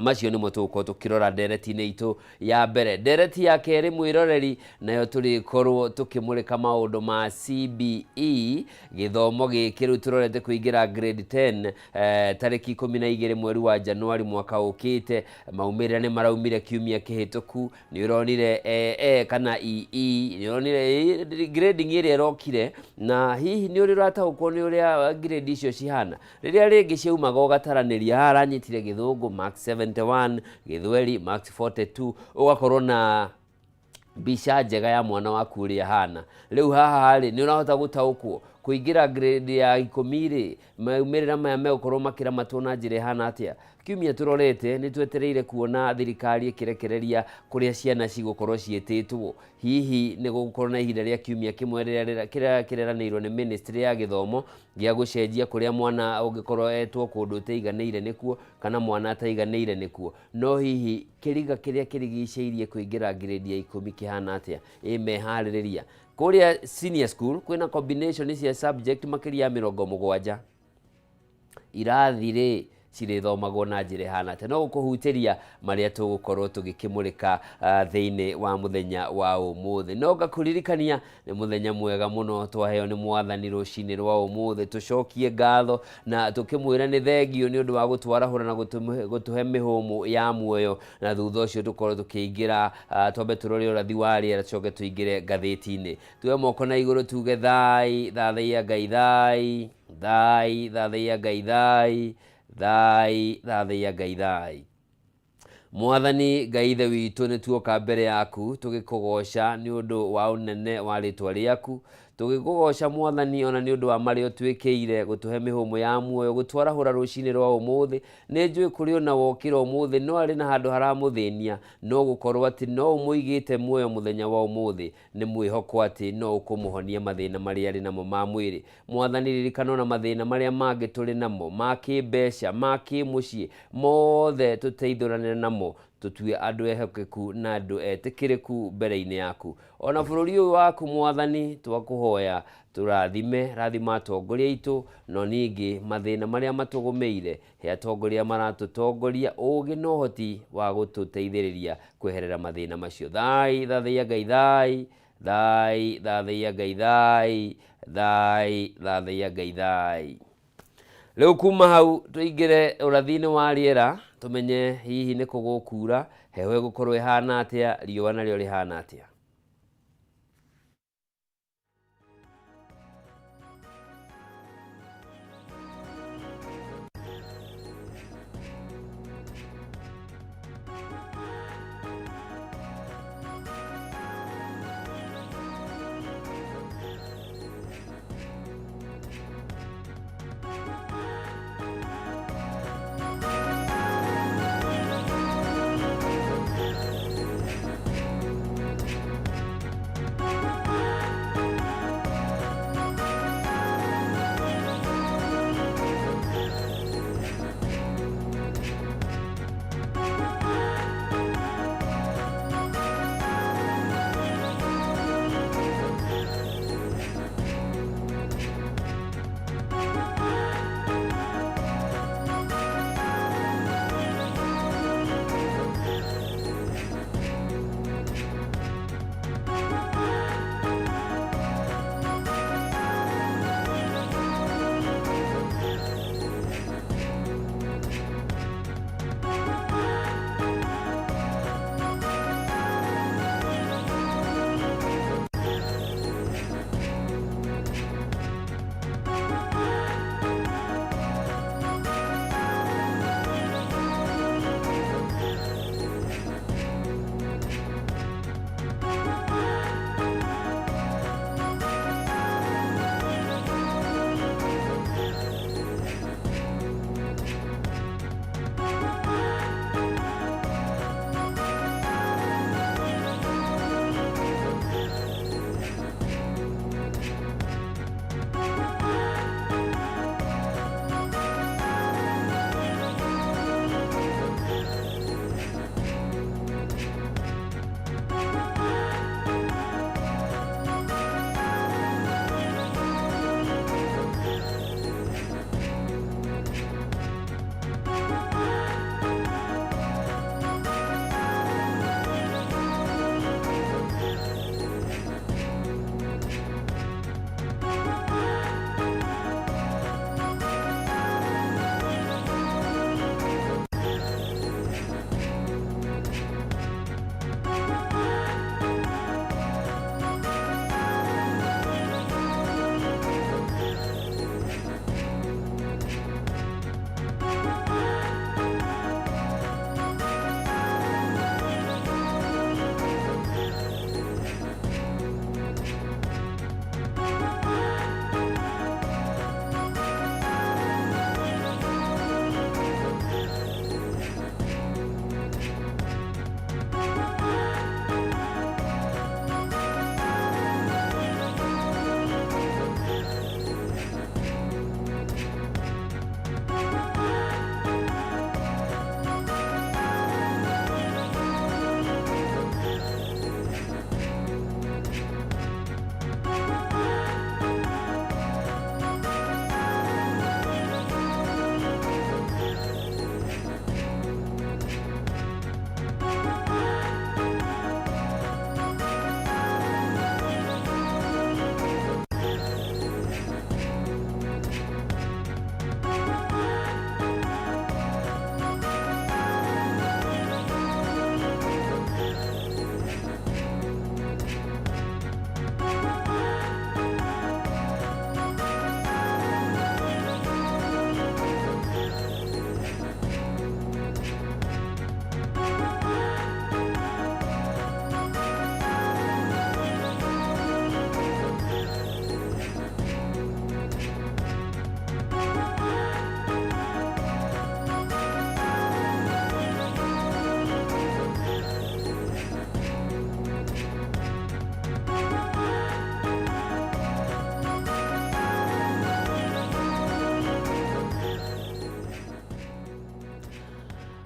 Macio nĩmo tũgũkorwo tũkĩrora ndereti-inĩ itũ ya mbere. Ndereti ya kerĩ, mwĩroreri, nayo tũrĩkorwo tũkĩmũrĩka maũndũ ma CBE, gĩthomo gĩkĩ rĩu tũrorete kũingĩra grade 10 tarĩki 12 mweri wa Januari mwaka ũkĩte. Maumĩrĩra nĩ maraumire kiumia kĩhĩtũku. Nĩ ũronire E kana EE, nĩ ũronire grading ĩrĩa ĩrokire, na hihi nĩ ũrĩ ũrataũkwo nĩ ũrĩa grade icio cihana? Rĩrĩa rĩngĩ ciaumaga ũgataranĩria, haha aranyitire gĩthũngũ marks 71, gĩthweri marks 42, ũgakorwo na mbica njega ya mwana waku ũrĩa ahana. Rĩu haha rĩ, nĩ ũrahota gũtaũkwo kũingĩra grade ya 10 rĩ, maumĩrĩra maya megũkorwo makĩramatwo na njĩra ĩhana atĩa? Kiumia tũrorete nĩ twetereire kuona thirikari ĩkĩrekereria kũrĩa ciana cigũkorwo ciĩtĩtwo. Hihi nĩ gũgũkorwo na ihinda rĩa kiumia kĩmwe rĩrĩa kĩrĩa kĩreranĩirwo nĩ ministry ya gĩthomo gĩa gũcenjia kũrĩa mwana ũngĩkorwo etwo kũndũ ũtaiganĩire nĩkuo kana mwana ataiganĩire nĩkuo. No hihi kĩriga kĩrĩa kĩrigicĩirie kũingĩra grade ya 10 kĩhana atĩa? Ĩ meharĩrĩria? Kũrĩa senior school kwĩna combination cia subject makĩria ya 70. Irathi rĩ cirĩthomagwo na njĩra ĩhana atĩa? No gũkũhutĩria marĩa tũgũkorwo tũgĩkĩmũrĩka thĩinĩ wa mũthenya wa ũmũthĩ. No ngakũririkania nĩ mũthenya mwega mũno twaheo nĩ Mwathani rũcinĩ rwa ũmũthĩ, tũcokie ngatho na tũkĩmwĩra nĩ thengio nĩ ũndũ wa gũtwarahũra na gũtũhe mĩhũmũ ya muoyo, na thutha ũcio tũkorwo tũkĩingĩra, twambe tũrore ũrathi wa rĩera tũcoke tũingĩre ngathĩti-inĩ. Tuoe moko na igũrũ tuge thai, thathaiya Ngai thai, thai, thathaiya Ngai thai, thai, thathaiya Ngai thai. Mwathani Ngai Ithe witũ, nĩ tuoka mbere yaku tũgĩkũgoca nĩ ũndũ wa ũnene wa rĩtwa rĩaku, tũgĩkũgoca Mwathani ona nĩ ũndũ wa marĩa ũtwĩkĩire, gũtũhe mĩhũmũ ya muoyo, gũtwarahũra rũcinĩ rwa ũmũthĩ. Nĩ njũĩ kũrĩ ona wokĩra ũmũthĩ no arĩ na handũ haramũthĩnia, no gũkorwo atĩ no ũmũigĩte muoyo mũthenya wa ũmũthĩ, nĩ mwĩhoko atĩ no ũkũmũhonia mathĩna marĩa arĩ namo ma mwĩrĩ. Mwathani, ririkana ona mathĩna marĩa mangĩ tũrĩ namo, ma kĩmbeca, ma kĩmũciĩ, mothe tũteithũranĩre namo, tũtue andũ ehokeku na andũ etĩkĩrĩku mbere-inĩ yaku. Ona bũrũri ũyũ waku Mwathani, twakũhoya tũrathime, rathima atongoria aitũ, no ningĩ mathĩna marĩa matũgũmĩire, he atongoria maratũtongoria ũgĩ na ũhoti wa gũtũteithĩrĩria kweherera mathĩna macio. Thai, thathaiya Ngai thai, thai, thathaiya Ngai thai, thai, thathaiya Ngai thai. Rĩu kuma hau tũingĩre ũrathi-inĩ wa rĩera, tũmenye hihi nĩ kũ gũkura, heho ĩgũkorwo ĩhana atĩa, riũa narĩo rĩhana atĩa.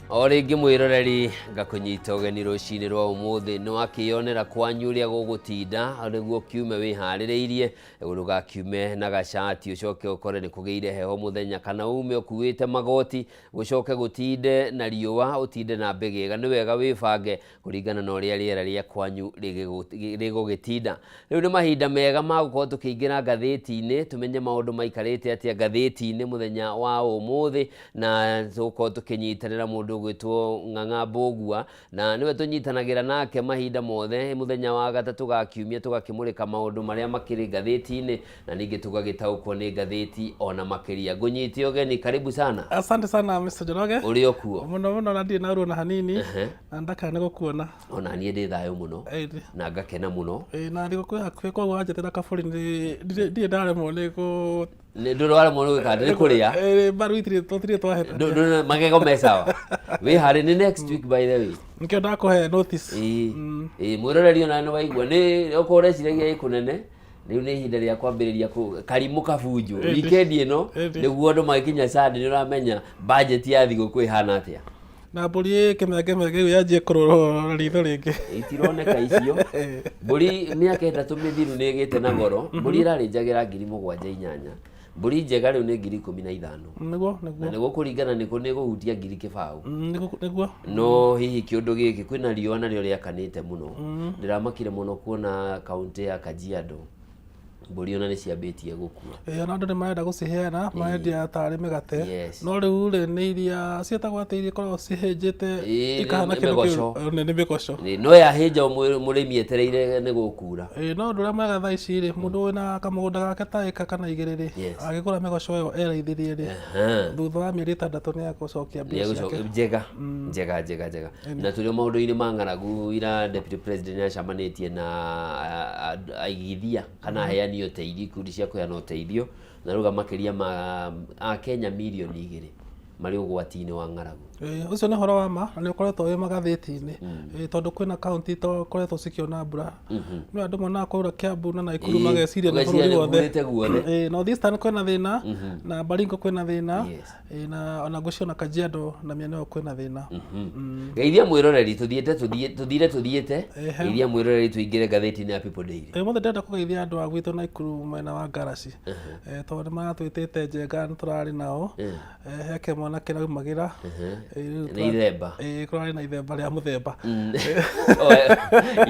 O rĩngĩ mwĩroreri, ngakũnyita ũgeni rũcinĩ rwa ũmũthĩ. Nĩ wakĩyonera kwanyu ũrĩa gũgũtinda, nĩguo kiume wĩharĩrĩirie, ndũgakiume na gacati ũcoke ũkore nĩ kũgĩire heho mũthenya, kana ume ũkuĩte magoti gũcoke gũtinde na riũa, ũtinde na mbĩgĩga. Nĩ wega wĩbange kũringana na ũrĩa rĩera rĩa kwanyu rĩgũgĩtinda. Rĩu nĩ mahinda mega ma gũkorwo tũkĩingĩra ngathĩti-inĩ, tũmenye maũndũ maikarĩte atĩa ngathĩti-inĩ mũthenya wa ũmũthĩ, na tũgũkorwo tũkĩnyitanĩra mũndũ ũgwĩtwo Ng'ang'a Mbũgua, na nĩwe tũnyitanagĩra nake mahinda mothe mũthenya wa gatatũ ga kiumia, tũgakĩmũrĩka maũndũ marĩa makĩrĩ ngathĩti-inĩ, na ningĩ tũgagĩtaũkwo nĩ ngathĩti ona makĩria. Ngũnyite ũgeni, karibu sana. Asante sana, Mr. Njoroge. Ũrĩ o kuo? Mũno mũno, na ndirĩ na ũru ona hanini. Na ndakena nĩ gũkuona. Ona niĩ ndĩ thayũ mũno. Ĩĩ. Na ngakena mũno. Ĩĩ, na thigũkũ ĩ hakuhĩ, koguo wanjĩtĩra kabũri ndirĩ ndaremwo nĩ kũ Nĩ ndũraremwo nĩ gwĩka atĩ nĩ kũrĩa. Ĩĩ, mbaru itirĩ, tũtirĩ twahĩtania. Magego me sawa. Wĩharĩ nĩ next week, by the way. Nĩkĩo ndakũhe notice. Ĩĩ. Ĩĩ, mwĩroreri, ona nĩ waigua nĩ okorwo ũreciragia ĩ kũnene, rĩu nĩ ihinda rĩa kwambĩrĩria karimũ kabunjwo. Weekend ĩno. Nĩguo andũ magĩkinya Sunday nĩ ũramenya budget ya thigũkũ ĩhana atĩa. Na mbũri ĩ kĩmenge rĩu yanjie kũrora ritho rĩngĩ. Itironeka icio mbũri. Mĩaka 3 mĩthiru nĩ ĩgĩte na goro. Mbũri ĩrarĩ njagĩra 7,000, 8,000. Mbũri njega rĩu nĩ 15,000. Nĩguo. Na nĩguo kũringana nĩkũ nĩ gũhutia 20. Nĩguo. No hihi kĩũndũ gĩkĩ, kwĩna riũa narĩo rĩakanĩte mũno. Ndĩramakire mũno kuona kaũntĩ ya Kajiado mbũri ona nĩ ciambĩtie gũkua. Ĩĩ, ona andũ nĩ marenda gũciheana, marendia tarĩ mĩgate. No rĩu rĩ, nĩ iria ciĩtagwo atĩ iria ikoragwo cihĩnjĩte ikahana nĩ kĩndũ mĩgoco. Nĩ mĩgoco. Ĩĩ, no yahĩnja mũrĩmi etereire nĩ gũkura. Ĩĩ, no ũndũ ũrĩa mwega thaa ici rĩ, mũndũ wĩna kamũgũnda gake ta ĩka kana 2 rĩ, agĩgũra mĩgoco ĩyo eraithĩrie rĩ, thutha wa mĩeri 6 nĩ egũcokia mbia ciake. Njega njega njega njega. Na tũrĩ o maũndũ-inĩ ma ng'aragu, ira Deputy President nĩ acemanĩtie na aigithia kana aheani ũteithio, ikundi cia kũheana ũteithio, na rauga makĩria ma Akenya mirioni 2 marĩ ũgwati-inĩ wa ng'aragu. Ĩĩ, ũcio nĩ ũhoro wa ma na nĩ ũkoretwo wĩ magathĩti-inĩ. Ĩĩ, tondũ kwĩna kaunti itokoretwo cikĩona mbura. Nĩ andũ monaga kwaura Kiambu na Naikuru mageciria nĩ ũgeciria bũrũri nĩ wothe. kurĩte guothe. Ĩĩ, North Eastern kwĩna thĩna, na Baringo kwĩna thĩna. Ĩĩ, na ona ngwĩciria ona Kajiado na mĩena ĩyo kwĩna thĩna. Geithia mwĩroreri, tũthiĩte tũthire tũthiĩte. Geithia mwĩroreri, tũingĩre ngathĩti-inĩ ya People Daily. Ĩĩ, ũmũthĩ ndĩrenda kũgeithia andũ a gwitũ Naikuru mwena wa Ngaraci. Tondũ nĩ maratwĩtĩte Njenga, nĩ tũrarĩ nao. He kĩmwana kĩraumagĩra. Rĩu Nĩ ithemba. Ĩĩ, kũrarĩ na ithemba rĩa mũthemba. Oh,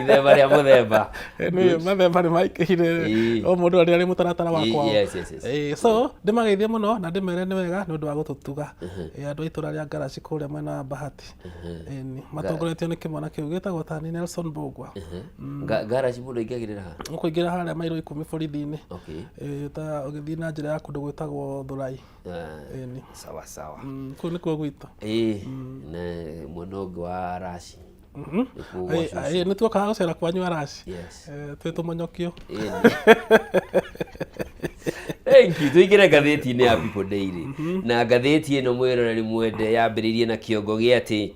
ithemba rĩa mũthemba. Nĩ mathemba nĩ maingĩhire. O mũndũ arĩ arĩ mũtaratara wa kwao. Ĩĩ, so ndĩmageithie mũno na ndĩmere nĩ wega nĩ ũndũ wa gũtũtuga. Ĩĩ, andũ a itũra rĩa Ngaraci kũrĩa mwena wa Bahati. Ĩni, matongoretio nĩ kĩmwana kĩu gĩtagwo tani Nelson Mbũgua. Ngaraci mũndũ aingagĩrĩra ha? Ũkũingĩra harĩa mairo 10 borithi-inĩ. Ĩĩ, ta ũgĩthiĩ na njĩra ya kũndũ gwĩtagwo Thũrai. Ĩni. Sawa sawa. Kũu nĩkuo gwitũ. Ĩĩ, na mwena ũngĩ wa Raci. Nĩkuo gwa cũcũ. Ĩĩ, nĩ tuokaga gũcera kwanyu Araci. Yes. Twĩ tũmonyokio. Ĩĩ. Thank you. Tũingĩre ngathĩti-inĩ ya People Daily. Na ngathĩti ĩno, mwĩroreri mwende, yambĩrĩirie na kĩongo gĩa atĩ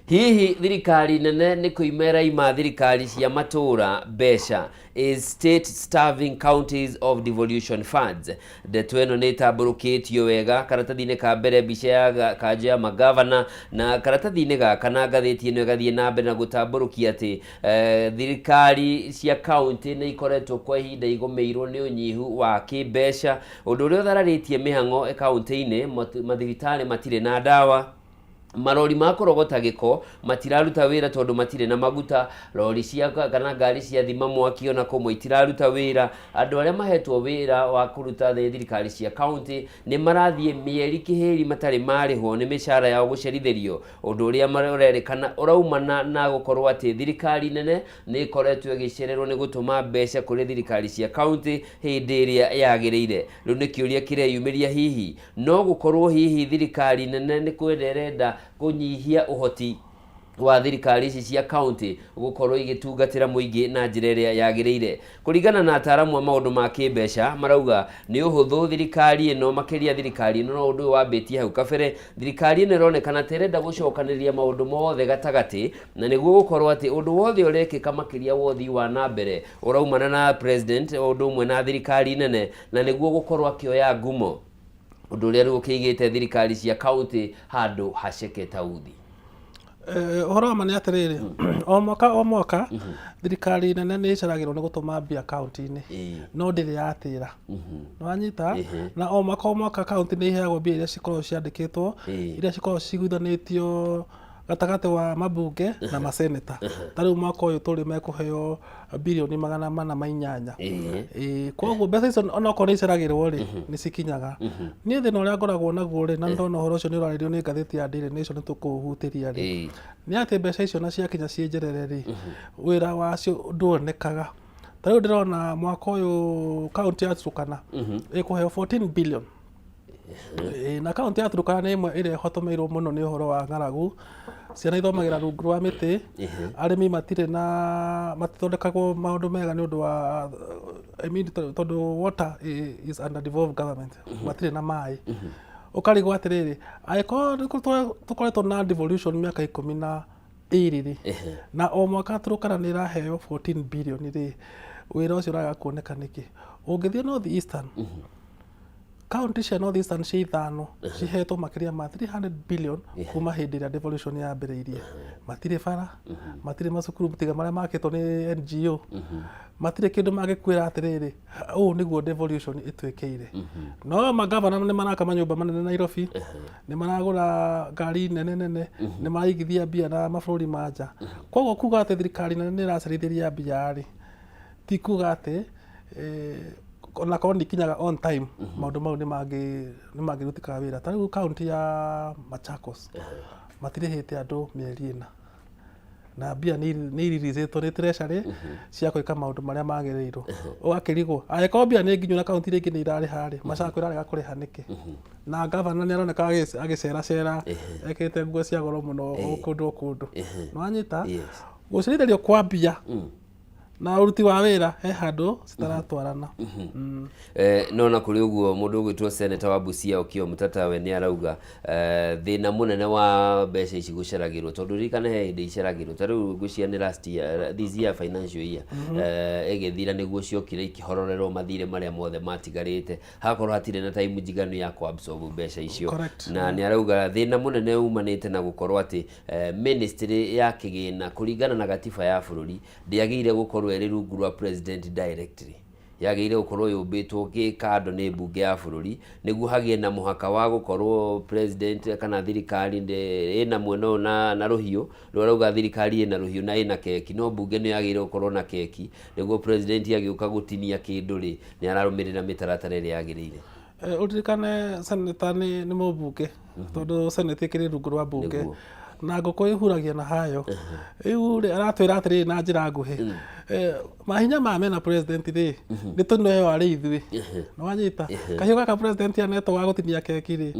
hihi thirikari nene nĩ kũima ĩraima thirikari cia matũũra mbeca? Is state starving counties of devolution funds? Ndeto ĩno nĩ ĩtambũrũkĩtio wega karatathi-inĩ ka mbere, mbica ya kanjũ ya magavana, na karatathi-inĩ gaka na ngathĩti ĩno ĩgathiĩ na mbere na gũtambũrũkia atĩ thirikari cia kaunti nĩ ikoretwo kwa ihinda igũmĩirwo nĩ ũnyihu wa kĩmbeca, ũndũ ũrĩa ũthararĩtie mĩhang'o kaunti-inĩ. Mathibitarĩ matirĩ na ndawa, marori ma kũrogota gĩko matiraruta wĩra tondũ matirĩ na maguta, rori cia kana ngari cia thima mwaki ona kũmwe itiraruta wĩra. Andũ arĩa mahetwo wĩra wa kũruta thĩ thirikari cia kaunti nĩ marathiĩ mĩeri kĩhĩri matarĩ marĩhwo nĩ mĩcara yao gũcerithĩrio, ũndũ ũrĩa ũrerĩkana ũraumana na gũkorwo atĩ thirikari nene nĩ ĩkoretwo ĩgĩcererwo nĩ gũtũma mbeca kũrĩ thirikari cia kaunti hĩndĩ ĩrĩa yagĩrĩire. Rĩu nĩ kĩũria kĩreyumĩria, hihi no gũkorwo hihi thirikari nene nĩ kwenda ĩrenda kũnyihia ũhoti wa thirikari ici cia kaunti gũkorwo igĩtungatĩra mũingĩ na njĩra ĩrĩa yagĩrĩire? Kũringana na ataaramu a maũndũ ma kĩmbeca, marauga nĩ ũhũthũ thirikari ĩno, makĩria thirikari ĩno, no ũndũ ũyũ wambĩtie hau kabere, thirikari ĩno ĩronekana ta ĩrenda gũcokanĩrĩria maũndũ mothe gatagatĩ, na nĩguo gũkorwo atĩ ũndũ wothe ũrekĩka, makĩria wothi wa na mbere, ũraumana na president o ũndũ ũmwe na thirikari nene, na nĩguo gũkorwo akĩoya ngumo. Ũndũ ũrĩa rĩu ũkĩigĩte thirikari cia kaunti handũ haceke ta uthi. Ũhoro wa ma nĩ atĩrĩrĩ, o mwaka o mwaka thirikari nene nĩ ĩceragĩrwo nĩ gũtũma mbia kaunti-inĩ, no ndĩrĩ yatĩra. Nĩwanyita? Na o mwaka o mwaka kaunti nĩ iheagwo mbia iria cikoragwo ciandĩkĩtwo, iria cikoragwo ciguithanĩtio gatagatĩ wa mabunge na maseneta. Ta rĩu mwaka ũyũ tũrĩ mekũheo 408 birioni. Ĩĩ, koguo mbeca icio onokorwo nĩ iceragĩrwo rĩ, nĩ cikinyaga. Niĩ thĩna ũrĩa ngoragwo naguo rĩ, na nĩ ndona ũhoro ũcio nĩ ũrarĩrio nĩ ngathĩti ya Daily Nation nĩ tũkũũhutĩria rĩ, nĩ atĩ mbeca icio na ciakinya ciĩ njerere rĩ, wĩra wacio nduonekaga. Ta rĩu ndĩrona mwaka ũyũ kaunti ya Turkana ĩkũheo 14 billion. Ĩĩ, na kaunti ya Turkana nĩ ĩmwe ĩrĩa ĩhotomeirwo mũno nĩ ũhoro wa ng'aragu. Ciana ithomagĩra rungu rwa mĩtĩ, arĩmi matirĩ na matithondekagwo maũndũ mega nĩ ũndũ wa, I mean, tondũ water is under devolved government, matirĩ na maĩ. Ũkarigwo atĩrĩrĩ, angĩkorwo nĩ tũkoretwo na devolution mĩaka 12 rĩ, na o mwaka Turkana nĩ ĩraheo 14 billion rĩ, wĩra ũcio ũraga kuoneka nĩkĩ? Ũngĩthiĩ North Eastern, kaunti cia North Eastern cia ithano cihetwo makĩria ma 300 billion kuma hĩndĩ ĩrĩa devolution yambĩrĩirie. Matirĩ bara, matirĩ macukuru tiga marĩa makĩtwo nĩ NGO, matirĩ kĩndũ mangĩkwĩra atĩrĩrĩ, ũũ nĩguo devolution ĩtwĩkĩire. No magavana nĩ maraka manyũmba manene Nairobi, nĩ maragũra ngari nene nene, nĩ maraigithia mbia na mabũrũri ma nja. Koguo kuga atĩ thirikari nene nĩ ĩracerithĩria mbia rĩ, ti kuga atĩ onakorwo nĩ ikinyaga on time, maũndũ mau nĩ mangĩrutĩkaga wĩra. Ta rĩu kaunti ya Machakos matirĩhĩte andũ mĩeri 4, na mbia nĩ iriricĩtwo nĩ treasury cia gwĩka maũndũ marĩa magĩrĩirwo. Ũgakĩrigwo angĩkorwo mbia nĩ nginyu na kaunti iria ingĩ nĩ irarĩha rĩ, Machakos ĩrarega kũrĩha nĩkĩ? Na gavana nĩ aroneka agĩceracera ekĩrĩte nguo cia goro mũno o kũndũ o kũndũ. Nĩwanyita? Gũcerithĩrio kwa mbia na ũruti wa wĩra he handũ citaratwarana. No na kũrĩ ũguo, mũndũ ũgwĩtwo seneta wa Busia Okiya Omtatah we nĩ arauga thĩna mũnene wa mbeca ici gũceragĩrwo, tondũ ririkana he hĩndĩ iceragĩrwo, ta rĩu ngwĩciria nĩ last year, this year financial year ĩgĩthira nĩguo ciokire ikĩhororerwo mathirĩ marĩa mothe matigarĩte, hakorwo hatirĩ na time njiganu ya kũ absorb mbeca icio. Na nĩ arauga thĩna mũnene umanĩte na gũkorwo atĩ ministry ya kĩgĩna kũringana na gatiba ya bũrũri ndĩagĩrĩire gũkorwo ĩrĩ rungu rwa president directly, yagĩrĩire gũkorwo yũmbĩtwo gĩkando nĩ mbunge ya bũrũri nĩguo hagĩe na mũhaka wa gũkorwo president kana thirikari ĩna mwena ũyũ na rũhiũ. Rĩu arauga thirikari ĩna rũhiũ na ĩna keki, no mbunge nĩyo yagĩrĩire gũkorwo na keki nĩguo president agĩũka gũtinia kĩndũ rĩ, nĩ ararũmĩrĩra mĩtaratara ĩrĩa yagĩrĩire. Ũririkane senator nĩ mũmbunge, tondũ senate ĩkĩrĩ rungu rwa mbunge. Na ngũkũ ĩhuragia na hayo. Rĩu rĩ, aratwĩra atĩrĩrĩ na njĩra nguhĩ, mahinya maya mena president rĩ, nĩ tũneo arĩ ithuĩ. Nĩwanyita? Kahiũ gaka president anetwo ga gũtinia keki rĩ,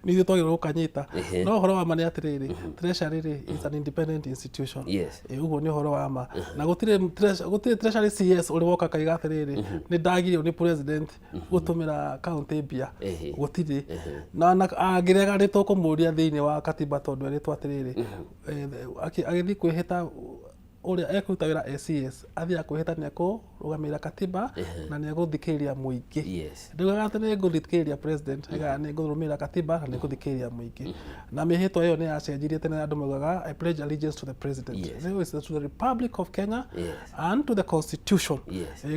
nĩ ithuĩ twagĩrĩirwo gũkanyita. No ũhoro wa ma nĩ atĩrĩrĩ, treasury rĩ is an independent institution. Ũguo nĩ ũhoro wa ma. Na gũtirĩ treasury CS ũrĩ woka akaiga atĩrĩrĩ, nĩ ndagirio nĩ president gũtũmĩra kaunti mbia. Gũtirĩ. Na angĩrega nĩ tũkũmũria thĩinĩ wa katiba, tondũ erĩtwo atĩrĩrĩ, agĩthiĩ kwĩhĩta ũrĩa ekũruta wĩra e CS, athiaga kwĩhĩta nĩ ekũrũgamĩrĩra katiba na nĩ egũthikĩrĩria mũingĩ. Ndaugaga atĩ nĩ ngũthikĩrĩria president, aigaga nĩ ngũrũmĩrĩra katiba na nĩ ngũthikĩrĩria mũingĩ. Na mĩhĩtwa ĩyo nĩ yacenjirie. Tene andũ maugaga, "I pledge allegiance to the president." Rĩu it's to the Republic of Kenya and to the constitution.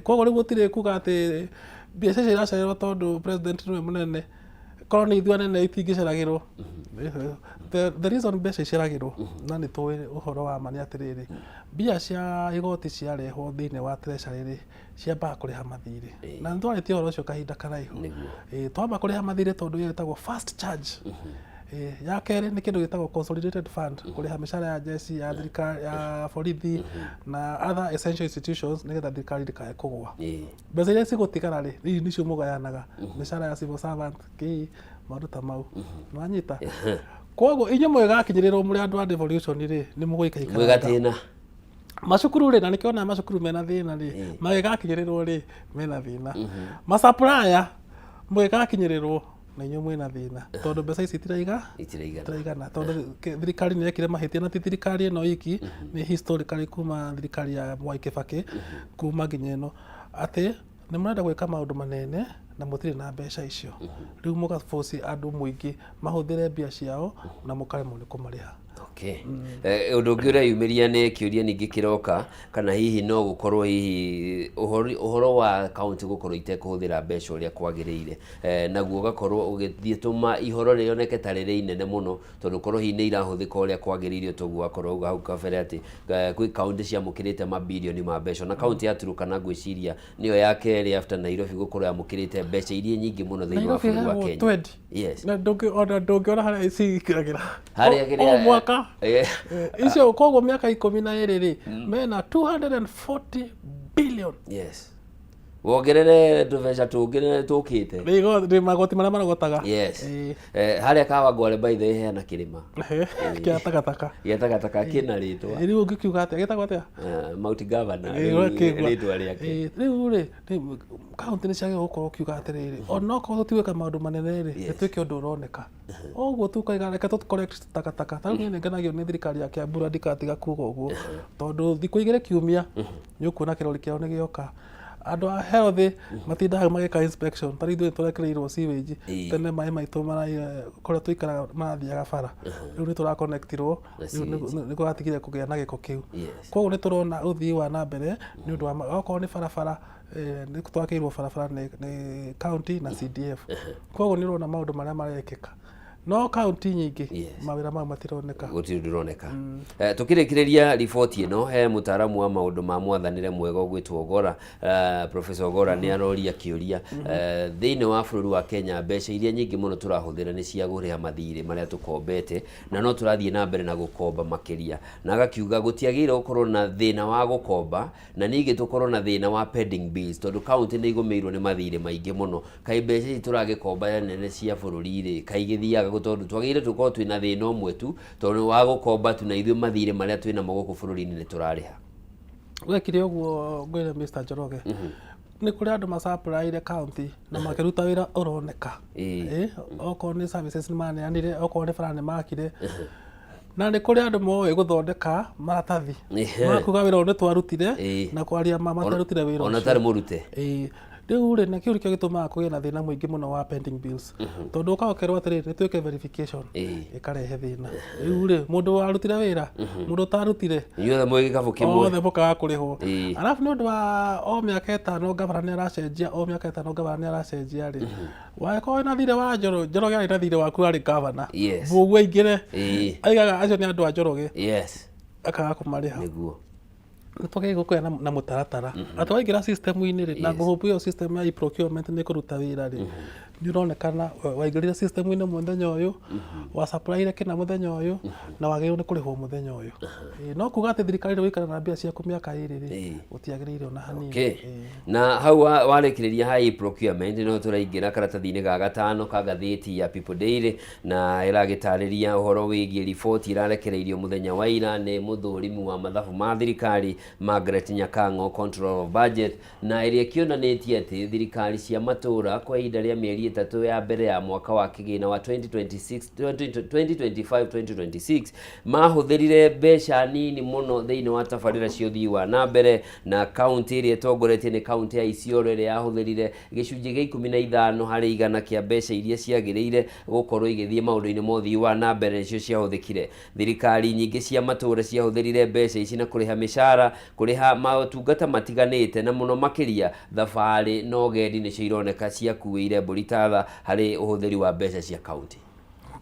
Koguo rĩu gũtirĩ kuga atĩ mbia icio iracererwo tondũ president nĩwe mũnene. Korwo nĩ ithuĩ anene itingĩceragĩrwo. The reason mbeca iceragĩrwo, na nĩ tũĩ ũhoro wa ma, nĩ atĩrĩrĩ, mbia cia igoti ciarehwo thĩinĩ wa treasury rĩ, ciambaga kũrĩha mathirĩ, na nĩ twarĩtie ũhoro ũcio kahinda karaihu. Twamba kũrĩha mathirĩ, tondũ ĩyo ĩtagwo first charge. Ya kerĩ nĩ kĩndũ gĩtagwo consolidated fund, kũrĩha mĩcara ya jeshi, ya thirikari, ya borithi na other essential institutions, nĩgetha thirikari ndĩkae kũgũa. Mbeca iria cigũtigara rĩ, hihi nĩcio mũgayanaga mĩcara ya civil servant, kĩ maũndũ ta mau. Nĩwanyita? Koguo inyuĩ mũgĩgakinyĩrĩrwo mũrĩ andũ a devolution rĩ, nĩ mũgũikaikara Mwĩgatĩna. Macukuru rĩ, na nĩkĩo ona macukuru mena thĩna rĩ, magĩgakinyĩrĩrwo rĩ, mena thĩna. Masupplier mũgĩgakinyĩrĩrwo na inyuĩ mwĩna thĩna, tondũ mbeca ici itiraiga Itiraigana. Itiraigana, tondũ thirikari nĩ yekire mahĩtia, na ti thirikari ĩno iki, nĩ historically kuma thirikari ya Mwai Kibaki kuma nginya ĩno, atĩ nĩ mũrenda gwĩka maũndũ manene. Na mũtirĩ na mbeca icio. Rĩu mũgaboci andũ mũingĩ mahũthĩre mbia ciao na mũkaremwo nĩ kũmarĩha. Okay. Ũndũ ũngĩ ũreyumĩria nĩ kĩũria ningĩ kĩroka, kana hihi no gũkorwo hihi ũhoro wa kaũntĩ gũkorwo itekũhũthĩra mbeca ũrĩa kwagĩrĩire, naguo ũgakorwo ũgĩthiĩ tũma ihoro rĩoneke ta rĩrĩ inene mũno, tondũ korwo hihi nĩ irahũthĩka ũrĩa kwagĩrĩire, toguo wakorwo wauga hau kabere atĩ kwĩ kaũntĩ ciamũkĩrĩte mabirioni ma mbeca, na kaũntĩ ya Turkana ngwĩciria nĩyo ya kerĩ after Nairobi gũkorwo yamũkĩrĩte mbeca iria nyingĩ mũno thĩinĩ wa Nairobi bũrũri wa ĩheagwo Kenya. 20. Na ndũngĩ ona ndũngĩona harĩa cingĩragĩra. Harĩa O mwaka. Icio koguo mĩaka 12 rĩ, mena 240 billion. Yes. Wongerere tũbeca tũngĩ tũkĩte. Nĩ magoti marĩa marogotaga. Yes. Harĩa Kawangware, by the way, hena kĩrĩma Kĩa takataka. Gĩa takataka kĩna rĩtwa. Rĩu ũngĩkiuga atĩa? Gĩtagwo atĩa? Mount Governor. Rĩu ũgakĩigua. Rĩtwa rĩake. Rĩu rĩ, kaũntĩ nĩ ciagĩrĩirwo gũkorwo ũkiuga atĩrĩrĩ, onokorwo tũtigwĩka maũndũ manene rĩ, nĩ twĩke ũndũ ũroneka. Ũguo tu ũkaiga reke tũ collect takataka. Ta rĩu niĩ nĩ ngenagio nĩ thirikari ya Kiambu na ndikatiga kuga ũguo, tondũ thikũ 2 kiumia nĩ ũkuona kĩrori kĩao nĩ gĩoka. Andũ a health matindaga magĩka inspection. Ta rĩu ithuĩ nĩ tũrekereirwo sewage. Tene maĩ maitũ kũrĩa tũikaraga marathiaga bara. Rĩu nĩ tũra connect irwo, Na rĩu sewage. Nĩ kũratigire kũgĩa na gĩko kĩu. Koguo nĩ tũrona ũthii wa na mbere nĩ ũndũ wa okorwo nĩ barabara, nĩ twakĩirwo barabara nĩ county na CDF. Koguo nĩ ũrona maũndũ marĩa marekĩka. No kaunti nyingĩ mawĩra mau matironeka. Gũtirĩ ũndũ ũroneka. Tũkĩrĩkĩrĩria riboti ĩno, he mũtaaramu wa maũndũ ma mwathanĩre mwega ũgwĩtwo Ogora, Professor Ogora, nĩ aroria kĩũria, thĩinĩ wa bũrũri wa Kenya mbeca iria nyingĩ mũno tũrahũthĩra nĩ cia kũrĩha mathirĩ marĩa tũkombete, na no tũrathiĩ na mbere na gũkomba makĩria, na agakiuga gũtiagĩrĩire gũkorwo na thĩna wa gũkomba, na ningĩ tũkorwo na thĩna wa pending bills, tondũ kaũntĩ nĩ igũmĩirwo nĩ mathirĩ maingĩ mũno. Kaĩ mbeca ici tũragĩkomba nene cia bũrũri rĩ, kaĩ igĩthiaga kũ? Tondũ twagĩrĩire tũkorwo twĩna thĩna ũmwe tu, tondũ wa gũkomba tu, na ithuĩ mathirĩ marĩa twĩnamo gũkũ bũrũri-inĩ nĩ tũrarĩha. Wekire ũguo, ngwĩre Mr. Njoroge, nĩ kũrĩ andũ macapuraire county na makĩruta wĩra ũroneka. Okorwo nĩ services nĩ maneanire, okorwo nĩ bara nĩ makire, na nĩ kũrĩ andũ moĩ gũthondeka maratathi makuga wĩra ũyũ nĩ twarutire, na kwaria ma matiarutire wĩra ona ũcio. ũtarĩ mũrute. Rĩu rĩ, na kĩu nĩkĩo gĩtũmaga kũgĩe na thĩna mũingĩ mũno wa pending bills, tondũ ũkaga ũkerwo atĩrĩrĩ, nĩ twĩke verification, ĩkarehe thĩna. Rĩu rĩ, mũndũ warutire wĩra, mũndũ ũtarutire, Inyuothe mwĩ gĩkabũ kĩmwe. Othe mũkaga kũrĩhwo. Arabu nĩ ũndũ wa o mĩaka 5 ngavana nĩ aracenjia, o mĩaka 5 ngavana nĩ aracenjia rĩ, wagĩkorwo wĩna thirĩ wa Njoroge, arĩ na thirĩ waku arĩ ngavana, Mbũgua aingĩre, aigaga acio nĩ andũ a Njoroge, akaga kũmarĩha. Nĩ twagĩrĩirwo kũgĩa na mũtaratara atĩ waingĩra system-inĩ rĩ, na ngũhũmbũ ĩyo system ya e-procurement nĩ ĩkũruta wĩra rĩ, nĩ ũronekana waingĩrire system-inĩ mũthenya ũyũ, wa supply kĩna mũthenya ũyũ, na wagĩrĩirwo nĩ kũrĩhwo mũthenya ũyũ. No kuga atĩ thirikari nĩ gũikara na mbia ciaku mĩaka 2 rĩ, gũtiagĩrĩire ona hanini. Na hau warĩkĩrĩria ha e-procurement, no tũraingĩra karatathi-inĩ ga gatano ka ngathĩti ya People Daily, na ĩragĩtarĩria ũhoro wĩgiĩ riboti ĩrarekereirio mũthenya wa ira nĩ mũthũrimi wa mathabu ma thirikari Margaret Nyakang'o, Controller of Budget, na ĩrĩa ĩkĩonanĩtie atĩ thirikari cia matũũra kwa ihinda rĩa mĩeri 3 ya mbere ya mwaka wa kĩgĩna wa 2026 2025-2026 mahũthĩrire mbeca nini mũno thĩinĩ wa tabarĩra cia ũthii wa na mbere, na kaunti ĩrĩa ĩtongoretie nĩ kaunti ya Isiolo, ĩrĩa yahũthĩrire gĩcunjĩ gĩa 15% kĩa mbeca iria ciagĩrĩire gũkorwo igĩthiĩ maũndũ-inĩ ma ũthii wa na mbere nĩcio ciahũthĩkire. Thirikari nyingĩ cia matũũra ciahũthĩrire mbeca ici na kũrĩha mĩcara, kũrĩha motungata matiganĩte, na mũno makĩria thabarĩ na ũgendi nĩcio ironeka ciakuĩire mbũri ta tha harĩ ũhũthĩri wa mbeca cia kaunti.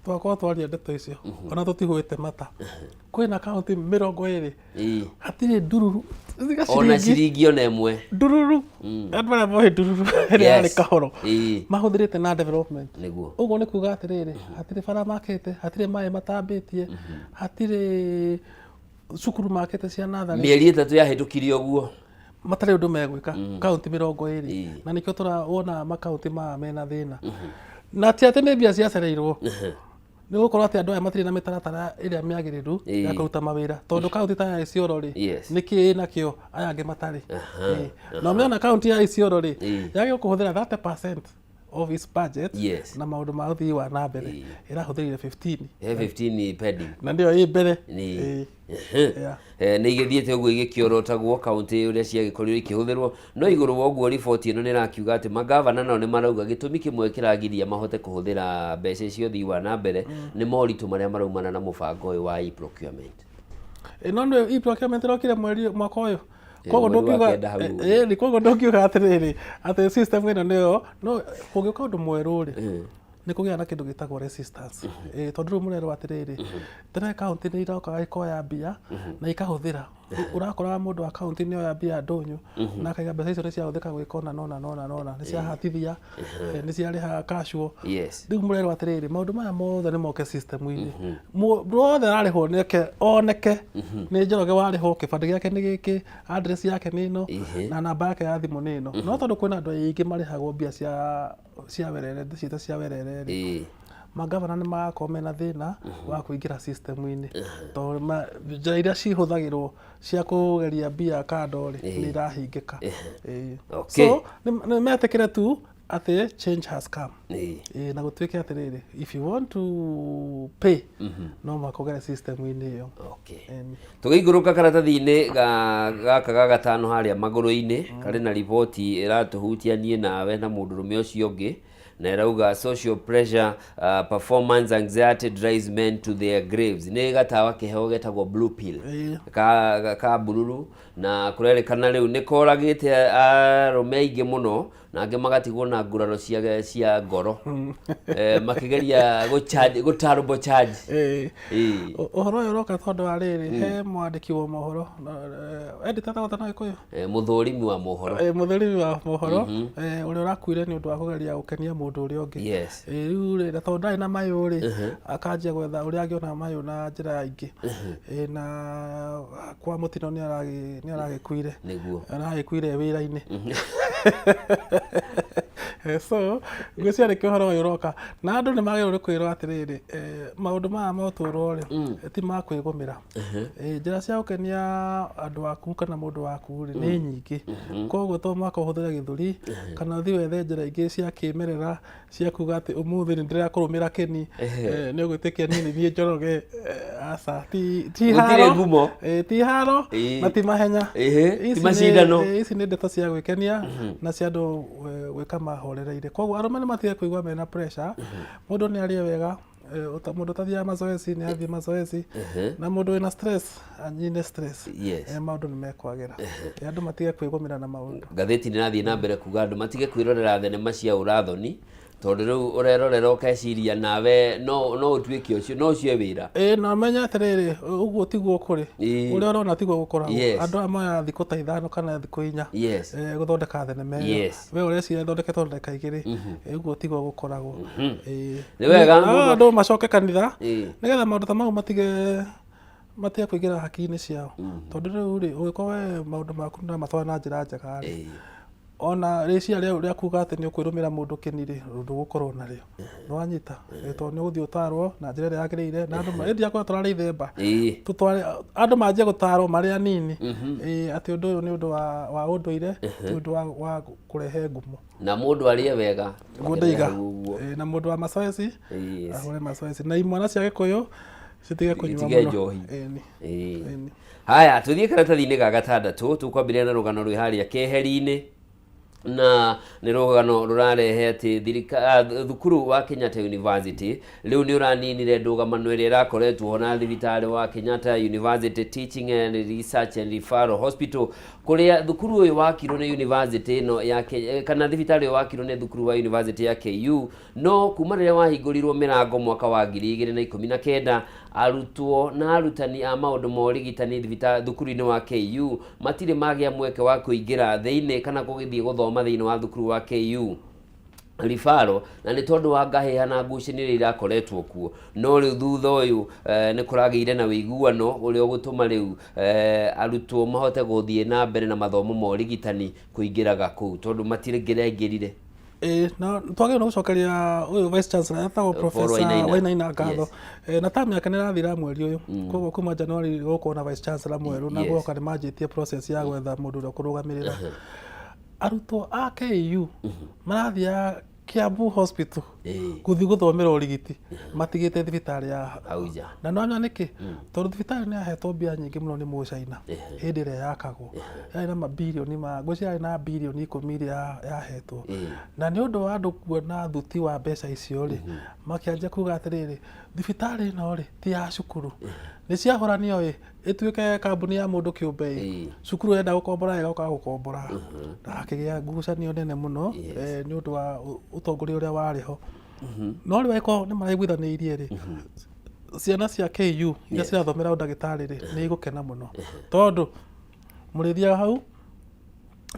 Twakorwo twaria ndeto icio, ona tũtigwĩte mata, kwĩna kaunti 20, hatirĩ ndururu tiga ona ciringi ciringi ona ĩmwe. Ndururu, andũ arĩa moĩ ndururu ĩrĩa yarĩ kahoro mahũthĩrĩte na development. Ũguo nĩ kuga atĩrĩrĩ, hatirĩ bara makĩte, hatirĩ maĩ matambĩtie, hatirĩ cukuru makĩte cia natharĩ. Mĩeri 3 yahĩtũkire ũguo. Matarĩ ũndũ megwĩka, kaunti 20. Na nĩkĩo tũrawona makaunti maya mena thĩna, na ti atĩ nĩ mbia ciacereirwo, nĩ gũkorwo atĩ andũ aya matirĩ na mĩtaratara ĩrĩa mĩagĩrĩru ya kũruta mawĩra, tondũ kaunti ta ya Isiolo rĩ, nĩ kĩ ĩnakĩo aya angĩ matarĩ? Na ũmĩona kaunti ya Isiolo rĩ, yagĩrĩirwo kũhũthĩra 30% Office budget na maũndũ ma ũthii wa na mbere ĩrahũthĩrire 15. He 15 pending. Na nĩyo ĩ mbere. Nĩ. Ĩĩ. Yeah. Nĩ igĩthiĩte ũguo igĩkĩorotagwo kaũntĩ ũrĩa ciagĩkorirwo ikĩhũthĩrwo, no igũrũ wa ũguo riboti ĩno nĩ ĩrakiuga atĩ mangavana nao nĩ marauga gĩtũmi kĩmwe kĩragiria mahote kũhũthĩra mbeca icio ũthii wa na mbere nĩ moritũ marĩa maraumana na mũbango ũyũ wa e-procurement. No nĩ e-procurement ĩrokire mweri mwaka ũyũ. Koguo mweri wa ndũngiuga kenda hau ũguo. Ĩĩ, koguo ndũngiuga atĩrĩrĩ atĩ system ĩno nĩyo, no kũngĩũka ũndũ mwerũ rĩ, nĩ kũgĩa na kĩndũ gĩtagwo resistance. Tondũ rĩu mũrerwo atĩrĩrĩ, tene kaũntĩ nĩ irokaga ikoya mbia na ikahũthĩra. Ũrakoraga mũndũ wa kaũntĩ nĩ oya mbia ndũnyũ na akaiga mbeca icio nĩ ciahũthĩka gwĩka ũna na ũna na ũna na ũna, nĩ ciahatithia, nĩ ciarĩha casual. Rĩu mũrerwo atĩrĩrĩ, maũndũ maya mothe nĩ moke system-inĩ. Mũndũ wothe ararĩhwo nĩ oneke nĩ Njoroge warĩhwo, kĩbandĩ gĩake nĩ gĩkĩ, address yake nĩ ĩno, na namba yake ya thimũ nĩ ĩno. No tondũ kwĩna andũ aingĩ marĩhagwo mbia cia werere, ndĩciĩte cia werere rĩ, mangavana nĩ marakorwo mena thĩna wa kũingĩra system-inĩ, tondũ njĩra iria cihũthagĩrwo cia kũgeria mbia kando rĩ, nĩ irahingĩka. So nĩ metĩkĩre tu atĩ change has come. Na gũtuĩke atĩrĩrĩ, if you want to pay, no mũhaka ũgere system-inĩ ĩyo. Tũgĩikũrũka karatathi-inĩ gaka ga gatano harĩa magũrũ-inĩ, karĩ na riboti ĩratũhutia niĩ nawe na mũndũrũme ũcio ũngĩ, na ĩrauga social pressure, performance anxiety drives men to their graves. Nĩ gatawa keheo getagwo blue pill ka bururu, na kũrerĩkana rĩu nĩ koragĩte arũme aingĩ mũno, na angĩ magatigwo na nguraro cia ngoro, makĩgeria gũ turbo charge. Ũhoro ũyũ ũroka tondũ wa rĩrĩ, he mwandĩki wa mohoro, editor etagwo na Gĩkũyũ? Mũthũrimi wa mohoro. Mũthũrimi wa mohoro, ũrĩa ũrakuire nĩ ũndũ wa kũgeria gũkenia mũndũ ũrĩa ũngĩ. Rĩu rĩ, na tondũ ndarĩ na mayũ rĩ, akanjia gwetha ũrĩa angĩona mayũ na njĩra ingĩ. Na kwa mũtino nĩ aragĩkuire. Aragĩkuire wĩra-inĩ. So ngwĩciria nĩkĩo ũhoro ũyũ ũroka, na andũ nĩ magĩrĩirwo nĩ kwĩrwo atĩrĩrĩ, maũndũ maya ma ũtũũro rĩ, ti ma kwĩgũmĩra. Njĩra cia gũkenia andũ aku kana mũndũ waku rĩ, nĩ nyingĩ. Koguo to mũhaka ũhũthĩre gĩthũri, kana ũthiĩ wethe njĩra ingĩ cia kĩmerera cia kuga atĩ ũmũthĩ nĩ ndĩrakũrũmĩra kĩni, nĩ ũgwĩtĩkia niĩ nĩ niĩ Njoroge. Aca, ti Gũtirĩ haro. ngumo. Ti haro na ti mahenya. Ti Ici nĩ macindano. Ici nĩ ndeto cia gwĩkenia na cia andũ gwĩka mahorereire. Koguo arũme nĩ matige kũigua mena pressure. Mũndũ nĩ arĩe wega, mũndũ ũtathiaga mazoezi nĩ athiĩ mazoezi, na mũndũ wĩna stress anyine stress. Maũndũ nĩ mekwagĩra. Andũ matige kwĩgũmĩra na maũndũ. Ngathĩti nĩ ĩrathiĩ na mbere kuga andũ matige kwĩrorera thenema cia ũrathoni, tondũ rĩu ũrerorera ũkeciria nawe no ũtuĩke ũcio, no ũcio wĩra. Na ũmenye atĩrĩrĩ, ũguo tiguo kũrĩ. Ũrĩa ũrona tiguo gũkoragwo. Andũ aya moyaga thikũ ta 5 kana thikũ 4 gũthondeka thenema ĩyo. We ũreciria ĩthondeketwo na ndagĩka 2. Ũguo tiguo gũkoragwo. Nĩ wega, Andũ macoke kanitha, nĩgetha maũndũ ta mau matige kũingĩra hakiri-inĩ ciao. Tondũ rĩu rĩ, ũngĩkorwo we maũndũ maku nĩ ũramatwara na njĩra njega rĩ, ona rĩciria rĩa kuga atĩ nĩ ũkwĩrũmĩra mũndũ kĩni rĩ, ndũgũkorwo narĩo. Nĩ wanyita? Tondũ nĩ ũgũthiĩ ũtarwo na njĩra ĩrĩa yagĩrĩire, na andũ ĩndĩ akorwo tũrarĩ ithemba. Tũtware andũ manjie gũtarwo marĩ anini. Atĩ ũndũ ũyũ nĩ ũndũ wa ũndũire, ti ũndũ wa kũrehe ngumo. Na mũndũ arĩe wega. Nĩguo ndaiga. Na mũndũ wa macoeci, ahũre macoeci. Na imwana cia Gĩkũyũ citige kũnyua Itige mũno. njohi. Haya, tũthiĩ karatathi-inĩ ga gatandatũ, tũkwambĩrĩria na rũgano rwĩ harĩa keheri-inĩ, na nĩ rũgano rũrarehe atĩ thukuru wa Kenyatta University rĩu nĩ ũraninire ndũgamano ĩrĩa ĩrakoretwo ho na thibitarĩ wa Kenyatta University Teaching and Research and Referral Hospital, kũrĩa thukuru ũyũ wakirwo nĩ university ĩno ya kana thibitarĩ ũyũ wakirwo nĩ thukuru wa university ya KU. No kuma rĩrĩa wahingũrirwo mĩrango mwaka wa 2019, arutwo na arutani a maũndũ ma ũrigitani thukuru-inĩ wa KU matirĩ magĩa mweke wa kũingĩra thĩinĩ kana gũgĩthiĩ gũthoma thĩinĩ wa thukuru wa KU Ribaro, na nĩ tondũ wa ngahĩha na ngucanio iria irakoretwo kuo. No rĩu thutha ũyũ nĩ kũragĩire na ũiguano ũrĩa ũgũtũma rĩu arutwo mahote gũthiĩ na mbere na mathomo ma ũrigitani kũingĩraga kũu, tondũ matingĩraingĩrire. Na twagĩrĩirwo nĩ gũcokeria ũyũ Vice Chancellor etagwo Paul Professor Wainaina. Wainaina ngatho. Na term yake nĩ ĩrathira mweri ũyũ. Koguo kuma January gũgũkorwo na Vice Chancellor mwerũ, na guoka nĩ manjĩtie process ya gwetha mũndũ ũrĩa ũkũrũgamĩrĩra. Arutwo a KU marathiaga Kiambu Hospital gũthiĩ gũthomera ũrigiti matigĩte thibitarĩ ya hau nja. Na nĩwamenya nĩkĩ? Tondũ thibitarĩ nĩ yahetwo mbia nyingĩ mũno nĩ mũcaina hĩndĩ ĩrĩa yakagwo. Yarĩ na mabirioni ma, ngwĩciria yarĩ na birioni 10 iria yahetwo. Na nĩ ũndũ wa andũ kuona thuti wa mbeca icio rĩ, makĩanjia kuga atĩrĩrĩ, thibitarĩ ĩno rĩ, ti ya cukuru. Nĩ ciahũranio ĩ, ĩtuĩke kambuni ya mũndũ kĩũmbe ĩ, cukuru yenda gũkombora ĩgoka gũkombora. Na hakĩgĩa ngucanio nene mũno nĩ ũndũ wa ũtongoria ũrĩa warĩ ho. No rĩu angĩkorwo nĩ maraiguithanĩirie rĩ, ciana cia KU iria cirathomera ũndagĩtarĩ rĩ, nĩ igũkena mũno. Tondũ mũrĩthiaga hau,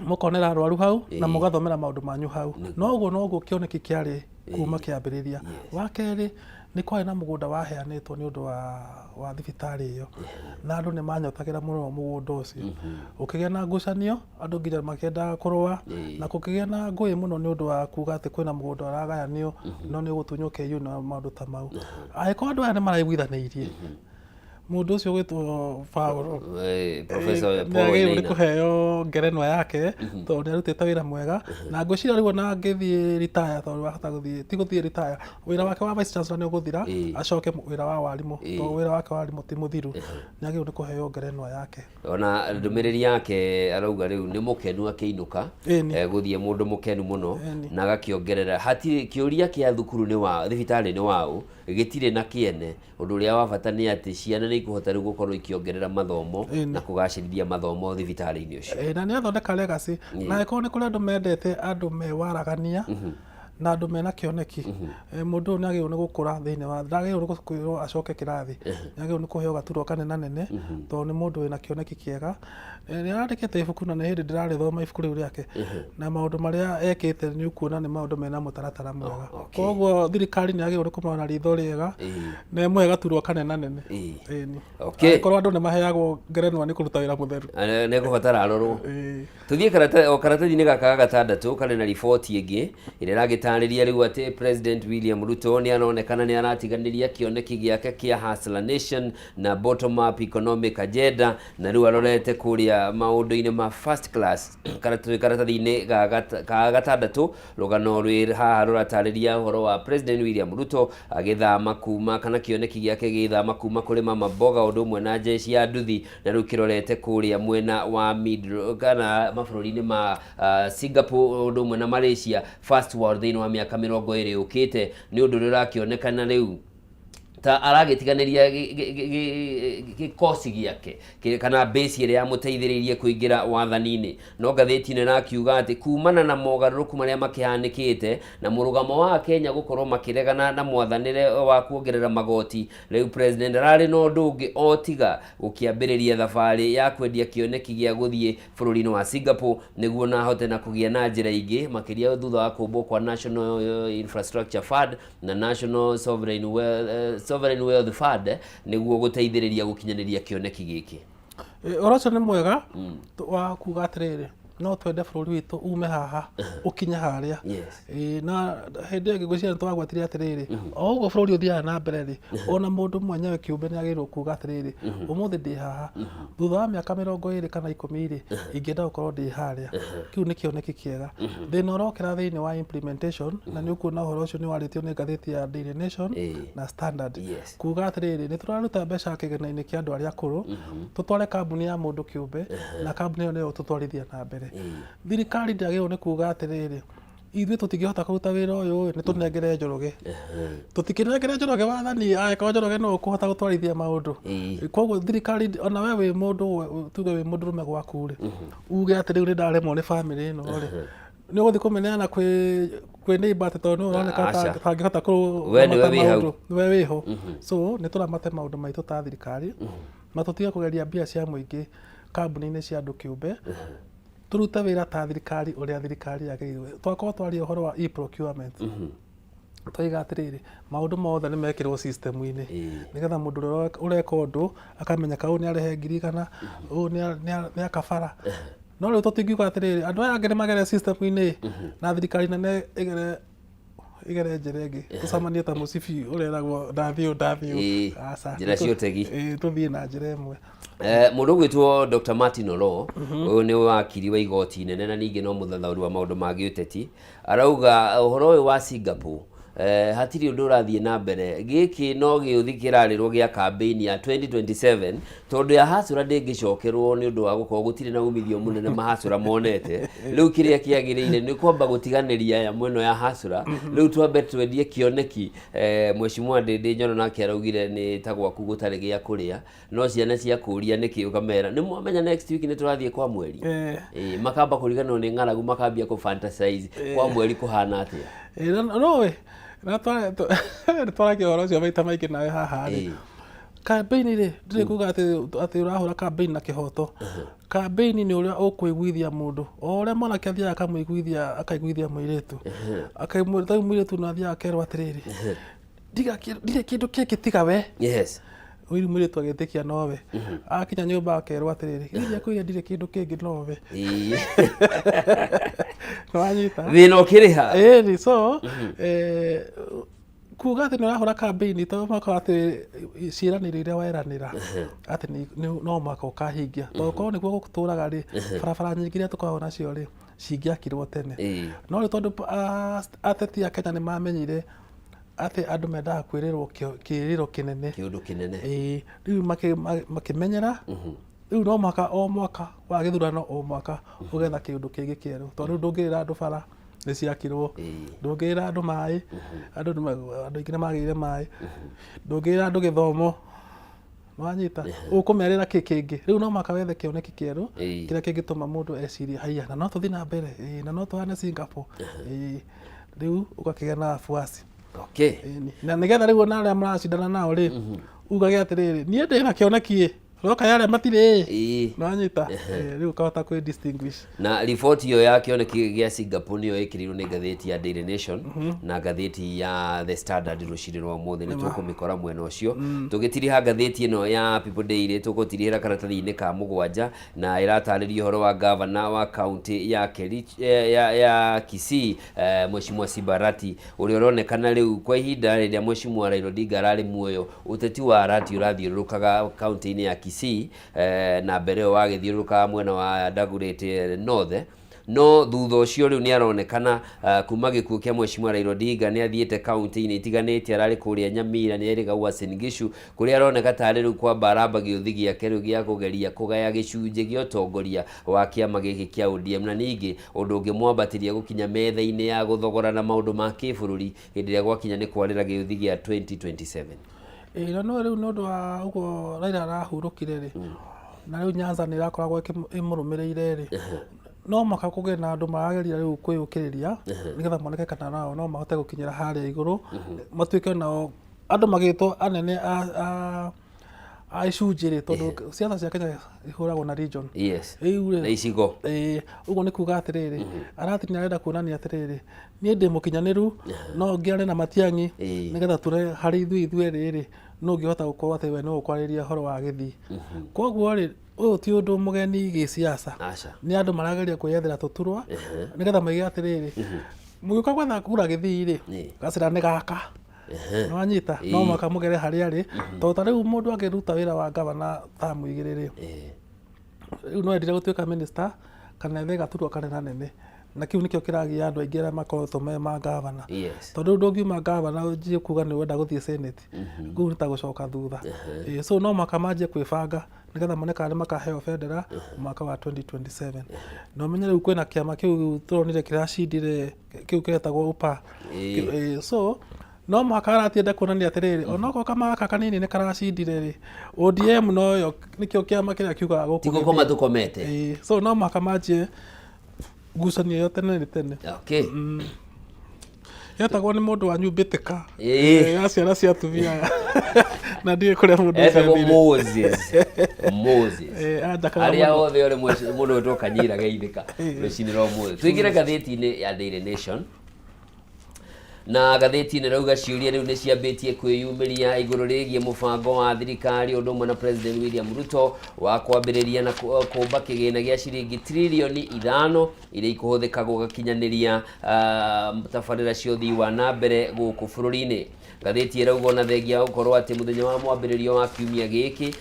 mũkonera arwaru hau na mũgathomera maũndũ manyu hau. No ũguo noguo kĩoneki kĩarĩ kuma kĩambĩrĩria. Wa kerĩ, nĩ kwarĩ na mũgũnda waheanĩtwo nĩ ũndũ wa thibitarĩ ĩyo, na andũ nĩ manyotagĩra mũno mũgũnda ũcio. Gũkĩgĩa na ngucanio, andũ nginya makĩenda kũrũa, na gũkĩgĩa na ngũĩ mũno nĩ ũndũ wa kuga atĩ kwĩna mũgũnda ũragayanio, no nĩ ũgũtunywo KU na maũndũ ta mau. Angĩkorwo andũ aya nĩ maraiguithanĩirie, Mũndũ ũcio ũgwĩtwo Paul Professor nĩ Paul agĩrĩirwo nĩ Wainaina. kũheo ngerenwa yake tondũ nĩ arutĩte wĩra mwega na ngwĩciria rĩu ona angĩthiĩ retire tondũ wahota gũthiĩ ti gũthiĩ retire wĩra wake wa vice chancellor nĩ ũgũthira acoke wĩra wa warimũ tondũ wĩra wake wa warimũ ti mũthiru nĩ agĩrĩirwo nĩ kũheo ngerenwa yake. Ona ndũmĩrĩri yake arauga rĩu nĩ mũkenu akĩinũka gũthiĩ mũndũ mũkenu mũno na agakĩongerera hatirĩ kĩũria kĩa thukuru nĩ wa thibitarĩ nĩ waũ gĩtirĩ na kĩene. Ũndũ ũrĩa wa bata nĩ atĩ ciana nĩ ikũhota rĩu gũkorwo ikĩongerera mathomo na kũgacĩrithia mathomo thibitarĩ-inĩ ũcio. Ĩĩ, na nĩ athondeka legacy. Na angĩkorwo nĩ kũrĩ andũ mendete andũ me waragania na andũ mena kĩoneki, mũndũ ũyũ nĩ agĩrĩirwo nĩ gũkũra thĩinĩ wa, ndagĩrĩirwo nĩ kwĩrwo acoke kĩrathi, nĩ agĩrĩirwo nĩ kũheo gaturwa kanenanene tondũ nĩ mũndũ wĩna kĩoneki kĩega. Nĩ arandĩkĩte ibuku na nĩ hĩndĩ ndĩrarĩthoma ibuku rĩu rĩake na maũndũ marĩa ekĩte nĩ ũkuona nĩ maũndũ mena mũtaratara mwega. Koguo thirikari nĩ yagĩrĩirwo nĩ kũmũrora na ritho rĩega na ĩmũhe gaturwa kanenanene. Ĩni. Angĩkorwo andũ nĩ maheagwo ngerenwa nĩ kũruta wĩra mũtheru. Nĩ ekũbatara arorwo. Tũthiĩ o karatathi-inĩ gaka ga gatandatũ karĩ na riboti ĩngĩ ĩrĩa ĩragĩtarĩria rĩu atĩ President William Ruto nĩ aronekana nĩ aratiganĩria kĩoneki gĩake kĩa Hustler Nation na bottom up economic agenda na rĩu arorete kũrĩa maũndũ-inĩ ma first class. Twĩ karatathi-inĩ ga gatandatũ rũgano rwĩ haha rũratarĩria ũhoro wa President William Ruto agĩthama kuma kana kĩoneki gĩake gĩgĩthama kuma kũrĩ mama mboga ũndũ ũmwe na jeshi ya nduthi na rĩu kĩrorete kũrĩa mwena wa middle kana mabũrũri-inĩ ma Singapore ũndũ ũmwe na Malaysia first world thĩinĩ wa mĩaka 20 yũkĩte. Nĩ ũndũ ũrĩa ũrakĩonekana rĩu ta aragĩtiganĩria gĩkosi gĩake kana base ĩrĩa yamũteithĩrĩirie kũingĩra wathani-inĩ. No ngathĩti ĩno ĩrakiuga atĩ kumana na mogarũrũku marĩa makĩhanĩkĩte na mũrũgamo wa Kenya gũkorwo makĩregana na mwathanĩre wa kuongerera magoti, rĩu president ararĩ na ũndũ ũngĩ o tiga gũkĩambĩrĩria thabarĩ ya kwendia kĩoneki gĩa gũthiĩ bũrũri-inĩ wa Singapore nĩguo na ahote na kũgĩa na njĩra ingĩ makĩria thutha wa kũmbwo kwa National Infrastructure Fund na National Sovereign Wealth Fund nĩguo gũteithĩrĩria gũkinyanĩria kĩoneki gĩkĩ. Ũhoro ũcio nĩ mwega wa kuga atĩrĩrĩ, no twende bũrũri witũ ume haha ũkinye harĩa. Na hĩndĩ ĩyo ĩngĩ ngwĩciria nĩ twagwetire atĩrĩrĩ, o ũguo bũrũri ũthiaga na mbere rĩ, ona mũndũ mwenyewe kĩũmbe nĩ agĩrĩirwo kuga atĩrĩrĩ, ũmũthĩ ndĩ haha, thutha wa mĩaka 20 kana 10 rĩ, ingĩenda gũkorwo ndĩ harĩa. Kĩu nĩ kĩoneki kĩega. Thĩna ũrokĩra thĩinĩ wa implementation, na nĩ ũkuona ũhoro ũcio nĩ warĩtio nĩ ngathĩti ya Daily Nation na Standard. Kuga atĩrĩrĩ, nĩ tũraruta mbeca kĩgĩna-inĩ kĩa andũ arĩa akũrũ, tũtware kambuni ya mũndũ kĩũmbe, na kambuni ĩyo nĩyo ĩtũtwarithia na mbere. Thirikari ndĩagĩrĩirwo nĩ kuga atĩrĩrĩ, ithuĩ tũtingĩhota kũruta wĩra ũyũ ĩ, nĩ tũnengere Njoroge. Tũtikĩnengere Njoroge wathani angĩkorwo Njoroge nĩwe ũkũhota gũtwarithia maũndũ. Koguo thirikari ona we wĩ mũndũ tuge wĩ mũndũrũme gwaku rĩ, uge atĩ rĩu nĩ ndaremwo nĩ bamĩrĩ ĩno rĩ, nĩ ũgũthiĩ kũmĩneana kwĩ neighbor atĩ tondũ nĩwe ũroneka Aca. ta angĩhota We nĩwe kũramata wĩ hau. maũndũ. Nĩwe wĩho. So nĩ tũramate maũndũ maitũ ta thirikari na tũtige kũgeria mbia cia mũingĩ kambuni-inĩ cia andũ kĩũmbe. Tũrute wĩra ta thirikari ũrĩa thirikari yagĩrĩirwo. Twakorwo twaria ũhoro wa e-procurement. Twaiga atĩrĩrĩ, maũndũ mothe nĩ mekĩrwo system-inĩ nĩgetha mũndũ ũrĩa ũreka ũndũ akamenyeka ũyũ nĩ arĩhe 100,000, ũyũ nĩ akabara. No rĩu tũtingiuga atĩrĩrĩ, andũ aya angĩ nĩ magere system-inĩ na thirikari nene ĩgere ĩgere njĩra ĩngĩ. Tũcemanie ta mũcibi ũreragwo ndathiĩ ũũ ndathiĩ ũũ. Aca. Njĩra cia ũtegi. Tũthiĩ na njĩra ĩmwe. Mũndũ ũgwĩtwo Dr. Martin Oloo, ũyũ nĩ wakiri wa igoti inene na ningĩ no mũthathaũri wa maũndũ ma gĩũteti, arauga ũhoro ũyũ wa Singapore hatirĩ ũndũ ũrathiĩ na mbere, gĩkĩ no gĩũthi kĩrarĩrwo gĩa kambĩini ya 2027 tondũ ya hacũra ndĩngĩcokerwo nĩ ũndũ wa gũkorwo gũtirĩ na umithio mũnene mahacũra monete. Rĩu kĩrĩa kĩagĩrĩire nĩ kwamba gũtiganĩria ya mwena ya hacũra, rĩu twambe twendie kĩoneki. Mheshimiwa Ndĩndĩ Nyoro nake araugire nĩ ta gwaku gũtarĩ gĩa kũrĩa, no ciana cia kũria nĩkĩ ũkamera nĩ mwamenya next week nĩ tũrathiĩ kwa mweri. Makamba kũriganĩrwo nĩ ng'aragu, makambia kũ fantasize kwa mweri kũhana atĩa. No ĩ na twaragia ũhoro ũcio maita maingĩ nawe haha rĩ, campaign rĩ, ndirĩ kuga atĩ ũrahũra campaign na kĩhoto. Campaign nĩ ũrĩa ũkũiguithia mũndũ, o ũrĩa mwanake athiaga akamũiguithia, akaiguithia mũirĩtu, ta rĩu mũirĩtu no athiaga akerwo atĩrĩrĩ, ndirĩ kĩndũ kĩngĩ tiga we. Rĩu mũirĩtu agĩtĩkia nowe, akinya nyũmba akerwo atĩrĩrĩ, githĩ ndiakwĩrire ndirĩ kĩndũ kĩngĩ nowe. Nĩwanyita? Thĩna ũkĩrĩha. Ĩni, so kuga atĩ nĩ ũrahũra campaign to mũhaka atĩ ciĩranĩro iria weranĩra atĩ no mũhaka ũkahingia, tondũ korwo nĩguo gũtũraga rĩ, barabara nyingĩ iria tũkoragwo nacio rĩ, cingĩakirwo tene. No rĩu tondũ ateti a Kenya nĩ mamenyire atĩ andũ mendaga kwĩrĩrwo kĩĩrĩro kĩnene, kĩũndũ kĩnene, ĩĩ, rĩu makĩmenyera rĩu no mũhaka o mwaka wa gĩthurano, o mwaka ũgetha kĩũndũ kĩngĩ kĩerũ, tondũ rĩu ndũngĩrĩra andũ bara nĩ ciakirwo, ndũngĩrĩra andũ maĩ, andũ aingĩ nĩ magĩire maĩ, ndũngĩrĩra andũ gĩthomo, nĩwanyita, ũkũmerĩra kĩ kĩngĩ? Rĩu no mũhaka wethe kĩoneki kĩerũ kĩrĩa kĩngĩtũma mũndũ ecirie, haiya, na no tũthiĩ na mbere, na no tũhane Singapore. Rĩu ũgakĩgĩa na wafuasi. Na nĩgetha rĩu ona arĩa maracindana nao rĩ, ugage atĩrĩrĩ, niĩ ndĩna kĩoneki ĩ, no kaĩ arĩa matirĩ ĩ, nĩwanyita. Rĩu ũkahota kwĩ distinguish. Na riboti ĩyo ya kĩoneki gĩa Singapore nĩyo ĩkĩrirwo nĩ ngathĩti ya Daily Nation na ngathĩti ya The Standard rũcinĩ rwa ũmũthĩ, nĩ tũkũmĩkora mwena ũcio. Tũgĩtiriha ngathĩti ĩno ya People Daily, tũgũtirihĩra karatathi-inĩ ka mũgwanja, na ĩratarĩria ũhoro wa gavana wa kaunti ya Kericho, ya Kisii, Mheshimiwa Simba Arati, ũrĩa ũronekana rĩu kwa ihinda rĩrĩa Mheshimiwa Raila Odinga ararĩ muoyo, ũteti wa Arati ũrathiũrũrũkaga kaunti-inĩ ya Kisii, na mbere ĩyo wagĩthiũrũrũkaga mwena wa Dagoretti North. No thutha ũcio rĩu nĩ aronekana kuma gĩkuũ kĩa Mheshimiwa Raila Odinga nĩ athiĩte kaunti-inĩ itiganĩte, ararĩ kũrĩa Nyamira, nĩ erĩga Uasin Gishu, kũrĩa aroneka tarĩ rĩu kwamba aramba gĩũthi gĩake rĩu gĩa kũgeria kũgaya gĩcunjĩ gĩa ũtongoria wa kĩama gĩkĩ kĩa ODM, na ningĩ ũndũ ũngĩmwambatĩria gũkinya metha-inĩ ya gũthogorana maũndũ ma kĩbũrũri hĩndĩ ĩrĩa gwakinya nĩ kwarĩra gĩũthi gĩa 2027. Ĩĩ, na no rĩu nĩ ũndũ wa ũguo Raila arahurũkire rĩ, na rĩu Nyanza nĩ ĩrakoragwo ĩmũrũmĩrĩire rĩ, no mũhaka kũgĩe na andũ marageria rĩu kwĩyũkĩrĩria nĩgetha moneke kana nao no mahote gũkinyĩra harĩa igũrũ, matuĩke nao andũ magĩtwo anene a icunjĩ rĩ, tondũ siasa cia Kenya ihũragwo na region. Rĩu rĩ, na icigo. Ĩĩ, ũguo nĩ kuga atĩrĩrĩ, Arati nĩ arenda kuonania atĩrĩrĩ, niĩ ndĩ mũkinyanĩru, no ngĩane na Matiang'i, nĩgetha tuone harĩ ithuĩ ithuerĩ rĩ, nũ ũngĩhota gũkorwo atĩ we nĩwe ũkwarĩrĩria ũhoro wa gĩthii. Koguo rĩ, ũyũ ti ũndũ mũgeni gĩsiasa. Nĩ andũ marageria kwĩyethera tũturwa, nĩgetha moige atĩrĩrĩ, mũgĩũka gwetha kura gĩthii rĩ, gacĩra nĩ gaka. Nĩwanyita? No mũhaka mũgere harĩa arĩ, tondũ ta rĩu mũndũ angĩruta wĩra wa gavana tamu igĩrĩ rĩ, rĩu no endire gũtuĩka minister kana ethe gaturwa kanenanene, na kĩu nĩkĩo kĩragia andũ aingĩ arĩa makoretwo me ma gavana. Tondũ rĩu ndũngiuma gavana ũnjie kuga nĩ ũrenda gũthiĩ senate, kũu nĩ ta gũcoka thutha. So no mũhaka manjie kwĩbanga nĩgetha mone kana nĩ makaheo bendera mwaka wa 2027. Na ũmenye rĩu kwĩna kĩama kĩu tũronire kĩracindire, kĩu kĩretagwo UPA. So no mũhaka aratienda kuonania atĩrĩrĩ, onokorwo kama gaka kanini nĩ karacindire rĩ, ODM noyo nĩkĩo kĩama kĩrĩa kiugaga gũkũ Ti gũkoma tũkomete. So no mũhaka manjie ngucanio ĩyo tene nĩ tene. Yetagwo nĩ mũndũ wanyu mbĩtĩka. Ya ciana cia atumia, na ndiũĩ kũrĩa mũndũ ũcio Etagwo athire. Moses. Moses. Anjakaga Arĩa mũno. othe ũrĩ mũndũ wĩtwo Kanyira geithĩka rũcinĩ rwa ũmũthĩ. Tũingĩre ngathĩti-inĩ ya Daily Nation, na ngathĩti-inĩ rauga ciũria rĩu nĩ ciambĩtie kwĩyumĩria igũrũ rĩgiĩ mũbango wa thirikari ũndũ ũmwe na President William Ruto wa kwambĩrĩria na kũmba kĩgĩna gĩa ciringi 5 tririoni iria ikũhũthĩka gũgakinyanĩria tabarĩra cia ũthii wa na mbere gũkũ bũrũri-inĩ. Ngathĩti ĩrauga ona thengia wa gũkorwo atĩ mũthenya wa mwambĩrĩrio wa kiumia gĩkĩ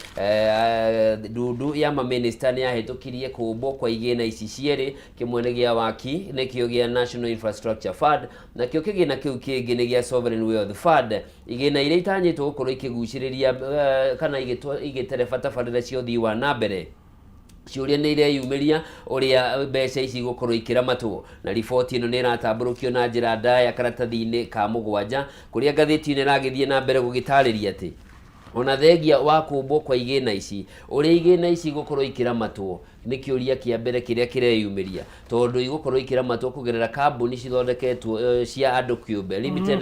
ndundu ya mamĩnĩsta nĩ yahĩtũkirie kũmbwo kwa igĩna ici cierĩ, kĩmwe nĩ gĩa waki nĩkĩo gĩa National Infrastructure Fund, nakĩo kĩgĩna kĩu kĩngĩ nĩ gĩa Sovereign Wealth Fund. Igĩna iria itanyĩtwo gũkorwo ikĩgucĩrĩria kana igĩtereba tabarĩra cia ũthii wa na mbere. Ciũria nĩ ireyumĩria ũrĩa mbeca ici igũkorwo ikĩramatwo, na riboti ĩno nĩ ĩratambũrũkio na njĩra ndaya karatathi-inĩ ka mũgwanja, kũrĩa ngathĩti ĩno ĩragĩthiĩ na mbere gũgĩtarĩria atĩ ona thengia wa kũmbwo kwa igĩna ici, ũrĩa igĩna ici igũkorwo ikĩramatwo nĩ kĩũria kĩa mbere kĩrĩa kĩreyumĩria, tondũ igũkorwo ikĩramatwo kũgerera kambuni cithondeketwo cia andũ kĩũmbe, limited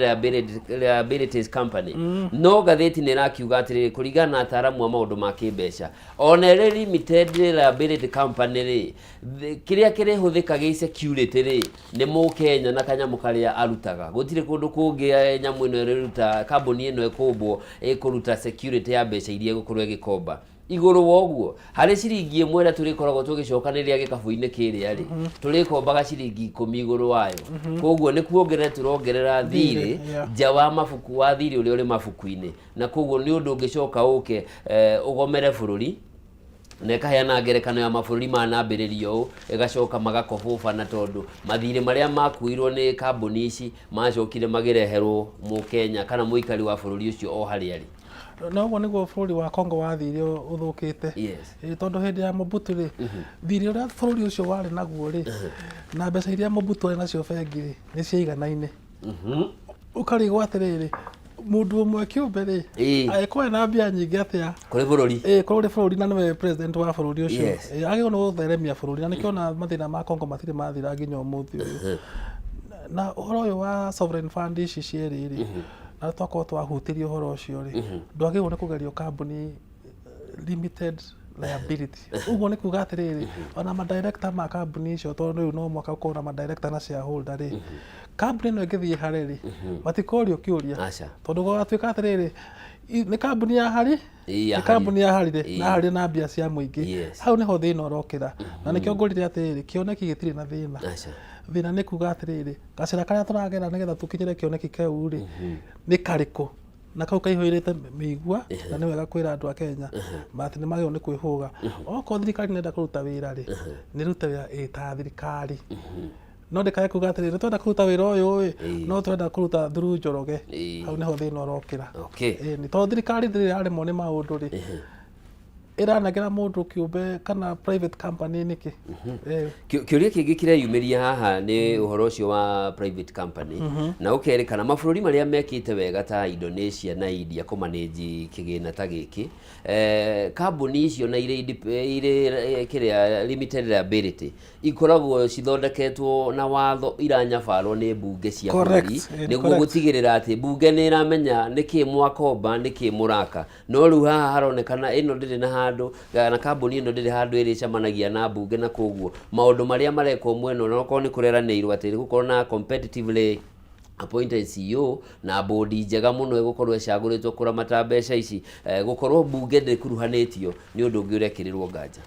liabilities company. No ngathĩti nĩ ĩrakiuga atĩrĩrĩ, kũringana na ataaramu a maũndũ ma kĩmbeca, ona ĩrĩ limited liability company rĩ, kĩrĩa kĩrĩhũthĩka gĩ security rĩ, nĩ mũkenya na kanyamũ karĩa arutaga. Gũtirĩ kũndũ kũngĩ nyamũ ĩno ĩrĩruta, kambuni ĩno ĩkũmbwo ĩkũruta security ya mbeca iria ĩgũkorwo ĩgĩkomba. Igũrũ wa ũguo, harĩ ciringi ĩmwe ĩrĩa tũrĩkoragwo tũgĩcokanĩrĩria gĩkabũ-inĩ kĩrĩa rĩ, tũrĩkombaga ciringi ikũmi igũrũ wayo. Koguo nĩ kuongerera tũrongerera thirĩ nja wa mabuku, wa thirĩ ũrĩa ũrĩ mabuku-inĩ. Na koguo nĩ ũndũ ũngĩcoka ũke ũgomere bũrũri, na ĩkaheana ngerekano ya mabũrũri manambĩrĩria ũũ, ĩgacoka magakobũbana tondũ mathirĩ marĩa makuirwo nĩ kambuni ici macokire magĩreherwo mũkenya kana mũikari wa bũrũri ũcio o harĩa arĩ. Na ũguo nĩguo bũrũri wa Congo wathire ũthũkĩte. Tondũ hĩndĩ ya Mobutu rĩ, thirĩ ũrĩa bũrũri ũcio warĩ naguo rĩ, na mbeca iria Mobutu arĩ nacio bengi rĩ, nĩ ciaiganaine. Ũkarigwo atĩrĩrĩ, mũndũ ũmwe kĩũmbe rĩ, angĩkorwo ena mbia nyingĩ atĩa kũrĩ bũrũri, kũrĩ bũrũri na nĩwe president wa bũrũri ũcio, agĩrĩirwo nĩ gũtheremia bũrũri, na nĩkĩo ona mathĩna ma Congo matirĩ mathira nginya ũmũthĩ ũyũ. Na ũhoro ũyũ wa sovereign fund ici cierĩ rĩ, na twakorwo twahutirie ũhoro ũcio rĩ, ndwagĩrĩirwo nĩ kũgerio kambuni limited liability. Ũguo nĩ kuga atĩrĩrĩ, ona ma director ma kambuni icio, tondũ rĩu no mũhaka ũkorwo na ma director na shareholder rĩ, kambuni ĩno ĩngĩthiĩ hare rĩ, matikorio kĩũria. Tondũ gwatuĩka atĩrĩrĩ, nĩ kambuni ya hari, nĩ kambuni ya harire, na harire na mbia cia mũingĩ. Hau nĩho thĩna ũrokĩra. Na nĩkĩo ngũrire atĩrĩrĩ, kĩoneki gĩtirĩ na thĩna. Thĩna nĩ kuga atĩrĩrĩ, gacĩra karĩa tũragera nĩgetha tũkinyĩre kĩoneki kĩu rĩ, nĩ karĩkũ? Na kau kaihũrĩte mĩigua, na nĩ wega kwĩra andũ a Kenya atĩ nĩ magĩrĩirwo nĩ kwĩhũga. Okorwo thirikari nĩ ĩrenda kũruta wĩra rĩ, nĩ ĩrute wĩra ĩ ta thirikari. No ndĩkae kuga atĩrĩrĩ, nĩ tũrenda kũruta wĩra ũyũ ĩ, no tũrenda kũruta through Njoroge. Hau nĩho thĩna ũrokĩra. Ĩni, tondũ thirikari ndĩrĩ yaremwo nĩ maũndũ rĩ, ĩranengera mũndũ kĩũmbe kana private company nĩkĩ? Kĩũria kĩngĩ kĩreyumĩria haha nĩ ũhoro ũcio wa private company, na ũkerĩkana mabũrũri marĩa mekĩte wega ta Indonesia na India kũmanage kĩgĩna ta gĩkĩ, kambuni icio na irĩ irĩ kĩrĩa limited liability ikoragwo cithondeketwo na watho iranyabarwo nĩ mbunge cia bũrũri, nĩguo gũtigĩrĩra atĩ mbunge nĩ ĩramenya nĩkĩ mwakomba, nĩkĩ mũraka. No rĩu haha haronekana ĩno ndĩrĩ na handũ, kana kambuni ĩno ndĩrĩ handũ ĩrĩcemanagia na mbunge, na koguo maũndũ marĩa marekwo mwena ũno, okorwo nĩ kũreranĩirwo atĩ gũkorwo na competitively appointed CEO na bodi njega mũno ĩgũkorwo ĩcagũrĩtwo kũramata mbeca ici, gũkorwo mbunge ndĩkuruhanĩtio nĩ ũndũ ũngĩ ũrekĩrĩrwo nganja.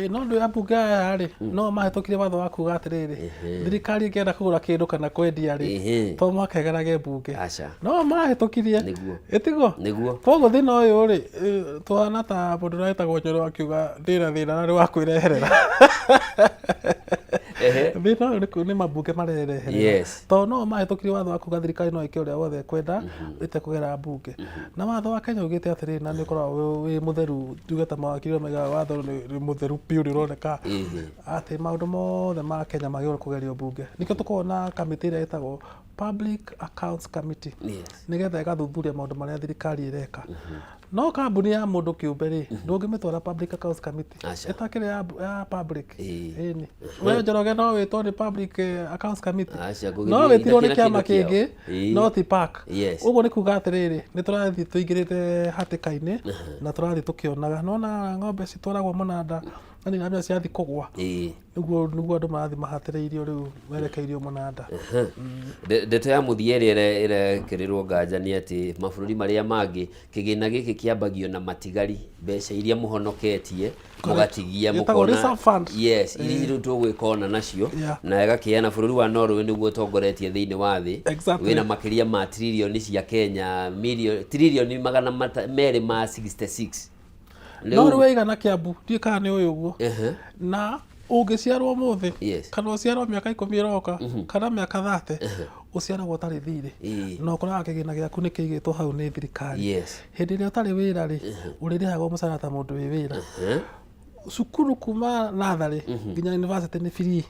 No ndũ ya mbunge aya rĩ, no mahĩtũkirie watho wa kuga atĩrĩrĩ, thirikari ĩngĩenda kũgũra kĩndũ kana kwendia rĩ, to mũhaka ĩgerage mbunge. No mahĩtũkirie. Ĩtiguo? Koguo thĩna ũyũ rĩ, tũhana ta mũndũ ũrĩa wĩtagwo Nyoro akiuga ndĩna thĩna na nĩ wa kwĩreherera. Thĩna ũyũ nĩ mambunge marereherera. Tondũ no mahĩtũkirie watho wa kuga thirikari no ĩke ũrĩa wothe ĩkwenda ĩtekũgera mbunge. Na watho wa Kenya ugĩte atĩrĩrĩ, na nĩ ũkoragwo wĩ mũtheru, njuge ta mawakiri arĩa maugaga watho nĩ mũtheru biũ nĩ ũroneka atĩ maũndũ mothe ma Kenya magĩrĩirwo kũgerio mbunge. Nĩkĩo tũkoragwo na kamĩtĩ ĩrĩa ĩtagwo Public Accounts Committee, nĩgetha ĩgathuthuria maũndũ marĩa thirikari ĩreka. No kambuni ya mũndũ kĩũmbe rĩ, ndũngĩmĩtwara Public Accounts Committee. Ĩtakĩrĩ ya public. Ĩni. We Njoroge no wĩtwo nĩ Public Accounts Committee. No wĩtirwo nĩ kĩama kĩngĩ, no ti PAC. Ũguo nĩ kuga atĩrĩrĩ, nĩ tũrathiĩ tũingĩrĩte hatĩka-inĩ na tũrathiĩ tũkĩonaga. Nĩwona ng'ombe citwaragwo mũnanda na nĩ iramenya cirathiĩ kũgwa. Nĩguo nĩguo andũ marathiĩ mahatĩrĩirio rĩu merekeirio mũnanda. Ndeto ya mũthia ĩrĩa ĩrekĩrĩrwo nganja nĩ atĩ mabũrũri marĩa mangĩ kĩgĩna gĩkĩ kĩambagio na matigari, mbeca iria mũhonoketie mũgatigia. Gĩtagwo mũkona reserve fund. Yes, iria rĩu tũgwĩka ona nacio na ĩgakĩana bũrũri wa Norway nĩguo ũtongoretie thĩinĩ wa thĩ wĩna makĩria ma tririoni cia Kenya tririoni 266. No rĩu ĩigana Kĩambu, ndiũĩ kana nĩ ũĩ ũguo. Na ũngĩciarwo ũmũthĩ kana ũciarwo mĩaka 10 ĩroka kana mĩaka 30, ũciaragwo ũtarĩ thirĩ na ũkoraga kĩgĩna gĩaku nĩ kĩigĩtwo hau nĩ thirikari. Hĩndĩ ĩrĩa ũtarĩ wĩra rĩ, ũrĩrĩhagwo mũcara ta mũndũ wĩ wĩra. Cukuru kuma natharĩ nginya university nĩ free.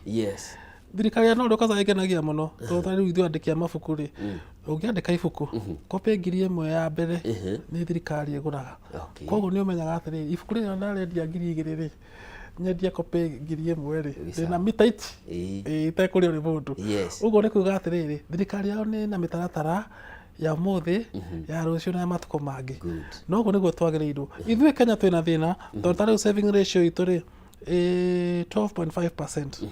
Thirikari ya Norway kwanza ĩngenagia mũno tondũ ta rĩu ithuĩ andĩki a mabuku rĩ, ũngĩandĩka ibuku copy 1000 ya mbere nĩ thirikari ĩgũraga. Koguo nĩ ũmenyaga atĩrĩrĩ, ibuku rĩrĩ ndarendia 2000 rĩ, nyendia copy 1000 rĩ, ndĩna mita ici itekũrĩo nĩ mũndũ. Ũguo nĩ kuga atĩrĩrĩ, thirikari yao nĩ na mĩtaratara ya ũmũthĩ, ya rũciũ na ya matukũ mangĩ. No ũguo nĩguo twagĩrĩirwo. Ithuĩ Kenya twĩna thĩna tondũ ta rĩu saving ratio itũ rĩ ĩ 12.5%,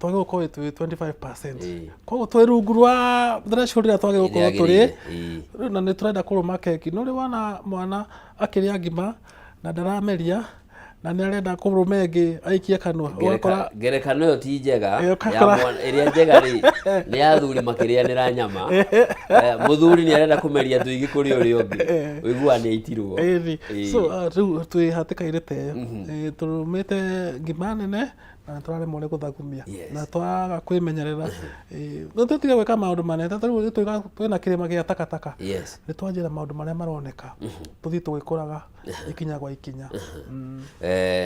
twagĩrĩirwo gũkorwo twĩ 25%. Koguo twĩ rungu rwa threshold ĩrĩa twagĩrĩirwo gũkorwo tũrĩ. Rĩu na nĩ tũrenda kũrũma keki. No rĩ wona mwana akĩrĩa ngima na ndarameria na nĩ arenda kũrũma ĩngĩ aikie kanua, ũgakora Ngerekano ĩyo ti njega. Ĩyo ya ĩrĩa njega rĩ nĩ ya athuri makĩrĩanĩra nyama. Mũthuri nĩ arenda kũmeria tũingĩ kũrĩ ũrĩa ũngĩ, ũiguaga nĩ aitirwo. Ĩni. So rĩu twĩ hatĩka-inĩ ta ĩyo. Tũrũmĩte ngima nene na nĩ tũraremwo nĩ gũthagumia na twaga kwĩmenyerera. No tũtige gwĩka maũndũ manene, ta rĩu twĩna kĩrĩma gĩa takataka. Nĩ twanjie na maũndũ marĩa maroneka, tũthiĩ tũgĩkũraga ikinya gwa ikinya.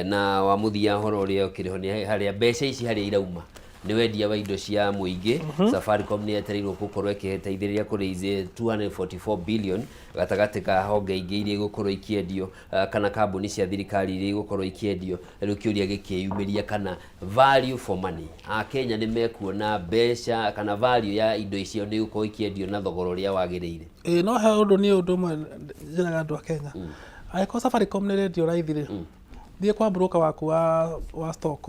Na wa mũthia, ũhoro ũrĩa ũkĩrĩ ho nĩ harĩa mbeca ici harĩa irauma nĩ wendia wa indo cia mũingĩ. Safaricom nĩ yetereirwo gũkorwo ĩkĩteithĩrĩria kũ raise 244 billion gatagatĩ ka honge ingĩ iria igũkorwo ikĩendio, kana kambuni cia thirikari iria igũkorwo ikĩendio. Rĩu kĩũria gĩkĩyumĩria kana value for money, Akenya nĩ mekuona mbeca kana value ya indo icio nĩ igũkorwo ikĩendio na thogora ũrĩa wagĩrĩire? Ĩĩ, no he ũndũ, niĩ ũndũ ũmwe njĩraga andũ a Kenya, angĩkorwo Safaricom nĩ ĩrendio raithi rĩ, thiĩ kwa broker waku wa stock,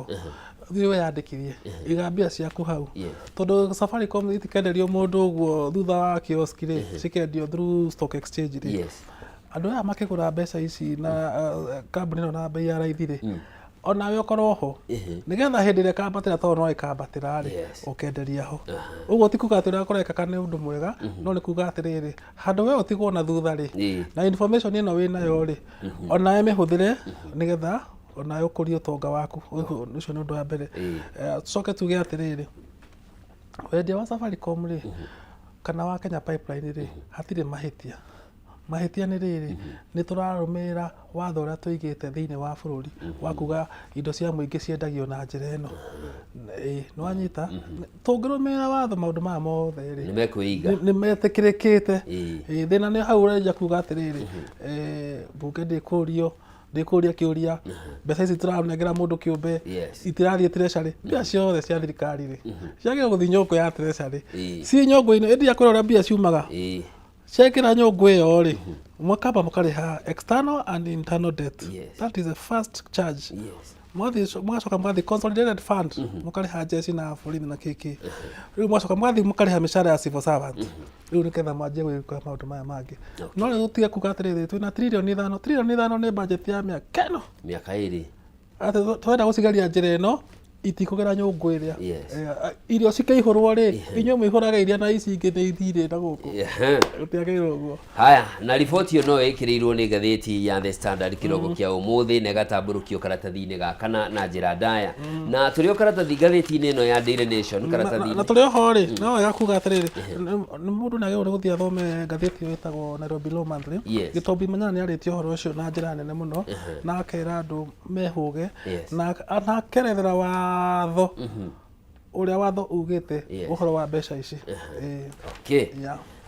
thiĩ wĩyandĩkithie, iga mbia ciaku hau, tondũ Safaricom itikenderio mũndũ ũguo thutha wa kioski rĩ, cikendio through stock exchange rĩ. Andũ aya makĩgũra mbeca ici na kambuni ĩno na bei ya raithi rĩ, onawe ũkorwo ho, nĩgetha hĩndĩ ĩrĩa ĩkambatĩra, tondũ no ĩkambatĩra rĩ, ũkenderia ho. Ũguo ti kuga atĩ ũrĩa kũrekeka nĩ ũndũ mwega, no nĩ kuga atĩrĩrĩ, handũ we ũtigwo na thutha rĩ, na information ĩno wĩnayo rĩ, onawe mĩhũthĩre nĩgetha onawe ũkũrie ũtonga waku. Ũcio nĩ ũndũ wa mbere. Tũcoke tuge atĩrĩrĩ, wendia wa Safaricom rĩ, kana wa Kenya Pipeline rĩ, hatirĩ mahĩtia. Mahĩtia nĩ rĩrĩ, nĩ tũrarũmĩrĩra watho ũrĩa tũigĩte thĩinĩ wa bũrũri wa kuga indo cia mũingĩ ciendagio na njĩra ĩno. Ĩĩ, nĩ wanyita? Tũngĩrũmĩrĩra watho, maũndũ maya mothe rĩ, nĩ mekwĩiga. Nĩ metĩkĩrĩkĩte. Ĩĩ, thĩna nĩ hau ũrenja kuga atĩrĩrĩ, mbunge ndĩkũria kĩũria, mbeca ici tũranengera mũndũ kĩũmbe itirathiĩ treasury. Mbia ciothe cia thirikari rĩ, ciagĩrĩirwo gũthiĩ nyũngũ ya treasury. Ciĩ nyũngũ-inĩ, ĩndĩ ya kwĩra ũrĩa mbia ciumaga, ciaingĩra nyũngũ ĩyo rĩ, mũkamba mũkarĩha external and internal debt. That is the first charge. Mwathiĩ mũgacoka mũgathiĩ consolidated fund, mũkarĩha jeshi na borithi na kĩkĩ. Rĩu mũgacoka mũgathiĩ mũkarĩha mĩcara ya civil servant, rĩu nĩgetha mwanjie gwĩka maũndũ maya mangĩ. No rĩu tũtige kuga atĩrĩrĩ, twĩna tririoni 5. Tririoni 5 nĩ budget ya mĩaka ĩno. Mĩaka 2. Atĩ twenda gũcigeria njĩra ĩno, itikũgera nyũngũ ĩrĩa. Irio cikĩihũrwo rĩ, inyuĩ mũihũraga iria na ici ingĩ nĩ ithirĩ na gũkũ. Gũtiagĩrĩirwo ũguo. Haya, na riboti ĩyo no ĩkĩrĩirwo nĩ ngathĩti ya The Standard kĩroko kĩa ũmũthĩ na ĩgatambũrũkio karatathi-inĩ ga kana na njĩra ndaya. Na tũrĩ o karatathi ngathĩti-inĩ ĩno ya Daily Nation Na tũrĩ oho rĩ, no wega kuga atĩrĩrĩ, nĩ mũndũ nĩ agĩrĩirwo nĩ gũthiĩ athome ngathĩti ĩyo ĩtagwo Nairobi Law Monthly. Gĩtombi Manyara nĩ arĩtie ũhoro ũcio na njĩra nene mũno na akera andũ mehũge na akerethera watho ũrĩa watho ugĩte ũhoro wa mbeca ici. Okay.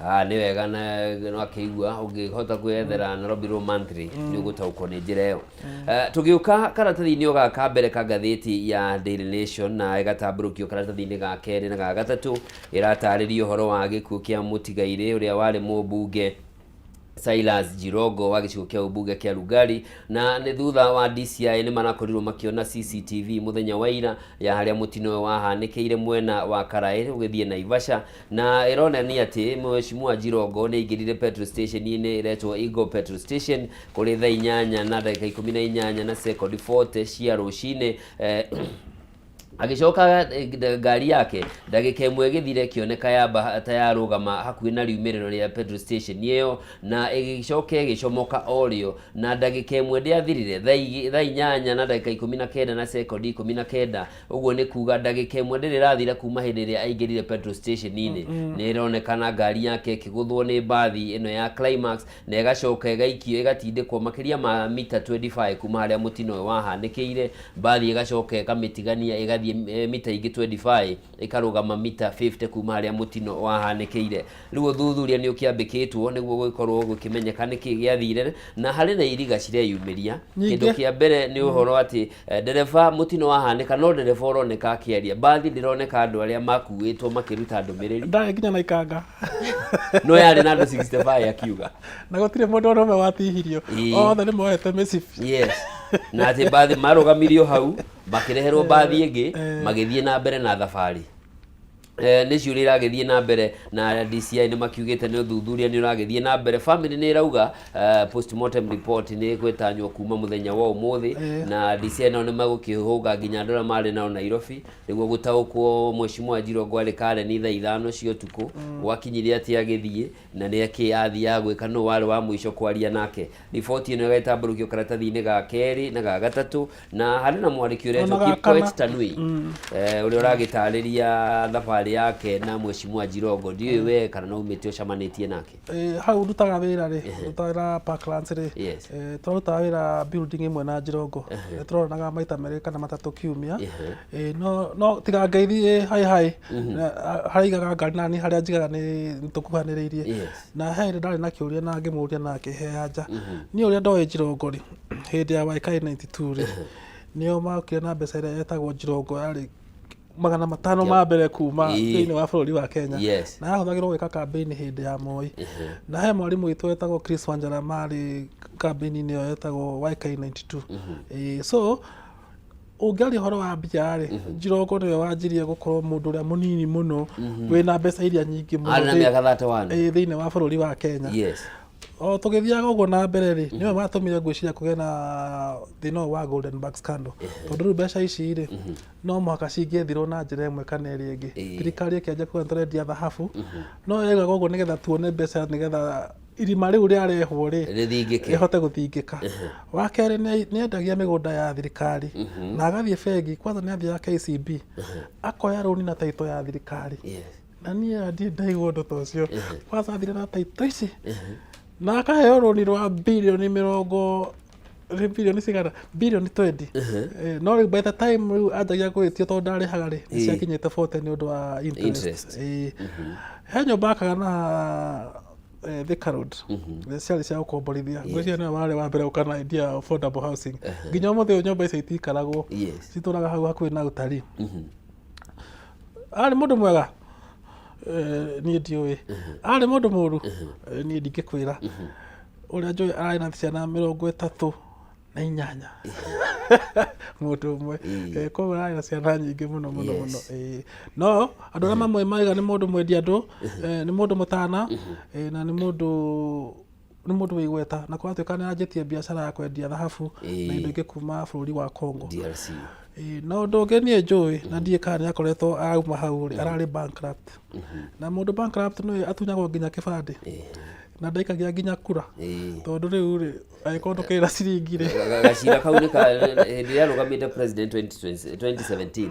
Ah, nĩ wega na no akĩigua ũngĩhota kwĩyethera Nairobi Law Monthly nĩ ũgũtaũkwo nĩ njĩra ĩyo. Tũgĩũka karatathi-inĩ o gaka ka mbere ka ngathĩti ya Daily Nation na ĩgatambũrũkio karatathi-inĩ ga kerĩ na ga gatatũ, ĩratarĩria ũhoro wa gĩkuũ kĩa mũtigairĩ ũrĩa warĩ mũmbunge. Silas Jirongo wa gĩcigo kĩa ũmbunge kĩa Lugari, na nĩ thutha wa DCI nĩ marakorirwo makĩona CCTV mũthenya wa ira ya harĩa mũtino ũyũ wahanĩkĩire mwena wa Karaĩ ũgĩthiĩ Naivasha, na ĩronania atĩ Mheshimiwa Jirongo nĩ aingĩrire petrol station-inĩ ĩretwo Eagle Petrol Station kũrĩ thaa inyanya na ndagĩka 18 na sekondi 40 cia rũcinĩ. Agĩcoka ngari yake ndagĩka ĩmwe ĩgĩthira ĩkĩoneka yamba ta yarũgama hakuhĩ na riumĩrĩro rĩa petrol station ĩyo, na ĩgĩcoka ĩgĩcomoka o rĩo, na ndagĩka ĩmwe ndĩathirire thaa 8 na ndagĩka 19 na sekondi 19. Ũguo nĩ kuga ndagĩka ĩmwe ndĩrĩ ĩrathira kuma hĩndĩ ĩrĩa aingĩrire petrol station-inĩ. Nĩ ĩronekana ngari yake ĩkĩgũthwo nĩ mbathi ĩno ya Climax na ĩgacoka ĩgaikio ĩgatindĩkwo makĩria ma mita 25 kuma harĩa mũtino ũyũ wahanĩkĩire. Mbathi ĩgacoka ĩkamĩtigania ĩgathiĩ mita ingĩ 25 ĩkarũgama mita 50 kuma harĩa mũtino wahanĩkĩire. Rĩu ũthuthuria nĩ ũkĩambĩkĩtwo nĩguo gũgĩkorwo gũkĩmenyeka nĩkĩ gĩathire, na harĩ na iriga cireyumĩria. Kĩndũ kĩa mbere nĩ ũhoro atĩ ndereba mũtino wahanĩka no ndereba ũroneka akĩaria, mbathi ndĩroneka andũ arĩa makuĩtwo makĩruta ndũmĩrĩri. Ndarĩ nginya na ikanga. No yarĩ na andũ 65 akiuga. Na gũtirĩ mũndũ ona ũmwe watihirio. Othe nĩ moete mĩcibi. Yes. Na atĩ mbathi marũgamirio hau makĩreherwo mbathi ĩngĩ magĩthiĩ na mbere na thabarĩ. Nĩ ciũria iragĩthiĩ na mbere na DCI nĩ makiugĩte nĩ ũthuthuria nĩ ũragĩthiĩ na mbere. Family nĩ ĩrauga postmortem report nĩ ĩgwĩtanywo kuma mũthenya wa ũmũthĩ, na DCI nao nĩ megũkĩhũnga nginya andũ arĩa marĩ nao Nairobi nĩguo gũtaũkwo Mheshimiwa Jirongo arĩ Karen thaa 5 cia ũtukũ gwakinyire atĩa agĩthiĩ na nĩ akĩ athiaga gwĩka, nũ warĩ wa mũico kwaria nake. Riboti ĩno ĩgagĩtambũrũkio karatathi-inĩ ga kerĩ na ga gatatũ, na harĩ na mwandĩki ũretwo Ona ga Kipkoech kana. Tanui, ũrĩa ũragĩtarĩria thabarĩ yake na Mheshimiwa Jirongo. Ndiũĩ we kana no umĩte ũcamanĩtie nake. Hau ndutaga wĩra rĩ, ndutaga wĩra Parklands rĩ, Yes. Tũrarutaga wĩra building ĩmwe na Jirongo. Tũroranaga maita merĩ kana matatũ kiumia. No tiga ngeithi hi hi. Harĩa aigaga ngari na niĩ harĩa njigaga nĩ tũkuhanĩrĩirie. Na he hĩndĩ ndarĩ na kĩũria na ngĩmũria na akĩhe anja. Niĩ ũrĩa ndoĩ Jirongo rĩ, hĩndĩ ya YK 92 rĩ, nĩo mokire na mbeca ĩrĩa yetagwo Jirongo, yarĩ 500 ma mbere kuma thĩinĩ wa bũrũri wa Kenya. Na yahũthagĩrwo gwĩka campaign hĩndĩ ya Moi. Na he mwarimũ witũ wetagwo Chris Wanjara marĩ campaign-inĩ ĩyo yetagwo YK 92. So ũngĩaria ũhoro wa mbia rĩ, Jirongo nĩwe wanjirie gũkorwo mũndũ ũrĩa mũnini mũno wĩna mbeca iria nyingĩ mũno Arĩ na mĩaka 31. Thĩinĩ wa bũrũri wa Kenya. O tũgĩthiaga ũguo na mbere rĩ, nĩwe watũmire ngwĩciria kũgĩe na thĩna ũyũ wa Golden Bag scandal. Tondũ rĩu mbeca ici rĩ, no mũhaka cingĩethirwo na njĩra ĩmwe kana ĩrĩa ĩngĩ. Thirikari ĩkĩanjia kuga nĩtũrendia thahabu, no yaugaga ũguo nĩgetha tuone mbeca nĩgetha irima rĩu rĩarehwo rĩ, rĩthingĩke, rĩhote gũthingĩka. Wa kerĩ, nĩ endagia mĩgũnda ya thirikari na agathiĩ bengi, kwanza nĩ athiaga KCB akoya rũni na taito ya thirikari. Na niĩ ndirĩ ndaigua ũndũ ta ũcio. Kwanza athire na taito ici na akaheo rũni rwa birioni mĩrongo nĩ birioni cigana, birioni 20. No rĩu by the time rĩu anjagia gwĩtio tondũ ndarĩhaga rĩ, nĩ ciakinyĩte 40 nĩ ũndũ wa interest. Interest. He nyũmba akaga na Thika Road, ciarĩ cia gũkomborithia. Ngwĩciria nĩwe warĩ wa mbere gũka na idea ya affordable housing. Nginya ũmũthĩ ũyũ nyũmba icio itiikaragwo, citũraga hau hakuhĩ na ũtarii. Arĩ mũndũ mwega? Niĩ ndiũĩ. Arĩ mũndũ mũru? Niĩ ndingĩkwĩra. Ũrĩa njũĩ ararĩ na ciana 38 mũndũ ũmwe. Koguo ararĩ na ciana nyingĩ mũno mũno mũno. No andũ arĩa mamwe maiga nĩ mũndũ mwendi andũ, nĩ mũndũ mũtana, na nĩ mũndũ wĩ igweta, na kũratuĩka nĩ anjĩtie biacara ya kwendia thahabu na indo ingĩ kuma bũrũri wa Congo. DRC. Na ũndũ ũngĩ niĩ njũĩ na ndiĩ kana nĩ akoretwo auma hau rĩ, ararĩ bankrupt. Na mũndũ bankrupt nĩ atunyagwo nginya kĩbandĩ na ndaikagia nginya kura, tondũ rĩu rĩ, angĩkorwo ndũkĩrĩ na ciringi rĩ. Gacira kau nĩ ka hĩndĩ ĩrĩa arũgamĩte president 2017,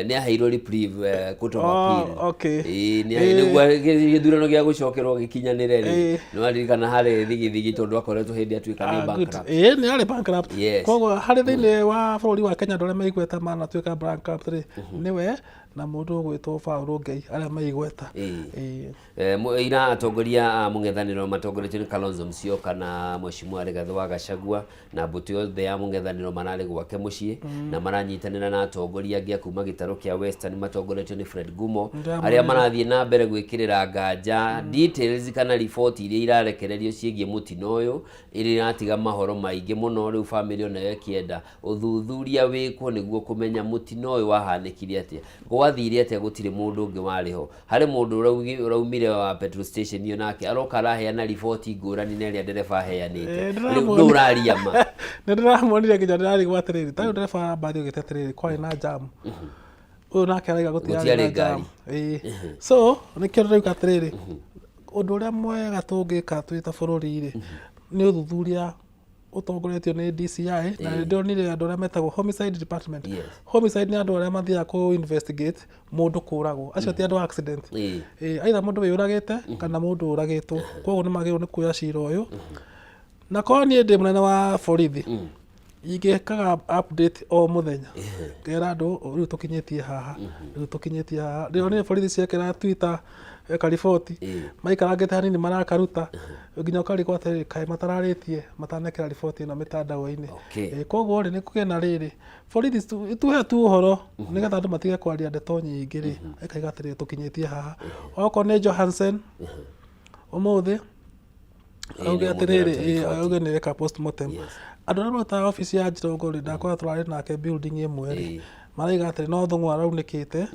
nĩ aheirwo reprieve, court of appeal. Ĩĩ, nĩguo gĩthurano gĩa gũcokerwo gĩkinyanĩre rĩ, nĩ waririkana harĩ thigithigi tondũ akoretwo hĩndĩ atuĩka nĩ Ah, good. bankrupt. Ĩĩ, nĩ arĩ bankrupt. Koguo harĩ thĩinĩ wa bũrũri wa Kenya andũ arĩa me igweta manatuĩka bankrupt rĩ, nĩwe na mũndũ ũgwĩtwo Paul Ngei, arĩa me igweta. Ira atongoria a mũng'ethanĩro matongoretio nĩ Kalonzo Musyoka na Mheshimiwa Mheshimiwa Rigathi wa Gachagua na mbũtũ yothe ya mũng'ethanĩro mararĩ gwake mũciĩ na maranyitanĩra na atongoria angĩ a kuma gĩtarũ kĩa Western matongoretio nĩ Fred Gumo, arĩa marathiĩ na mbere gwĩkĩrĩra nganja details kana riboti iria irarekererio ciĩgiĩ mũtino ũyũ, ĩrĩa ĩratiga mahoro maingĩ mũno. Rĩu bamĩrĩ onayo ĩkĩenda ũthuthuria wĩkwo nĩguo kũmenya mũtino ũyũ wahanĩkire atĩa, gwathire atĩa, gũtirĩ mũndũ ũngĩ warĩ ho. Harĩ mũndũ ũraumire wa petrol station ĩyo, nake aroka araheana riboti ngũrani na ĩrĩa ndereba aheanĩte. Rĩu nũ ũraria ma? Nĩ ndĩramuonire, nginya ndĩrarigwo atĩrĩrĩ, tarĩu ndereba wa mbathi augĩte atĩrĩrĩ, kwarĩ na jam, ũyũ nake arauga gũtiarĩ Gũtiarĩ na jam. Ĩĩ. So nĩkĩo ndĩrauga atĩrĩrĩ, ũndũ ũrĩa mwega tũngĩka twĩ ta bũrũri rĩ, nĩ ũthuthuria ũtongoretio nĩ DCI, na nĩ ndĩronire andũ arĩa metagwo homicide department. Homicide nĩ andũ arĩa mathiaga kũ investigate mũndũ kũragwo, acio ti andũ a accident. Ĩĩ, either mũndũ wĩyũragĩte kana mũndũ ũragĩtwo, koguo nĩ magĩrĩirwo nĩ kuoya cira ũyũ. Na korwo niĩ ndĩ mũnene wa borithi, ingĩkaga update o mũthenya, ngera andũ rĩu tũkinyĩtie haha, rĩu tũkinyĩtie haha. Ndĩronire borithi ciekĩra Twitter kariboti, maikarangĩte hanini marakaruta, nginya ũkarigwo atĩrĩrĩ, kaĩ matararĩtie matanekĩra riboti ĩno mĩtandao-inĩ? Koguo rĩ, nĩ kũgĩe na rĩrĩ, borithi ituhe tu ũhoro nĩgetha andũ matige kwaria ndeto nyingĩ rĩ, ĩkaiga atĩrĩrĩ, tũkinyĩtie haha. Okorwo nĩ Johansen ũmũthĩ auge nĩ atĩrĩrĩ, ũmũthĩ arute auge nĩ reka postmortem. Andũ arĩa marutaga obici ya Njirongo rĩ, ndakora tũrarĩ nake building ĩmwe rĩ, maraiga atĩrĩ no thũng'wa araunĩkĩte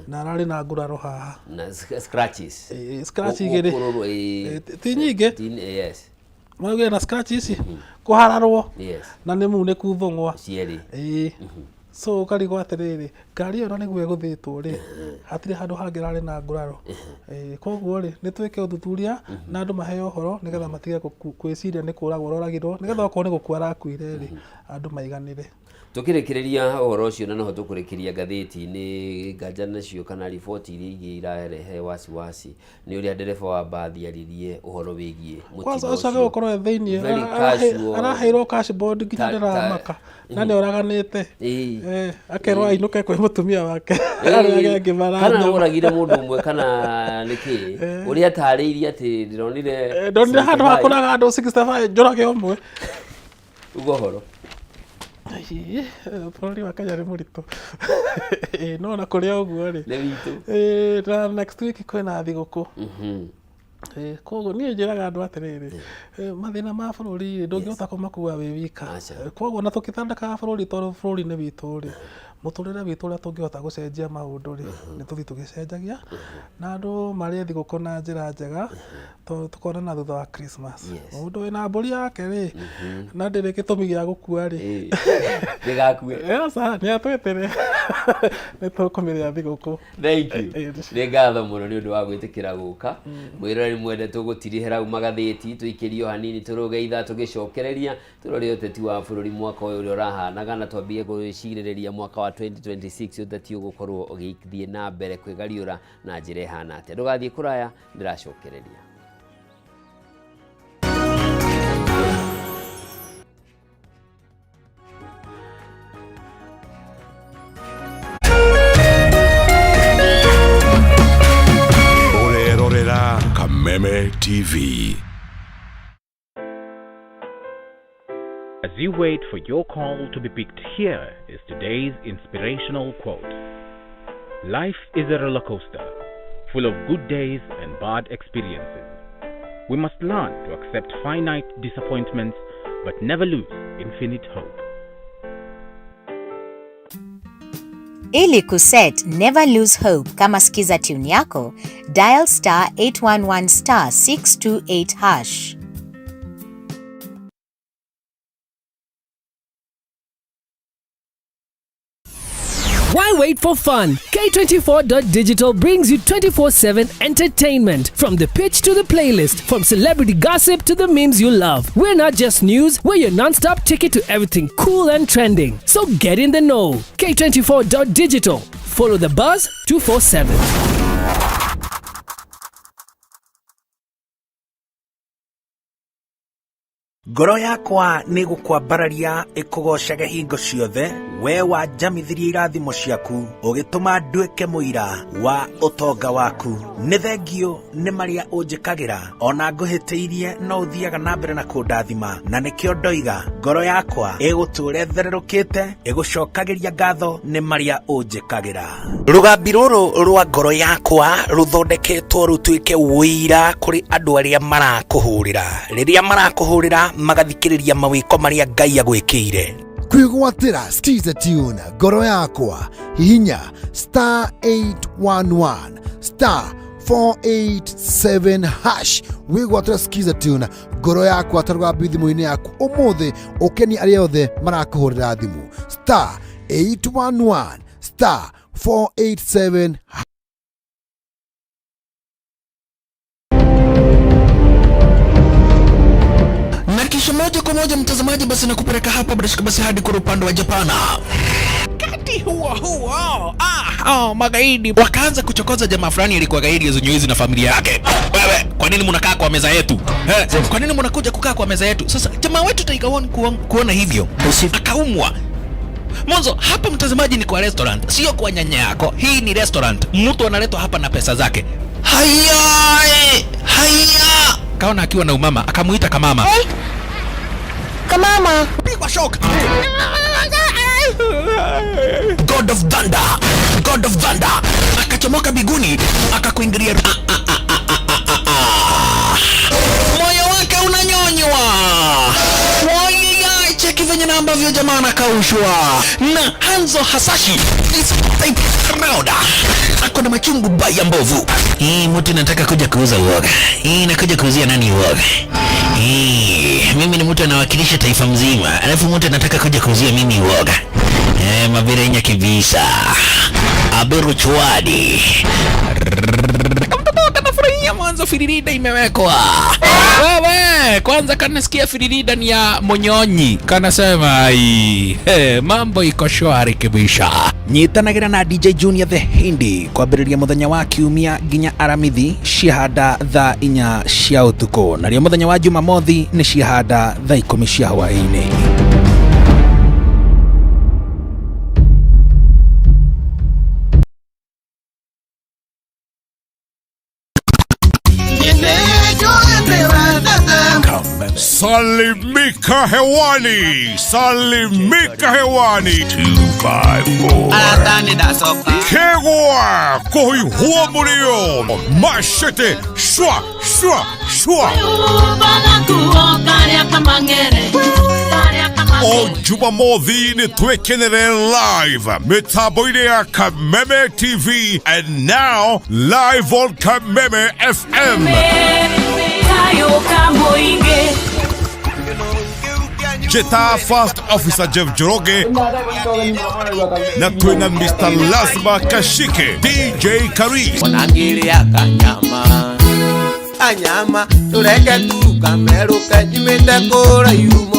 na ararĩ na nguraro haha. Na scratches. Scratch igĩrĩ. Gũkũrũrwo, ĩĩ. Ti nyingĩ. Yes. Maraugire na scratch ici kũhararwo na nĩ munĩku thũng'wa. Cierĩ. Ĩĩ, so ũkarigwo atĩrĩrĩ, ngari ĩyo na nĩguo ĩgũthĩtwo rĩ, hatirĩ handũ hangĩ rarĩ na nguraro. Koguo rĩ, nĩ twĩke ũthuthuria na andũ maheo ũhoro nĩgetha matige gwĩciria nĩ kũragwo aroragirwo, nĩgetha okorwo nĩ gũkua arakuire rĩ, andũ maiganĩre. Tũkĩrĩkĩrĩria ũhoro ũcio, na noho tũkũrĩkĩria ngathĩti-inĩ, nganja nacio kana riboti iria ingĩ irarehe wasiwasi nĩ ũrĩa ndereba wa mbathi aririe ũhoro wĩgiĩ kwanza mũtino ũcio ũcio. agĩgũkorwo e thĩiniĩ Very casual. Araheirwo cash bond nginya ndĩramaka na nĩ oraganĩte. Akerwo ainũke kwĩ mũtumia wake, arĩa angĩ Kana maranyama. Oragire mũndũ ũmwe kana nĩkĩ, ũrĩa atarĩirie atĩ ndĩronire Ndonire handũ ha 65. kũraga andũ 65 njũrage ũmwe. Uga ũhoro. Ĩĩ, bũrũri wa Kenya nĩ mũritũ. Ĩĩ, no na kũrĩ o ũguo rĩ, Nĩ witũ. Ĩĩ, na next week kwĩna thigũkũ. Ĩĩ, koguo niĩ njĩraga andũ atĩrĩrĩ, mathĩna ma bũrũri rĩ, ndũngĩhota kũmakua wĩ wika. Aca. Koguo na tũkĩthondekaga bũrũri, tondũ bũrũri nĩ witũ rĩ, mũtũrĩre witũ ũrĩa tũngĩhota gũcenjia maũndũ rĩ, nĩ tũthiĩ tũgĩcenjagia, na andũ marĩe thigũkũ na njĩra njega, tondũ tũkonana thutha wa Christmas. Mũndũ wĩna mbũri yake rĩ, na ndĩrĩ gĩtũmi gĩa gũkua rĩ, Ndĩgakue. Aca, nĩ atwĩtĩre, nĩ tũkũmĩrĩa thigũkũ. Thank you. Nĩ ngatho mũno nĩ ũndũ wa gwĩtĩkĩra gũka. Mwĩroreri mwende, tũgũtirihĩra hau magathĩti, tũikĩrio hanini, tũrũge ithaa, tũgĩcokereria tũrore ũteti wa bũrũri mwaka ũyũ ũrĩa ũrahanaga, na twambie gwĩcirĩrĩria mwaka wa 2026 ũteti ũgũkorwo ũgĩthiĩ na mbere kwĩgariũra na njĩra ĩhana atĩa. Ndũgathiĩ kũraya, ndĩracokereria. Ũrerorera Kameme TV. As you wait for your call to be picked, here is today's inspirational quote. Life is a roller coaster, full of good days and bad experiences. We must learn to accept finite disappointments but never lose infinite hope. Ili kuset Never Lose Hope kama skiza tune yako, dial *811*628#. Why wait for fun? K24.digital brings you 24/7 entertainment, from the pitch to the playlist, from celebrity gossip to the memes you love. We're not just news, we're your non stop ticket to everything cool and trending. So get in the know. K24.digital. Follow the buzz 247. Ngoro yakwa nĩ ĩgũkwambararia ĩkũgoocage hingo ciothe, we wanjamithirie irathimo ciaku, ũgĩtũma nduĩke mũira wa ũtonga waku. Nĩ thengiũ nĩ marĩa ũnjĩkagĩra, ona ngũhĩtĩirie no ũthiaga na mbere na kũndathima, na nĩkĩo ndoiga ngoro yakwa ĩgũtũũra ĩthererũkĩte, ĩgũcokagĩria ngatho nĩ marĩa ũnjĩkagĩra. Rũgambi rũrũ rwa ngoro yakwa rũthondeketwo rũtuĩke ũira kũrĩ andũ arĩa marakũhũrĩra. Rĩrĩa marakũhũrĩra magathikĩrĩria mawĩko marĩa Ngai agwĩkĩire. Kwĩgwatĩra Skiza Tune ngoro yakwa hihinya star 811 star 487 hash wĩgwatĩra Skiza Tune ngoro yakwa ta rũgambi thimũ-inĩ yaku ũmũthĩ ũkenie arĩa othe marakũhũrĩra thimũ star 811 star 487. Na kisha moja kwa moja mtazamaji, basi nakupeleka hapa bila shaka basi hadi kwa upande wa Japana. Wakati huo huo, magaidi wakaanza kuchokoza jamaa fulani alikuwa gaidi ya na familia yake. Wewe, kwa nini mnakaa kwa meza yetu? Kwa nini mnakuja kukaa kwa meza yetu? Sasa jamaa wetu Tiger One kuona hivyo akaumwa. Mwanzo hapa mtazamaji ni kwa restaurant, sio kwa nyanya yako. Hii ni restaurant, mtu analetwa hapa na pesa zake. Haya, haya. Kaona akiwa na umama, akamuita kamama. Hey. Kamama. Pigwa shock. God of Thunder, God of Thunder akachomoka biguni akakuingilia. Moyo wake unanyonywa. Wai, cheki venye na ambavyo jamaa anakaushwa na Hanzo Hasashi is type round. Ako na machungu baya mbovu. Hii mtu nataka kuja kuuza uoga. Hii nakuja kuuzia nani uoga? Hii mimi ni mtu anawakilisha taifa mzima, alafu mtu anataka kuja kuuzia mimi uoga. Mabirenya kibisa. Aberu chwadi. Kamtoto kanafurahia mwanzo firirida imewekwa. Wewe, kwanza kanasikia firirida ni ya monyonyi. Kanasema ai, mambo iko shwari kibisha. Nyitanagira na DJ Junior the Hindi kwambĩrĩria mũthenya wa kiumia nginya Aramithi ciahanda thaa 4 cia ũtukũ, narĩo mũthenya wa Jumamothi nĩ ciahanda thaa 10 cia hwaĩ-inĩ. Salimika hewani, salimika hewani. 254. Kegwa kohi huo murio. Machete shwa shwa shwa. O Jumamothi ni twekenere live mitambo-inĩ ya Kameme TV and now live on Kameme FM. Jeta First Officer Jeff Njoroge na twina Mr. Lazma Kashike, DJ Karis. Onangiria kanyama kanyama tureke tukameruke nyumite kũraihu mũno.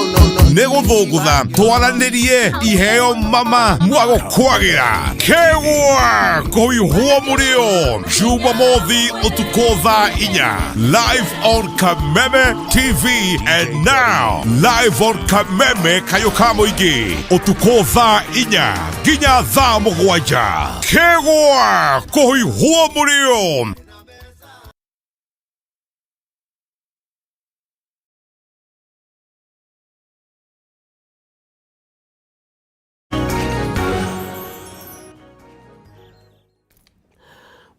Nĩ gũthũngũtha twaranĩrie iheo mama mwagũkwagĩra kegwa kũhiũhwo mũrĩo Jumamothi ũtukũ thaa 4 live on Kameme TV and now live on Kameme kayũ ka mũingĩ ũtukũ thaa 4 nginya thaa 7 kegwa kũhiũhwo mũrĩo.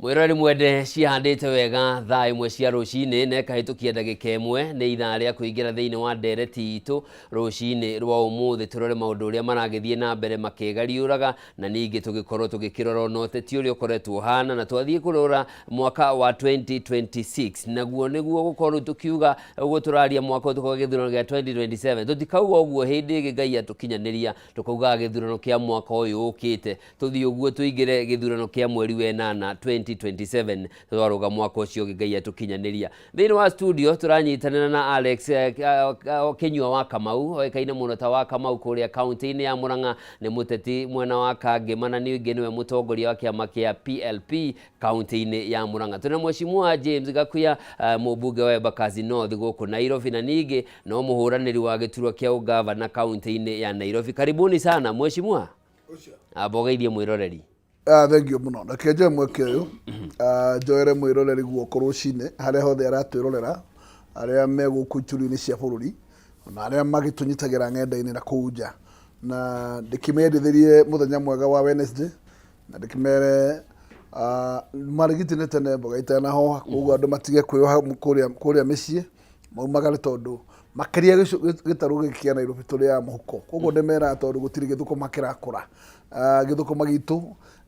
Mwirori mwende cihandĩte wega thaa 1 cia rũcinĩ na ĩkahĩtũkia ndagĩka 1 nĩ ithaa rĩa kũingĩra thĩinĩ wa ndereti itũ rũcinĩ rwa ũmũthĩ tũrore maũndũ ũrĩa maragĩthiĩ na mbere makĩgariũraga na ningĩ tũgĩkorwo tũgĩkĩrora ona ũteti ũrĩa ũkoretwo ũhana na twathiĩ kũrora mwaka wa 2026 naguo nĩguo gũkorwo tũkiuga ũguo tũraria mwaka ũyũ tũkauga gĩthurano gĩa 2027 tũtikauga ũguo hĩndĩ ĩngĩ Ngai atũkinyanĩria tũkaugaga gĩthurano kĩa mwaka ũyũ ũkĩte tũthiĩ ũguo tũingĩre gĩthurano kĩa mweri wa 8 2027 twarũga mwaka ũcio ũngĩ Ngai atũkinyanĩria. Thĩinĩ wa studio tũranyitanĩra na Alex Kĩnyua wa Kamau, oĩkaine mũno ta wa Kamau kũrĩa kaunti-inĩ ya Murang'a, nĩ mũteti mwena wa Kangema na ningĩ nĩwe mũtongoria wa kĩama kĩa PLP kaunti-inĩ ya Murang'a. Tũrĩ na Mheshimiwa James Gakuya, mũmbunge wa Embakasi North gũkũ Nairobi na ningĩ no mũhũranĩri wa gĩturwa kĩa ũgavana kaunti-inĩ ya Nairobi. Karibuni sana Mheshimiwa. Amba ũgeithie mwĩroreri. Ah, thank you mũno. Reke njoe mweke ũyũ njoere mwĩroreri guoko rũcinĩ harĩa hothe aratwĩrorera, arĩa me gũkũ ituri-inĩ cia bũrũri na arĩa magĩtũnyitagĩra ng'enda-inĩ na kũu nja, na ndĩkĩmendithĩrie mũthenya mwega wa Wednesday, na ndĩkĩmere marigiti nĩ tene mboga itanahoha, koguo andũ matige kwĩyoha kũrĩa mĩciĩ maumagare, tondũ makĩria gĩtarũ gĩkĩ kĩa Nairobi tũrĩaga mũhuko, koguo ndĩmeraga tondũ gũtirĩ gĩthũkũma kĩrakũra. Gĩthũkũma gitũ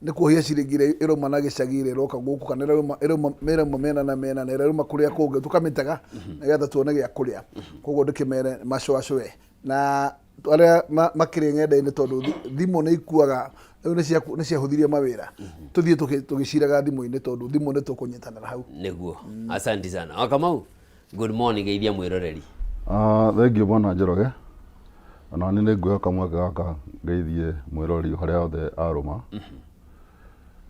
nĩ kuohia ciringi ĩrĩa ĩrauma na gĩcagi ĩrĩa ĩroka gũkũ, kana ĩrauma mĩena na mĩena na ĩrĩa ĩrauma kũrĩa kũngĩ tũkamĩtega nĩgetha tuone gĩa kũrĩa. Koguo ndĩkĩmere macũacũe na arĩa makĩrĩ ng'enda-inĩ, tondũ thimũ nĩ ikuaga rĩu, nĩ ciahũthirie mawĩra, tũthiĩ tũgĩciraga thimũ-inĩ, tondũ thimũ nĩ tũkũnyitanĩra hau. Nĩguo, asanti sana. Wakamau, good morning, geithia mwĩroreri. Thank you bwana Njoroge. Ona niĩ nĩ nguoya mweke gaka ngeithie mwĩroreri harĩa hothe arũma,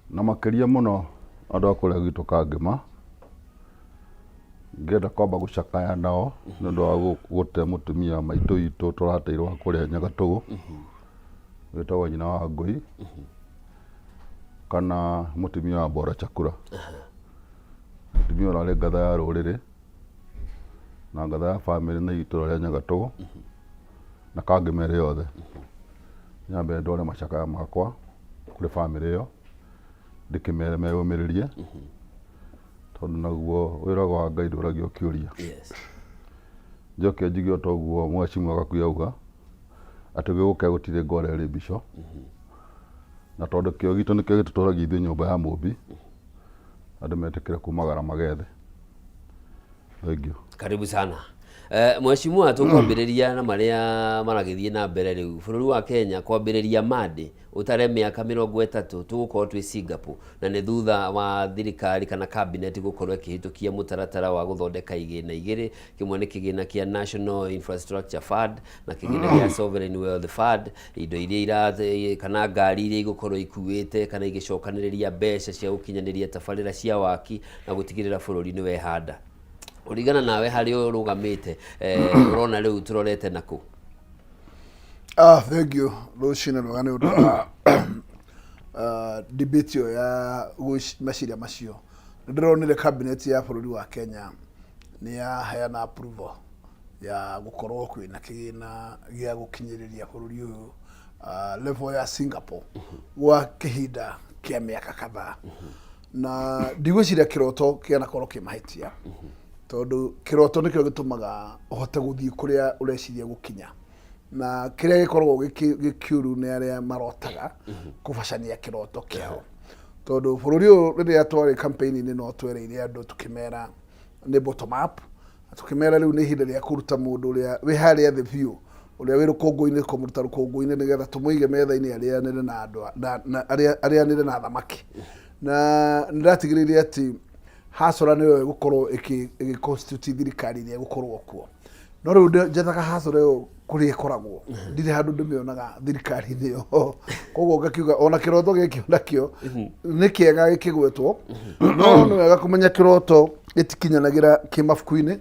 na makĩria mũno andũ a kũrĩa gwitũ Kangĩma. Ngĩenda kwamba gũcakaya nao nĩ ũndũ wa gũte mũtumia maitũ witũ tũrateirwo kũrĩa Nyagatũgũ, wĩtagwo nyina wa Ngũi kana mũtumia wa Bora Chakura, mũtumia ũrarĩ ngatha ya rũrĩrĩ na ngatha ya bamĩrĩ na itũra rĩa Nyagatũgũ na Kangĩma ĩrĩ yothe. Nyambe ndware macakaya makwa kũrĩ bamĩrĩ ĩyo, ndĩkĩmere meyũmĩrĩrie, tondũ naguo wĩra wa Ngai ndũragio kĩũria. Njoke njuge o toguo mheshimiwa Gakuya auga, atĩ gĩgũke gũtirĩ ngore ĩrĩ mbico, na tondũ kĩo gitũ nĩkĩo gĩtũtũragia ithuĩ nyũmba ya mũmbi, andũ metĩkĩre kumagara magethe. Thank you. Karibu sana. Mheshimiwa, tũkwambĩrĩria na marĩa maragĩthiĩ na mbere rĩu bũrũri wa Kenya kwambĩrĩria Monday ũtare mĩaka 30 tũgũkorwo twĩ Singapore, na nĩ thutha wa thirikari kana cabinet gũkorwo ĩkĩhĩtũkia mũtaratara wa gũthondeka igĩna igĩrĩ. Kĩmwe nĩ kĩgĩna kĩa National Infrastructure Fund na kĩgĩna kĩa Sovereign Wealth Fund, indo iria ira kana ngari iria igũkorwo ikuĩte kana igĩcokanĩrĩria mbeca cia gũkinyanĩria tabarĩra cia waki na gũtigĩrĩra bũrũri nĩ wehanda. Kũringana nawe harĩa ũrũgamĩte, ũrona rĩu tũrorete nakũ? Thank you, rũcinĩ rwega, nĩ ũndũ wa debate ĩyo ya meciria macio. Nĩ ndĩronire cabinet ya bũrũri wa Kenya nĩ yaheana approval ya gũkorwo kwĩna kĩgĩna gĩa gũkinyĩrĩria bũrũri ũyũ level ya Singapore gwa kĩhinda kĩa mĩaka kadhaa, na ndigwĩciria kĩroto kĩanakorwo kĩ mahĩtia, tondũ kĩroto nĩkĩo gĩtũmaga ũhote gũthiĩ kũrĩa ũreciria gũkinya, na kĩrĩa gĩkoragwo gĩkĩũru nĩ arĩa marotaga kũbacania kĩroto kĩao, tondũ bũrũri ũyũ rĩrĩa twarĩ campaign-inĩ no twereire andũ tũkĩmera nĩ bottom up, na tũkĩmera rĩu nĩ ihinda rĩa kũruta mũndũ ũrĩa wĩ harĩa thĩ biũ, ũrĩa wĩ rũkũngũ-inĩ, kũmũruta rũkũngũ-inĩ nĩgetha tũmũige metha-inĩ arĩanĩre na andũ arĩanĩre na thamaki. Na nĩndatigĩrĩire atĩ hasora nĩyo ĩgũkorwo ĩgĩ constitute thirikari ĩrĩa ĩgũkorwo kuo, no rĩu njethaga hasora ĩyo kũrĩa ĩkoragwo, ndirĩ handũ ndĩmĩonaga thirikari-inĩ ĩyo. Koguo ngakiuga ona kĩroto gĩkĩ onakĩo nĩ kĩega gĩkĩgwetwo, no nĩ wega kũmenya kĩroto gĩtikinyanagĩra kĩmabuku-inĩ.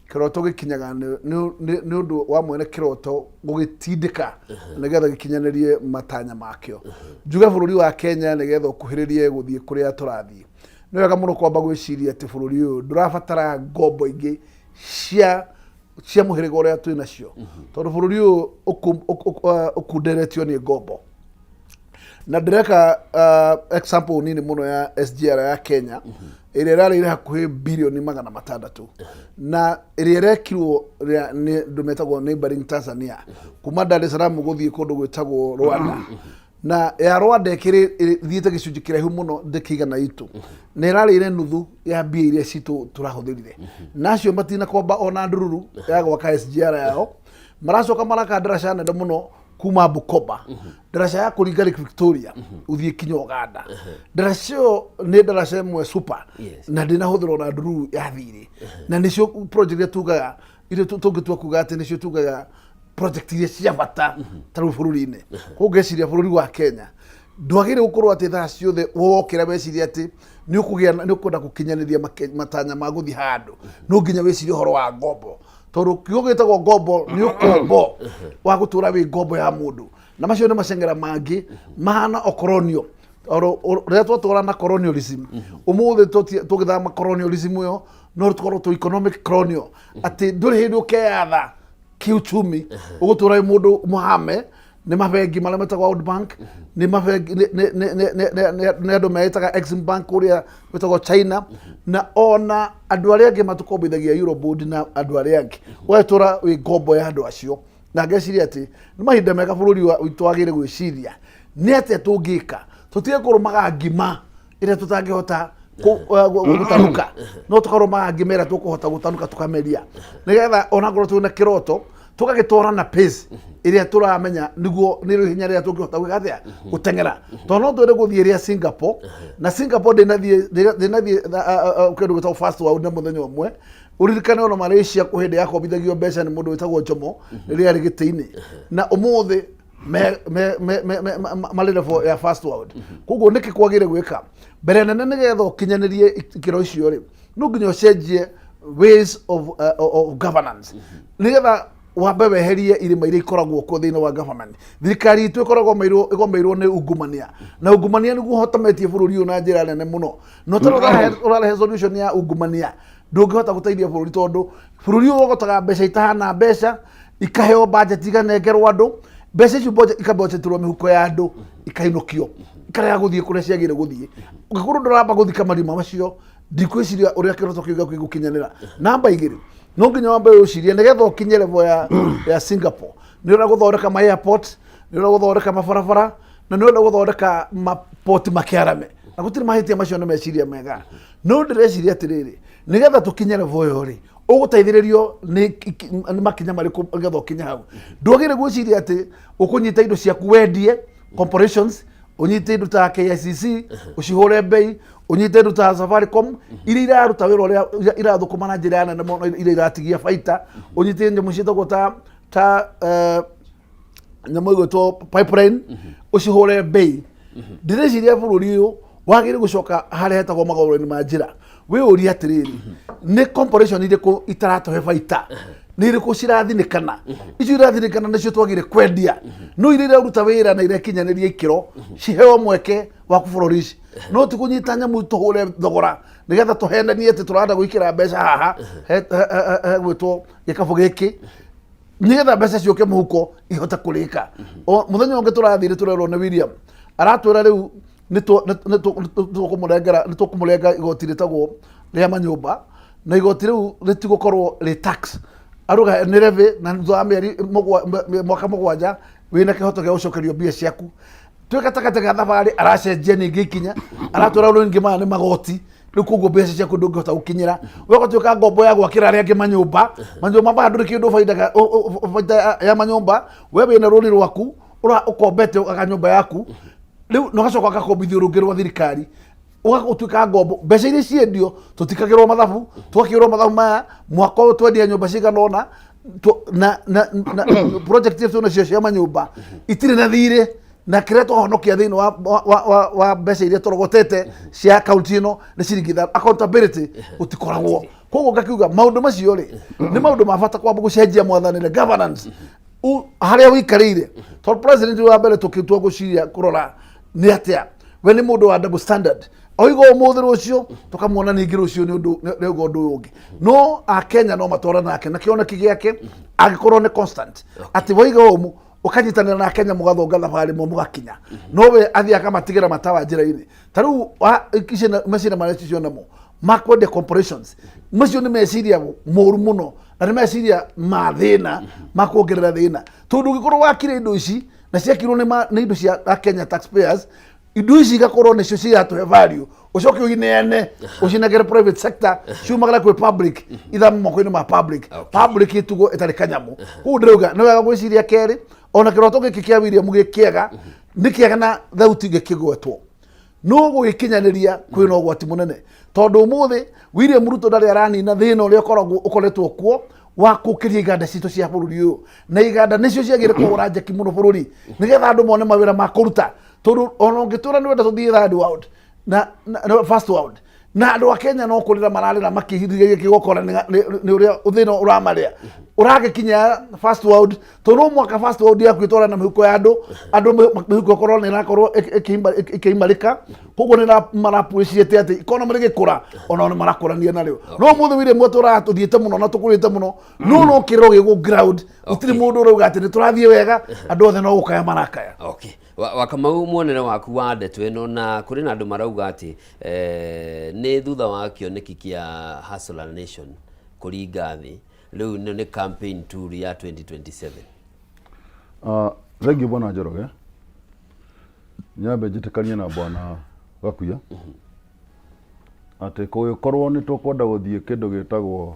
Kĩroto gĩkinyaga nĩ ũndũ wa mwene kĩroto gũgĩtindĩka nĩgetha gĩkinyanĩrie matanya makĩo. Njuge bũrũri wa Kenya nĩgetha ũkuhĩrĩrie gũthiĩ kũrĩa tũrathiĩ, nĩ wega mũno kwamba gwĩciria atĩ bũrũri ũyũ ndũrabatara ngombo ingĩ cia mũhĩrĩga ũrĩa twĩ nacio, tondũ bũrũri ũyũ ũkunderetio nĩ ngombo. Na ndĩreka example nini mũno ya SGR ya Kenya ĩrĩa ĩrarĩire hakuhĩ birioni 600, na ĩrĩa ĩrekirwo nĩ andũ metagwo neighboring Tanzania, kuma Dar es Salaam gũthiĩ kũndũ gwĩtagwo Rwanda, na ya Rwanda ĩkĩrĩ ĩthiĩte gĩcunjĩ kĩraihu mũno ndĩkĩigana itũ, na ĩrarĩire nuthu ya mbia iria citũ tũrahũthĩrire, na acio matinakomba ona ndururu ya gwaka SGR yao. Maracoka maraka ndaraca nene mũno. Kuma Bukoba, ndaraca ya kũringa Lake Victoria ũthiĩ kinya Uganda, ndaraca ĩyo nĩ ndaraca ĩmwe super. Na ndĩnahũthĩrwo na ndururu ya thirĩ, na nĩcio project iria tugaga, iria tũngĩtua kuga atĩ nĩcio tugaga project iria cia bata ta rĩu bũrũri-inĩ. Koguo ngeciria bũrũri wa Kenya ndwagĩrĩire gũkorwo atĩ thaa ciothe wokĩra weciria atĩ nĩ ũkũgĩa nĩ ũkwenda gũkinyanĩria matanya ma gũthiĩ handũ, no nginya wĩcirie ũhoro wa ngombo, tondũ kiugo gĩtagwo ngombo nĩ ũkombo wa gũtũra wĩ ngombo ya mũndũ, na macio nĩ macengera mangĩ mahana okoronio. Oro rĩrĩa twatũra na colonialism, ũmũthĩ tũgĩthama colonialism ĩyo, no tũkorwo tũ economic colonial, atĩ ndũrĩ hĩndĩ ũkeyatha kiuchumi, ũgũtũra wĩ mũndũ mũhame nĩ mabengi marĩa metagwo World Bank, nĩ mabengi, nĩ andũ meĩtaga Exim Bank kũrĩa gwĩtagwo China, na ona andũ arĩa angĩ matũkombithagia Eurobond na andũ arĩa angĩ, ũgatũra wĩ ngombo ya andũ acio. Na ngeciria atĩ nĩ mahinda mega bũrũri witũ wagĩrĩire gwĩciria nĩ atĩa tũngĩka tũtige kũrũmaga ngima ĩrĩa tũtangĩhota gũtanuka, no tũkarũmaga ngima ĩrĩa tũkũhota gũtanuka tũkameria, nĩgetha onakorwo twĩna kĩroto tũgagĩtwara na pace ĩrĩa tũramenya nĩguo nĩ hinya rĩrĩa tũngĩhota gwĩka atĩa gũteng'era, tondũ no twende gũthiĩ rĩa Singapore, na Singapore ndĩnathiĩ kĩndũ gĩtagwo first world na mũthenya ũmwe. Ũririkane ona Malaysia kwĩ hĩndĩ yakombithagio mbeca nĩ mũndũ wĩtagwo Jomo rĩrĩa arĩ gĩtĩ-inĩ, na ũmũthĩ me marĩ level ya first world. Koguo nĩkĩ kwagĩrĩire gwĩka mbere nene nĩgetha ũkinyanĩrie ikĩro icio rĩ, no nginya ũcenjie ways of governance, nĩgetha wambe weherie irĩma iria ikoragwo kuo thĩinĩ wa government. Thirikari itũ ĩkoragwo ĩgomeirwo nĩ ungumania, na ungumania nĩguo ũhotometie bũrũri ũyũ na njĩra nene mũno. Na ũtarĩ ũrarehe solution ya ungumania, ndũngĩhota gũteithia bũrũri, tondũ bũrũri ũyũ ũgotaga mbeca itahana mbeca, ikaheo budget, ikanengerwo andũ mbeca icio, budget ikabudgetirwo mĩhuko ya andũ, ikainũkio, ikarega gũthiĩ kũrĩa ciagĩrĩire gũthiĩ. Ũngĩkorwo ndũramba gũthika marima macio, ndikwĩciria ũrĩa kĩroto kĩu gĩaku gĩgũkinyanĩra. Namba igĩrĩ, no nginya wambe wĩcirie nĩgetha ũkinye level ya Singapore, nĩ ũrenda gũthondeka ma airport, nĩ ũrenda gũthondeka mabarabara, na nĩ ũrenda gũthondeka mapoti makĩarame, na gũtirĩ mahĩtia. Macio nĩ meciria mega, no ndĩreciria atĩrĩrĩ, nĩgetha tũkinye level ĩyo rĩ, ũgũteithĩrĩrio nĩ makinya marĩkũ nĩgetha ũkinye hau? Ndwagĩrĩire gwĩciria atĩ ũkũnyita indo ciaku wendie corporations, ũnyite indo ta KICC ũcihũre mbei, ũnyite indo ta Safaricom iria iraruta wĩra ũrĩa irathũkũma na njĩra nene mũno, iria iratigia baita, ũnyite nyamũ ciĩtagwo ta nyamũ ĩgwĩtwo pipeline ũcihũre mbei. Ndĩreciria bũrũri ũyũ wagĩrĩire gũcoka harĩa hetagwo magũrũ-inĩ ma njĩra, wĩyũrie atĩrĩrĩ, nĩ corporation irĩkũ itaratũhe baita, nĩ irĩkũ cirathinĩkana? Icio irathinĩkana nĩcio twagĩrĩire kwendia, no iria iraruta wĩra na irekinyanĩria ikĩro ciheo mweke wa kũbũrũri. No ti kũnyita nyamũ tũhũre thogora nĩgetha tũhenanie atĩ tũrenda gwĩkĩra mbeca haha hegwĩtwo gĩkabũ gĩkĩ, nĩgetha mbeca ciũke mũhuko ihote kũrĩka. O mũthenya ũngĩ tũrathire tũrerwo nĩ William, aratwĩra rĩu nĩ tũkũmũrenga igoti rĩtagwo rĩa manyũmba, na igoti rĩu rĩtigũkorwo rĩ tax, aruga nĩ levy, na thutha wa mĩeri mwaka 7 wĩna kĩhoto gĩa gũcokerio mbia ciaku. Twĩ gatagatĩ ga thabarĩ aracenjia ningĩ ikinya, aratwĩra rĩu ningĩ maya nĩ magoti rĩu, koguo mbeca ciaku ndũngĩhota gũkinyĩra, we ũgatuĩka ngombo ya gwakĩra arĩa angĩ manyũmba. Manyũmba maya ndũrĩ kĩndũ baindaga baita ya manyũmba, we wĩna rũni rwaku ũkombete ũgaka nyũmba yaku rĩu, na ũgacoka ũgakombithio rũngĩ rwa thirikari, ũgatuĩka ngombo. Mbeca iria ciendio tũtikagĩrwo mathabu, twakĩrwo mathabu maya mwaka ũyũ twendia nyũmba cigana ũna, na project iria twĩnacio cia manyũmba itirĩ na thirĩ, na kĩrĩa twahonokia thĩinĩ wa mbeca iria tũrogotete cia akaunti ĩno nĩ ciringi 5. Accountability gũtikoragwo. Koguo ngakiuga maũndũ macio rĩ, nĩ maũndũ ma bata kwamba gũcenjia mwathanĩre, governance, harĩa ũikarĩire, tondũ president wa mbere tũkĩtua gwĩciria kũrora nĩ atĩa, we nĩ mũndũ wa double standard, oiga ũmũthĩ, rũciũ tũkamuona ningĩ, rũciũ nĩ ũndũ nĩ auga ũndũ ũyũ ũngĩ. No akenya no matwara nake na kĩoneki gĩake angĩkorwo nĩ constant, atĩ waiga ũmũ ũkanyitanĩra na Kenya, mũgathonga thabarĩ ĩmwe mũgakinya. No we athiĩ akamatigĩra matawa njĩra-inĩ. Ta rĩu meciria marĩa cicio namo ma kwendia corporations, macio nĩ meciria moru mũno, na nĩ meciria ma thĩna, ma kuongerera thĩna, tondũ ũngĩkorwo wakire indo ici na ciakirwo nĩ indo cia Kenya taxpayers. Indo ici igakorwo nĩcio ciratũhe value, ũcoke ũineane ũcinengere private sector, ciumagara kwĩ public, ithame moko-inĩ ma public, public ĩtugwo ĩtarĩ kanyamũ. Koguo ndĩrauga nĩ wega gwĩciria kerĩ, ona kĩroto gĩkĩ kĩa William gĩ kĩega, nĩ kĩega na thauti gĩkĩgwetwo, no gũgĩkinyanĩria kwĩna ũgwati mũnene, tondũ ũmũthĩ William Ruto ndarĩ aranina thĩna ũrĩa ũkoragwo ũkoretwo kuo wa kũkĩria iganda citũ cia bũrũri ũyũ, na iganda nĩcio ciagĩrĩire kũgũra njeki mũno bũrũri nĩgetha andũ mone mawĩra ma kũruta, tondũ ona ũngĩtwĩra nĩ wenda tũthiĩ third world na first world, na andũ a Kenya no kũrĩra mararĩra makĩhithĩria kĩgokora nĩ ũrĩa thĩna ũramarĩa ũragĩkinya first world, tondũ no mwaka first world yaku ĩtwara na mĩhuko ya andũ, andũ mĩhuko ĩkorwo nĩ ĩrakorwo ĩkĩimarĩka. Koguo nĩ maraappreciate atĩ economy rĩgĩkũra, onao nĩ marakũrania narĩo. No ũmũthĩ William tũraga tũthiĩte mũno na tũkũrĩte mũno, no kĩrĩro gĩgũ ground, gũtirĩ mũndũ ũrauga atĩ nĩ tũrathiĩ wega, andũ othe no gũkaya marakaya. Okay. Wakamau, muonere waku wa ndeto ĩno, na kũrĩ na andũ marauga atĩ nĩ thutha wa kĩoneki kĩa Hustler Nation kũringa thĩ, rĩu ĩno nĩ campaign tool ya 2027. Thengiũ bwana Njoroge, nyambe njĩtĩkanie na bwana Gakuya atĩ kũngĩkorwo nĩ tũkwenda gũthiĩ kĩndũ gĩtagwo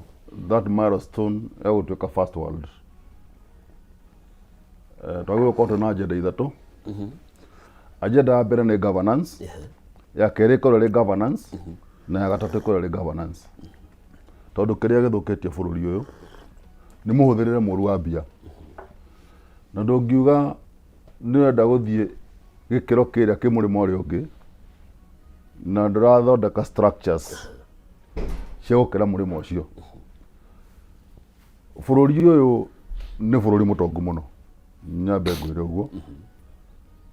that milestone ya gũtuĩka first world, twagĩrĩirwo gũkorwo twĩna agenda ithatũ. Agenda ya mbere nĩ governance, ya kerĩ ĩkorwo ĩrĩ governance, na ya gatatũ ĩkorwo ĩrĩ governance, tondũ kĩrĩa gĩthũkĩtie bũrũri ũyũ nĩ mũhũthĩrĩre mũru wa mbia, na ndũngiuga nĩ ũrenda gũthiĩ gĩkĩro kĩrĩa kĩ mũrĩmo ũrĩa ũngĩ na ndũrathondeka structures cia gũkĩra mũrĩmo ũcio. Bũrũri ũyũ nĩ bũrũri mũtongu mũno, nyambe ngwĩre ũguo,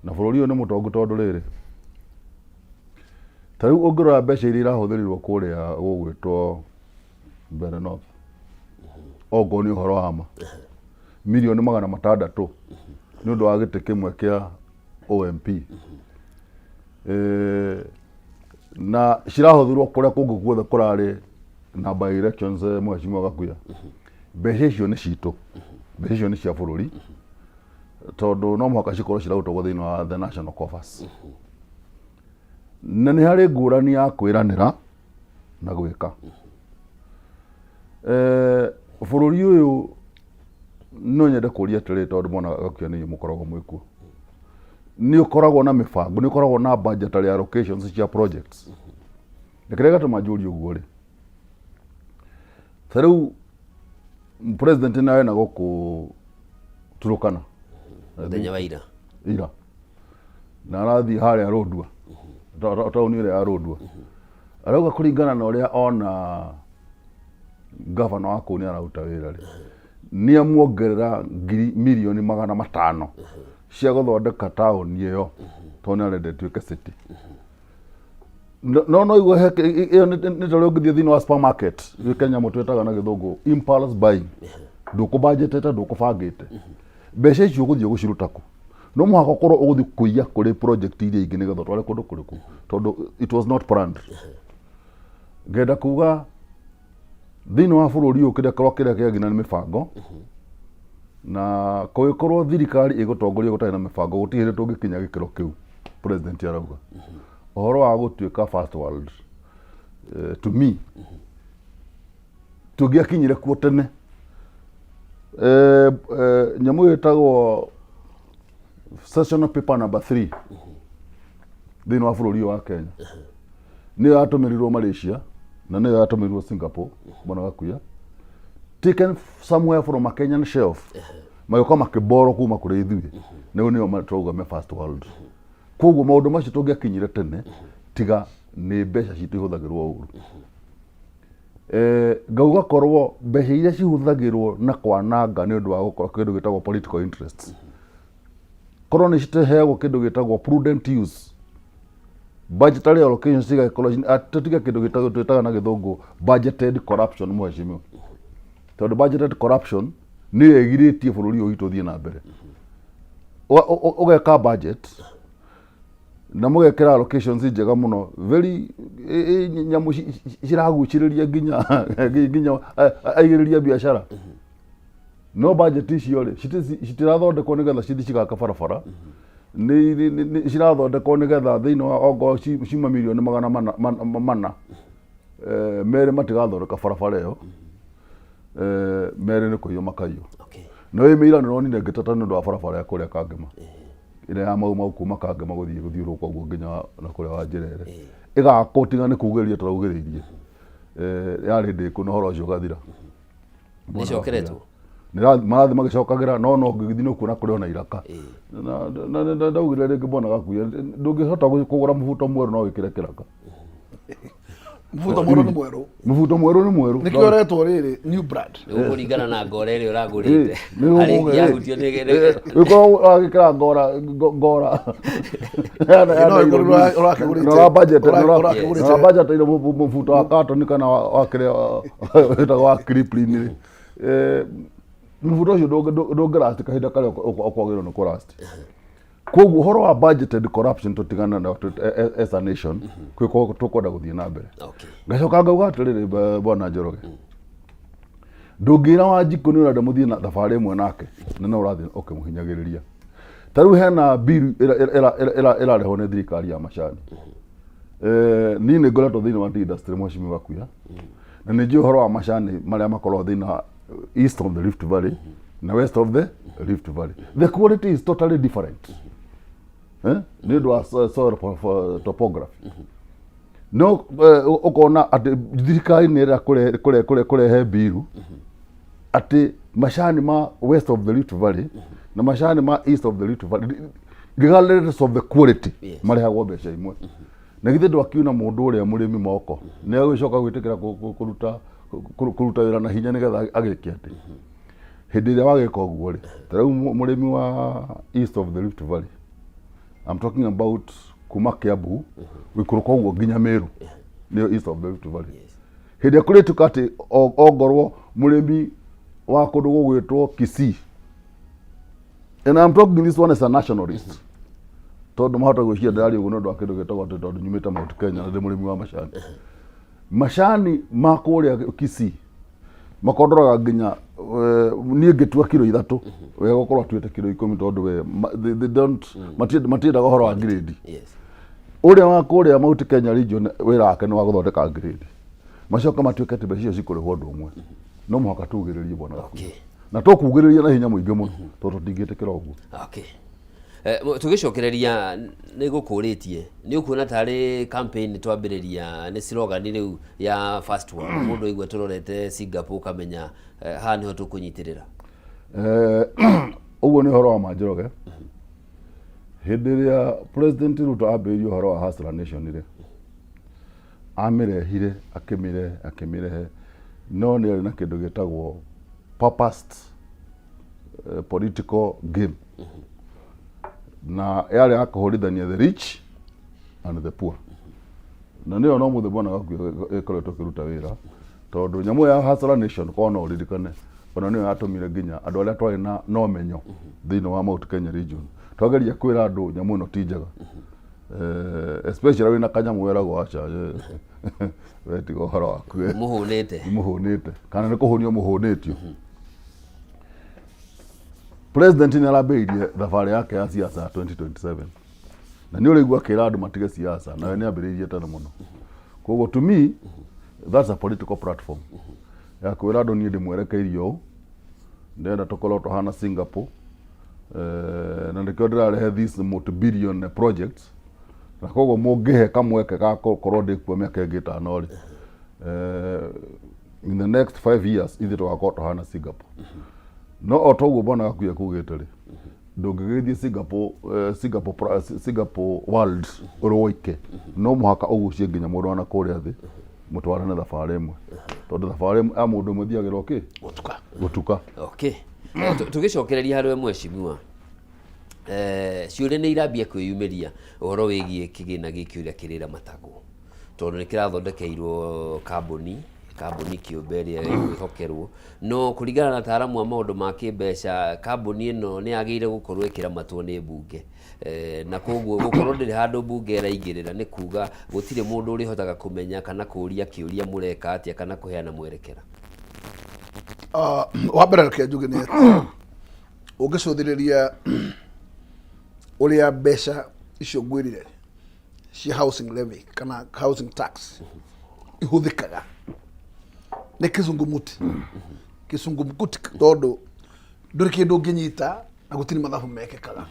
na bũrũri ũyũ nĩ mũtongu tondũ rĩrĩ, ta rĩu ũngĩrora mbeca iria irahũthĩrirwo kũrĩa gũgwĩtwo Mbeere North, ongorwo nĩ ũhoro wa ma, mirioni 600 nĩ ũndũ wa gĩtĩ kĩmwe kĩa OMP, na cirahũthĩrwo kũrĩa kũngĩ guothe kũrarĩ na by elections. Mheshimiwa Gakuya, mbeca icio nĩ citũ, mbeca icio nĩ cia bũrũri, tondũ no mũhaka cikorwo cirarutwo thĩinĩ wa the national coffers, na nĩ harĩ ngũrani ya kwĩranĩra na gwĩka. Bũrũri ũyũ no nyende kũria atĩrĩrĩ, tondũ mwana Gakuya nĩ inyuĩ mũkoragwo mwĩkuo, nĩ ũkoragwo na mĩbango, nĩ ũkoragwo na budgetary allocations cia projects? Na kĩrĩa gĩatũma njũrie ũguo rĩ, ta rĩu president nĩ arĩ na gũkũ Turukana mũthenya wa ira. Ira, na arathiĩ harĩa Lodwar, taũni ĩrĩa ya Lodwar, arauga kũringana na ũrĩa ona gavana wa kũu nĩ araruta wĩra rĩ, nĩ amuongerera ngiri 500,000,000 cia gũthondeka taũni ĩyo, tondũ nĩ arenda ĩtuĩke city. No no igua ĩyo nĩ ta ũrĩa ũngĩthiĩ thĩinĩ wa supermarket wĩke nyamũ twĩtaga na gĩthũngũ impulse buying, ndũkũbanjĩtĩte, ndũkũbangĩte mbeca icio ũgũthiĩ gũciruta kũ. No mũhaka ũkorwo ũgũthiĩ kũiya kũrĩ project iria ingĩ nĩgetha ũtware kũndũ kũrĩkũ, tondũ it was not planned. Ngenda kuga thĩinĩ wa bũrũri ũyũ kĩrĩa korwo kĩrĩa kĩagina nĩ mĩbango, na kũngĩkorwo thirikari ĩgũtongoria gũtarĩ na mĩbango, gũtirĩ hĩndĩ tũngĩkinya gĩkĩro kĩu president arauga ũhoro wa gũtuĩka first world. To me, tũngĩakinyire kuo tene. Nyamũ ĩyo ĩtagwo sessional paper number 3 thĩinĩ wa bũrũri ũyũ wa Kenya nĩyo yatũmĩrirwo Malaysia na nĩyo yatũmĩrirwo Singapore, bwana Gakuya, taken somewhere from a Kenyan shelf, magĩũka makĩborwo kuma kũrĩ ithuĩ, nĩo nĩo tũrauga me first world. Koguo maũndũ macio tũngĩakinyire tene, tiga nĩ mbeca citũ ihũthagĩrwo ũru. Ngauga korwo mbeca iria cihũthagĩrwo na kwananga nĩ ũndũ wa gũkorwo kĩndũ gĩtagwo political interests, korwo nĩ citeheagwo kĩndũ gĩtagwo prudent use, budgetary allocation cigagĩkorwo, tũtige kĩndũ gĩtagwo twĩtaga na gĩthũngũ budgeted corruption, mheshimiwa, tondũ budgeted corruption nĩyo ĩgirĩtie bũrũri ũyũ witũ ũthiĩ na mbere. Ũgeka budget na mũgekĩra allocations njega mũno, very nyamũ ciragucĩrĩria nginya aigĩrĩria biacara, no budget icio rĩ, citirathondekwo nĩgetha cithi cigaka barabara. Nĩ cirathondekwo nĩgetha thĩinĩ wa ongorwo ciuma mirioni magana mana, mana merĩ matigathondeka barabara ĩyo, merĩ nĩ kũiywo makaiywo. No ĩ mĩira nĩronire ngĩteta nĩ ũndũ wa barabara ya kũrĩa Kangema ĩrĩa ya Mau Mau kuma Kangema gũthiĩ gũthiũrũrũka ũguo nginya na kũrĩa wa Njerere ĩgakwo, tiga nĩ kugĩrĩria tũraugĩrĩirie, yarĩ ndĩku na ũhoro ũcio ũgathira. Nĩcokeretwo? Marathiĩ magĩcokagĩra, no no ngĩgĩthiĩ nĩ ũkuona kũrĩ ona iraka. Na ndaugire rĩngĩ bwana Gakuya, ndũngĩhota kũgũra mũbuto mwerũ no wĩkĩre kĩraka. Mũbuto mwerũ nĩ mwerũ. Mũbuto mwerũ nĩ mwerũ. Nĩkĩo ũretwo rĩrĩ new brand. Nĩ gũkũringana na ngora ĩrĩa ũragũrĩte. Harĩ ĩngĩahutio nĩ Ũkorwo ũragĩkĩra ngora ngora No, ĩkorwo ũrakĩgũrĩte- ũrakĩgũrĩte- ũrabudgetire mũbuto wa katoni kana wa kĩrĩa wĩtagwo wa Kipling rĩ, mũbuto ũcio ndũngĩrasti kahinda karĩa ũkwagĩrĩirwo nĩ kũrasti. Koguo ũhoro wa budgeted corruption tũtigana nayo as a nation, kwĩ tũkwenda gũthiĩ na mbere. Ngacoka ngauga atĩrĩrĩ, bwana Njoroge, ndũngĩra Wanjikũ nĩ ũrenda mũthiĩ na thabarĩ ĩmwe nake na no ũrathiĩ ũkĩmũhinyagĩrĩria. Ta rĩu hena bill ĩrarehwo nĩ thirikari ya macani. Niĩ nĩ ngoretwo thĩinĩ wa tea industry, mheshimiwa Gakuya, na nĩ njũĩ ũhoro wa macani marĩa makoragwo thĩinĩ wa east of the Rift Valley na west of the Rift Valley. The quality is totally different, eh? Nĩ ũndũ wa soil topography. No ũkona atĩ thirikari nĩ ĩrenda kũrehe mbiru atĩ macani ma west of the Rift Valley na macani ma east of the Rift Valley, regardless of the quality, marĩhagwo mbeca imwe. Na githĩ ndwakiuna mũndũ ũrĩa mũrĩmi moko nĩ agũcoka gwĩtĩkĩra kũruta wĩra na hinya nĩgetha agĩke atĩ hĩndĩ ĩrĩa wagĩka ũguo rĩ, ta rĩu mũrĩmi wa east of the Rift Valley, I'm talking about kuma Kiambu gũikũrũka ũguo nginya Meru, nĩyo east of the Rift Valley. Hĩndĩ ĩrĩa kũrĩtuĩka atĩ ongorwo mũrĩmi wa kũndũ gũgwĩtwo Kisii, and I'm talking this one as a nationalist, tondũ mahota gwĩciria ndĩraria ũguo nĩ ũndũ wa kĩndũ gĩtagwo atĩ tondũ nyumĩte Mount Kenya na ndĩ mũrĩmi wa macani. Macani ma kũrĩa Kisii makondoraga nginya niĩ ngĩtua kiro 3, we gũkorwo atuĩte kiro 10, tondũ we they don't matiendaga ũhoro wa grade. Ũrĩa wa kũrĩa Mount Kenya region wĩra wake nĩ wa gũthondeka grade, macoka matuĩke atĩ mbeca icio cikũrĩhwo ũndũ ũmwe. No mũhaka tugĩrĩrie, bwana Gakuya, na tũkugĩrĩria na hinya mũingĩ mũno, tondũ tũtingĩtĩkĩra ũguo. Okay. Tũgĩcokereria nĩ gũkũrĩtie, nĩ ũkuona tarĩ campaign twambĩrĩria nĩ slogan rĩu ya first world, mũndũ aigua tũrorete Singapore ũkamenya haha nĩho tũkũnyitĩrĩra? Ũguo nĩ ũhoro wa ma, Njoroge. Hĩndĩ ĩrĩa President Ruto ambĩrĩirie ũhoro wa Hustler Nation rĩ, amĩrehire, akĩmĩrehe, akĩmĩrehe, no nĩ arĩ na kĩndũ gĩtagwo purposed political game, na yarĩ ya kũhũrithania the rich and the poor, na nĩyo no mũthĩ bwana Gakuya ĩkoretwo ĩkĩruta wĩra, tondũ nyamũ ya Hustler Nation, korwo no ũririkane, ona nĩyo yatũmire nginya andũ arĩa twarĩ na ũmenyo thĩinĩ wa Mount Kenya region twageria kwĩra andũ nyamũ ĩno ti njega, especially wĩna kanyamũ weragwo aca, we tiga ũhoro waku. Mũhũnĩte. Mũhũnĩte kana nĩ kũhũnio mũhũnĩtio. President nĩ arambĩrĩirie thabarĩ yake ya siasa ya 2027, na nĩ ũrĩigua akĩra andũ matige siasa, nawe nĩ ambĩrĩirie tene mũno. Koguo to me that's a political platform ya kwĩra andũ niĩ ndĩmwerekeirie ũũ, ndĩrenda tũkorwo tũhana Singapore, na nĩkĩo ndĩrarehe this multi-billion projects, na koguo mũngĩhe kamweke ga gũkorwo ndĩkuo mĩaka ĩngĩ 5 rĩ, in the next 5 years ithuĩ tũgakorwo tũhana Singapore. No o toguo bwana Gakuya kugĩte rĩ, ndũngĩgĩthiĩ Singapore, Singapore world ũrĩ woike, no mũhaka ũgucie nginya mũndũ wana kũrĩa thĩ mũtwarane thabarĩ ĩmwe, tondũ thabarĩ ĩmwe ya mũndũ ũmwe ĩthiagĩrwo kĩ gũtuka. Gũtuka. Okay. Tũgĩcokereria harĩ we mheshimiwa, ciũria nĩ irambia kwĩyumĩria ũhoro wĩgiĩ kĩgĩna gĩkĩ ũrĩa kĩrĩramatagwo, tondũ nĩ kĩrathondekeirwo kambuni kĩũmbe ĩrĩa ĩkwĩhokerwo, no kũringana na ataaramu a maũndũ ma kĩmbeca, kambuni ĩno nĩ yagĩrĩire gũkorwo ĩkĩramatwo nĩ mbunge. Na koguo gũkorwo ndĩrĩ handũ mbunge ĩraingĩrĩra nĩ kuga gũtirĩ mũndũ ũrĩhotaga kũmenya kana kũũria kĩũria mũreka atĩa kana kũheana mwerekera. Wa mbere reke njuge nĩ atĩ ũngĩcũthĩrĩria Ũrĩa mbeca icio ngwĩrire cia housing levy kana housing tax ihũthĩkaga nĩ kĩzungumuti, kĩzungumkuti, tondũ ndũrĩ kĩndũ ũngĩnyita na gũtirĩ mathabu mekĩkaga.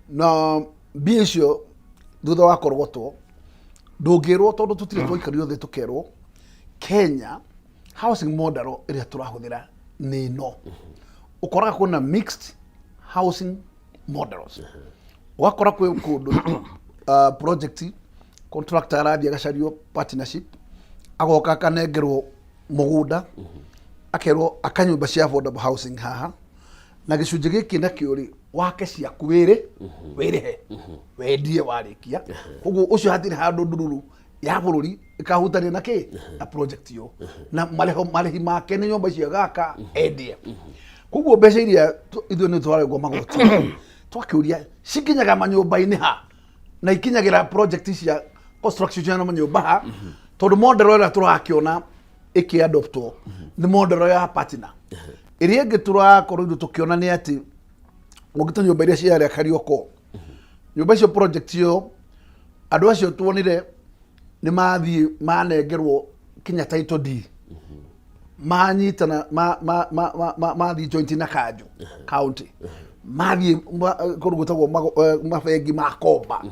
Na mbia icio thutha wa kũrogotwo ndũngĩrwo, tondũ tũtirĩ twaikario thĩ tũkerwo Kenya housing model ĩrĩa tũrahũthĩra nĩ ĩno. Ũkoraga kwĩna mixed housing models, ũgakora kwĩ kũndũ project contractor arathiĩ agacario partnership, agoka akanengerwo mũgũnda, akerwo aka nyũmba cia affordable housing haha, na gĩcunjĩ gĩkĩ nakĩo rĩ, wake ciaku wĩrĩ wĩrĩhe wendie warĩkia. Koguo ũcio hatirĩ handũ ndururu ya bũrũri ĩkahutania na kĩ na project ĩyo, na marĩho marĩhi make nĩ nyũmba icio agaka endie. Koguo mbeca iria ithuĩ nĩ twarengwo magoti, twakĩũria cikinyaga manyũmba-inĩ ha, na ikinyagĩra project cia construction cia manyũmba ha, tondũ model ĩrĩa tũrakĩona ĩkĩadoptwo nĩ model ya partner. Ĩrĩa ĩngĩ tũrakorwo ithuĩ tũkĩona nĩ atĩ ũngĩta nyũmba iria ciarĩa Karioko, nyũmba icio, project ĩyo, andũ acio tuonire nĩ mathiĩ manengerwo kinya title deed, manyitana mathiĩ joint na kanjũ county, mathiĩ kũndũ gwĩtagwo mabengi makomba.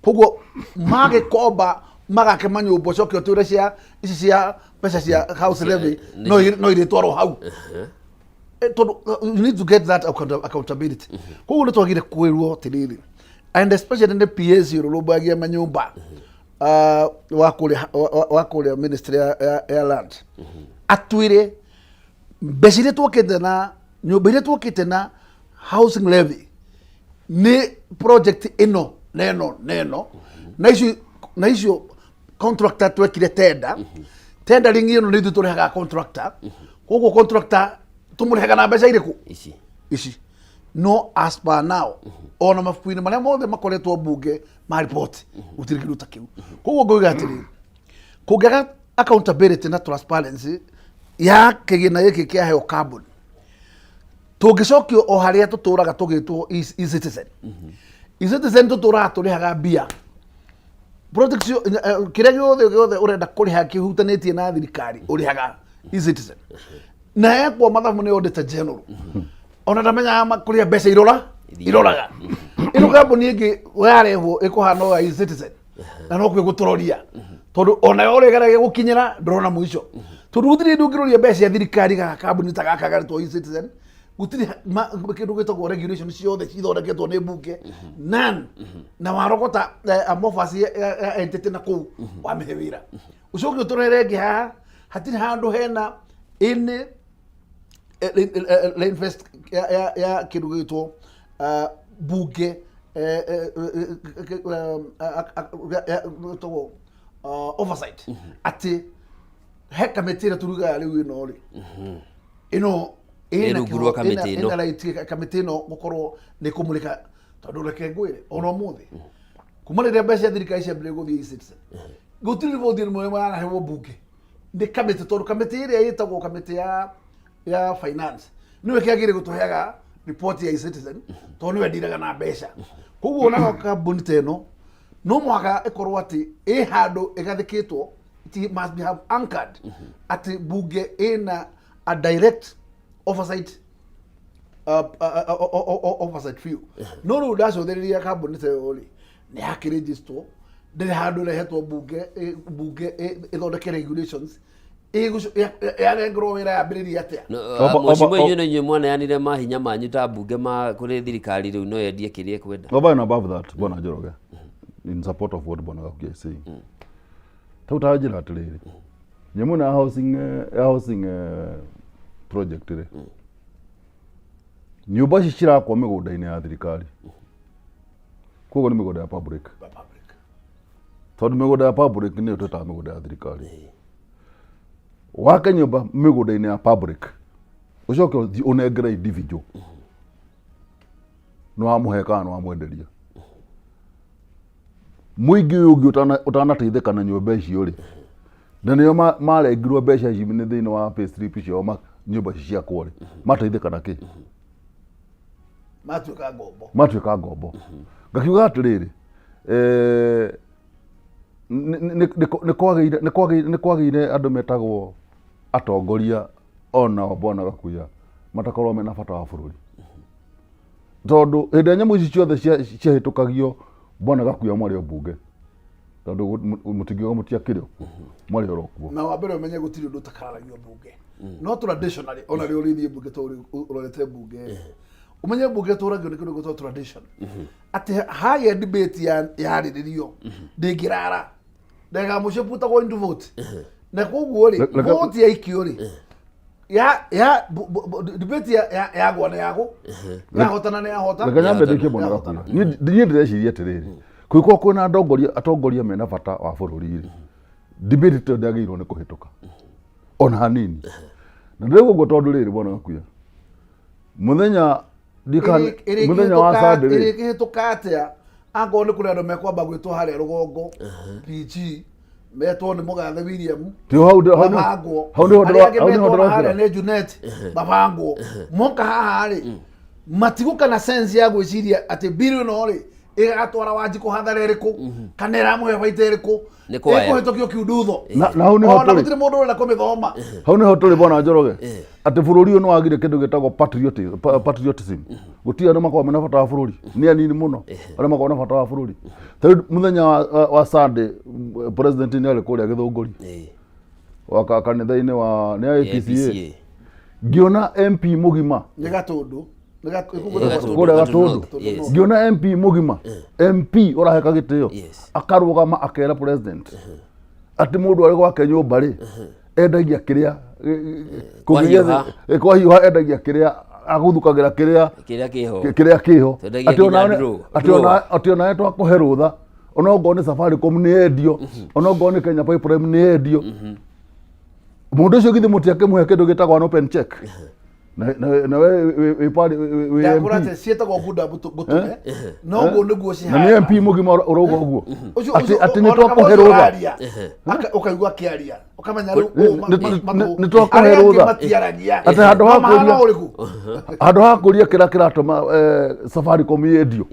Koguo magĩkomba magake manyũmba, ũcoke ũtwĩre cia ici cia mbeca cia house levy no irĩtwarwo hau. Tondũ you need to get that accountability. Koguo nĩ twagire kwĩrwo atĩrĩrĩ, and especially nĩ PAC ũrũrũmbagia manyũmba wa kũrĩa wa kũrĩa ministry ya land, atwĩre mbeca iria twokĩte na nyũmba iria twokĩte na housing levy nĩ project ĩno na ĩno na ĩno, na icio contractor twekire tender, tendering ĩno nĩ ithuĩ tũrĩhaga contractor. Koguo contractor tũmũrĩhaga na mbeca irĩkũ? Ici. Ici. No as per now, ona mabuku-inĩ marĩa mothe makoretwo mbunge ma report, gũtirĩ kĩndũ ta kĩu. Koguo ngauga atĩrĩrĩ, kũngĩaga accountability na transparency ya kĩgĩna gĩkĩ kĩaheo kambuni, tũngĩcokio o harĩa tũtũraga tũgĩtwo e-citizen. E-citizen tũtũraga tũrĩhaga mbia project kĩrĩa gĩothe gĩothe ũrenda kũrĩha kĩhutanĩtie na thirikari, ũrĩhaga e-citizen, na ekwo mathabu nĩ auditor general, ona ndamenyaga kũrĩa mbeca irora iroraga. Ĩno kambuni ĩngĩ yarehwo ĩkũhana o ya e-citizen, na no kwĩ gũtũroria, tondũ ona yo ũrĩa ĩgeragia gũkinyĩra ndũrona mũico, tondũ gũtirĩ hĩndĩ ũngĩroria mbeca cia thirikari gaka kambuni ta gaka garetwo e-citizen. Gũtirĩ kĩndũ gĩtagwo regulation, ciothe cithondeketwo nĩ mbunge none, na warogota amorphous ya entity na kũu wamĩhe wĩra, ũcoke ũtũrehere ĩngĩ haha. Hatirĩ handũ hena any reinvest ya kĩndũ gĩgĩtwo bunge gĩtagwo oversight, atĩ he kamĩtĩ ĩrĩa turugaga rĩu ĩno rĩ, ĩno Ĩ rungu rwa kamĩtĩ ĩno. Ĩna right kamĩtĩ ĩno gũkorwo nĩ kũmũrĩka, tondũ reke ngwĩre, ona ũmũthĩ kuma rĩrĩa mbeca cia thirikari ciambĩrĩria gũthiĩ e-citizen, gũtirĩ riboti ĩmwe maraheo mbunge nĩ kamĩtĩ, tondũ kamĩtĩ ĩrĩa ĩtagwo kamĩtĩ ya finance nĩwe kĩagĩrĩire gũtũheaga riboti ya e-citizen, tondũ nĩwe ndiraga na mbeca. Koguo onaga kambuni ta ĩno no mũhaka ĩkorwo atĩ ĩ handũ ĩgathĩkĩtwo, it must be have anchored atĩ mbunge ĩna a direct oversight, oversight view. No rĩu ndacũthĩrĩria kambuni ta ĩyo rĩ, nĩ yakĩrĩnjĩstwo, ndĩrĩ handũ ĩrehetwo mbunge mbunge ĩthondeke regulations. Yanengerwo wĩra yambĩrĩria atĩa? Mheshimiwa, inyuĩ nĩ inyuĩ mwaneanire mahinya manyu ta mbunge ma kũrĩ thirikari, rĩu no yendie kĩrĩa ĩkwenda. Over and above that, Bwana Njoroge, in support of what Bwana Gakuya is saying, tau ta njĩra atĩrĩrĩ, nyamũ ĩno ya housing, ya housing project rĩ, nyũmba ici cirakwo mĩgũnda-inĩ ya thirikari, koguo nĩ mĩgũnda ya public, tondũ mĩgũnda ya public nĩyo twĩtaga mĩgũnda ya thirikari. Wake nyũmba mĩgũnda-inĩ ya public, ũcoke ũthiĩ ũnengere individual, nĩ wamũhe kana nĩ wamwenderia? Mũingĩ ũyũ ũngĩ ũtanateithĩka na nyũmba icio rĩ, na nĩo marengirwo mbeca ici nĩ thĩinĩ wa pay slip ciao, nyũmba ici ciakwo rĩ, mateithĩka na kĩ? Matuĩka ngombo. Matuĩka ngombo. Ngakiuga atĩrĩrĩ, nĩ kwagĩire andũ metagwo atongoria onao, bwana Gakuya, matakorwo mena bata wa bũrũri, tondũ hĩndĩ ĩrĩa nyamũ ici ciothe ciahĩtũkagio, bwana Gakuya, mwarĩ o mbunge, tondũ mũtingiuga mũtiakĩrĩ o kuo, mwarĩ oro kuo. Na wa mbere ũmenye gũtirĩ ũndũ ũtakararagio mbunge, no traditionally ona rĩo ũrĩthiĩ mbunge to ũrorete mbunge, ũmenye mbunge tũragio nĩ kĩndũ gĩtagwo tradition, atĩ hagĩa debate yarĩrĩrio ndĩngĩrara ndagĩka ya mũico putagwo into vote, na koguo rĩ, vote yaikio rĩ, ya debate yagwa nĩ yagũ, yahotana nĩ yahota. Reke nyambe ndĩkie, bwana Yahotana. Gakuya. Niĩ ndĩreciria atĩrĩrĩ, kũngĩkorwo kwĩna atongoria mena bata wa bũrũri rĩ, debate tĩyo ndĩagĩrĩirwo nĩ kũhĩtũka ona hanini. Na ndĩrauga ũguo tondũ rĩrĩ, bwana Gakuya, mũthenya mũthenya wa Sunday rĩ, Ĩrĩkĩhĩtũka atĩa angorwo nĩ kũrĩ andũ mekwamba gwĩtwo harĩa rũgongo PG, metwo nĩ mũgathe William, Ti hau hau mabangwo, hau nĩho arĩa angĩ hau nĩho metwo na harĩa ndĩrokĩra. nĩ Junet, mabangwo moka haha rĩ, matigũka na sense ya gwĩciria atĩ bill ĩno rĩ ĩgatwara Wanjikũ hathara ĩrĩkũ kana ĩramũhe baita ĩrĩkũ. Nĩ kwaya. Ĩkũhĩtũkio kiundutho. Na hau nĩho ona tũrĩ. Gũtirĩ mũndũ ũrenda kũmĩthoma. Hau nĩho tũrĩ, bwana Njoroge, atĩ bũrũri ũyũ nĩ wagire kĩndũ gĩtagwo patriotism. Gũtirĩ andũ makoragwo mena bata wa bũrũri, nĩ anini mũno arĩa makoragwo na bata wa bũrũri. Ta rĩu mũthenya wa Sunday, president nĩ arĩ kũrĩa Gĩthũngũri wa kanitha-inĩ wa nĩ APCA, APCA. Ngĩona MP mũgima Nĩ Gatũndũ. Nĩ Gatũndũ. Kũrĩa Gatũndũ Gatũndũ. North, yes. Ngĩona MP mũgima, MP ũraheka gĩtĩo, akarũgama akera president atĩ mũndũ arĩ gwake nyũmba rĩ, endagia kĩrĩa Kwahiũha. Kwahiũha, endagia kĩrĩa aguthukagĩra kĩrĩa kĩrĩa kĩho. Kĩrĩa kĩho. Twendagia Atĩ nginya drawer. Atĩ onawe twakũhe rũtha, ona okorwo nĩ Safaricom nĩ endio, ona okorwo nĩ Kenya Pipeline nĩ endio, mũndũ ũcio githĩ mũtiakĩmũhe kĩndũ gĩtagwo an open check? Na we wĩ wĩ Ndakũra MP. atĩ ciĩtagwo ngunda ngũtũme, no ũguo nĩguo Na nĩ MP mũgima ũrauga ũguo Ũcio- atĩ ũcio- atĩ nĩ ona twakũhe kama ũcio rũtha. ũraria, ũkaigua akĩaria ũkamenya rĩu ũũ Nĩ twakũhe arĩa angĩ rũtha. matiaragia. Atĩ handũ ha No mahana kũria ũrĩkũ? Handũ ha kũria kĩrĩa kĩratũma Safaricom yendio,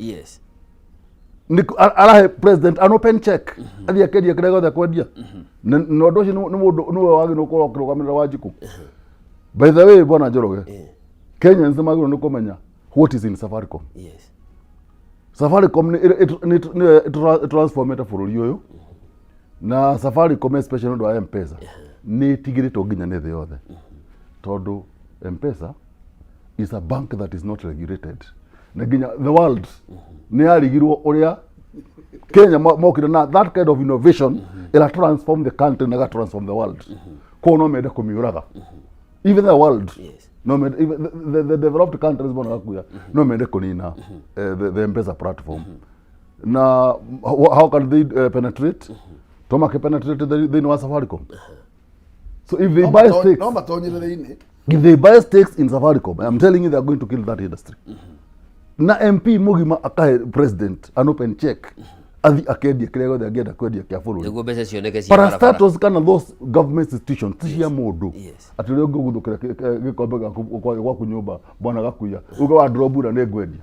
arahe president an open check athiĩ akendia kĩrĩa gĩothe akwendia. Na ũndũ ũcio nĩ mũndũ nĩwe wagĩrĩirwo gũkorwo akĩrũgamĩrĩra Wanjikũ. By the way, bwana Njoroge, Kenyans nĩ magĩrĩirwo nĩ kũmenya what is in Safaricom. Safaricom nĩ ĩtransformete bũrũri ũyũ, na Safaricom especially nĩ ũndũ wa M-Pesa nĩ ĩtigĩrĩtwo nginya nĩ thĩ yothe, tondũ M-Pesa is a bank that is not regulated, na nginya the world nĩ yarigirwo ũrĩa Kenya mokire na that kind of innovation ĩra transform the country na ĩga transform the world. Koguo no mende kũmiũraga, even the world no mende, even the developed countries, bona gakuya, no mende kũnina the M-Pesa platform. Na how can they penetrate to make penetrate thĩinĩ wa Safaricom? So if they No buy stakes, no matonyere thĩinĩ. If they buy stakes in Safaricom, I'm telling you they are going to kill that industry. Na MP mũgima akahe president an open check athi akendia kĩrĩa gĩothe angĩenda kwendia kĩa bũrũri Nĩguo mbeca cioneke cia barabara. Parastatals kana those government institutions ti cia mũndũ atĩ ũrĩa ũngĩguthũkĩra gĩkombe gĩaku gwaku nyũmba, bwana Gakuya, uge wa ndrobura nĩ ngwendia.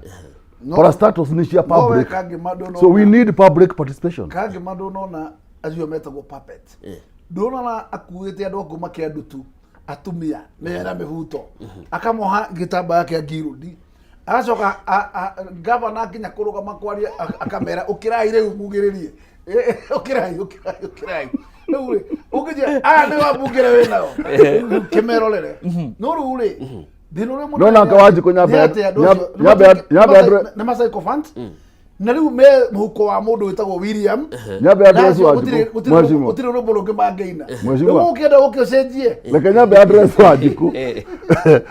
Parastatals nĩ cia No we public. Kangema ndũnona. So we need public participation. Kangema ndũnona acio metagwo puppet, ndũnona akuĩte andũ a kuma kĩandutu, atumia mena mĩhuto, akamoha gĩtambaya kĩa ngirũndi, agacoka gavana nginya kũrũgama kwaria akamera ũkĩrai rĩu mugĩrĩrie. Ũkĩrai, ũkĩrai, ũkĩrai rĩu rĩ, ũngĩnjĩra aya nĩ wambungĩre wĩnao kĩmerorere, no rĩu rĩ, thĩna ũrĩa mũnene No nake Wanjikũ nĩ atĩ andũ acio nyambe nĩ ma sycophant, na rĩu me mũhuko wa mũndũ wĩtagwo William. Nyambe Na address acio Wanjikũ. Mheshimiwa. Gũtirĩ rwĩmbo rũngĩ mangĩina. Mheshimiwa. Rĩu ũkĩenda ũke ũcenjie. Reke nyambe address Wanjikũ.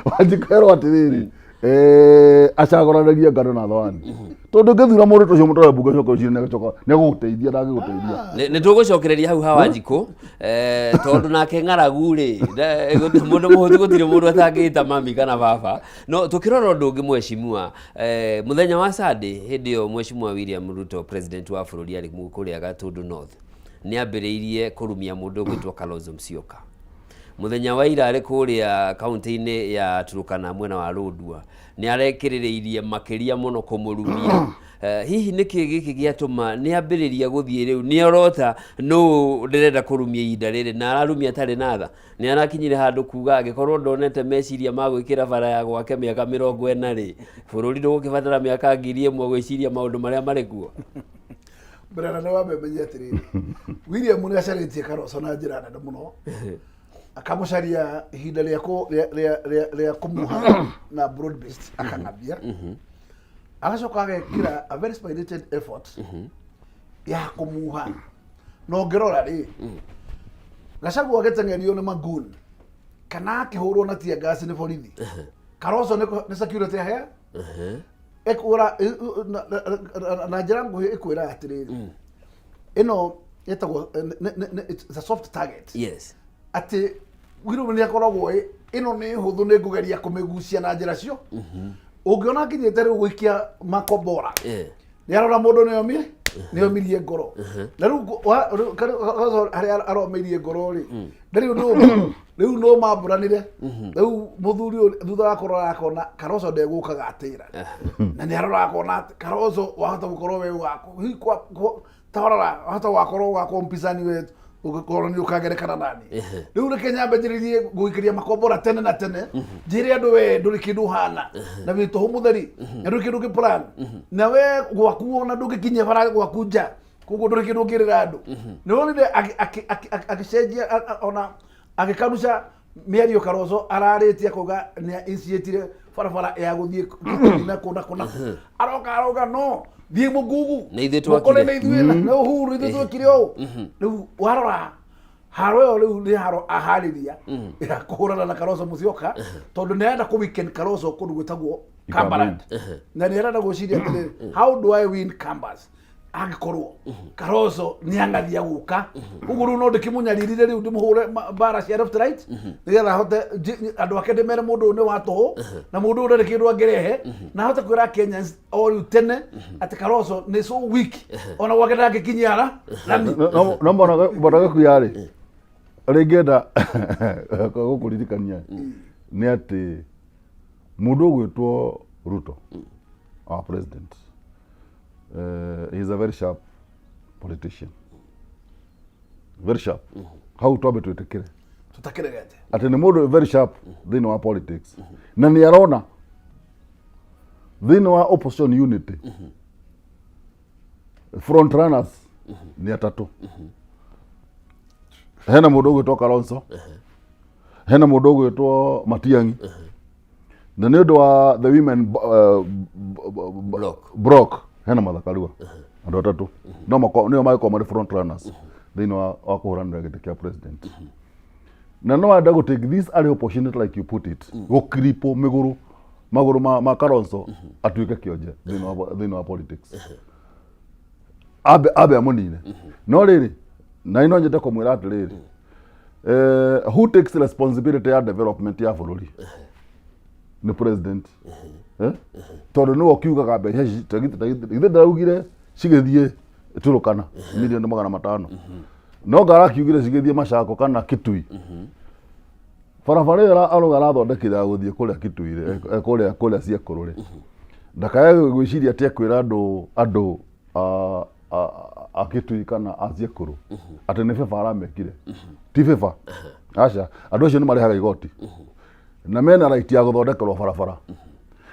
Wanjikũ erwo atĩrĩrĩ, acagũranagia ngano na thwani, tondũ ũngĩthura mũndũ ta ũcio mũtware mbunge, coka ũcire nĩagũcoka nĩagũgũteithia, ndangĩgũteithia. Nĩ tũgũcokereria hau ha Wanjikũ, tondũ nake ng'aragu rĩ, mũndũ mũhũtu gũtirĩ mũndũ atangĩta mami kana baba. No tũkĩrora ũndũ ũngĩ, mheshimiwa, mũthenya wa Sunday, hĩndĩ ĩyo mheshimiwa William Ruto, president wa bũrũri, arĩ kũrĩa Gatũndũ North, nĩ ambĩrĩirie kũrumia mũndũ ũgwĩtwo Kalonzo Musyoka. Mũthenya wa ira arĩ kũrĩa kaunti-inĩ ya Turkana mwena wa Lodwar nĩ arekĩrĩrĩirie makĩria mũno kũmũrumia. Hihi nĩkĩ gĩkĩ gĩatũma nĩ ambĩrĩria gũthiĩ rĩu nĩ orota nũ ndĩrenda kũrumia ihinda rĩrĩ na ararumia atarĩ na tha? Nĩ arakinyire handũ kuga angĩkorwo ndonete meciria ma gwĩkĩra bara ya gwake mĩaka 40 rĩ, bũrũri ndũgũkĩbatara mĩaka 1000 gwĩciria maũndũ marĩa marĩ kuo. Mbere na nĩ wambe menye atĩrĩrĩ, William nĩ acarĩtie Karoso na njĩra nene mũno, akamũcaria ihinda rĩa kũ- rĩa- rĩa- rĩa- rĩa kũmuha na broad based akang'ambia, agacoka agekĩra a very spirited effort ya kũmuha. Na ũngĩrora rĩ, Gachagua agĩteng'erio nĩ magun kana akĩhũrwo na tear gas nĩ borithi, Karoso nĩ security ahea ĩkwĩra na njĩra nguhĩ, ĩkwĩra atĩrĩrĩ, ĩno ĩtagwo it's a soft target. Atĩ William nĩ akoragwo ĩno nĩ hũthũ, nĩ ngũgeria kũmĩgucia na njĩra cio. Ũngĩona akinyĩte rĩu gũikia makombora, nĩ arora mũndũ nĩomire nĩomirie ngoro, na rĩu harĩa aromeirie ngoro rĩ, ndarĩ ũndũ ũngĩ, rĩu no mambũranĩre. Rĩu mũthuri ũyũ thutha wa kũrora akona Karoso ndegũkaga atĩra, na nĩ arora akona atĩ Karoso wahota gũkorwo we waku hihi tarora wahota gwakorwo wakwo mpinzani wetu ũgĩkorwo nĩ ũkagerekana nani. Rĩu reke nyambe njĩrĩrie gũikĩria makombora tene na tene, njĩre andũ we ndũrĩ kĩndũ ũhana na wĩ tũhũ mũtheri na ndũrĩ kĩndũ ũngĩ plan na we gwaku ona ndũngĩkinyia bara gwaku nja, koguo ndũrĩ kĩndũ ũngĩrĩra andũ. Nĩ wonire agĩcenjia ona agĩkanuca mĩario Karoso ararĩtie akauga nĩ initiatire barabara ya gũthiĩ Kitui na kũ na kũ na kũ, aroka arauga no thiĩ mũngugu. Nĩ ithuĩ mũkore twakire. Nĩ ithuĩ na Uhuru ithuĩ twekire ũũ. Rĩu warora haro ĩyo rĩu nĩ haro aharĩria ya kũhũrana na Kalonzo Musyoka, tondũ nĩ arenda kũ weaken Kalonzo kũndũ gwĩtagwo Cumberland, na nĩ arenda gwĩciria atĩrĩrĩ, how do I win Cambers angĩkorwo Kalonzo nĩ ang'athia gũka ũguo? Rĩu no ndĩkĩmũnyaririre, rĩu ndĩmũhũre mbara cia left right, nĩgetha hote andũ ake ndĩmere mũndũ ũyũ nĩ wa tũhũ na mũndũ ũyũ ndarĩ kĩndũ angĩrehe, na hote kwĩra Kenyans o rĩu tene atĩ Kalonzo nĩ so weak, ona gwake ndangĩkinyia ara rami. No mbona gĩkuya rĩ, ũrĩa ingĩenda gũkũririkania nĩ atĩ mũndũ ũgwĩtwo Ruto, our president, he is a very sharp politician, very sharp. Hau twambe twĩtĩkĩre tũtakĩregete atĩ nĩ mũndũ very sharp thĩinĩ wa politics, na nĩ arona thĩinĩ wa opposition unity front runners nĩ atatũ. Hena mũndũ ũgwĩtwo Kalonzo, hena mũndũ ũgwĩtwo Matiang'i, na nĩ ũndũ wa the women Block. Block, hena Martha Karua. Andũ atatũ no nĩo magĩkorwo marĩ front runners thĩinĩ wa kũhũranĩra gĩtĩ kĩa president, na no enda gũ take this early opportunity, like you put it, gũkiripo mĩgũrũ magũrũ ma Kalonzo atuĩke kĩonje thĩinĩ wa politics, ambe amũnine. No rĩrĩ, na no nyende kũmwĩra atĩrĩrĩ, who takes responsibility ya development ya bũrũri nĩ president, eh? Tondũ nĩwe ũkiugaga mbeca ici githĩ ndaraugire cigĩthiĩ Turukana milioni 500, no ngarakiugire cigĩthiĩ Machako kana Kitui. Barabara ĩyo arauga arathondekire ya gũthiĩ kũrĩa Kitui rĩ, kũrĩa Ciekũrũ rĩ, ndakae gwĩciria atĩ ekwĩra andũ a Kitui kana a Ciekũrũ atĩ nĩ beba aramekire. Ti beba, aca. Andũ acio nĩ marĩhaga igoti na mena right ya gũthondekerwo barabara,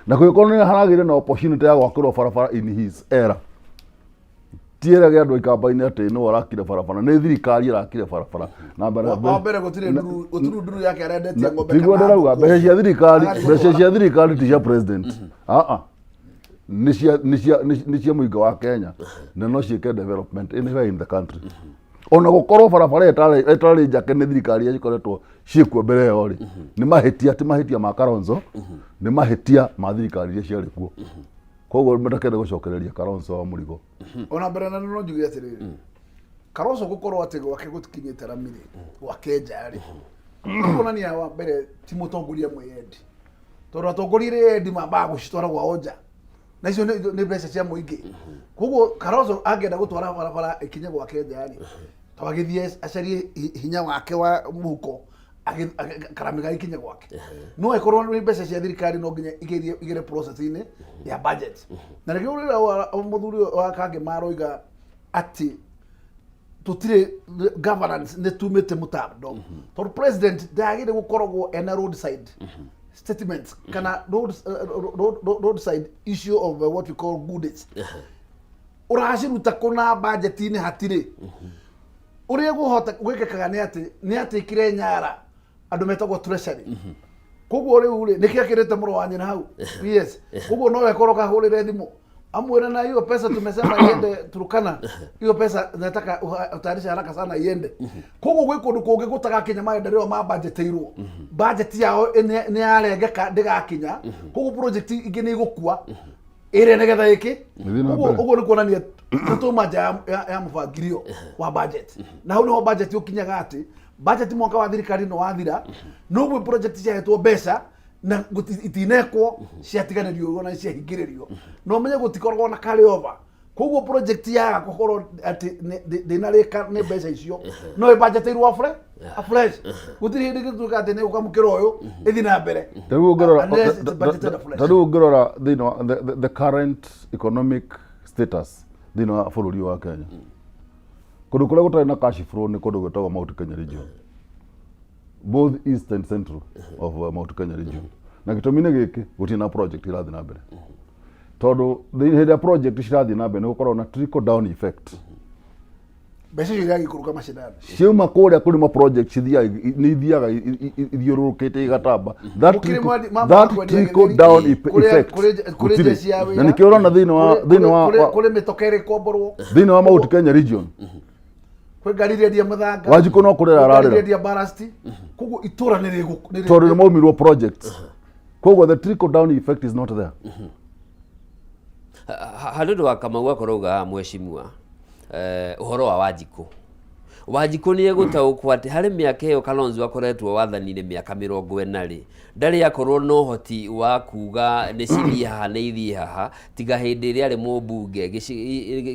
na kũngĩkorwo nĩ haragĩire na opportunity ya gwakĩrwo barabara in his era, ti erage andũ ikamba-inĩ atĩ nĩwe ũrakire barabara, nĩ thirikari ĩrakire barabara na mbere. Wa mbere gũtirĩ nduru, gũtirĩ nduru yake arendetie ng'ombe tiguo kana ndĩrauga. ngũkũ. Mbeca cia thirikari, Agathiĩ mbeca gũtwara. cia thirikari ti cia president, aa, nĩ cia mũingĩ wa Kenya, na no ciĩke development anywhere in the country. Ona gũkorwo barabara ĩtarĩ njake nĩ thirikari iria cikoretwo ciĩkuo mbere ĩyo rĩ, nĩ mahĩtia, ti mahĩtia ma Kalonzo, nĩ mahĩtia ma thirikari iria ciarĩ kuo. Koguo ndakenda gũcokereria Kalonzo wa mũrigo. Ona mbere na no njuge atĩrĩrĩ, Kalonzo gũkorwo atĩ gwake gũtikinyĩte rami rĩ, gwake nja rĩ, kuonania wa mbere ti mũtongoria mwĩyendi, tondũ atongoria arĩa endi mambaga gũcitwara gwao nja, na icio nĩ mbeca cia mũingĩ. Koguo Kalonzo angĩenda gũtwara barabara ĩkinye gwake nja rĩ, to agĩthiĩ acarie hinya wake wa mũhuko. Karami gagĩkinye gwake no ĩkorwo nĩ mbeca cia thirikari no nginya igerie igere process-inĩ ya budget. Na nĩkĩo rĩrĩa mũthuri ũyũ wa Kangema aroiga atĩ tũtirĩ governance, nĩ tumĩte mũtando, tondũ president ndagĩrĩire gũkoragwo ena roadside statements kana roadside issue of what we call goodies. Ũraciruta kũna budget-inĩ hatirĩ ũrĩa guhota gwĩkĩkaga nĩ atĩ nĩ atĩkire nyara andũ metagwo treasury. Koguo rĩu rĩ, nĩkĩ akĩrĩte mũrũ wa nyina hau? Yes, koguo no ekorwo kahũrĩre thimũ amwĩre, na hiyo pesa tumesema iende Turkana, hiyo pesa nataka utayarishe haraka sana iende. Koguo gwĩ kũndũ kũngĩ gũtagakinya maendeleo ma budgetĩirwo, budget yao nĩ yarengeka, ndĩgakinya. Koguo project ingĩ nĩ igũkua ĩrĩa nĩgetha ĩkĩ Ĩthiĩ na ũguo mbere. Ũguo nĩ kuonania tũtũma nja ya mũbangirio wa budget, na hau nĩho budget ũkinyaga atĩ budget mwaka wa thirikari nĩ wathira, noguo project ciahetwo mbeca na itinekwo, ciatiganĩrio ũguo na ciahingĩrĩrio, na ũmenye gũtikoragwo na carry over. Koguo project yaga gũkorwo atĩ ndĩnarĩka nĩ mbeca icio, no ĩbanjetĩirwo afresh. Gũtirĩ hĩndĩ gĩtuĩka atĩ nĩ ũkamũkĩra ũyũ ĩthiĩ na mbere Ta rĩu ũngĩrora unless it's budgeted afresh. Ta rĩu ũngĩrora thĩinĩ wa the current economic status thĩinĩ wa bũrũri wa Kenya, kũndũ kũrĩa gũtarĩ na cash flow nĩ kũndũ gwĩtagwo Mount Kenya region, both east and central of Mount Kenya region. Na gĩtũmi nĩ gĩkĩ, gũtirĩ na project irathiĩ na mbere, tondũ hĩndĩ ĩrĩa project cirathiĩ na mbere nĩ gũkoragwo na trickle down effect. Mbeca icio iragĩikũrũka macinani. Ciauma kũrĩa kũrĩ ma project cithiaga, nĩ ithiaga ithiũrũrũkĩte igatamba. That Gũkĩrĩ that mwendia trickle gĩtheri, down effect kũrĩ gũtirĩ. njeci ya wĩra, Na nĩkĩo ũrona thĩinĩ wa thĩinĩ wa kũrĩ mĩtoka ĩrĩkomborwo, thĩinĩ wa Mount Kenya region, kwĩ ngari irendia mũthanga, Wanjikũ no kũrĩra kwĩ ngari ararĩra. irendia barasti. Koguo itũra nĩ tondũ nĩ maumirwo projects, koguo the trickle down effect is not there. Harĩ ũndũ wa Kamau akorauga, mheshimiwa, ũhoro wa Wanjikũ. Wanjikũ nĩ egũtaũkwo atĩ harĩ mĩaka ĩyo Kalonzo akoretwo wathani-inĩ, mĩaka 40 rĩ, ndarĩ akorwo na ũhoti wa kuga nĩ cithiĩ haha, nĩ ithiĩ haha, tiga hĩndĩ ĩrĩa arĩ mũmbunge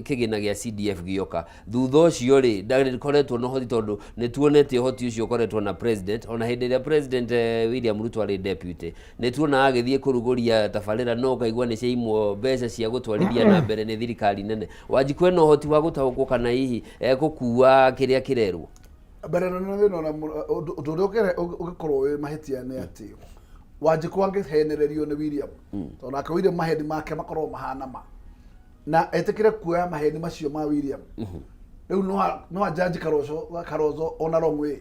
kĩgĩna gĩa CDF gĩoka. Thutha ũcio rĩ, ndarĩ koretwo na ũhoti, tondũ nĩ tuonete ũhoti ũcio ũkoretwo na president. Ona hĩndĩ ĩrĩa president William Ruto arĩ deputy, nĩ tuonaga agĩthiĩ kũrugũria tabarĩra, no ũkaigua nĩ ciaimwo mbeca cia gũtwarithia na mbere nĩ thirikari nene. Wanjikũ ena ũhoti wa gũtaũkwo kana hihi ekũkua kĩrĩa kĩrerwo? Mbere na thĩna ona ũndũ ũrĩa ũngĩkorwo wĩ mahĩtia nĩ atĩ Wanjikũ angĩhenererio nĩ William, tondũ nake William maheni make makoragwo mahana ma na etĩkĩre kuoya maheni macio ma William, rĩu no anjanji Kalonzo ona wrong way.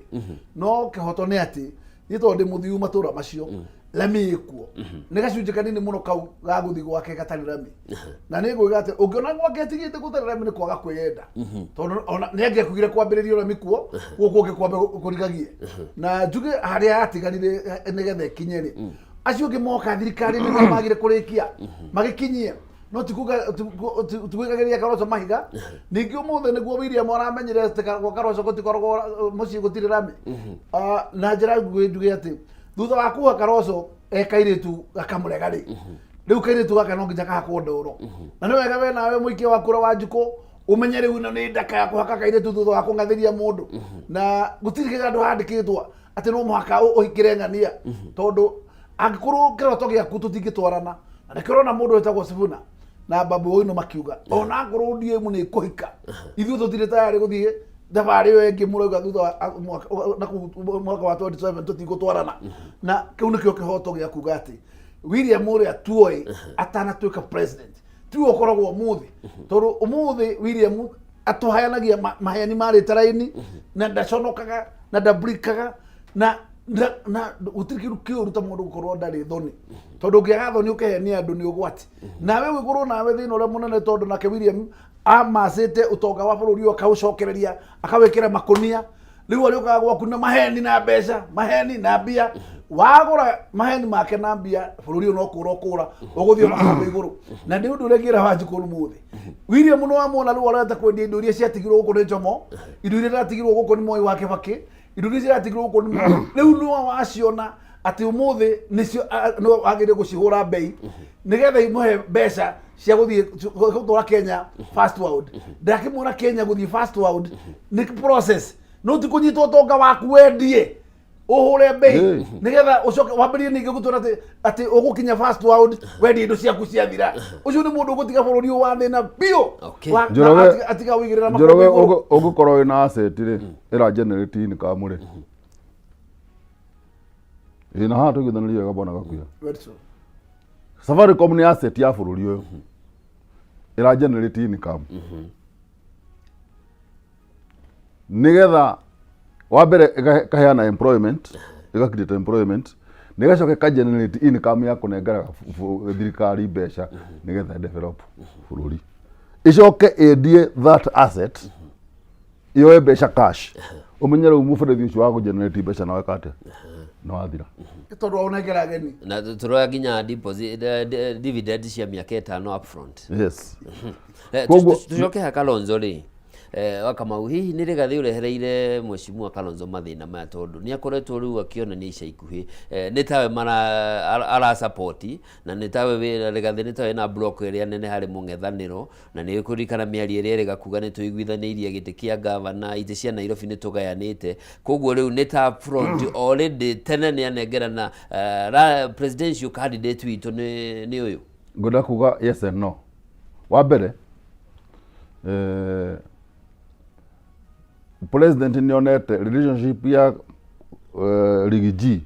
No kĩhoto nĩ atĩ niĩ tondũ ndĩ mũthiu matũra macio, rami ĩkuo nĩ gacunjĩ kanini mũno kau ga gũthiĩ gwake gatarĩ rami. Na nĩ ngwĩga atĩ ũngĩona gwake atigĩte gũtarĩ rami nĩ kwaga kwĩyenda, tondũ ona nĩ angĩakugire kwambĩrĩrio rami kuo gũkũ ũngĩ kwambe kũrigagie na njuge harĩa yatigarire nĩgetha ĩkinye rĩ, acio angĩ moka thirikari-inĩ nĩo magire kũrĩkia magĩkinyie. No tigwĩkagĩria Kalonzo mahiga. Ningĩ ũmũthĩ nĩguo William aramenyire atĩ gwa Kalonzo gũtikoragwo mũciĩ gũtirĩ rami. Ah, na njĩra nguhĩ njuge atĩ thutha wa kuga Kalonzo e kairĩtu gakamũrega rĩ, rĩu kairĩtu gaka no nginya kahakwo ndoro. Na nĩ wega we nawe mũikia wa kura wa njukũ ũmenye rĩu ĩno nĩ ndaka ya kũhaka kairĩtu thutha wa kũng'athĩria mũndũ. Na gũtirĩ handũ handĩkĩtwo atĩ no mũhaka ũhikĩre ng'ania, tondũ angĩkorwo kĩroto gĩaku tũtingĩtwarana. Na nĩkĩo ũrona mũndũ wĩtagwo Sifuna na Babu Owino makiuga ona akorwo ODM nĩ kũhika, ithuĩ tũtirĩ tayarĩ gũthiĩ thabarĩ ĩyo ĩngĩ mũrauga thutha wa na kũu mwaka wa 27 tũtigũtwarana. Na kĩu nĩkĩo kĩhoto gĩa kuga atĩ William ũrĩa tuoĩ atanatuĩka president tiwe ũkoragwo ũmũthĩ, tondũ ũmũthĩ William atũhayanagia maheni marĩte raini na ndaconokaga na ndabrikaga na gũtirĩ kĩndũ kĩũru ta mũndũ gũkorwo ndarĩ thoni, tondũ ũngĩaga thoni ũkĩhenia andũ nĩ ũgwati nawe ũgĩkorwo nawe thĩna ũrĩa mũnene, tondũ nake William amacĩte ũtonga wa bũrũri ũyũ akaũcokereria akawĩkĩra makũnia. Rĩu arĩũkaga gwaku na maheni na mbeca, maheni na mbia. Wagũra maheni make na mbia, bũrũri ũyũ no kũra ũkũra ũgũthiĩ makũmbĩ igũrũ. Na nĩ ũndũ ũrĩa ngĩra Wanjikũ ũmũthĩ, William nĩ wamwona rĩu arenda kwendia indo iria ciatigirwo gũkũ nĩ Jomo, indo iria iratigirwo gũkũ nĩ Moi wa Kĩbakĩ, indo iria ciratigirwo gũkũ nĩ Moi. Rĩu nĩwe waciona atĩ ũmũthĩ nĩcio nĩwe wagĩrĩire gũcihũra mbei nĩgetha imũhe mbeca cia gũthiĩ gũtwara Kenya first world. Ndakĩmuona Kenya gũthiĩ first world nĩ process, no ti kũnyita ũtonga waku wendie. Ũhũre mbei nĩgetha ũcoke wambĩrĩrie ningĩ gũtuona atĩ atĩ ũgũkinya first world wendie indo ciaku ciathira. Ũcio nĩ mũndũ ũgũtiga bũrũri ũyũ wa thĩna biũ. Wa- na Njoroge atiga wĩigĩrĩra Njoroge makũmbĩ igũrũ. Ũngĩkorwo wĩna asset rĩ, ĩra generate income rĩ. Ĩ na haha tũiguithanĩrie wega bwana Gakuya. Very true. Safaricom nĩ asset ya bũrũri ũyũ. Ĩra generate income. Nĩgetha wa mbere ĩkaheana employment, ĩga create employment, na ĩgacoka ĩka generate income ya kũnengera thirikari mbeca nĩgetha develop bũrũri. Ĩcoke ĩendie that asset yoe mbeca cash. Ũmenye rĩu mũberethi ũcio wa kũ generate mbeca na weka atĩa? Nĩ wathira. Nĩ tondũ waũnengera ageni. Na tũroya nginya deposit dividend cia mĩaka 5 upfront. Yes. Tũcoke ha Kalonzo rĩ, wa Kamau, hihi nĩ Rigathĩ ũrehereire mheshimiwa Kalonzo mathĩna maya, tondũ nĩ akoretwo rĩu akĩonania ica ikuhĩ nĩ tawe ara support, na nĩ tawe Rigathĩ nĩ tawe na block ĩrĩa nene harĩ mũng'ethanĩro, na nĩ kũririkana mĩario ĩrĩa ĩrĩga kuga nĩ tũiguithanĩirie gĩtĩ kĩa gavana, itĩ cia Nairobi nĩ tũgayanĩte, koguo rĩu nĩ ta front already tene nĩ anengerana presidential candidate witũ nĩ ũyũ. Ngwenda kuga yes and no. Wa mbere, president nĩ onete relationship ya Riggy G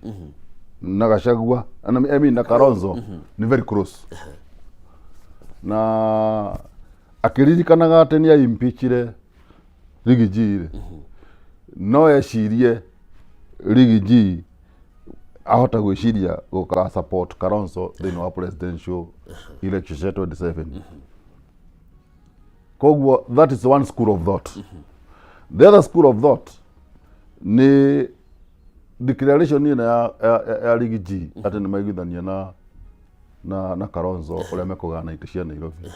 na Gachagua, na, I mean, na Kalonzo nĩ very close, na akĩririkanaga atĩ nĩ aimpeachire Riggy G rĩ, no ecirie Riggy G ahota gwĩciria gũka support Kalonzo thĩinĩ wa presidential election cia 27. Koguo that is one school of thought. The other school of thought nĩ declaration ĩno ya Riggy G atĩ nĩ maiguithania na Kalonzo ũrĩa mekũgana itĩ cia Nairobi,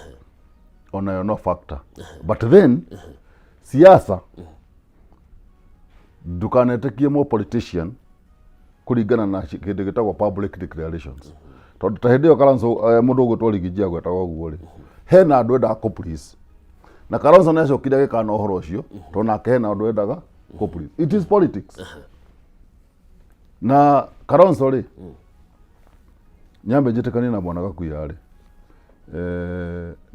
onayo no factor. But then siasa, ndukanetĩkie mo politician kũringana na kĩndũ gĩtagwo public declarations, tondũ ta hĩndĩ ĩyo Kalonzo, mũndũ ũgwĩtwo Riggy G agwetaga ũguo rĩ, hena andũ endaga kũ please, na Kalonzo nĩ acokire agĩkana ũhoro ũcio, tondũ nake hena andũ endaga kũ please. It is politics. Na Kalonzo rĩ, nyambe njĩtĩkanie na bwana Gakuya rĩ,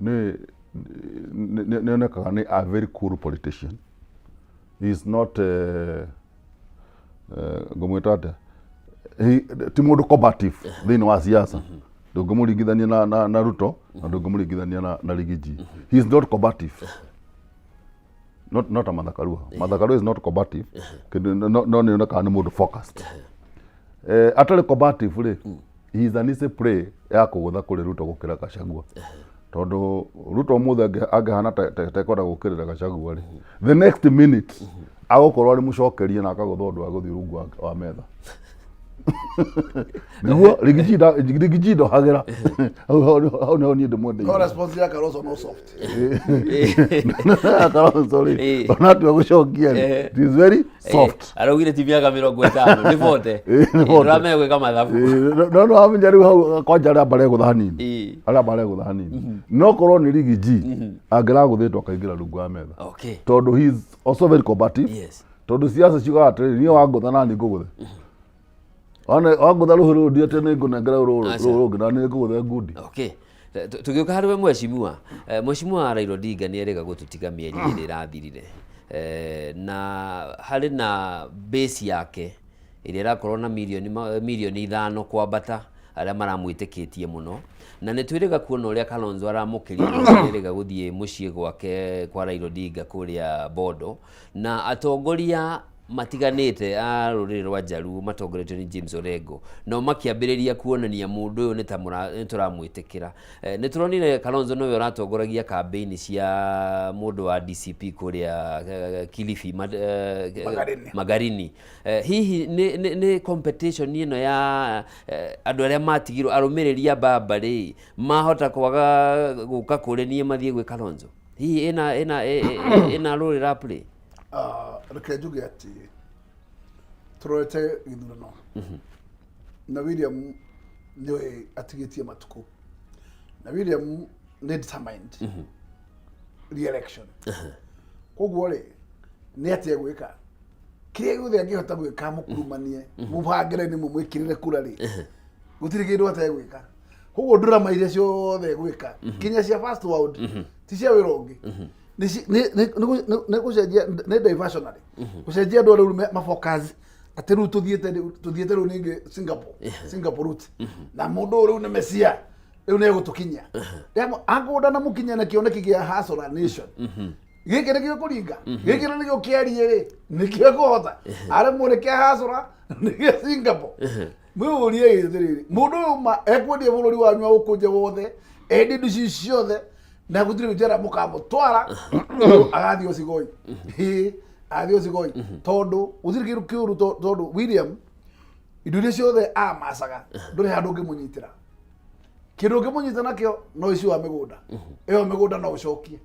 nĩ onekaga nĩ a very cool politician. He is not ngũmwĩta atĩa, ti mũndũ combative thĩinĩ wa siasa. Ndũngĩmũringithania na Ruto, na ndũngĩmũringithania na Riggy G. He is not combative, not a Martha Karua. Martha Karua is not combative. Kĩndũ no nĩ onekaga nĩ mũndũ focused. Atarĩ combative rĩ, he is an easy prey ya kũgũtha kũrĩ Ruto gũkĩra Gachagua, tondũ Ruto ũmũthĩ angĩhana ta ekwenda gũkĩrĩra Gachagua rĩ, the next minute agũkorwo arĩ mũcokerie na akagũtha ũndũ wa gũthiĩ rungu wa metha nĩguo Riggy G ndohagĩra hau. Hau nĩho niĩ ndĩmwendeire. No response ya Kalonzo no soft. Kalonzo rĩ, ona atua gũcokia rĩ, it is very soft. Araugire ti mĩaka 50, nĩ 40. Nĩ 40. Ndũramenya gwĩka mathabu. No wamenya rĩu hau kwanja arĩa maregũtha hanini, arĩa maregũtha hanini, no korwo nĩ Riggy G angĩragũthĩtwo akaingĩra rungu wa metha, tondũ he is also very combative. Tondũ siasa ciugaga atĩrĩrĩ, niĩ wangũtha nani ngũgũthe. One wangũtha rũhĩ rũrũ, ndiatĩ nĩ ngũnengera rũrũ Aca. rũrũ rũngĩ na nĩ ngũgũthe ngundi. Okay. Tũgĩũka harĩ we mheshimiwa, mheshimiwa Raila Odinga nĩ erĩga gũtũtiga mĩeri 2 ĩrathirire. Na harĩ na base yake ĩrĩa ĩrakorwo na mirioni 5 kwambata arĩa maramwĩtĩkĩtie mũno, na nĩ twĩrĩga kuona ũrĩa Kalonzo aramũkĩria na nĩerĩga gũthiĩ mũciĩ gwake kwa Raila Odinga kũrĩa Bondo, na atongoria matiganĩte a rũrĩrĩ rwa Jaluo matongoretio nĩ James Orengo nao makĩambĩrĩria kuonania mũndũ ũyũ nĩ ta nĩ tũramwĩtĩkĩra. Nĩ tũronire Kalonzo nĩwe ũratongoragia kambĩini cia mũndũ wa DCP kũrĩa Kilifi, Magarini. Magarini. Hihi nĩ competition ĩno ya andũ arĩa matigirwo arũmĩrĩri a baba rĩ, mahota kwaga gũka kũrĩ niĩ mathiĩ gwĩ Kalonzo? Hihi ĩna role ĩra play? Ah, reke njuge atĩ tũrorete gĩthurano na William nĩoĩ atigĩtie matukũ, na William nĩ determined re-election. Koguo rĩ, nĩ atĩa gwĩka? Kĩrĩa gĩothe angĩhota gwĩka mũkurumanie, mũbangĩre nĩ mũmwĩkĩrĩre kura rĩ, gũtirĩ kĩndũ ategwĩka. Koguo ndurama iria ciothe egwĩka, nginya cia first world, ti cia wĩra ũngĩ, Nĩ ci- nĩ- nĩ- nĩ gũ- nĩ- nĩ gũcenjia, nĩ diversionary, gũcenjia andũ arĩa rĩu mafocus atĩ rĩu tũthiĩte rĩu ningĩ Singapore route, na mũndũ ũyũ rĩu nĩ mesia, rĩu nĩ egũtũkinyia. Angũnda na mũkinya na kĩoneki kĩa Hustler Nation, gĩkĩ nĩkĩo kũringa, gĩkĩ nĩkĩo kĩarie rĩ, nĩkĩo kũhota aremwo nĩ kĩa Hustler, nĩ kĩa Singapore. Mwĩyũrie atĩrĩrĩ, mũndũ ũyũ ma ekwendia bũrũri wanyu aũkũnje wothe, endie indo ici ciothe, na gũtirĩ njera mũkamũtwara, agathiĩ Ocigoi. Ĩĩ, agathiĩ Ocigoi, tondũ gũtirĩ kĩndũ kĩũru, tondũ William indo iria ciothe amacaga ndũrĩ handũ ũngĩmũnyitĩra. Kĩndũ ũngĩmũnyita nakĩo no ici wa mĩgũnda ĩyo, mĩgũnda no ũcokie,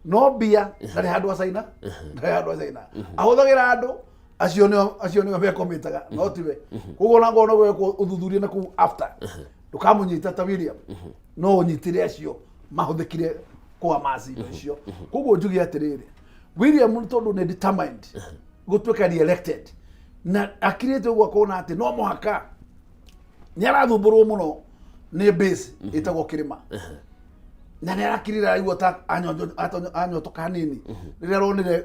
no mbia ndarĩ handũ acaina, ndarĩ handũ acaina. Ahũthagĩra andũ acio nĩo mekomĩtaga, no tiwe. Koguo ona ngorwo no gwekwo ũthuthuria na kũu after, ndũkamũnyita ta William, no ũnyitĩre acio mahũthĩkire kũamaci indo icio. Koguo njuge atĩrĩrĩ, William nĩ tondũ nĩ determined gũtuĩka re-elected, na akirĩte ũguo akona atĩ no mũhaka nĩ arathumbũrwo mũno nĩ base ĩtagwo kĩrĩma, na nĩ arakirire araigua ta anyotoka hanini rĩrĩa aronire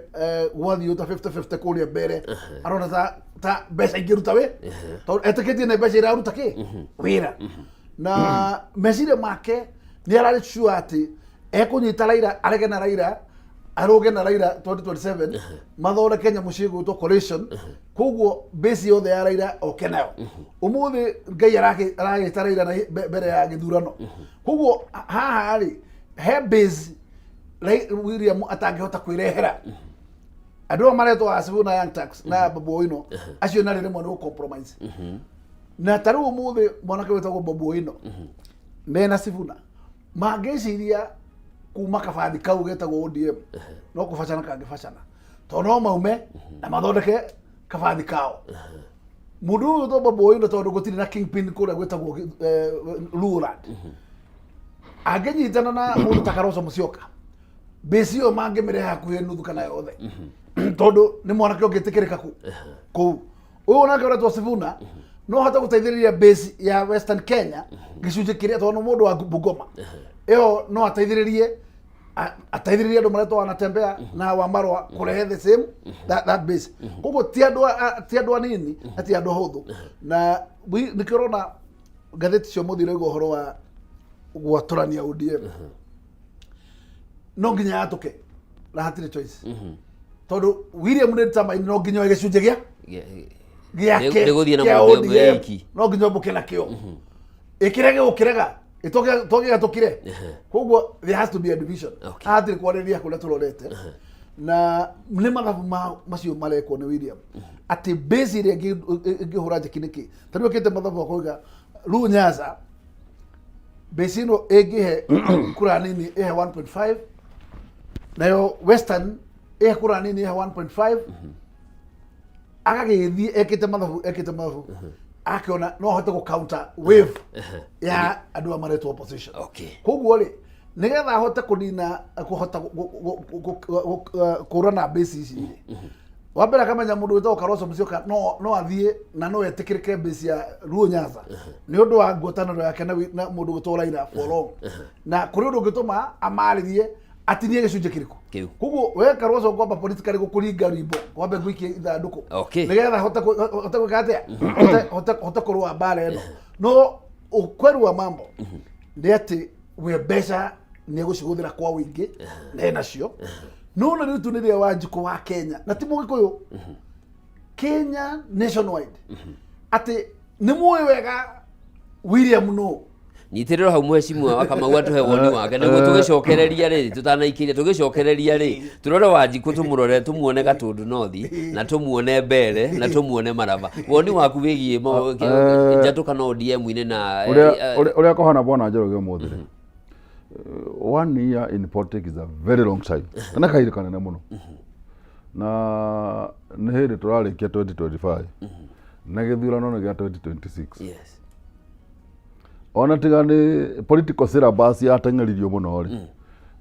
gwathiĩ ta 50-50 kũrĩa mbere, arona ta mbeca ingĩruta wĩ, tondũ etĩkĩtie nĩ mbeca iraruta kĩ wĩra, na meciria make nĩ ararĩ sure atĩ ekũnyita Raila, arege na Raila, arũge na Raila 2027, mathondeke nyamũ ciĩgwĩtwo coalition. Koguo base yothe ya Raila oke nayo. Ũmũthĩ Ngai aragĩta Raila na mbere ya gĩthurano. Koguo haha rĩ, he base William atangĩhota kwĩrehera. Andũ aya maretwo Asibu na Young Turks na Babu Owino, acio narĩ rĩmwe nĩ gũ-compromise. Na ta rĩu ũmũthĩ mwanake wĩtagwo Babu Owino mena Sifuna mangĩciria kuma kabathi kau getagwo ODM, no kũbacana kangĩbacana, tondũ no maume na mathondeke kabathi kao. Mũndũ ũyũ to Babu Owino, tondũ gũtirĩ na kingpin kũrĩa gwĩtagwo Luoland, angĩnyitana na mũndũ ta Kalonzo Musyoka, base ĩyo mangĩmĩrehe hakuhĩ nuthu kana yothe, tondũ nĩ mwanake ũngĩtĩkĩrĩka kũu. Ũyũ nake ũretwo Sifuna no hote gũteithĩrĩria base ya Western Kenya, gĩcunjĩ kĩrĩa, tondũ nĩ mũndũ wa Bungoma ĩyo, no ateithĩrĩrie ateithĩrĩrie andũ maretwo wanatembea na wa marũa kũrehe the same that base. Koguo ti andũ anini na ti andũ ahũthũ, na nĩkĩo ũrona ngathĩti cia ũmũthĩ irauga ũhoro wa gwatũrania ODM. No nginya yatũke, na hatirĩ choice, tondũ William nĩ determined, no nginya oe gĩcunjĩ gĩa gĩake Nĩ gũthiĩ na kĩa mũndũ ũmwe ODM. wiki. No nginya ũmbũke nakĩo, ĩkĩrege gũkĩrega, tũgĩgatũkire. Koguo there has to be a division. Hatirĩ kwarĩria kũrĩa tũrorete, na nĩ mathabu macio marekwo nĩ William, atĩ base ĩrĩa ĩngĩhũra njeki nĩkĩ. Ta rĩu ĩkĩte mathabu akoiga rĩu Nyanza base ĩno ĩngĩhe kura nini ĩhe 1.5, nayo Western ĩhe kura nini ĩhe 1.5. Agagĩthiĩ ekĩte mathabu akĩona no ahote gũ counter wave ya andũ a maretwo opposition. Koguo rĩ, nĩgetha ahote kũnina kũhota kũrana base ici rĩ, wa mbere akamenya mũndũ wĩtagwo Kalonzo Musyoka no athiĩ na no etĩkĩrĩke base ya Luo Nyanza nĩ ũndũ wa ngwatanĩro yake na mũndũ gwĩtwo Raila for long, na kũrĩ ũndũ ũngĩtũma amarĩrie atinie gĩcunjĩ kĩrĩkũ. Kĩu. Koguo we Kalonzo ngwamba politically gũkũringa rwimbo, kwambe ngũikie ithandũkũ, nĩgetha hote gwĩka atĩa, hote kũrũa mbara ĩno. No ukweli wa mambo nĩ atĩ we mbeca nĩ egũcihũthĩra kwa ũingĩ na enacio, no na rĩu tu nĩ rĩa Wanjikũ wa Kenya na ti Mũgĩkũyũ, Kenya nationwide, atĩ nĩ mũĩ wega William no Nyitĩrĩro hau, mheshimiwa wa Kamau atũhe woni wake nĩguo tũgĩcokereria rĩ, tũtanaikĩria tũgĩcokereria rĩ, tũrore Wanjikũ, tũmũrore, tũmuone Gatũndũ North, na tũmuone Mbere, na tũmuone Maraba. Woni waku wĩgiĩ njatũkano ODM-inĩ na Ũrĩa kũhana, bwana Njoroge, ũmũthĩ rĩ, one year in politics is a very long time, na nĩ kahinda kanene mũno, na nĩ hĩndĩ tũrarĩkia 2025 na gĩthurano nĩ gĩa 2026. Ona tiga nĩ political syllabus yateng'eririo mũno rĩ,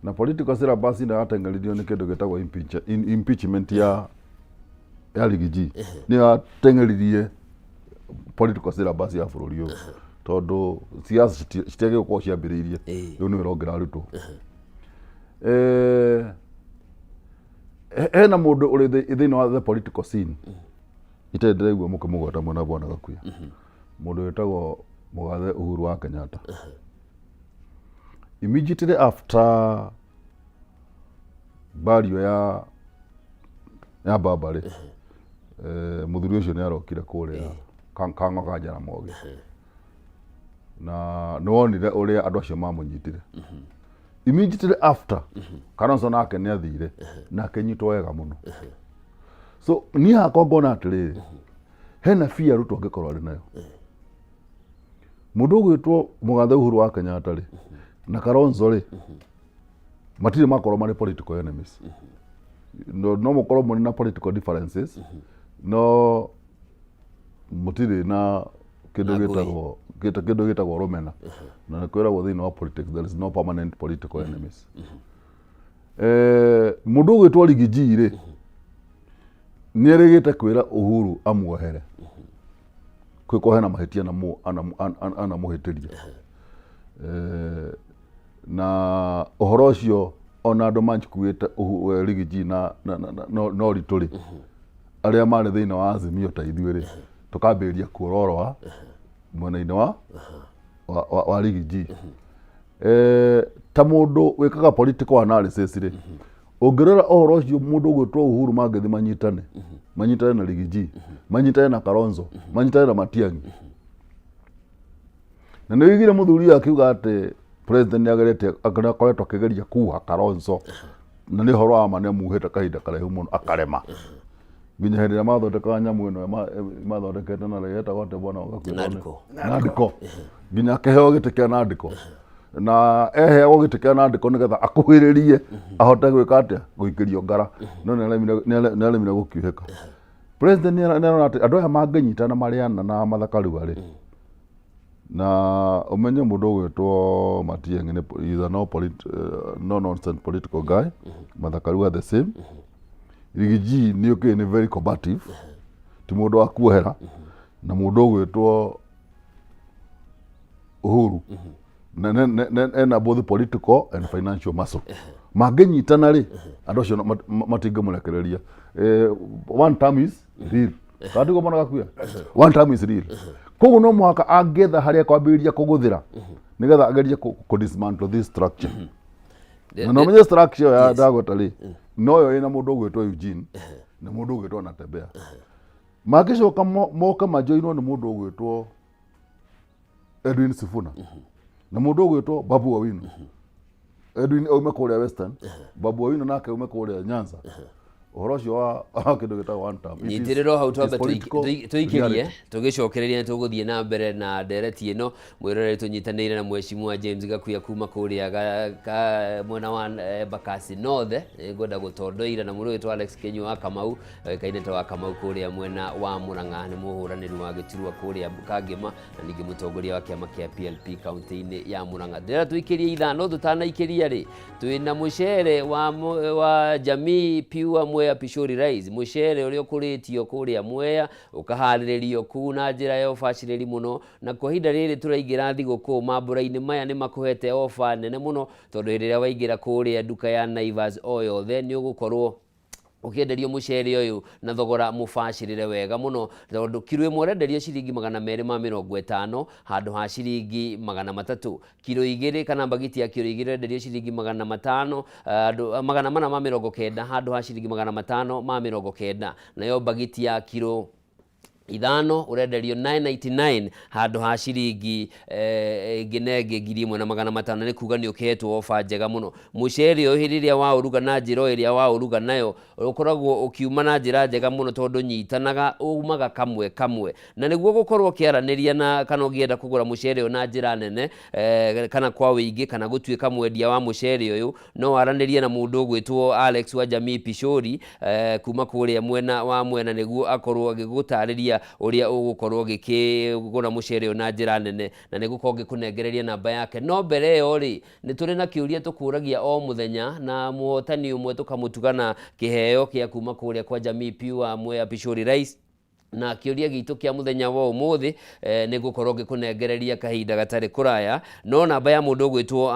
na political syllabus ĩno yateng'eririo nĩ kĩndũ gĩtagwo impeachment ya ya Riggy G nĩyo yateng'eririe political syllabus ya bũrũri ũyũ, tondũ siasa citiagĩrĩirwo gũkorwo ciambĩrĩirie rĩu nĩ wĩra ũngĩ ũrarutwo. Hena mũndũ ũrĩ thĩinĩ wa the political scene itarĩ ndĩraigua mũkĩmũgweta mwena Bwana Gakuya, mũndũ wĩtagwo Mũgathe Uhuru wa Kenyatta. Immediately after bario ya baba rĩ, mũthuri ũcio nĩ arokire kũrĩa Kang'o ka Jaramogi, na nĩ wonire ũrĩa andũ acio mamũnyitire. Immediately after, Kalonzo nake nĩ athire na akĩnyitwo wega mũno. So niĩ hakwa ngona atĩrĩrĩ, hena fear Ruto angĩkorwo arĩ nayo. Mũndũ ũgwĩtwo Mũgathe Uhuru wa Kenyatta rĩ na Kalonzo rĩ, matirĩ makorwo marĩ political enemies. No mũkorwo mũrĩ na political differences, no mũtirĩ na kĩndũ Na ngũĩ. gĩtagwo kĩndũ gĩtagwo rũmena, na nĩ kwĩragwo thĩinĩ wa politics there is no permanent political enemies. Mũndũ ũgwĩtwo Riggy G rĩ, nĩ erĩgĩte kwĩra Uhuru amuohere kwĩko hena mahĩtia anamũhĩtĩria. Na ũhoro ũcio ona andũ manjikuĩte Riggy G na ũritũ rĩ, arĩa marĩ thĩinĩ wa Azimio ta ithuĩ rĩ, tũkambĩrĩria kuororoa mwena-inĩ wa Riggy G. Ta mũndũ wĩkaga political analysis rĩ, ũngĩrora ũhoro ũcio, mũndũ ũgwĩtwo Uhuru mangĩthiĩ manyitane na Riggy G, manyitane na Kalonzo, manyitane na Matiang'i, na nĩ wĩigire mũthuri ũyũ akiuga atĩ president nĩ ageretie, akoretwo akĩgeria kuha Kalonzo, na nĩ ũhoro wa ma, nĩ amuhĩte kahinda karaihu mũno akarema, nginya hĩndĩ ĩrĩa mathondekaga nyamũ ĩno mathondekete na yetagwo atĩa, bwana Gakuya? Nadco. Nadco. Nginya akĩheo gĩtĩ kĩa Nadco, na eheagwo gĩtĩ kĩa Nadco nĩgetha akuhĩrĩrie ahote gwĩka atĩa, gũikĩrio ngara, no nĩ aremire gũkiuhĩka. President nĩ arona atĩ andũ aya mangĩnyitana marĩana na Martha Karua rĩ, na ũmenye mũndũ ũgwĩtwo Matiang'i nĩ is a no nonsense political guy. Martha Karua the same. Riggy G nĩ ũkĩĩ nĩ very combative, ti mũndũ wa kuohera, na mũndũ ũgwĩtwo Uhuru ena both political and financial muscle. Mangĩnyitana rĩ, andũ acio matingĩmũrekereria. One term is real, kana tiguo, mwana Gakuya? One term is real, koguo no mũhaka angĩetha harĩa kwambĩrĩria kũgũthĩra nĩgetha agerie kũ dismantle this structure. Na no menye structure ya ndagweta rĩ, noyo ĩna mũndũ ũgwĩtwo Eugene na mũndũ ũgwĩtwo Natembeya, mangĩcoka moke majoinwo nĩ mũndũ ũgwĩtwo Edwin Sifuna na mũndũ ũgwĩtwo Babu Owino. Edwin aume kũrĩa Western, Babu Owino nake aume kũrĩa Nyanza. Ũhoro ũcio wa kĩndũ gĩtagwo one term, it is- Nyitĩrĩra hau, twambe it is political tũikĩrie. reality. Tũgĩcokereria nĩ tũgũthiĩ na mbere na ndereti ĩno, mwĩroreri, tũnyitanĩire na mheshimiwa James Gakuya kuma kũrĩa mwena wa Embakasi North. Nĩ ngwenda gũtondoira na mũndũ wĩtwo Alex Kenyua wa Kamau, oĩkaine ta wa Kamau kũrĩa mwena wa Murang'a, nĩ mũhũranĩri wa gĩturwa kũrĩa Kangema na ningĩ mũtongoria wa kĩama kĩa PLP kaunti-inĩ ya Murang'a. Ndĩrenda tũikĩrie 5, tũtanaikĩria rĩ, twĩna mũcere wa Jamii Pure Mwea Pishori Rice, mũcere ũrĩa ũkũrĩtio kũrĩa Mwea, ũkaharĩrĩrio kũu na njĩra ya ũbacĩrĩri mũno, na kwa ihinda rĩrĩ tũraingĩra thigũkũ, mambũra-inĩ maya nĩ makũhete ofa nene mũno, tondũ hĩndĩ ĩrĩa waingĩra kũrĩa nduka ya Naivas o yothe, nĩ ũgũkorwo ũkĩenderio mũcere ũyũ na thogora mũbacĩrĩre wega mũno, tondũ kiro 1 ũrenderio ciringi 250 handũ ha ciringi 300. Kiro 2 kana mbagiti ya kiro 2 ũrenderio ciringi 500, 490 handũ ha ciringi 590. Nayo mbagiti ya kiro 5 ũrenderio 999 handũ ha ciringi ĩngĩ na ĩngĩ 1500. Nĩ kuga nĩ ũkĩhetwo oba njega mũno. Mũcere ũyũ hĩndĩ ĩrĩa waũruga na njĩra o ĩrĩa waũruga nayo, ũkoragwo ũkiuma na njĩra njega mũno, tondũ nyitanaga umaga kamwe kamwe. Na nĩguo gũkorwo ũkĩaranĩria na kana ũngĩenda kũgũra mũcere ũyũ na njĩra nene, kana kwa wĩingĩ, kana gũtuĩka mwendia wa mũcere ũyũ, no waranĩrie na mũndũ ũgwĩtwo Alex wa Jamii Pishori, kuma kũrĩa mwena wa Mwena, nĩguo akorwo agĩgũtarĩria. mwendia ũrĩa ũgũkorwo ũgĩkĩgũra mũcere ũyũ na njĩra nene, na nĩ ngũkorwo ngĩkũnengereria namba yake. No mbere ĩyo rĩ, nĩ tũrĩ na kĩũria tũkũragia o mũthenya, na mũhotani ũmwe tũkamũtuga na kĩheo kĩa kuma kũrĩa kwa Jamii Pure Mwea Pishori Rice. Na kĩũria gitũ kĩa mũthenya wa ũmũthĩ, nĩ ngũkorwo ngĩkũnengereria kahinda gatarĩ kũraya, no namba ya mũndũ ũgwĩtwo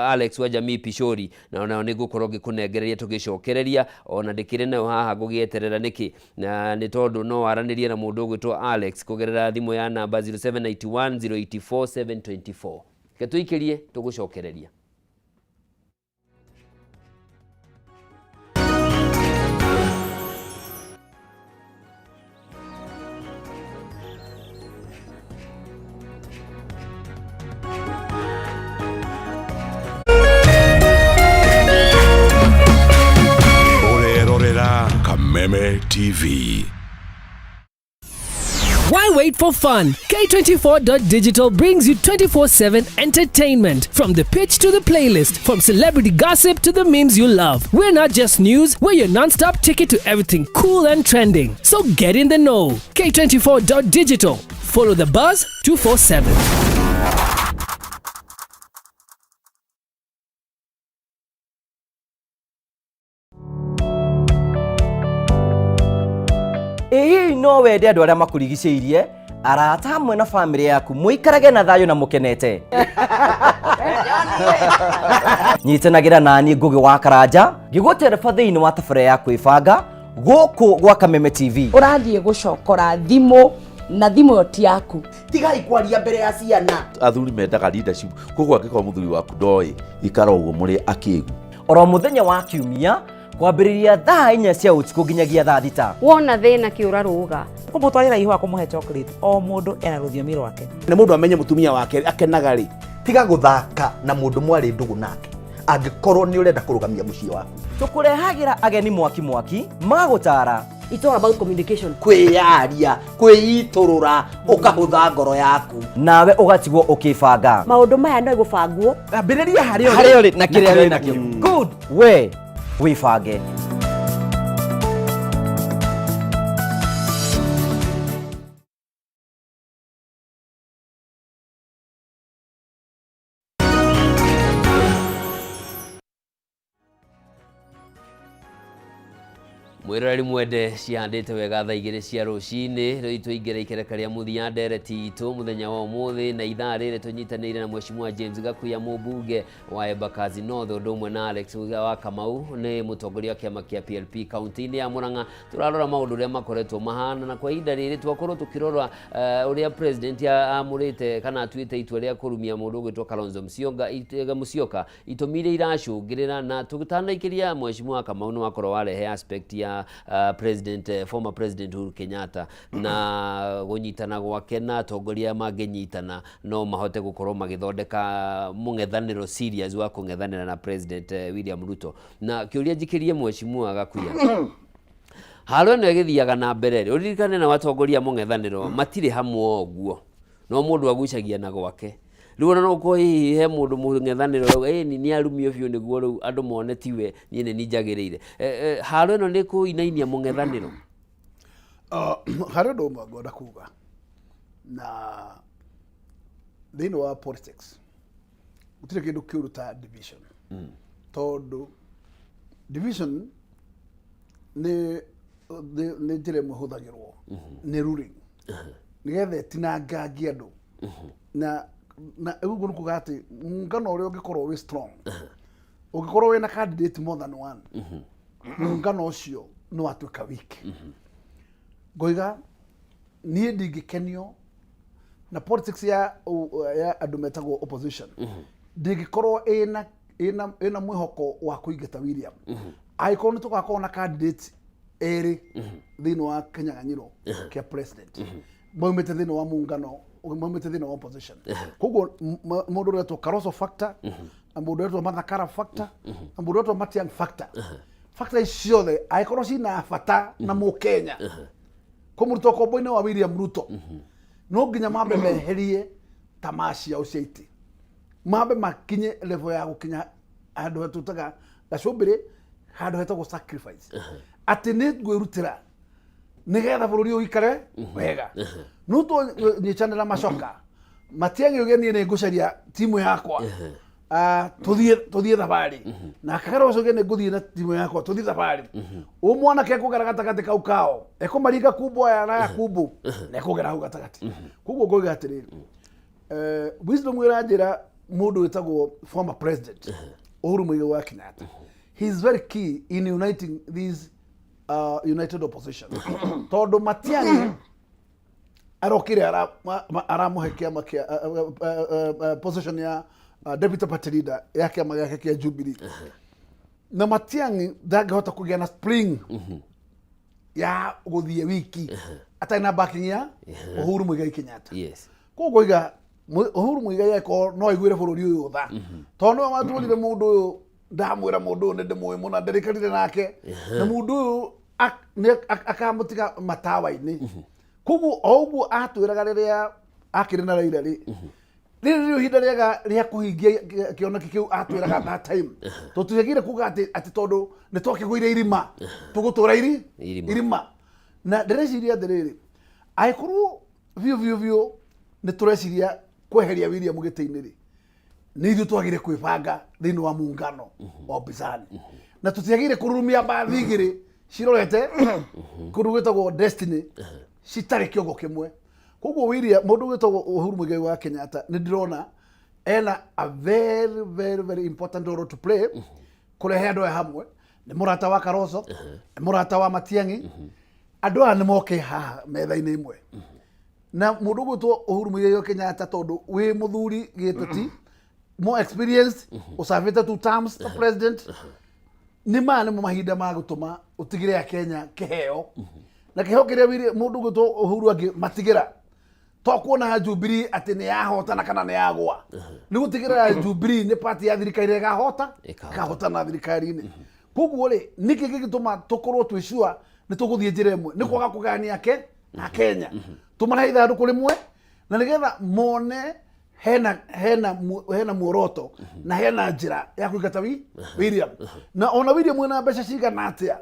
Alex wa Jamii Pishori nayo nĩ ngũkorwo ngĩkũnengereria tũgĩcokereria, ona ndĩkĩrĩ nayo haha ngũgĩeterera nĩkĩ, na nĩ tondũ no waranĩrie na mũndũ ũgwĩtwo Alex kũgerera thimũ ya namba 0791 084 724. Reke tũikĩrie tũgũcokereria. Ũrerorera Kameme TV. Why wait for fun? K24.digital brings you 24/7 entertainment. From the pitch to the playlist, from celebrity gossip to the memes you love. We're not just news, we're your non-stop ticket to everything cool and trending. So get in the know. K24.digital. Follow the buzz 247. Ĩ hihi no wende andũ arĩa makũrigicĩirie, arata hamwe na bamĩrĩ yaku mũikarage na thayũ na mũkenete? Nyitanagĩra naniĩ Ngũgĩ wa Karanja ngĩgũtereba thĩinĩ wa tabarĩra ya kwĩbanga gũkũ gwa Kameme TV. Ũrathiĩ gũcokora thimũ na thimũ ĩyo ti yaku. Tigai kwaria mbere ya ciana. Athuri mendaga leadership, koguo angĩkorwo mũthuri waku ndoĩ, ikara ũguo mũrĩ akĩgu. Oro mũthenya wa kiumia kwambĩrĩria thaa 4 cia ũtukũ nginyagia thaa 6. Wona thĩna kĩũra rũga. Kũmũtwarĩra ihũa, kũmũhe chocolate, o mũndũ ena rũthiomi rwake. Nĩ mũndũ amenye mũtumia wake akenaga rĩ. Tiga gũthaka na mũndũ mwarĩ ndũgũ nake angĩkorwo nĩ ũrenda kũrũgamia mũciĩ waku. Tũkũrehagĩra ageni mwaki mwaki magũtara. It's all about communication. Kwĩyaria, kwĩitũrũra, ũkahũtha ngoro yaku. Nawe ũgatigwo ũkĩbanga. Maũndũ maya no gũbangwo. Ambĩrĩria harĩa ũrĩ. Harĩa ũrĩ na kĩrĩa wĩ nakĩo. Good. We wĩbange. Mwĩroreri mwende, cihandĩte wega thaa 2 cia rũcinĩ. Rĩu tũingĩre ikereka rĩa mũthia ndereti itũ mũthenya wa ũmũthĩ, na ithaa rĩrĩ tũnyitanĩire na Mheshimiwa James Gakuya, mũmbunge wa Embakasi North, ũndũ ũmwe na Alex wa Kamau, nĩ mũtongoria wa kĩama kĩa PLP kaunti-inĩ ya Murang'a. Tũrarora maũndũ ũrĩa makoretwo mahana, na kwa ihinda rĩrĩ twakorwo tũkĩrora ũrĩa president amũrĩte kana atuĩte itua rĩa kũrumia mũndũ ũgwĩtwo Kalonzo Musyoka, itũmi iria iracũngĩrĩra. Na tũtanaikĩria Mheshimiwa Kamau, nĩ wakorwo warehe aspect ya former president Uhuru Kenyatta na gũnyitana gwake na atongoria mangĩnyitana no mahote gũkorwo magĩthondeka mũng'ethanĩro serious wa kũng'ethanĩra na president William Ruto. Na kĩũria njikĩrie Mheshimiwa Gakuya, haro ĩno ĩgĩthiaga na mbere rĩ, ũririkane na atongoria mũng'ethanĩro matirĩ hamwe ũguo, no mũndũ agucagia na gwake. Rĩu ona no ũkorwo hihi he mũndũ mũng'ethanĩro rĩu, ĩni nĩ arumio biũ nĩguo rĩu andũ mone tiwe, niĩ nĩ niĩ njagĩrĩire. Haro ĩno nĩ kũinainia mũng'ethanĩro. Harĩ ũndũ ũmwe ngwenda kuga, na thĩinĩ wa politics gũtirĩ kĩndũ kĩũru ta division, tondũ division nĩ njĩra ĩmwe ĩhũthagĩrwo nĩ ruling nĩgetha ĩtinangangie andũ, na ũguo nĩ kuga atĩ muungano ũrĩa ũngĩkorwo wĩ strong, ũngĩkorwo wĩna candidate more than one, muungano ũcio nĩ watuĩka weak. Ngoiga niĩ ndingĩkenio na politics ya andũ metagwo opposition, ndingĩkorwo ĩna mwĩhoko wa kũingata William angĩkorwo nĩ tũgakorwo na candidate erĩ thĩinĩ wa kĩnyang'anyĩro kĩa president maumĩte thĩinĩ wa muungano, maumĩte thĩinĩ wa opposition. Koguo mũndũ ũretwo Kalonzo factor, na mũndũ ũretwo Martha Karua factor, na mũndũ ũretwo Matiang'i factor, factor ici ciothe angĩkorwo cina bata na mũkenya kũmũruta ũkombo-inĩ wa William Ruto, no nginya mambe meherie tamaa ciao cia itĩ, mambe makinye level ya gũkinya handũ tũtaga gacumbĩrĩ, handũ hetagwo sacrifice, atĩ nĩ ngwĩrutĩra Nĩgetha bũrũri ũyũ ũikare wega. No tũnyitanĩra macoka Matiang'i uge niĩ nĩ ngũcaria timu yakwa, ah, tũthiĩ thabarĩ, na Kalonzo uge nĩ ngũthiĩ na timu yakwa tũthiĩ thabarĩ. Ũ mwanake ekũgera gatagatĩ kau kao, ekũmaringa kumbu aya na aya kumbu, na ekũgera hau gatagatĩ. Koguo ngoiga atĩrĩrĩ, wisdom ĩranjĩra mũndũ wĩtagwo former president Uhuru Muigai wa Kenyatta, he is very key in uniting these united opposition, tondũ Matiang'i arokire aramũhe kĩama kĩa position ya deputy party leader ya kĩama gĩake kĩa Jubilee, na Matiang'i ndangĩhota kũgĩa na spring ya gũthiĩ wiki atarĩ na backing ya Uhuru Muigai Kenyatta. Koguo ngoiga Uhuru Muigai akorwo no aiguĩre bũrũri ũyũ tha, tondũ nĩwe watũrire mũndũ ũyũ. Ndamwĩra mũndũ ũyũ nĩ ndĩmũĩ mũno, ndĩrĩkarire nake, na mũndũ ũyũ nĩ akamũtiga matawa-inĩ. Koguo o ũguo atwĩraga rĩrĩa akĩrĩ na Raila rĩ, rĩrĩ nĩrĩo ihinda rĩega rĩa kũhingia kĩoneki kĩu atwĩraga that time. Tũtiagĩrĩire kuga atĩ tondũ nĩ twakĩgũire irima tũgũtũra Irima. Irima. Na ndĩreciria atĩrĩrĩ, angĩkorwo biũ biũ biũ nĩ tũreciria kweheria William gĩtĩ-inĩ rĩ, nĩ ithuĩ twagĩrĩire kwĩbanga thĩinĩ wa muungano wa upinzani, na tũtiagĩrĩire kũrurumia mbathi igĩrĩ cirorete kũndũ gwĩtagwo destiny citarĩ kĩongo kĩmwe. Koguo William, mũndũ gwĩtagwo Uhuru Muigai wa Kenyatta, nĩ ndĩrona ena a very very very important role to play kũrehe andũ aya hamwe. Nĩ mũrata wa Kalonzo, nĩ mũrata wa Matiang'i. Andũ aya nĩ moke haha metha-inĩ ĩmwe na mũndũ ũgwĩtwo Uhuru Muigai wa Kenyatta, tondũ wĩ mũthuri gĩteti, more experienced, ũcabĩte two terms ta president. Nĩ maya nĩmo mahinda ma gũtũma ũtigĩre a Kenya kĩheo, na kĩheo kĩrĩa mũndũ ũgwĩtwo Uhuru angĩ matigĩra to kuona Jubilee atĩ nĩ yahotana kana nĩ yagwa, nĩ gũtigĩrĩra Jubilee nĩ party ya thirikari ĩgahota. Ĩkahotana. Ĩkahotana thirikari-inĩ. Koguo rĩ, nĩkĩ gĩgĩtũma tũkorwo twĩ sure nĩ tũgũthiĩ njĩra ĩmwe? Nĩ kwaga kũgayania ke a Kenya, tũmarehe ithandũkũ rĩmwe, na nĩgetha mone hena muoroto na hena njĩra ya kũingata William. Na ona William wĩna mbeca cigana atĩa,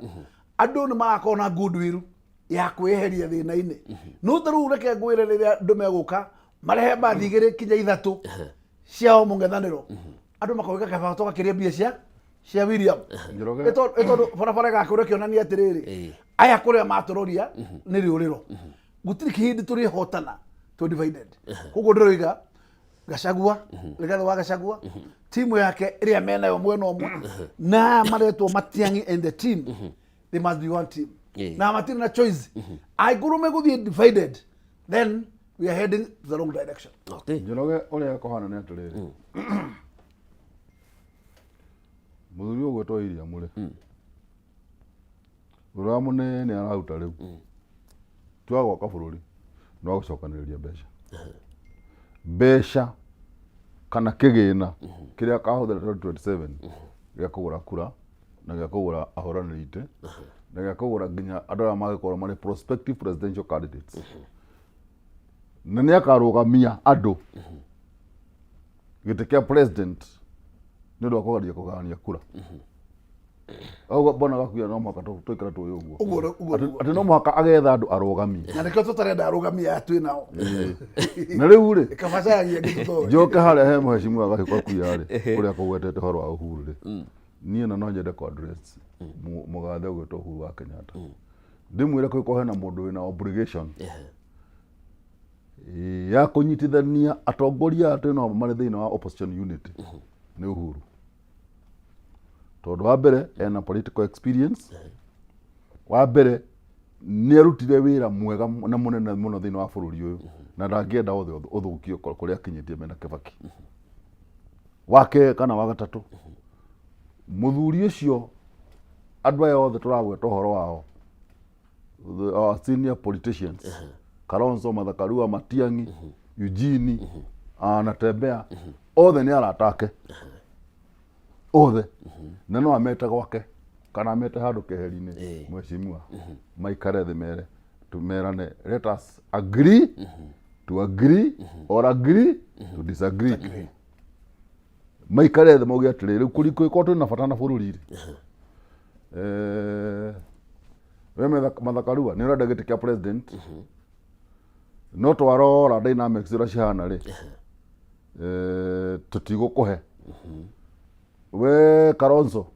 andũ nĩ magakorwo na goodwill ya kwĩyeheria thĩna-inĩ. No ta rĩu reke ngwĩre, rĩrĩa andũ megũka marehe mbathi igĩrĩ kinya ithatũ ciao mũng'ethanĩro, andũ makoiga kaba tũgakĩria mbia cia William. Njoroge. Ĩ tondũ barabara ĩgakorwo ĩkĩonania atĩrĩrĩ, aya kũrĩa matũroria nĩ rĩũrĩro, gũtirĩ kĩhĩndĩ tũrĩhotana tũ divided. Koguo ndĩroiga Gachagua, Rigathi wa Gachagua, timu yake ĩrĩa menayo mwena ũmwe, na aya maretwo Matiang'i and the team, they must be one team na matirĩ na choice. Angĩkorwo megũthiĩ divided, then we are heading to the wrong direction. Njoroge, ũrĩa kũhana nĩ atĩrĩrĩ, mũthuri ũyũ ũgwĩtwo William rĩ, wĩra mũnene araruta rĩu ti wa gwaka bũrũri, nĩ wa gũcokanĩrĩria mbeca, mbeca kana kĩgĩna kĩrĩa akahũthĩra 2027 gĩa kũgũra kura na gĩa kũgũra ahũranĩri itĩ na gĩa kũgũra nginya andũ arĩa mangĩkorwo marĩ prospective presidential candidates, na nĩ akarũgamia andũ gĩtĩ kĩa president nĩ ũndũ wa kũgeria kũgayania kura. Ũguo mbona gakuia no mũhaka tũikare tũĩ ũguo. Ũguo nĩguo. Atĩ no mũhaka agetha andũ arũgamie. Na nĩkĩo tũtarenda arũgamia aya twĩ nao. Na rĩu rĩ, kabacagia ngĩtũtoe. Njoke harĩa he mũhecimu wa Gachagua kuia rĩ, ũrĩa kũgwetete ũhoro wa Uhuru rĩ, niĩ na no nyende kũ address mũgathe ũgwĩtwo Uhuru wa Kenyatta, ndĩmwĩre kũngĩkorwo hena mũndũ wĩna obligation ya kũnyitithania atongoria aya twĩ nao marĩ thĩinĩ wa opposition unity nĩ Uhuru, tondũ wa mbere ena political experience, wa mbere nĩ arutire wĩra mwega na mũnene mũno thĩinĩ wa bũrũri ũyũ, na ndangĩenda othe ũthũkio kũrĩa akinyĩtie mena Kibaki. Wa kerĩ kana wa gatatũ, mũthuri ũcio, andũ aya othe tũragweta ũhoro wao, our senior politicians, Kalonzo, Martha Karua, Matiang'i, Eugene, Natembeya, othe nĩ arata ake othe, na no amete gwake kana amete handũ keheri-inĩ, mheshimiwa, maikare thĩ mere tumerane, let us agree to agree or agree to disagree. Maikare thĩ mauge atĩrĩrĩ, rĩu kũrĩ korwo twĩna bata na bũrũri rĩ, We Martha Karua nĩ ũrenda gĩtĩ kĩa president, no twarora dynamics ũrĩa cihana rĩ, tũtigũkũhe. We Kalonzo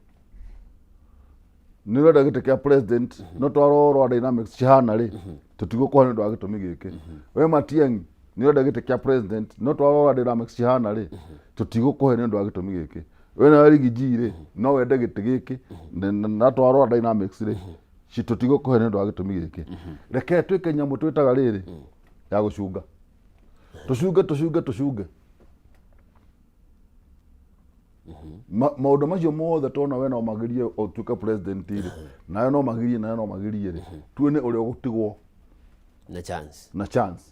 nĩ ũrenda gĩtĩ kĩa president, no twarora dynamics cihana rĩ, tũtigũkũhe nĩ ũndũ wa gĩtũmi gĩkĩ. We Matiang'i nĩ ũrenda gĩtĩ kĩa president, no twarora dynamics cihana rĩ, tũtigũkũhe nĩ ũndũ wa gĩtũmi gĩkĩ. We nawe Riggy G rĩ, no wende gĩtĩ gĩkĩ, na twarora dynamics rĩ, tũtigũkũhe nĩ ũndũ wa gĩtũmi gĩkĩ. Reke twĩke nyamũ twĩtaga rĩrĩ ya gũcunga, tũcunge, tũcunge, tũcunge maũndũ macio mothe tona we no magirie ũtuĩke president rĩ, nawe no magirie, nawe no magirie rĩ, tuone ũrĩa ũgũtigwo na chance. Na chance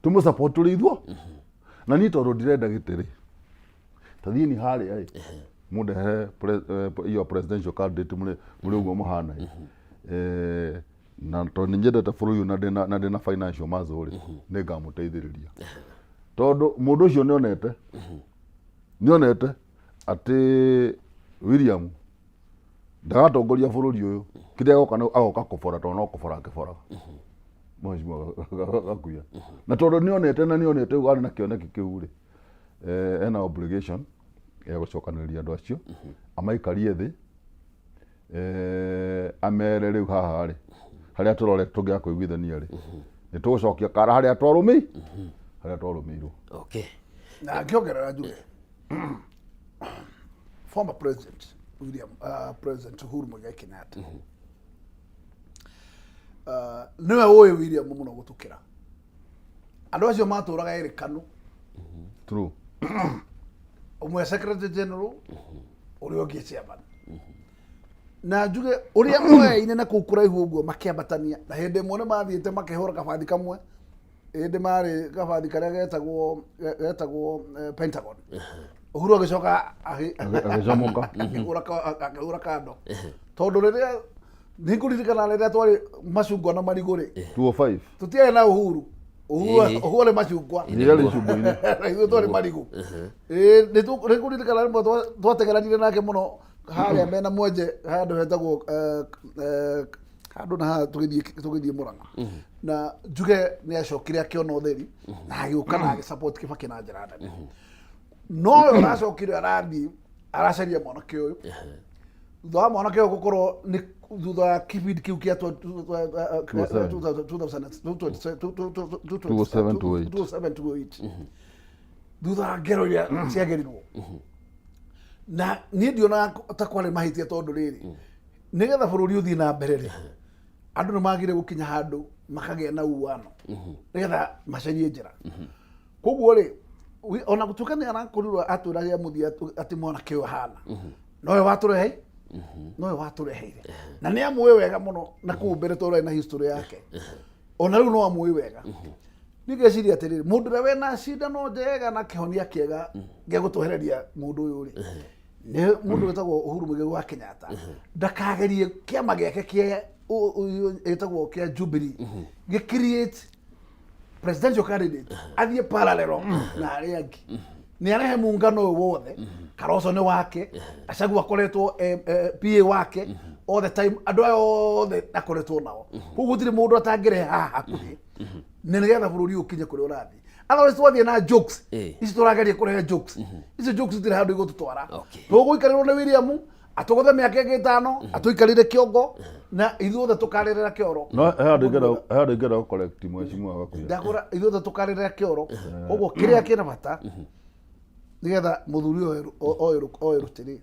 tũmũ support tũrĩ ithuo. Na niĩ tondũ ndirenda gĩtĩ rĩ, ta thiĩ ni harĩa ĩ, mũndehere iyo presidential candidate mũrĩ ũguo mũhana ĩ. Na tondũ nĩ nyendete bũrũri ũyũ na ndĩna financial muscle rĩ, nĩ ngamũteithĩrĩria, tondũ mũndũ ũcio nĩonete atĩ William ndagatongoria bũrũri ũyũ. Kĩrĩa agoka nĩ agoka kũbora, tondũ no kũbora akĩboraga mheshimiwa Gakuya. Na tondũ nĩonete na nĩonete ũguo, arĩ na kĩoneki kĩu rĩ, ena obligation ya gũcokanĩrĩria andũ acio, amaikarie thĩ, amere rĩu haha rĩ, harĩa tũrore tũngĩaga kũiguithania rĩ, nĩ tũgũcokia kara harĩa twarũmĩirwo. Na ngĩongerera njuge former president William, President Uhuru Muigai Kenyatta nĩwe ũĩ William mũno gũtũkĩra andũ acio matũraga erĩ Kanu. True. Ũmwe secretary general, ũrĩa ũngĩ chairman. Na njuge ũrĩa moyaine na kũu kũraihu ũguo makĩambatania, na hĩndĩ ĩmwe nĩ mathiĩte makĩhũra kabathi kamwe, hĩndĩ marĩ kabathi karĩa getagwo Pentagon. Uhuru agĩcoka Agĩcomoka. Akĩhũra kando, tondũ rĩrĩa nĩngũririkana rĩrĩa twarĩ macungwa na marigũ rĩ, 205. Tũtiarĩ na Uhuru. Uhuru Uhuru arĩ macungwa. Iria rĩ icungwa-inĩ. Na ithuĩ twarĩ marigũ. Ĩĩ, nĩngũririkana rĩmwe twatengeranire nake mũno harĩa mena mwenje handũ hetagwo handũ na haha tũgĩthiĩ Mũrang'a. Na njuge nĩ acokire akĩona ũtheri na agĩũka na agĩsupport Kibaki na njĩra nene. No ũyũ ũracokire arathiĩ aracaria mwanake ũyũ thutha wa mwanake ũyũ gũkorwo nĩ thutha wa kĩbindi kĩu kĩa 2007, 2007, thutha wa ngero iria ciagerirwo. Na niĩ ndionaga ta kwarĩ mahĩtia, tondũ rĩrĩ, nĩgetha bũrũri ũthiĩ na mbere rĩ, andũ nĩ magire gũkinya handũ makagĩa na uano nĩgetha macarie njĩra. Koguo rĩ, ona gũtuĩka nĩ arakorirwo atwĩra rĩa mũthia atĩ mwanake ũyũ ahana nowe watũrehe, nowe watũreheire, na nĩ amũĩ wega mũno na kũu mbere, tondũ arĩ na history yake, ona rĩu no amũĩ wega. Niĩ ngeciria atĩrĩrĩ, mũndũ ũrĩa wena cindano njega na kĩhonia kĩega gĩa gũtwehereria mũndũ ũyũ rĩ, nĩ mũndũ wĩtagwo Uhuru Muigai wa Kenyatta. Ndakagerie kĩama gĩake kĩa ĩtagwo kĩa Jubilee gĩ create presidential candidate athiĩ parallel na arĩa angĩ. Nĩ arehe muungano ũyũ wothe. Kalonzo nĩ wake, Gachagua akoretwo PA wake all the time, andũ aya othe akoretwo nao. Koguo gũtirĩ mũndũ atangĩrehe haha hakuhĩ na nĩgetha bũrũri ũyũ ũkinye kũrĩa ũrathiĩ. Otherwise twathiĩ na jokes ici, tũrageria kũrehe jokes icio, jokes itirĩ handũ igũtũtwara. Tũgũikarĩrwo nĩ William atũgũthe mĩaka ĩngĩ 5, atũikarĩre kĩongo na ithuothe tũkarĩrĩra kĩoro. No he handũ ingĩenda gũ correct mheshimiwa Gakuya. Ndakũra ithuothe tũkarĩrĩra kĩoro. Koguo kĩrĩa kĩna bata nĩgetha mũthuri ũyũ oe rũtĩ rĩ,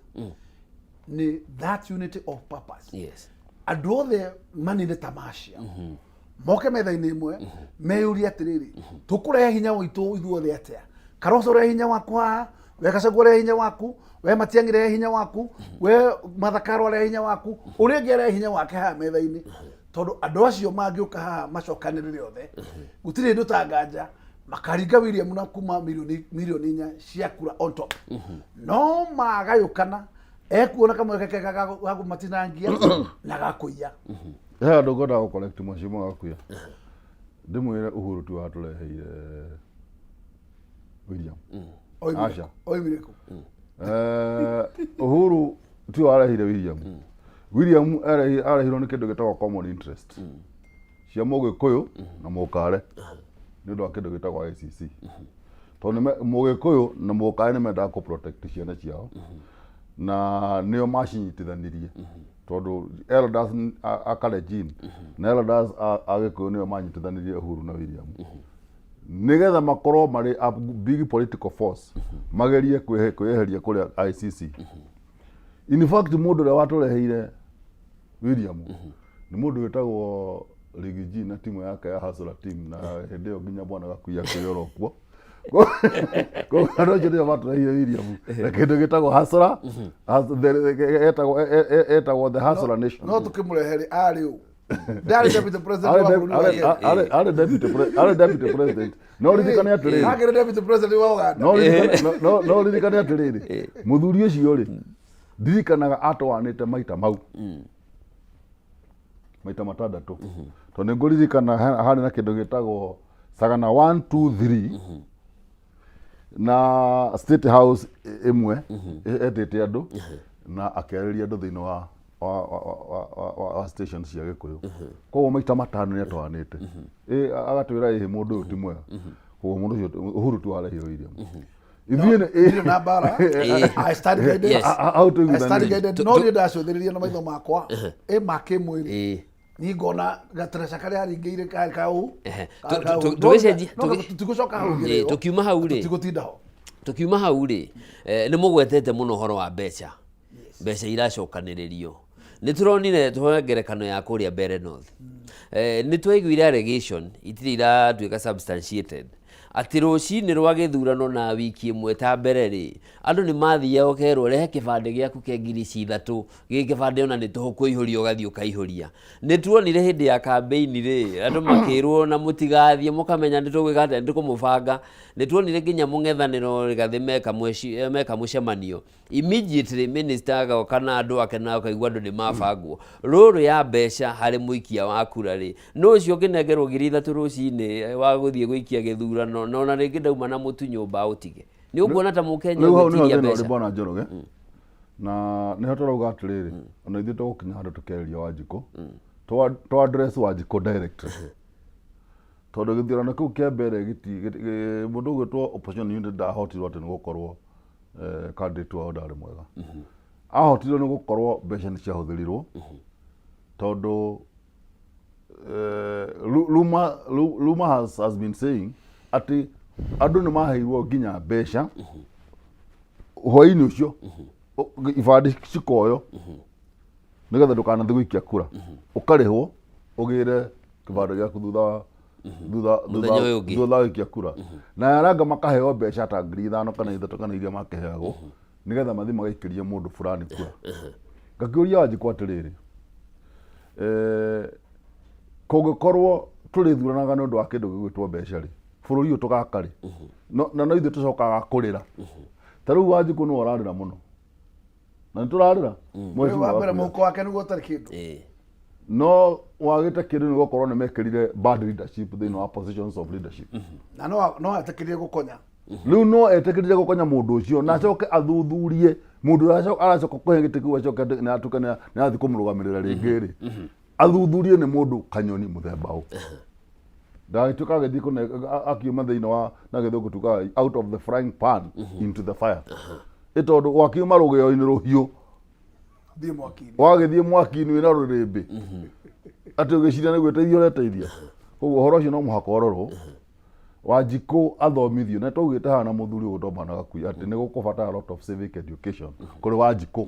nĩ that unity of purpose. Andũ othe manine tamacia, moke metha-inĩ ĩmwe, meyũrie atĩrĩrĩ, tũkũrehe hinya witũ ithuothe atĩa? Kalonzo rehe hinya waku haha, we Gachagua rehe hinya waku, we Matiang'i rehe hinya waku, we Martha Karua rehe hinya waku, ũrĩa ũngĩ arehe hinya wake haha metha-inĩ. Tondũ andũ acio mangĩũka haha macokanĩrĩre othe, gũtirĩ hĩndĩ ũtanganja makaringa William na kuma milioni 4 cia kura on top. No magayũkana, ekuona kamweke kega ga kũmatinangia na gakũiya. He handũ ngwendaga gũ correct mheshimiwa Gakuya, ndĩmwĩre Uhuru ti watũreheire William. Oimire Aca. Oimire kũ? Uhuru ti warehire William. William arehirwo nĩ kĩndũ gĩtagwo common interest cia Mũgĩkũyũ na Mũkare nĩ ũndũ wa kĩndũ gĩtagwo ICC, tondũ Mũgĩkũyũ na Mũkare nĩ mendaga kũ protect ciana ciao na nĩo macinyitithanirie, tondũ elders a Kalenjin na elders a Gĩkũyũ nĩo manyitithanirie Uhuru na William nĩgetha makorwo marĩ a big political force, magerie kwĩyeheria kũrĩa ICC. In fact, mũndũ ũrĩa watũreheire William nĩ mũndũ wĩtagwo Riggy G na timu yake ya Hustler team, na hĩndĩ ĩyo nginya bwana Gakui akĩrĩ oro kuo. Koguo andũ acio nĩo matũreheire William na kĩndũ gĩtagwo Hustler, etagwo the Hustler Nation. No tũkĩmũrehere arĩ ũ? Ndarĩ deputy president wa bũrũri wa Kenya? Arĩ deputy president. No ririkane atĩrĩrĩ, Akĩrĩ deputy president wa Uganda? No ririkane atĩrĩrĩ, mũthuri ũcio rĩ, ndirikanaga atwanĩte maita mau maita matandatũ, tondũ nĩ ngũririkana harĩ na kĩndũ gĩtagwo Sagana 1 2 3 na State House ĩmwe etĩte andũ na akĩarĩria andũ thĩinĩ wa station cia Gĩkũyũ. Koguo maita matano nĩ atwanĩte. Agatwĩra ĩhĩ mũndũ ũyũ ti mwega. Koguo mũndũ ũcio Uhuru ti warehire William. Ithuĩ Ndirĩ na mbara. I stand guided. Hau I stand tũiguithanĩrie. guided. No niĩ ndacũthĩrĩria na maitho makwa ĩ ma kĩmwĩrĩ, niĩ ngona gatereca karĩa aringĩire karĩ kau. Tũgĩcenjia Tũtigũcoka hau. Tũkiuma hau rĩ, Tũtigũtinda ho. Tukiuma hau rĩ, nĩ mũgwetete mũno ũhoro wa mbeca, mbeca iracokanĩrĩrio. Nĩ tũronire, tũhe ngerekano ya kũrĩa Mbere North, nĩ twaiguire allegation itirĩ iratuĩka substantiated atĩ rũcinĩ rwa gĩthurano na wiki ĩmwe ta mbere rĩ, andũ nĩ mathiaga ũkerwo rehe kĩbandĩ gĩaku kĩa ngiri ici ithatũ, gĩkĩ kĩbandĩ ona nĩ tũhũ kũihũria, ũgathiĩ ũkaihũria. Nĩ tuonire hĩndĩ ya kambĩini rĩ, andũ makĩrwo na mũtigathiĩ mũkamenya nĩ tũgwĩka atĩa, nĩ tũkũmũbanga. Nĩ tuonire nginya mũng'ethanĩro Rigathĩ meka mũcemanio, immediately minister agoka na andũ ake na ũkaigua andũ nĩ mabangwo. Rũrũ ya mbeca harĩ mũikia wa kura rĩ, no ũcio ũngĩnengerwo 3000 rũcinĩ wa gũthiĩ gũikia gĩthurano, na ona rĩngĩ ndauma na mũtu nyũmba aũtige, nĩ ũkuona ta mũkenya Rĩu hau nĩho ũgwĩtiria thĩna ũrĩ, mbeca? Bwana Njoroge, na nĩho tũrauga atĩrĩrĩ, ona ithuĩ tũgũkinya handũ tũkĩarĩria Wanjikũ, tũ address Wanjikũ directly, tondũ gĩthurano kĩu kĩa mbere mũndũ ũgwĩtwo opposition unit ndahotirwo atĩ nĩ gũkorwo candidate wao ndarĩ mwega. Ahotirwo nĩ gũkorwo mbeca nĩ ciahũthĩrirwo, tondũ rumor has been saying atĩ andũ nĩ maheirwo nginya mbeca hwainĩ ũcio, ibandĩ cikoyo nĩgetha ndũkanathiĩ gũikia kura, ũkarĩhwo ũgĩre kĩbandĩ gĩaku thutha wa thutha Mũthenya ũyũ ũngĩ. Thutha wa gũikia kura, na aranga makaheo mbeca ta 5000 kana 3 kana iria makĩheagwo nĩgetha mathiĩ magaikĩrie mũndũ fulani kura. Ngakĩũria Wanjikũ atĩrĩrĩ, kũngĩkorwo tũrĩthuranaga nĩ ũndũ wa kĩndũ gĩgwĩtwo mbeca rĩ, bũrũri ũyũ tũgaka rĩ? Na no ithuĩ tũcokaga kũrĩra. Ta rĩu Wanjikũ nĩwe ũrarĩra mũno na nĩ tũrarĩra. Ũyũ wa mbere mũhuko wake nĩguo ũtarĩ kĩndũ. No wagĩte kĩndũ nĩ gũkorwo nĩ mekĩrire bad leadership thĩinĩ wa positions of leadership. Na no etĩkĩrie gũkonya. Rĩu no etĩkĩrire gũkonya mũndũ ũcio na acoke athuthurie mũndũ ũrĩa aracoka kũhe gĩtĩ kĩu, acoke nĩ atuĩke nĩ arathiĩ kũmũrũgamĩrĩra rĩngĩ rĩ, athuthurie nĩ mũndũ kanyoni mũthemba ũ, ndagagĩtuĩka agĩthiĩ akiuma thĩinĩ wa, na gĩthũngũ tugaga, out of the frying pan into the fire, ĩ tondũ wakiuma rũgĩo-inĩ rũhiũ Thiĩ mwaki-inĩ. Wagĩthiĩ mwaki-inĩ wĩna rũrĩrĩmbĩ atĩ ũgĩciria nĩ gwĩteithia ũreteithia. Koguo ũhoro ũcio no mũhaka ũrorwo, Wanjikũ athomithio, na twaugĩte haha na mũthuri ũgwĩtwo Bwana Gakui atĩ nĩ gũkũbatara a lot of civic education kũrĩ Wanjikũ,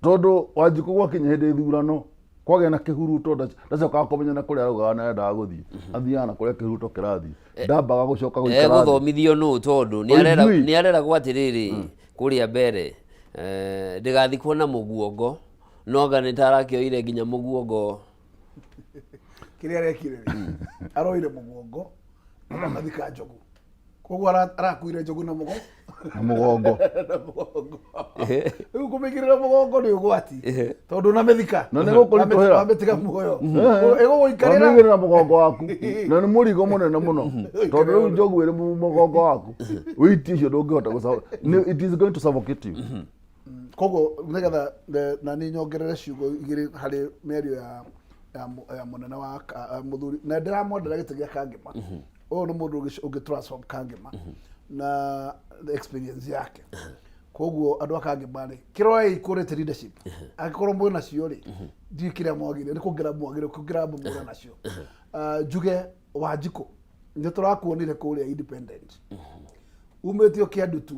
tondũ Wanjikũ gwakinya hĩndĩ ya ithurano kwagĩa na kĩhuruto, ndacokaga kũmenya na kũrĩa araugaga na endaga gũthiĩ, athiaga na kũrĩa kĩhuruto kĩrathiĩ, ndambaga gũcoka gũikara thĩ. Egũthomithio nũ? Tondũ Ũigui. nĩ areragwo atĩrĩrĩ kũrĩa mbere, ndĩgathikwo na mũguongo, no anga nĩ ta arakĩoire nginya mũguongo. Kĩrĩa arekire rĩ, aroire mũguongo na mathika njogu, koguo arakuire njogu na mũgo Na mũgongo. Na mũgongo. Rĩu kũmĩigĩrĩra mũgongo nĩ ũgwati, tondũ na mĩthika Na nĩ gũkũritũhĩra. Wamĩtiga muoyo ĩgũgũikarĩra. Wamĩigĩrĩra mũgongo waku na nĩ mũrigo mũnene mũno, tondũ rĩu njogu ĩrĩ mũgongo waku, wĩiti ũcio ndũngĩhota it is going to suffocate you. Koguo nĩgetha na niĩ nyongerere ciugo igĩrĩ harĩ mĩario ya ya ya mũnene wa mũthuri na ndĩramwendera gĩtĩ gĩa Kangema. Ũyũ nĩ mũndũ ũngĩ transform Kangema na experience yake. Koguo andũ a Kangema rĩ, kĩrorei quality leadership. Angĩkorwo mwĩ nacio rĩ, ndiũĩ kĩrĩa mwagire, nĩ kũngĩra mwagire, kũngĩra mũra nacio. Ah, njuge Wanjikũ, nĩ tũrakuonire kũrĩa Independent. Umĩte o Kĩandutu,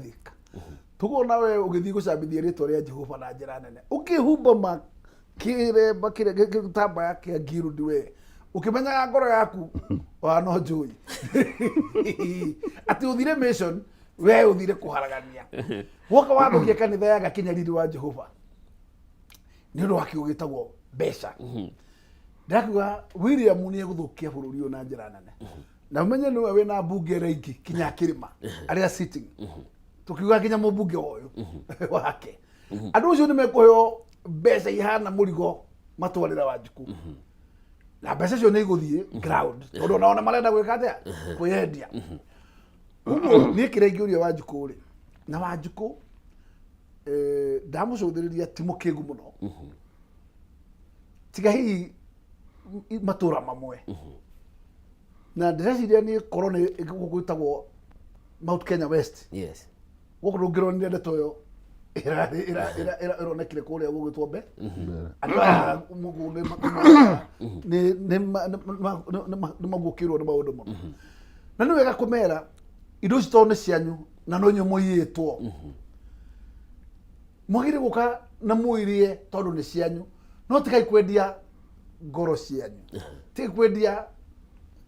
Thika. Tũkona we ũgĩthiĩ gũcambithia rĩtwa rĩa Jehova na njĩra nene. Ũkĩhumba ma kĩremba kĩrĩa gĩtambaya kĩa guild we. Ũkĩmenyaga ngoro yaku wa no njũĩ. Atĩ ũthire mission, we ũthire kũharagania. Woka wathũkia kanitha ya Gakinya riri wa Jehova. Nĩ ũndũ wa kiugo gĩtagwo mbeca. Ndĩrakiuga William nĩ egũthũkia bũrũri ũyũ na njĩra nene. Na ũmenye nĩwe wĩna mbunge arĩa aingĩ kinya kĩrĩma arĩa sitting. Tũkiuga nginya mũmbunge wa ũyũ wake. Andũ acio nĩ mekũheo mbeca ihana mũrigo matwarĩra Wanjikũ. Na mbeca icio nĩ igũthiĩ ground tondũ onao nĩ marenda gwĩka atĩa? Kwĩyendia. Ũguo niĩ kĩrĩa ingĩũria Wanjikũ rĩ, na Wanjikũ ndamũcũthĩrĩria ti mũkĩgu mũno. Tiga hihi matũra mamwe. Na ndĩreciria nĩ korwo nĩ gũkũ gwĩtagwo Mount Kenya West. Gũkũ ndũngĩronire ndeto ĩyo ĩronekire kũrĩa gũgĩtwo mbe. Andũ aya mũgũ nĩ maguũkĩirwo nĩ maũndũ mũno. Na nĩ wega kũmera indo ici tondũ nĩ cianyu na no inyuĩ mũiyĩtwo. Mwagĩrĩire gũka na mũirie tondũ nĩ cianyu, no tigai kwendia ngoro cianyu, tigai kwendia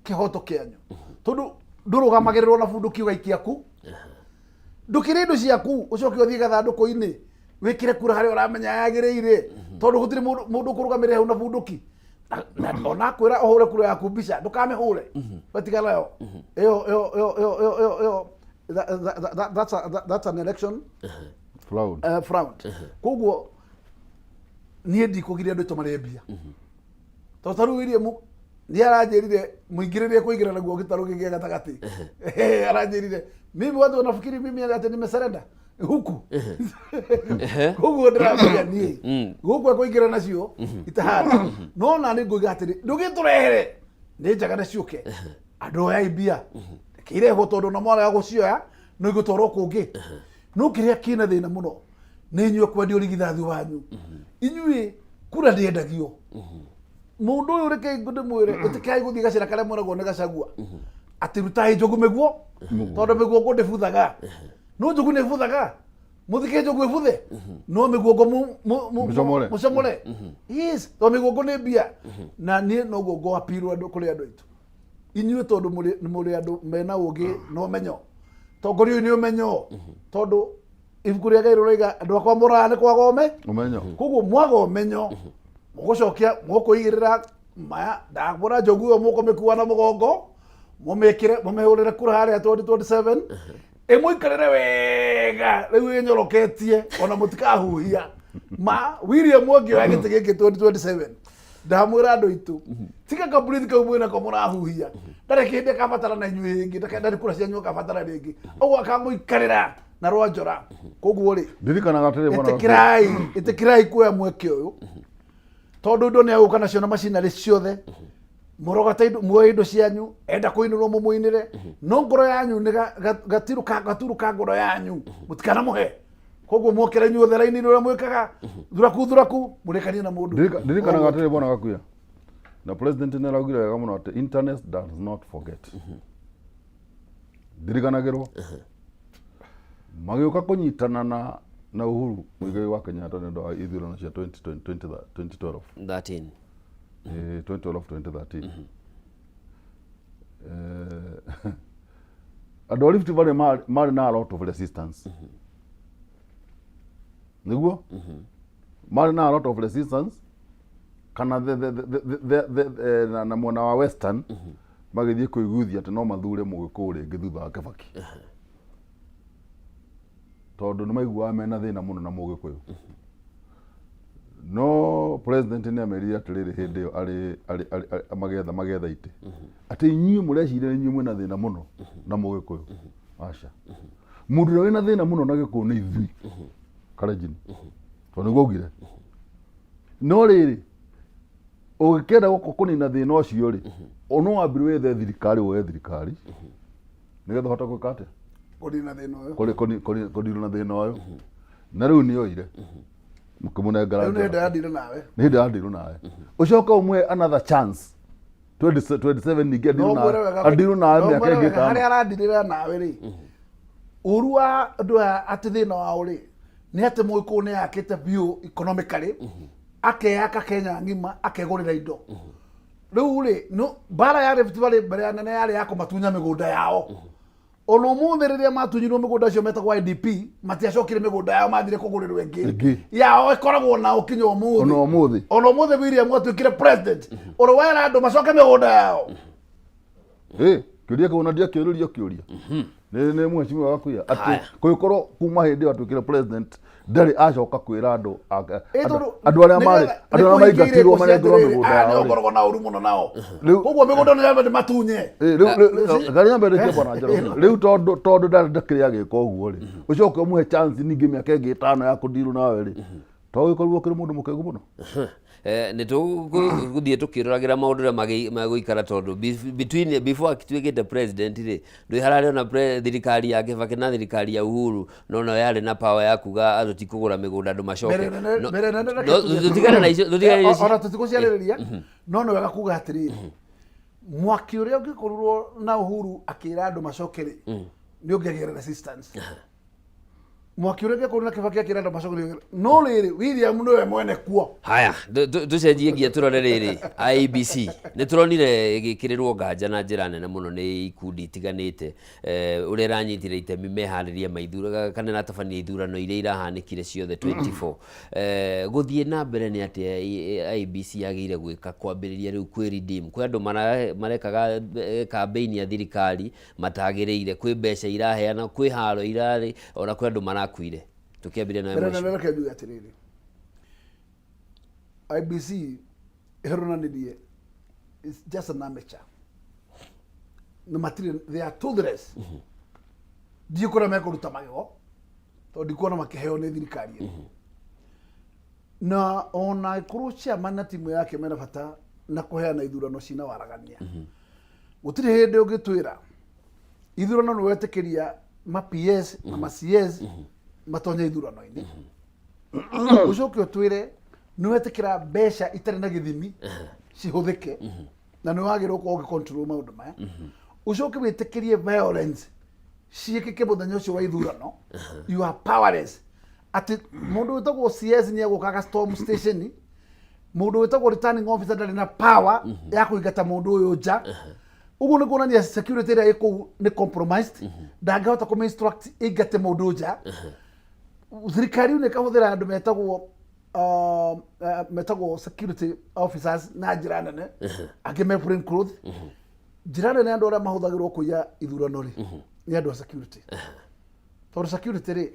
kĩhoto kĩanyu, tondũ ndũrũgamagĩrĩrwo na bunduki ũgaikia ku. Ndũkĩrĩ indo ciaku ũcoke ũthiĩ gathandũkũ-inĩ wĩkĩre kura harĩa ũramenya yagĩrĩire, tondũ gũtirĩ mũndũ ũkũrũgamĩrĩra hau na bunduki. Na ona akwĩra ũhũre kura yaku mbica ndũkamĩhũre, wetigana nayo. Ĩyo ĩyo ĩyo ĩyo ĩyo ĩyo ĩyo that's an election Fraud. Fraud. Koguo niĩ ndikũgiria andũ aitũ marĩe mbia, tondũ ta rĩu William nĩ aranjĩrire mũingĩrĩrie kũingĩra naguo gĩtarũ gĩkĩ gatagatĩ. Aranjĩrire mimi watu wanafikiri mimi ati nimesurrender huku. Koguo ndĩramenya niĩ gũkũ ekũingĩra nacio itahana, no na nĩ ngũiga atĩrĩ, ndũgĩtũrehere nĩ njega na ciũke andũ oyai mbia kĩirehwo, tondũ na mwarega gũcioya no igũtwarwo kũngĩ. No kĩrĩa kĩna thĩna mũno nĩ inyuĩ kwendia ũrigithathi wanyu. Inyuĩ kura ndĩendagio. Mũndũ ũyũ reke ndĩmwĩre, ĩtĩkĩrai gũthiĩ gacĩra karĩa mweragwo nĩ Gacagua atĩ rutai njogu mĩguo, tondũ mĩguongo ndĩbuthaga. No njogu nĩ ĩbuthaga, mũthike njogu ĩbuthe, no mĩguongo Mũcomore. Mũcomore, yes, tondũ mĩguongo nĩ mbia. Na niĩ noguo ngũapirwo andũ kũrĩ andũ aitũ, inyuĩ tondũ nĩ mũrĩ andũ mena ũgĩ na ũmenyo, tongoria ũyũ nĩ ũmenyo, tondũ ibuku rĩa Ngai rĩroiga andũ akwa mũraga nĩ kwaga ũme Ũmenyo. Koguo mwaga ũmenyo mũgũcokia mũkũigĩrĩra maya ndamwĩra njogu ĩyo mũkũmĩkua na mũgongo, mũmĩkĩre, mũmĩhũrĩre kura harĩa 2027 ĩmũikarĩre wega rĩu ĩnyoroketie ona mũtikahuhia. Ma William angĩoya gĩtĩ gĩkĩ 2027, ndamwĩra andũ aitũ, tiga kaburithi kau mwĩnako mũrahuhia, ndarĩ kĩndĩ akabatara na inyuĩ rĩngĩ, ndarĩ kura cianyu akabatara rĩngĩ, ũguo akamũikarĩra na rwa njora. Koguo rĩ, Ndirikanaga atĩrĩ bwana. ĩtĩkĩrai, ĩtĩkĩrai kuoya mweke ũyũ, tondũ indo nĩ agũka nacio na macinarĩ ciothe. Mũrogate indo, muoye indo cianyu, enda kũinĩrwo mũmũinĩre, no ngoro yanyu nĩ gaturu ka ngoro yanyu mũtikanamũhe. Koguo mwokĩra inyuothe raini-inĩ ũrĩa mwĩkaga thuraku thuraku, mũrĩkanie na mũndũ. Ndirikanaga atĩrĩ bwana Gakuya, na president nĩ araugire wega mũno atĩ internet does not forget. Ndirikanagĩrwo magĩũka kũnyitana na Uhuru Muigai wa Kenyatta nĩ ũndũ wa ithurano cia 2020 2012. 13. 2012 2013. Andũ a Rift Valley marĩ na a lot of resistance, nĩguo marĩ na a lot of resistance kana the, na mwena wa Western magĩthiĩ kũiguithia atĩ no mathure Mũgĩkũyũ rĩngĩ thutha wa Kibaki, tondũ nĩ maiguaga mena thĩna mũno na Mũgĩkũyũ. No president nĩ amerire atĩrĩrĩ, hĩndĩ ĩyo arĩ magetha itĩ, atĩ inyuĩ mũreciria inyuĩ mwĩna thĩna mũno na Mũgĩkũyũ. Aca, mũndũ ũrĩa wĩna thĩna mũno na Gĩkũyũ nĩ ithuĩ. Kalenjin tondũ nĩguo augire. No rĩrĩ, ũngĩkĩenda gũkũ kũnina thĩna ũcio rĩ, no wambire wethe thirikari, woe thirikari nĩgetha ũhote gwĩka atĩa? Kũnina thĩna ũyũ. Kũnina thĩna ũyũ. Na rĩu nĩ oire mũkĩmũnengera Rĩu nĩ hĩndĩ njora. ya ndire nawe. Nĩ hĩndĩ ya ndirũ nawe. Ũcoke ũmũhe another chance 2027 ningĩ No andirũ mwĩre nawe, wega- andirũ nawe no mĩaka mwĩre ĩngĩ wega, ĩtano. harĩa arandirĩra nawe rĩ, ũru wa andũ aya atĩ thĩna wao rĩ nĩ atĩ mũgĩkũyũ nĩ yakĩte biũ economically, akeyaka Kenya ng'ima, akegũrĩra indo. Rĩu rĩ, mbara ya Rift Valley mbere ya nene yarĩ ya kũmatunya mĩgũnda yao. Ona ũmũthĩ rĩrĩa matunyirwo mĩgũnda icio metagwo IDP, matiacokire mĩgũnda yao, mathire kũgũrĩrwo ĩngĩ. Ĩngĩ. Yao ĩkoragwo nao kinya ũmũthĩ. Ona ũmũthĩ. Ona ũmũthĩ William atuĩkire president, ũrĩa wera andũ macoke mĩgũnda yao. Ĩ, kĩũria kĩu ona ndiakĩũrĩrio kĩũria nĩ mheshimiwa Gakuya atĩ Haya. kũngĩkorwo kuma hĩndĩ ĩyo atuĩkire president ndarĩ acoka kwĩra andũ Ĩ, tondũ andũ arĩa marĩ nĩgetha- andũ arĩa nĩ kũhingia maingatirwo irĩko cia manengerwo atĩrĩrĩ, mĩgũnda aya nĩo yao rĩ. ngoragwo na ũru mũno nao. Rĩu- Koguo mĩgũnda nĩ yambe matunye. Ĩ, rĩu ngari nyambe ndĩkie bwana Njoroge. Rĩu tondũ ndarĩ ndakĩrĩ agĩka ũguo rĩ, ũcoke ũmũhe chance ningĩ mĩaka ĩngĩ ĩtano ya kũndirwo nawe rĩ, to gĩkorirwo ũkĩrĩ mũndũ mũkĩgu mũno. Nĩ tũgũthiĩ tũkĩroragĩra maũndũ ũrĩa megũikara tondũ between before atuĩkĩte president rĩ, ndũĩ hararĩ ona thirikari ya Kibaki na thirikari ya Uhuru no no yarĩ na power ya kuga andũ ti kũgũra mĩgũnda andũ macoke. Mbere nene- mbere nene reke No, tuge atĩrĩrĩ. tũtigane na icio, tũtigane na icio. Ona tũtigũciarĩrĩria, no nĩ wega kuga atĩrĩrĩ, mwaki ũrĩa ũngĩkorirwo na Uhuru akĩra andũ macoke rĩ, nĩ ũngĩagĩire resistance. Mwaki ũrĩa ũngĩakorirwo na Kibaki akĩra andũ macoke nĩ ũngĩagĩire- no rĩrĩ, William nĩwe mwene kuo. Haya, tũcenjie nginya tũrore rĩrĩ IEBC nĩ tũronire ĩgĩkĩrĩrwo nganja na njĩra nene mũno nĩ ikundi itiganĩte, ũrĩa ĩranyitire itemi meharĩria ma ithurano kana ĩratabania ithurano iria irahanĩkire ciothe 24. Gũthiĩ na mbere nĩ atĩa IEBC yagĩrĩire gwĩka kwambĩrĩria rĩu kwĩ redeem? Kwĩ andũ marekaga campaign ya thirikari matagĩrĩire, kwĩ mbeca iraheana, kwĩ haro irarĩ, ona kwĩ andũ marakuire. Tũkĩambĩrĩria nawe Mbere mheshimiwa. nene reke njuge atĩrĩrĩ, IEBC ĩronanirie it's just an amateur. Na matirĩ, they are toothless. Ndiũĩ kũrĩa mekũruta magego tondũ ndikuona makĩheo nĩ thirikari ĩno. Na ona ĩkorwo chairman na timu yake mena bata na kũheana ithurano cina waragania, gũtirĩ hĩndĩ ũngĩtwĩra ithurano nĩ wetĩkĩria ma PS na ma CS matonye ithurano-inĩ, ũcoke ũtwĩre nĩ wetĩkĩra mbeca itarĩ na gĩthimi cihũthĩke na nĩ wagĩrĩirwo gũkorwo ũgĩ control maũndũ maya, ũcoke wĩtĩkĩrie violence ciĩkĩke mũthenya ũcio wa ithurano. You are powerless. Atĩ mũndũ wĩtagwo CS nĩ egũka aga storm station, mũndũ wĩtagwo returning officer ndarĩ na power ya kũingata mũndũ ũyũ nja. Ũguo nĩ kuonania security ĩrĩa ĩ kũu nĩ compromised, ndangĩhota kũmĩ instruct ĩingate mũndũ nja. Thirikari nĩ ĩkahũthĩra andũ metagwo security officers na njĩra nene, angĩ me plain clothes. Njĩra nene andũ arĩa mahũthagĩrwo kũiya ithurano rĩ nĩ andũ a security, tondũ security rĩ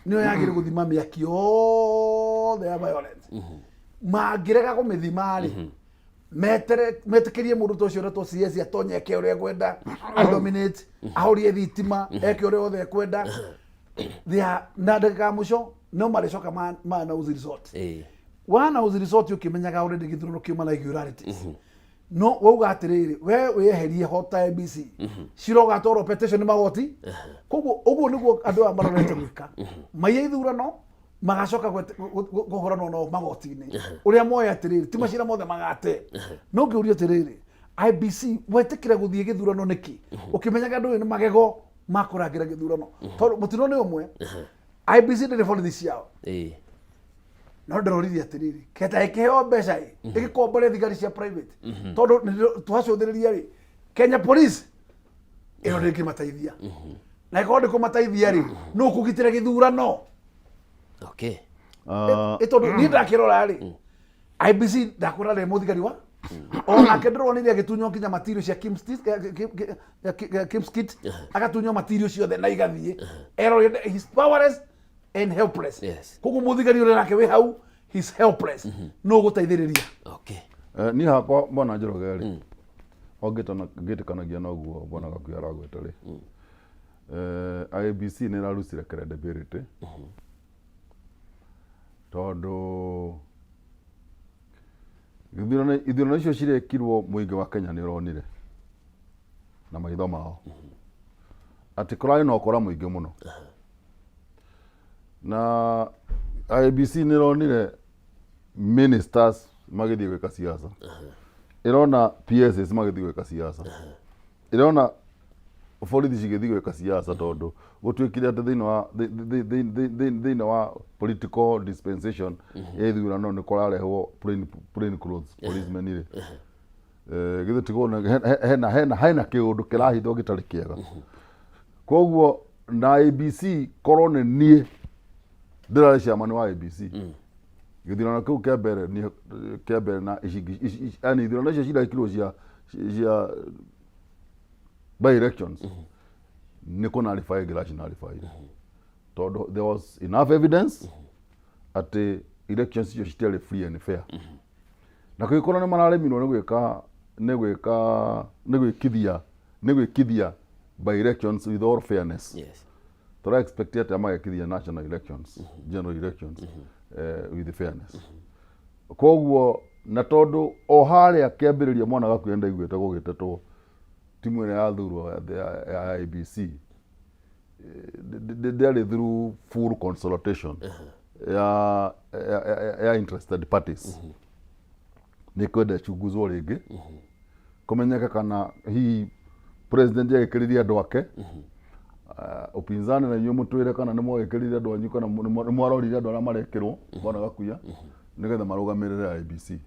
nĩyo yagĩrĩire gũthima mĩaki yothe ya violence. Mangĩrega kũmĩthima rĩ, metere metĩkĩrie mũndũ ta ũcio ũretwo CS atonye eke ũrĩa ekwenda, adominate, ahorie thitima, eke ũrĩa wothe ekwenda. They are na ndagĩka ya mũico no marĩcoka ma announce result. Wa announce result ũkĩmenyaga already gĩthurano kiuma na irregularities. No wauga atĩrĩrĩ, we wĩyeherie ho ta IEBC, cira ũgatwarwo petition magoti. Koguo ũguo nĩguo andũ aya marorete gwĩka, maiye ithurano, magacoka kũhũranwo nao magoti-inĩ ũrĩa moĩ atĩrĩrĩ ti macira mothe magate. No ngĩũria atĩrĩrĩ, IEBC wetĩkĩra gũthiĩ gĩthurano nĩkĩ ũkĩmenyaga andũ ũyũ nĩ magego ma kũrangĩra gĩthurano? Tondũ mũtino nĩ ũmwe, IEBC ndĩrĩ borithi ciao. No ndĩroririe atĩrĩrĩ, keta ĩkĩheo mbeca ĩ ĩgĩkombore thigari cia private, tondũ twacũthĩrĩria rĩ, Kenya Police ĩyo ndĩngĩmateithia, na ĩkorwo ndĩkũmateithia rĩ, nũ kũgitĩra gĩthurano? Ĩ tondũ niĩ ndakĩrora rĩ, IEBC ndakwĩra rĩ, mũthigari wa onake ndĩronire agĩtunywo nginya material cia Kimskit, agatunywo material ciothe na igathiĩ. Erorire he's powerless and helpless. Koguo mũthigari ũrĩa nake wĩ hau, he's helpless, no gũteithĩrĩria. Niĩ hakwa bwana Njoroge rĩ, o ngĩtĩkanagia na ũguo bwana Gakuya aragweta rĩ, IEBC nĩ ĩrarucire credibility. Tondũ ithurano ithurano icio cirekirwo mũingĩ wa Kenya nĩ ũronire na maitho mao atĩ kũrarĩ na ũkora mũingĩ mũno na IEBC nĩ ĩronire ministers magĩthiĩ gwĩka siasa, ĩrona PSs magĩthiĩ gwĩka siasa, ĩrona borithi cigĩthiĩ gwĩka siasa tondũ gũtuĩkire atĩ thĩinĩ wa thĩinĩ wa political dispensation ya ithurano nĩ kũrarehwo plain clothes policemen rĩ. Githĩ ti kuona hena hena hena kĩũndũ kĩrahithwo gĩtarĩ kĩega? Koguo na IEBC, korwo nĩ niĩ ndĩrarĩ chairman wa IEBC, gĩthurano kĩu kĩa mbere kĩa mbere na ici yani ithurano icio cirekirwo cia by elections nĩ kũ nullify ngĩraci nullify tondũ there was enough evidence atĩ elections icio citiarĩ free and fair, na kũngĩkorwo nĩ mararemirwo nĩ gwĩka nĩ gwĩka nĩ gwĩkithia nĩ gwĩkithia by elections with all fairness, tũra expect atĩ magekithia national elections, general elections with fairness. Koguo na tondũ o harĩa kĩambĩrĩria mwana gakuĩ ndaiguĩte gũgĩtetwo timu ĩrĩa yathurwo ya IEBC ndĩarĩ through full consultation ya interested parties, nĩ kwenda ĩchunguzwo rĩngĩ kũmenyeke kana hihi president agĩkĩrĩrie andũ ake. Upinzani na inyuĩ mũtwĩre kana nĩ mwagĩkĩrire andũ anyu kana nĩ mwarorire andũ arĩa marekĩrwo bwana Gakuya nĩgetha marũgamĩrĩre IEBC.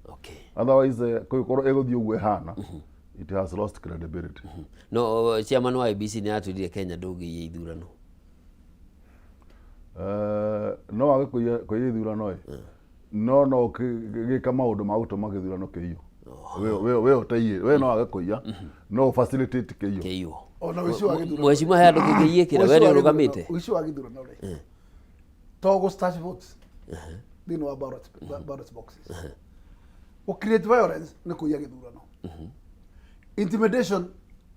Otherwise kũngĩkorwo ĩgũthiĩ ũguo ĩhana, it has lost credibility. No chairman wa IEBC nĩ atwĩrire Kenya ndũngĩiya ithurano. No wage kũiya ithurano ĩ, no gĩka maũndũ ma gũtũma gĩthurano kĩiywo. We ũtaiye, we no wage kũiya, no facilitate kĩiywo. Kĩiywo. Ona ũici wa gĩthurano. Mheshimiwa, he andũ kĩngĩiyĩkĩra we nĩ ũrũgamĩte. Ũici wa gĩthurano rĩ, to gũ stash votes thĩinĩ wa ballot boxes, gũ create violence nĩ kũiya gĩthurano, intimidation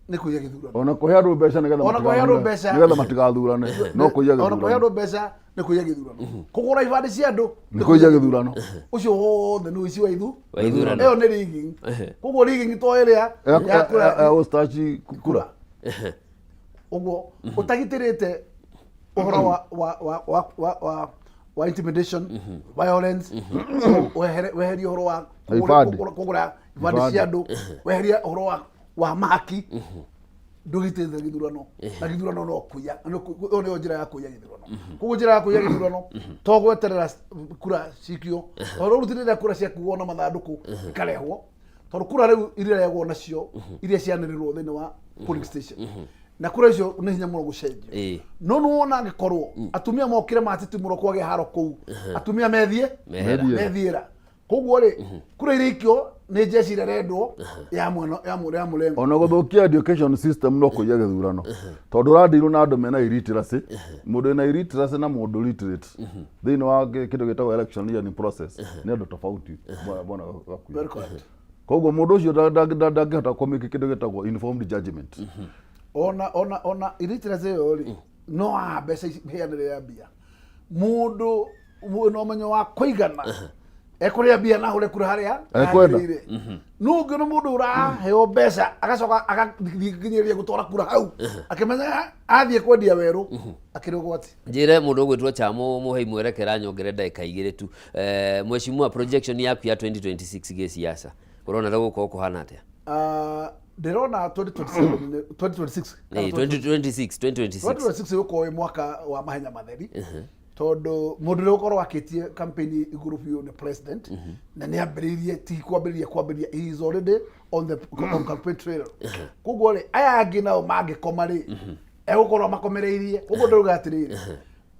nĩ kũiya gĩthurano. Ona kũhe andũ mbeca nĩgetha Ona kũhe andũ mbeca. nĩgetha matigathurane no kũiya Ona kũhe gĩthurano. andũ mbeca nĩ kũiya gĩthurano, kũgũra ibandĩ cia andũ nĩ kũiya gĩthurano. Ũcio wothe nĩ ũici wa ithu Wa ithurano. Ĩyo nĩ rigging. Koguo rigging to ĩrĩa ya kura. Gũstaci kura. Ũguo ũtagitĩrĩte ũhoro wa intimidation, violence, weherie ũhoro wa Ibandĩ. kũgũra ibandĩ cia andũ, weherie ũhoro wa mahaki, ndũgitĩte gĩthurano na gĩthurano no kũiya. Ĩyo nĩyo njĩra ya kũiya gĩthurano. Koguo njĩra ya kũiya gĩthurano to gweterera kura cikio, tondũ rĩu ti rĩrĩa kura ciakuo na mathandũkũ ikarehwo, tondũ kura rĩu irarehwo nacio iria cianĩrĩrwo thĩinĩ wa polling station, na kura icio nĩ hinya mũno gũcenjio. No nĩwona angĩkorwo atumia mokire matitimũrwo kwagĩa haro kũu, atumia methiĩ Mehera. Methiĩra. Koguo rĩ, kura iria ikio nĩ jeshi ĩrĩa ĩrendwo ya mwena ya mũrengo. Ona gũthũkia education system no kũiya gĩthurano, tondũ ũrandirwo na andũ mena illiteracy. Mũndũ wĩna illiteracy na mũndũ literate thĩinĩ wa kĩndũ gĩtagwo election yearning process nĩ andũ tofauti, bwana Gakuya. Very correct. Koguo mũndũ ũcio ndangĩhota kũmĩka kĩndũ gĩtagwo informed judgment. Ona illiteracy ĩyo rĩ, no haha mbeca ici mĩheanĩre ya mbia, mũndũ wĩna ũmenyo wa kũigana ekũrĩa mbia na ahũre kura harĩa Ekwenda. yagĩrĩire. No ũngĩ nĩ mũndũ ũraheo mbeca agacoka agathiĩ gũtwara kura hau akĩmenyaga athiĩ kwendia werũ akĩrĩ ũgwati. Njĩre mũndũ ũgwĩtwo Chamo mũhei mwerekera nyongere ndagĩka 2 tu. Mheshimiwa, projection yaku ya 2026 gĩsiasa ũrona gũgũkorwo kũhana atĩa? Ah, ndĩrona 2027 2026 kana 2026 2026. 2026 ũgũkorwo wĩ mwaka wa mahenya matheri, tondũ mũndũ ũrĩa ũgũkorwo akĩtie campaign igũrũ biũ nĩ president, na nĩ ambĩrĩirie, ti kwambĩrĩria kwambĩrĩria, he is already on the on campaign trail. Koguo rĩ, aya angĩ nao mangĩkoma rĩ, egũkorwo makomereirie. Koguo ndĩrauga atĩrĩrĩ,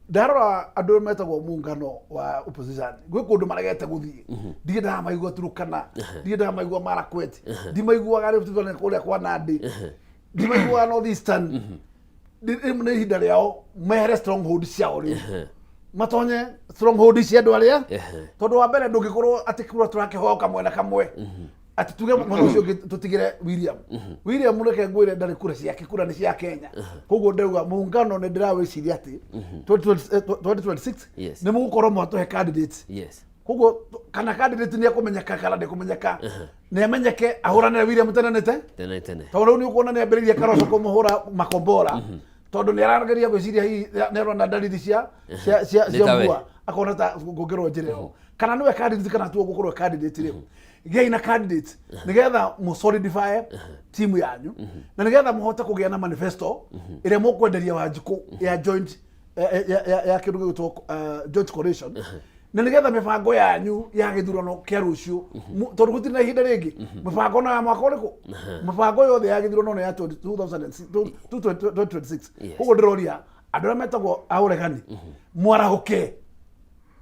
ndarora andũ metagwo muungano wa opposition, gwĩ kũndũ maregete gũthiĩ. Ndirĩ ndamaigua Turukana, ndirĩ ndamaigua Marakwet, ndimaiguaga Rift Valley kũrĩa kwa Nandi, ndimaiguaga North Eastern. Rĩu nĩ ihinda rĩao mehere stronghold ciao, rĩu matonye stronghold cia andũ arĩa, tondũ wa mbere ndũngĩkorwo atĩ kura tũrakĩhoka mwena kamwe. Atĩ tuge mwena ũcio ũngĩ tũtigĩre William. William reke ngwĩre ndarĩ kura ciake, kura nĩ cia Kenya. Koguo ndĩrauga muungano nĩ ndĩrawĩciria atĩ 2026 nĩ mũgũkorwo mwatũhe candidate. Koguo kana candidate nĩ ekũmenyeka kana ndekũmenyeka, nĩ amenyeke ahũranĩre William tene nĩ te tene tene. Tondũ rĩu nĩ ũkuona nĩ ambĩrĩirie Karoco kũmũhũra makombora, tondũ nĩ arageria gwĩciria hihi nĩ arona ndariri cia cia cia Nĩ cia tawe. mbua, akona ta ngũngĩrwo njĩra ĩyo kana nĩwe candidate kana tuo gũkorwo candidate rĩu. Gĩai na candidate nĩgetha mũ solidify team yanyu na nĩgetha mũhote kũgĩa na manifesto ĩrĩa mũkwenderia Wanjikũ ya joint ya kĩndũ gĩgwĩtwo joint coalition, na nĩgetha mĩbango yanyu ya gĩthurano kĩa rũciũ, tondũ gũtirĩ na ihinda rĩngĩ, mĩbango na ya mwaka ũrĩkũ, mĩbango yothe ya gĩthurano nĩ ya 2026. Koguo ndĩroria andũ arĩa metagwo a ũregani mwarahũke,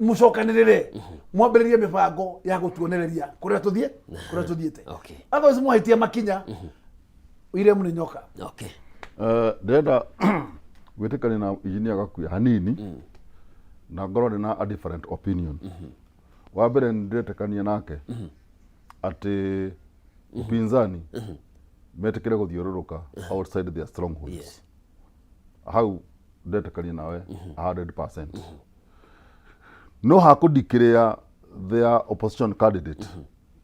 mũcokanĩrĩre, mwambĩrĩrie mĩbango ya gũtuonereria kũrĩa tũthiĩ, kũrĩa tũthiĩte. Otherwise mwahĩtia makinya, William nĩ nyoka. Ndĩrenda gwĩtĩkania na engineer Gakuya hanini na ngorwo ndĩ na a different opinion. Wa mbere, nĩ ndĩretĩkania nake atĩ upinzani metĩkĩre gũthiũrũrũka outside their strongholds. Hau ndetĩkania nawe 100%, no hakũndikĩrĩa their opposition candidate,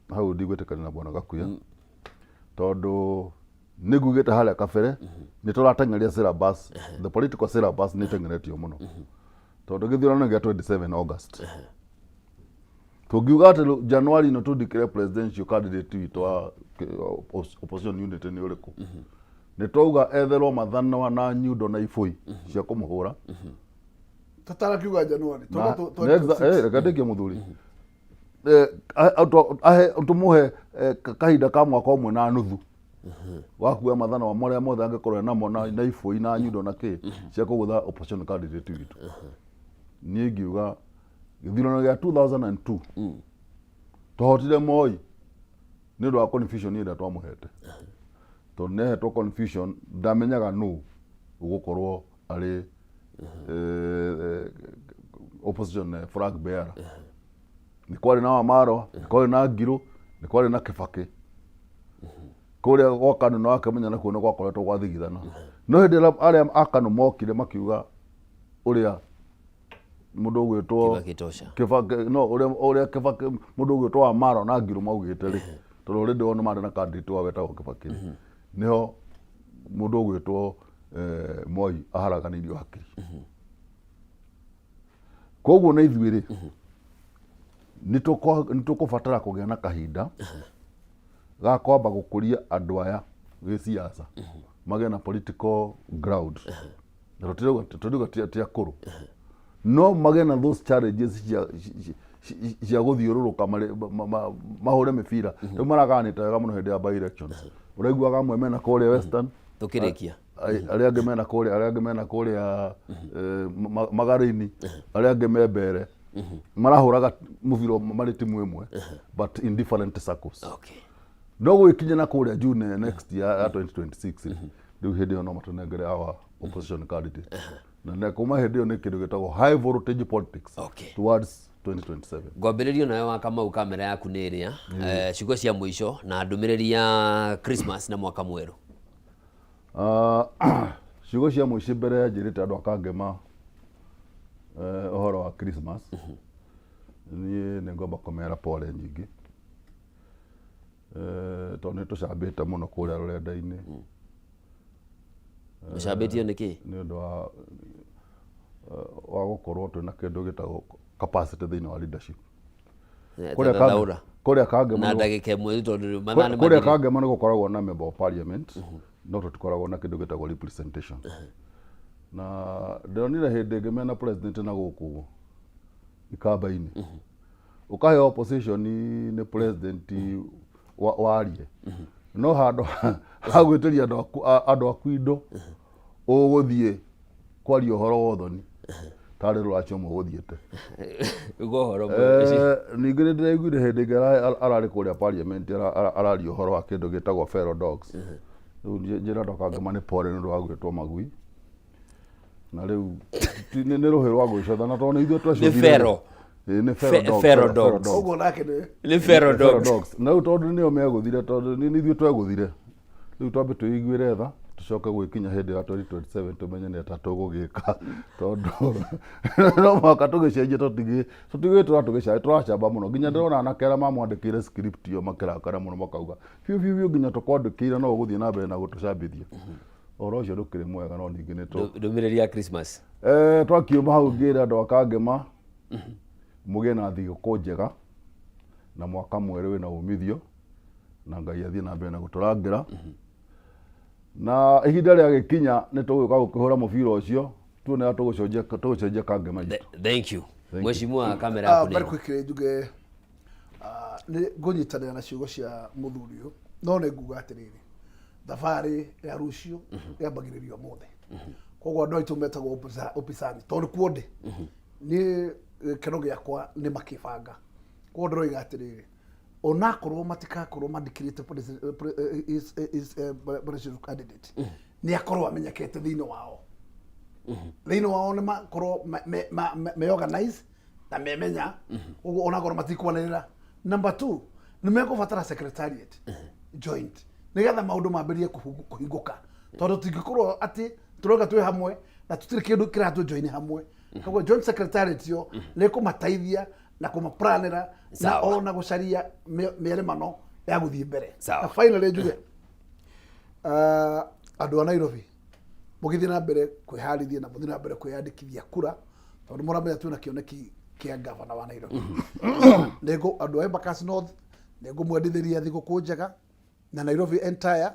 hau ndigwĩtĩkania na bwana Gakuya, tondũ nĩ ngugĩte harĩa kabere nĩ tũrateng'eria syllabus, the political syllabus nĩ ĩteng'eretio mũno, tondũ gĩthurano gĩa 27 August, tũngiuga atĩ January ĩno tũndikĩre presidential candidate witũ wa opposition unity nĩ ũrĩkũ, nĩ twauga etherwo mathanwa na nyundo na ibũi cia kũmũhũra. Tũtarakiuga January. Na reke ndĩkie, mũthuri. Tũmũhe kahinda ka mwaka ũmwe na nuthu wa kuoya mathanwa marĩa mothe angĩkorwo enamo na ibũi na nyundo na kĩ cia kũgũtha opposition candidate witũ. Niĩ ingiuga gĩthurano gĩa 2002 twahotire Moi nĩ ũndũ wa confusion ĩrĩa twamũhete, tondũ nĩ ahetwo confusion, ndamenyaga nũ ũgũkorwo arĩ opposition flag bearer. Nĩ kwarĩ na Wamarwa, nĩ kwarĩ na Ngirũ, nĩ kwarĩ na Kĩbakĩ. Kũrĩa gwa KANU na wakĩmenya nakuo nĩ gwakoretwo gwathigithana, no hĩndĩ ĩrĩa arĩa a KANU mokire makiuga ũrĩa mũndũ ũgwĩtwo Kibaki tosha. Kibaki, no ũrĩa Kibaki, mũndũ ũgwĩtwo Wamarwa na Ngirũ maugĩte rĩ, tondũ already o nĩ marĩ na candidate wao wetagwo Kibaki rĩ, nĩho mũndũ ũgwĩtwo Moi aharaganĩirio hakiri. Koguo na ithuĩ rĩ, nĩ tũkũbatara kũgĩa na kahinda ga kwamba gũkũria andũ aya gĩciaca, magĩe na political ground, na tũtirauga ti akũrũ, no magĩe na those challenges cia gũthiũrũrũka mahũre mĩbira. Rĩu maraganĩte wega mũno hĩndĩ ya by elections, ũraiguaga amwe mena kũrĩa Western. Tũkĩrĩkia. Arĩa angĩ mena kũrĩa, arĩa angĩ mena kũrĩa Magarini, arĩa angĩ me Mbere, marahũraga mũbira marĩ timu ĩmwe but in different circles. No gũgĩkinya na kũrĩa June next year ya 2026 rĩ, rĩu hĩndĩ ĩyo no matũnengere our opposition candidate, na kuma hĩndĩ ĩyo nĩ kĩndũ gĩtagwo high voltage politics towards 2027. Ngwambĩrĩrio nawe wa Kamau, kamera yaku nĩ ĩrĩa. Ciugo cia mũico na ndũmĩrĩri ya Christmas na mwaka mwerũ. Ah, ciugo cia mũico, mbere njĩrĩte andũ akangema ũhoro wa Christmas, niĩ nĩ ngwamba kũmera pole nyingĩ, tondũ nĩ tũcambĩte mũno kũrĩa rũrenda-inĩ. Ũcambĩtio nĩ kĩ? Nĩ ũndũ wa gũkorwo twĩna kĩndũ gĩtagwo capacity thĩinĩ wa leadership. Kũrĩa Thathaũra. Kũrĩa Kangema na ndagĩka ĩmwe tondũ mathaa nĩ kũrĩa mathirĩte. Kangema nĩ gũkoragwo na member of parliament, no tũtikoragwo na kĩndũ gĩtagwo representation, na ndĩronire hĩndĩ ĩngĩ mena president na gũkũ ikamba-inĩ ũkahe opposition nĩ president warie, no handũ ha gwĩtĩria andũ aku indo, ũgũthiĩ kwaria ũhoro wa ũthoni tarĩ rũracio mũgũthiĩte. Uga ũhoro. Ningĩ nĩ ndĩraiguire hĩndĩ ĩngĩ ararĩ kũrĩa parliament araria ũhoro wa kĩndũ gĩtagwo feral dogs. Rĩu njĩra andũ akangema nĩ pore nĩ ũndũ wa gwĩtwo magui, na rĩu nĩ rũhĩ rwa gwĩcotha, na tondũ nĩ ithuĩ twecũthire. Nĩ feral. Ĩĩ, nĩ feral dogs, Feral feral dogs. dogs. Ũguo nake nĩ Nĩ feral Feral dogs. dogs. Na rĩu tondũ nĩo megũthire tondũ nĩ ithuĩ twegũthire rĩu twambe twĩiguĩre tha tũcoke gwĩkinya hĩndĩ ya 2027 tũmenye nĩ ata tũgũgĩka tondũ no mũhaka tũgĩcenjie tũtigĩtũra tũgĩcamba tũracamba mũno nginya ndĩrona anake arĩa mamwandĩkĩire script ĩyo makĩrakara mũno makauga biũ biũ biũ nginya tũkwandĩkĩire no ũgũthiĩ na mbere na gũtũcambithia ũhoro ũcio ndũkĩrĩ mwega no ningĩ nĩ tũ Ndũmĩrĩri ya Christmas. Twakiuma hau ngĩra andũ a Kangema mũgĩe na thigũkũ njega na mwaka mwerũ wĩna umithio na Ngai athiĩ na mbere na gũtũrangĩra na ihinda rĩagĩkinya nĩ tũgũka gũkĩhũra mũbira ũcio tuone ũrĩa tũgũcenjia tũgũcenjia Kangema itũ. Thank you. Thank you. Mheshimiwa kamera Ah, yaku very nĩ. quickly njuge nĩ ngũnyitanĩra na ciugo cia mũthuri ũyũ no nĩ nguga atĩrĩrĩ thabarĩ ya rũciũ yambagĩrĩrio ũmũthĩ koguo andũ aitũ metagwo upisani tondũ kuo ndĩ niĩ gĩkeno gĩakwa nĩ makĩbanga koguo ndĩroiga atĩrĩrĩ onakorwo matikakorwo mandĩkĩrĩte presidential candidate nĩ akorwo amenyekete thĩinĩ wao thĩinĩ wao nĩ makorwo me organize na memenya ũguo onakorwo matikwanĩrĩra number two nĩ mekũbatara secretariat joint nĩgetha maũndũ mambĩrĩrie kũhingũka tondũ tũtingĩkorwo atĩ tũroiga twĩ hamwe na tũtirĩ kĩndũ kĩratũjoini hamwe koguo joint secretariat yo nĩ ĩkũmateithia na kũmaplanĩra na Sawa. ona gũcaria mĩarĩmano ya gũthiĩ mbere Sawa. na finally njuge andũ a Nairobi mũgĩthiĩ na mbere kwĩharĩria na mũthiĩ na mbere kwĩyandĩkithia kura tondũ mũramenya twĩna kĩoneki kĩa gavana wa Nairobi nĩngũ andũ a Embakasi North nĩngũmwendithĩria thigũkũ njega na Nairobi entire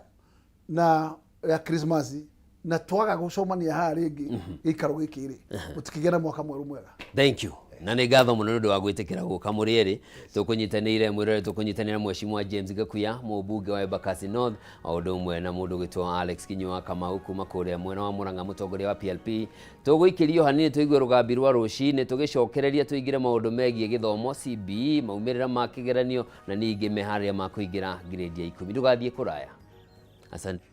na ya Christmas na twaga gũcemania haha rĩngĩ gĩikaro gĩkĩ rĩ mũtikĩgĩe na mwaka mwerũ mwega. Thank you. Na nĩ ngatho mũno nĩ ũndũ wa gwĩtĩkĩra gũka mũrĩ erĩ tũkũnyitanĩire mwĩrore tũkũnyitanĩra Mheshimiwa James Gakuya mũmbunge wa Embakasi North o ũndũ ũmwe na mũndũ ũgwĩtwo Alex Kinyua Kamau kuma kũrĩa mwena wa Murang'a mũtongoria wa PLP tũgũikĩrio hanini tũigue rũgambi rwa rũcinĩ tũgĩcokereria tũingĩre maũndũ megiĩ gĩthomo CBE maumĩrĩra ma kĩgeranio na ningĩ meharĩria ma kũingĩra grade ya 10 ndũgathiĩ kũraya. Asante.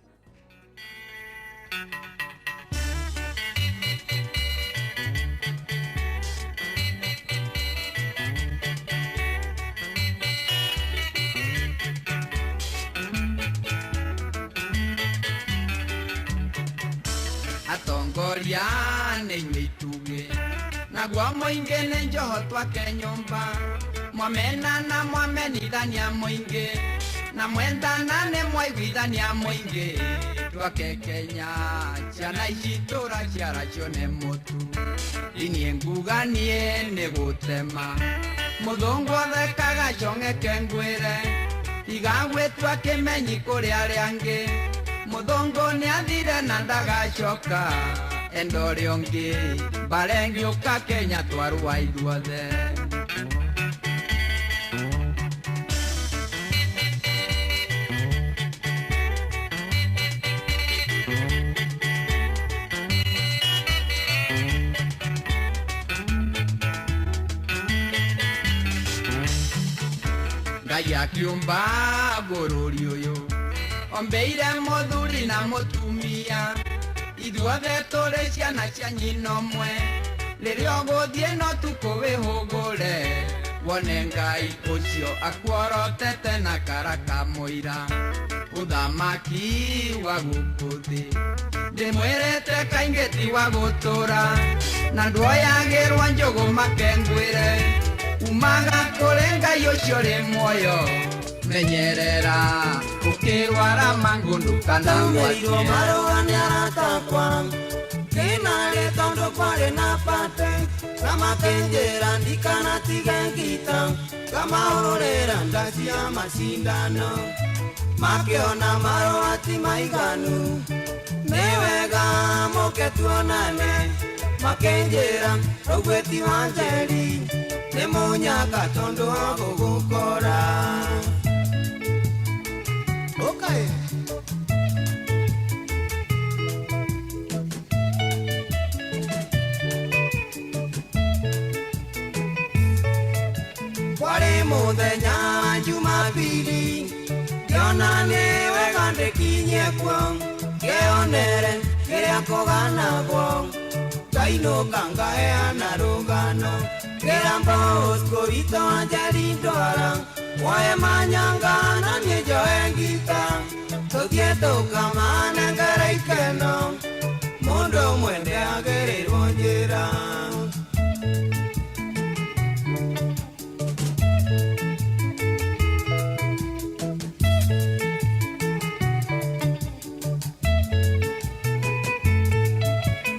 Atongoria nĩ inyuĩ itugĩ naguo mũingĩ nĩ njoho twake nyũmba mwamenana mwamenithania mũingĩ na mwendana nĩ mwaiguithania mũingĩ twake Kenya ciana ici tũraciara cione mũtu niĩ nguga niĩ nĩ gũtema mũthũngũ athekaga cong'eke ngwĩre tiga gwĩtua kĩmenyi kũrĩ arĩa angĩ mũthũngũ nĩ athire na ndagacoka enda ũrĩa ũngĩ mbara ĩngĩũka Kenya twarũa ithuothe. Ngai akiũmba bũrũri ũyũ ombeire mũthuri na mũtumia ithuothe tũrĩ ciana cia nyina ũmwe rĩrĩa ũgũthiĩ no tukũ wĩhũgũre wone Ngai ũcio akuorotete na karaka mũira ũthamaki wa gũkũ thĩ ndĩmwĩrĩte kaingĩ ti wa gũtũra na nduoyagĩrwo njũgũ makengwĩre umaga kũrĩ Ngai ũcio ũrĩ muoyo menyerera ũkĩrwara mangũ ndũkanagwatie. Marũa nĩ arata akwa ndinarĩ tondũ kwarĩ na pate na makĩnjĩra ndikanatige ngita ngamahũrĩra nda cia macindano makĩona marũa ti maiganu nĩ wega mũke tuonane makĩnjĩra rũu ti wa Njeri nĩ mũnyaka tondũ wa gũgũkora. Okay. Kwarĩ mũthenya Jumapili ngĩona nĩ wega ndĩkinyie kuo ngĩonere kĩrĩa kũganagwo. Ngainũka ngaheana rũgano Ngĩra Bosco witũ Wanjeri ndwara Woe manyanga na niĩ njoe ngita Tũthiĩ tũkamanengere ikeno Mũndũ ũmwe ndagĩrĩirwo njĩra.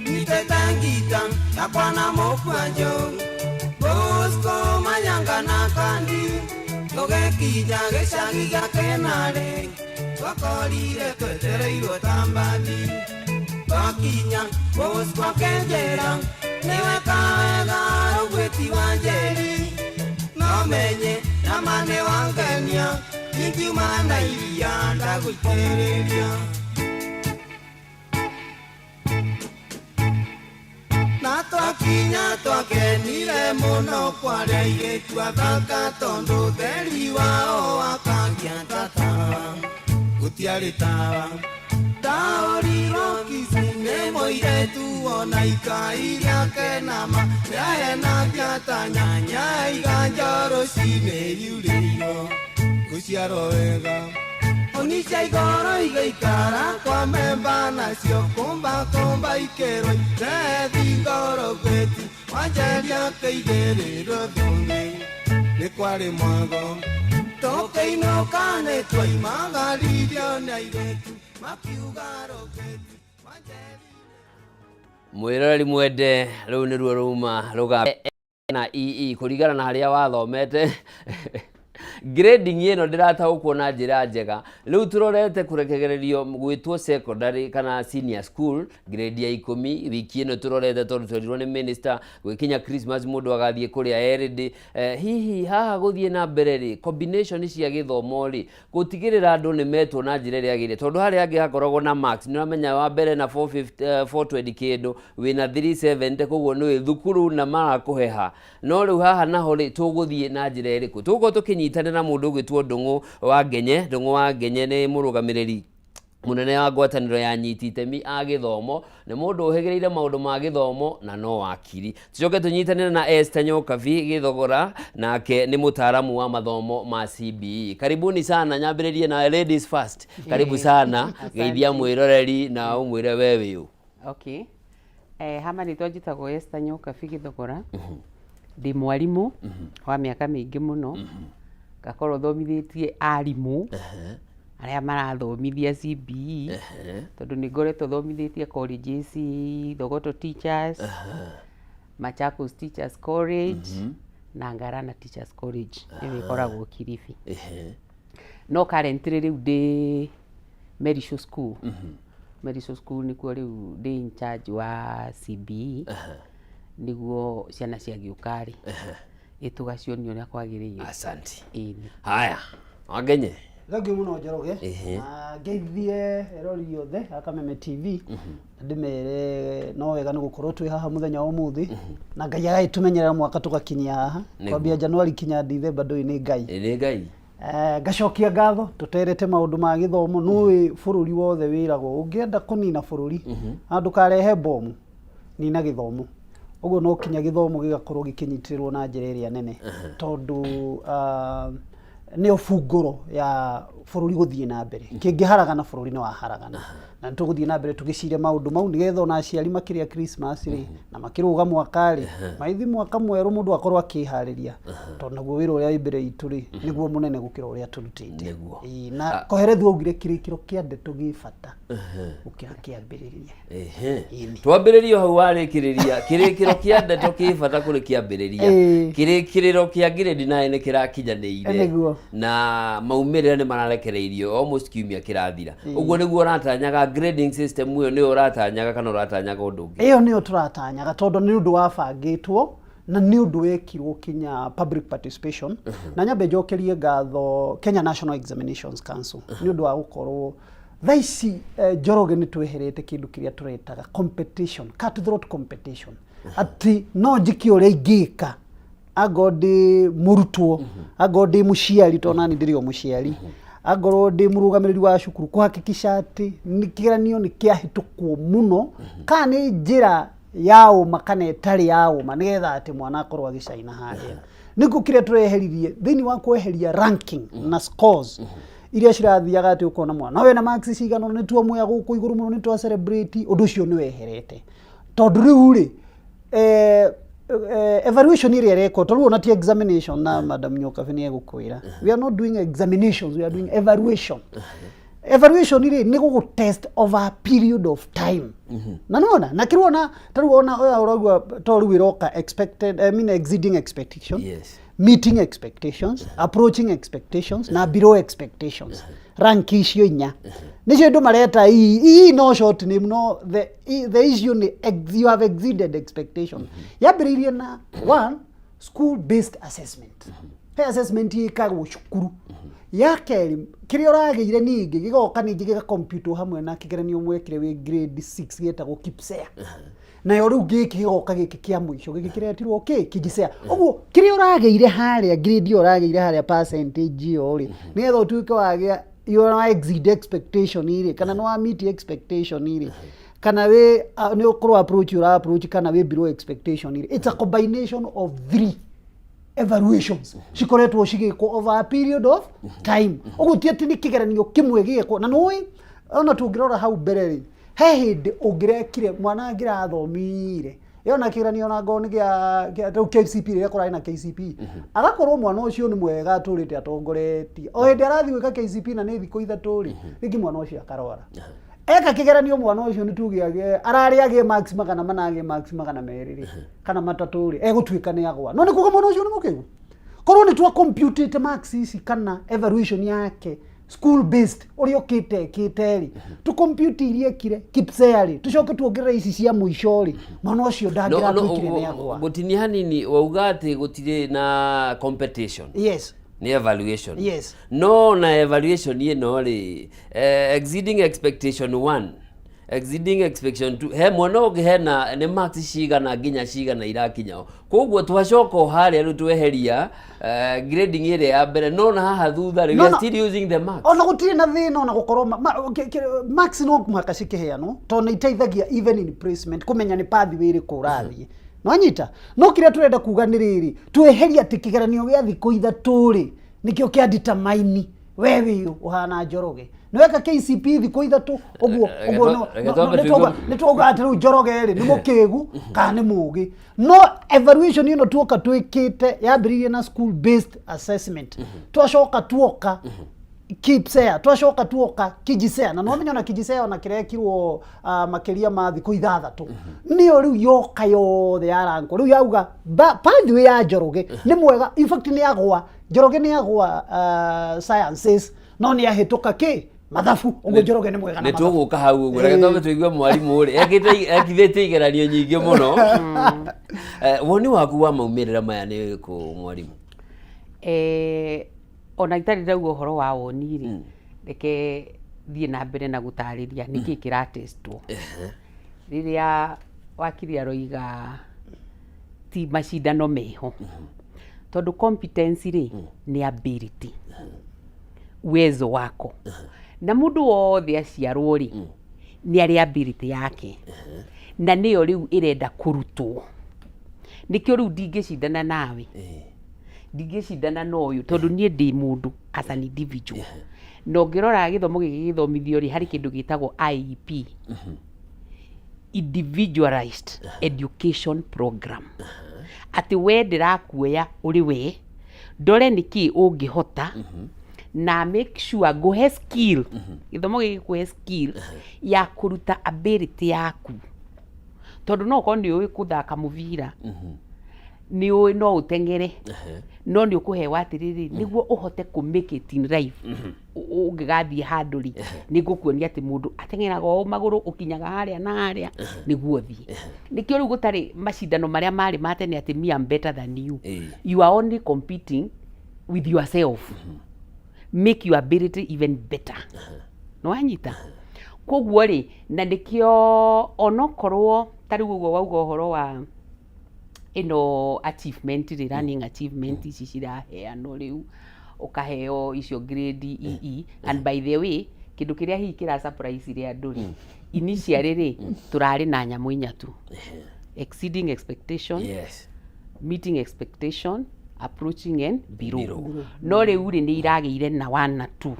Nyitĩte ngita yakwa na mũkwanjũ Bosco manyanga na kandi tũgĩkinya gĩcagi gĩa Kĩnarĩ twakorire twetereirwo ta mbathi twakinya Bosco akĩnjĩra nĩweka wega rũgwĩti wa Njeri no menye nama nĩ wangenia ingiuma na iria ndagũitĩrĩria. Na twakinya twakenire mũno kwarĩa airĩtu athaka tondũ ũtheri wao wakangia ta tawa gũtiarĩ tawa ndaũrirwo Kisii nĩ mũirĩtu ona ikai rĩake nama rĩahenagia ta nyanya iganja rũcinĩ yurĩirwo gũciarwo wega Onisha igoro igaikara kwa memba nacio kumba kumba ikerwo rethi ngoro gweti wanjeria kĩigĩrĩrwo thũngĩ nĩ kwarĩ mwago tũkĩinũka nĩ twoimagaririo nĩ airĩtu makiuga rũgwĩti. Mwĩroreri mwende, rũu nĩruo ruma rũga na EE kũringana na harĩa wathomete. Grading ĩno ndĩrataũkwo na njĩra njega. Rĩu tũrorete kũrekererio gwĩtwo secondary kana senior school grade ya 10 wiki ĩno tũrorete tondũ twerirwo nĩ minister gwĩkinya Christmas mũndũ agathiĩ kũrĩa erĩndĩ. Hihi haha gũthiĩ na mbere rĩ, combination cia gĩthomo rĩ, gũtigĩrĩra andũ nĩ metwo na njĩra ĩrĩa yagĩrĩire tondũ harĩa hangĩ hakoragwo na marks nĩ ũramenya wa mbere na 450, 420 kĩndũ wĩna 370 koguo nĩ wĩ thukuru na marakũheha. No rĩu haha naho rĩ, tũgũthiĩ na njĩra ĩrĩkũ? Tũgũkorwo tũkĩnyitanĩra na mũndũ ũgwĩtwo Ndũng'ũ wa Ngenye. Ndũng'ũ wa Ngenye nĩ mũrũgamĩrĩri mũnene wa ngwatanĩro ya anyiti itemi a gĩthomo, nĩ mũndũ ũhĩgĩrĩire maũndũ ma gĩthomo na no wakiri. Tũcoke tũnyitanĩre na Esther Nyokabi Gĩthogora, nake nĩ mũtaaramu wa mathomo ma CBE. Karibuni sana, nyambĩrĩrie na ladies first. Karibu sana, geithia mwĩroreri na ũmwĩre we wĩ ũ. Okay. Ha marĩtwa njĩtagwo Esther Nyokabi Gĩthogora. Ndĩ mwarimũ wa mĩaka mĩingĩ mũno. Ngakorwo thomithĩtie arimũ arĩa marathomithia CBE tondũ nĩ ngoretwo thomithĩtie colleges, Thogoto Teachers, Machakos Teachers College na Ngarana Teachers College ĩyo ĩkoragwo Kilifi. No currently rĩu ndĩ Merisho School. Merisho School nĩkuo rĩu ndĩ in charge wa CBE nĩguo ciana ciagĩũka rĩ ĩtũgacionia ũrĩa kwagĩrĩire. Asante. Ĩni. Haya, Wangenye. Thengiũ mũno Njoroge. Na ngeithie erori othe a Kameme TV na ndĩmere no wega nĩ gũkorwo twĩ haha mũthenya wa ũmũthĩ na Ngai agagĩtũmenyerera mwaka tũgakinyia haha. Kwambia Januari kinya Dithemba ndũĩ nĩ Ngai. Nĩ Ngai. Ngacokia ngatho tũterete maũndũ ma gĩthomo nũĩ bũrũri wothe wĩragwo ũngĩenda kũnina bũrũri na ndũkarehe bomu nina gĩthomo. Ũguo no kinya gĩthomo gĩgakorwo gĩkĩnyitĩrĩrwo na njĩra ĩrĩa nene tondũ nĩyo bungũro ya bũrũri gũthiĩ na mbere. Kĩngĩharagana bũrũri nĩ waharagana. Na nĩ tũgũthiĩ na mbere tũgĩcire maũndũ mau nĩgetha ona aciari makĩrĩa Christmas rĩ na makĩrũga mwaka rĩ magĩthiĩ mwaka mwerũ mũndũ akorwo akĩharĩria tondũ naguo wĩra ũrĩa wĩ mbere itũ rĩ nĩguo mũnene gũkĩra ũrĩa tũrutĩte. Ĩĩ, na Koherethu augire kĩrĩkĩro kĩa ndeto gĩ bata gũkĩra kĩambĩrĩria. Twambĩrĩrio hau warĩkĩrĩria kĩrĩkĩro kĩa ndeto kĩ bata kũrĩ kĩambĩrĩria. Kĩrĩkĩrĩro kĩa grade 9 nĩ kĩrakinyanĩire na maumĩrĩra nĩ mararekereirio almost kiumia kĩrathira. Ũguo nĩguo ũratanyaga grading system ĩyo nĩyo ũratanyaga kana ũratanyaga ũndũ ũngĩ? Ĩyo nĩyo tũratanyaga tondũ nĩ ũndũ wabangĩtwo na nĩ ũndũ wekirwo kinya public participation. Na nyambe njokerie ngatho Kenya National Examinations Council nĩ ũndũ wa gũkorwo thaa ici Njoroge nĩ tweherete kĩndũ kĩrĩa tũretaga competition, cutthroat competition, atĩ no njĩke ũrĩa ingĩka angorwo ndĩ mũrutwo, angorwo ndĩ mũciari, tondũ nani ndĩrĩ o mũciari, angorwo ndĩ mũrũgamĩrĩri wa cukuru kũhakikisha atĩ kĩgeranio nĩ kĩahĩtũkwo mũno, kana nĩ njĩra Ya ũma kana ĩtarĩ ya ũma, nĩgetha atĩ mwana akorwo agĩcaina harĩa. Nĩkũ kĩrĩa tũreheririe thĩinĩ wa kweheria ranking na scores iria cirathiaga atĩ ũkona mwana wena marks cigana ũna nĩ tuomuoya gũkũ igũrũ mũno, nĩ twa celebrate, ũndũ ũcio nĩ weherete. Tondũ rĩu rĩ, evaluation ĩrĩa ĩrekwo, tondũ ona ti examination, na Madam Nyokabi nĩ egũkwĩra, we are not doing examinations, we are doing evaluation. Evaluation rĩ, nĩ gũgũ test over a period of time. Na nĩwona na kĩrĩa ta rĩu ona ũyũ ũraigua, to rĩu ĩroka expected, I mean exceeding expectation, meeting expectations, approaching expectations na below expectations. Rank icio inya nĩcio andũ mareta ii no short name, no the issue nĩ you have exceeded expectation. Yambĩrĩirie na one, school based assessment, he assessment ĩkagwo cukuru. Ya kerĩ, kĩrĩa ũragĩire ningĩ gĩgoka ningĩ gĩgakomputwo hamwe na kĩgeranio mwekire wĩ grade 6 gĩetagwo KPSEA. Nayo rĩu gĩkĩ gĩgoka gĩkĩ kĩa mũico, gĩkĩ kĩretirwo kĩ KJSEA. Ũguo kĩrĩa ũragĩire harĩa, grade ĩyo ũragĩire harĩa, percentage ĩyo rĩ, nĩgetha ũtuĩke wagĩa you are exceed expectation rĩ, kana nĩ wa meet expectation rĩ, kana wĩ nĩ ũkorwo approach, ũra approach, kana wĩ below expectation rĩ, it's a combination of three evaluations cikoretwo cigĩkwo over a period of time. Ũguo ti atĩ nĩ kĩgeranio kĩmwe gĩekwo. Na nĩũĩ ona tũngĩrora hau mbere rĩ, he hĩndĩ ũngĩrekire mwana angĩrathomire yona kĩgeranio ona ngorwo nĩ gĩa rĩu KCPE, rĩrĩa kũrarĩ na KCPE, agakorwo mwana ũcio nĩ mwega atũrĩte atongoretie. O hĩndĩ arathiĩ gwĩka KCPE na nĩ thikũ 3 rĩ, rĩngĩ mwana ũcio akarwara. Eka kĩgeranio mwana ũcio nĩ tuge agĩe ararĩ agĩe marks 400, agĩe marks 200 rĩ, kana 3 rĩ, egũtuĩka nĩ agwa. No nĩ kuga mwana ũcio nĩ mũkĩgu? Korwo nĩ twa computĩte marks ici kana evaluation yake school based ũrĩa ũkĩte ĩkĩte rĩ, tũ compute iria ekire KPSEA rĩ, tũcoke tuongerere ici cia mũico rĩ, mwana ũcio ndangĩratuĩkire nĩ agwa. Gũtinia hanini, wauga atĩ gũtirĩ na competition. Yes. Nĩ evaluation. Yes. No na evaluation ĩno rĩ, exceeding expectation 1, exceeding expectation 2, he mwana ũngĩ hena nĩ marks cigana nginya cigana irakinya. Koguo twacoka o harĩa rĩu tweheria grading ĩrĩa ya mbere, no na haha thutha rĩ, we No, are no. still using the marks. Ona gũtirĩ na thĩna ona gũkorwo marks no mũhaka cikĩheanwo, tondũ nĩ iteithagia even in placement kũmenya nĩ pathway ĩrĩkũ ũrathiĩ. Nwanyita? No kĩrĩa tũrenda kuga nĩ rĩrĩ, tweheria atĩ kĩgeranio gĩa thikũ 3 rĩ, nĩkĩo kĩa determine we wĩũ ũhana Njoroge. Nĩ weka KCPE thikũ 3 ũguo. Reke Ũguo reke twambe nĩ twauga atĩ rĩu Njoroge rĩ, nĩ mũkĩgu kana nĩ mũgĩ. No evaluation ĩno tuoka twĩkĩte yambĩrĩirie na school based assessment, twacoka tuoka KPSEA, twacoka tuoka KJSEA. Na nwamenya ona KJSEA ona kĩrekirwo makĩria ma thikũ 6, nĩyo rĩu yoka yothe yarankwo. Rĩu yauga pathway ya Njoroge nĩ mwega, in fact nĩ agwa, Njoroge nĩ agwa sciences, no nĩ ahĩtũka kĩ mathabu. Ũguo Njoroge nĩ mwega na Nĩ mathabu. Tũgũka hau ũguo. Reke twambe tũigue mwarimũ rĩ, ekithĩtie igeranio nyingĩ mũno. Woni waku wa maumĩrĩra maya nĩ ũrĩkũ, mwarimũ? Ona itarĩ ndauga ũhoro wa woni rĩ, reke thiĩ na mbere na gũtarĩria nĩkĩ kĩratestwo. Rĩrĩa wakiri aroiga ti macindano meho, tondũ competence rĩ, nĩ ability, uwezo wako. Na mũndũ wothe aciarwo rĩ, nĩ arĩ ability yake, na nĩyo rĩu ĩrenda kũrutwo. Nĩkĩo rĩu ndingĩcindana nawe, ndingĩcindana na ũyũ, tondũ niĩ ndĩ mũndũ as an individual. Na ũngĩrora gĩthomo gĩkĩ gĩthomithio rĩ, harĩ kĩndũ gĩtagwo IEP, individualized education program, atĩ we ndĩrakuoya ũrĩ we, ndore nĩkĩ ũngĩhota na make sure ngũhe skill. Gĩthomo gĩkĩ kũhe skill ya kũruta ability yaku, tondũ no ũkorwo nĩ ũĩ kũthaka mũbira, nĩ ũĩ no ũteng'ere, no nĩ ũkũhewa atĩrĩrĩ, nĩguo ũhote kũ make it in life, ũngĩgathiĩ handũ rĩ, nĩ ngũkuonia atĩ mũndũ ateng'eraga ũũ magũrũ, ũkinyaga harĩa na harĩa nĩguo ũthiĩ. Nĩkĩo rĩu gũtarĩ macindano marĩa marĩ ma tene atĩ me am better than you. You are only competing with yourself. Make your ability even better. Nĩwanyita? Koguo rĩ, na nĩkĩo onokorwo ta rĩu ũguo wauga ũhoro wa ĩno achievement rĩ, learning achievement ici ciraheanwo rĩu, ũkaheo icio grade EE. And by the way, kĩndũ kĩrĩa hihi kĩra surprise rĩ andũ rĩ, initially rĩ, tũrarĩ na nyamũ inya tu. Exceeding expectation, Yes. meeting expectation, approaching and below. Below. No rĩu rĩ, nĩ iragĩire na one na two,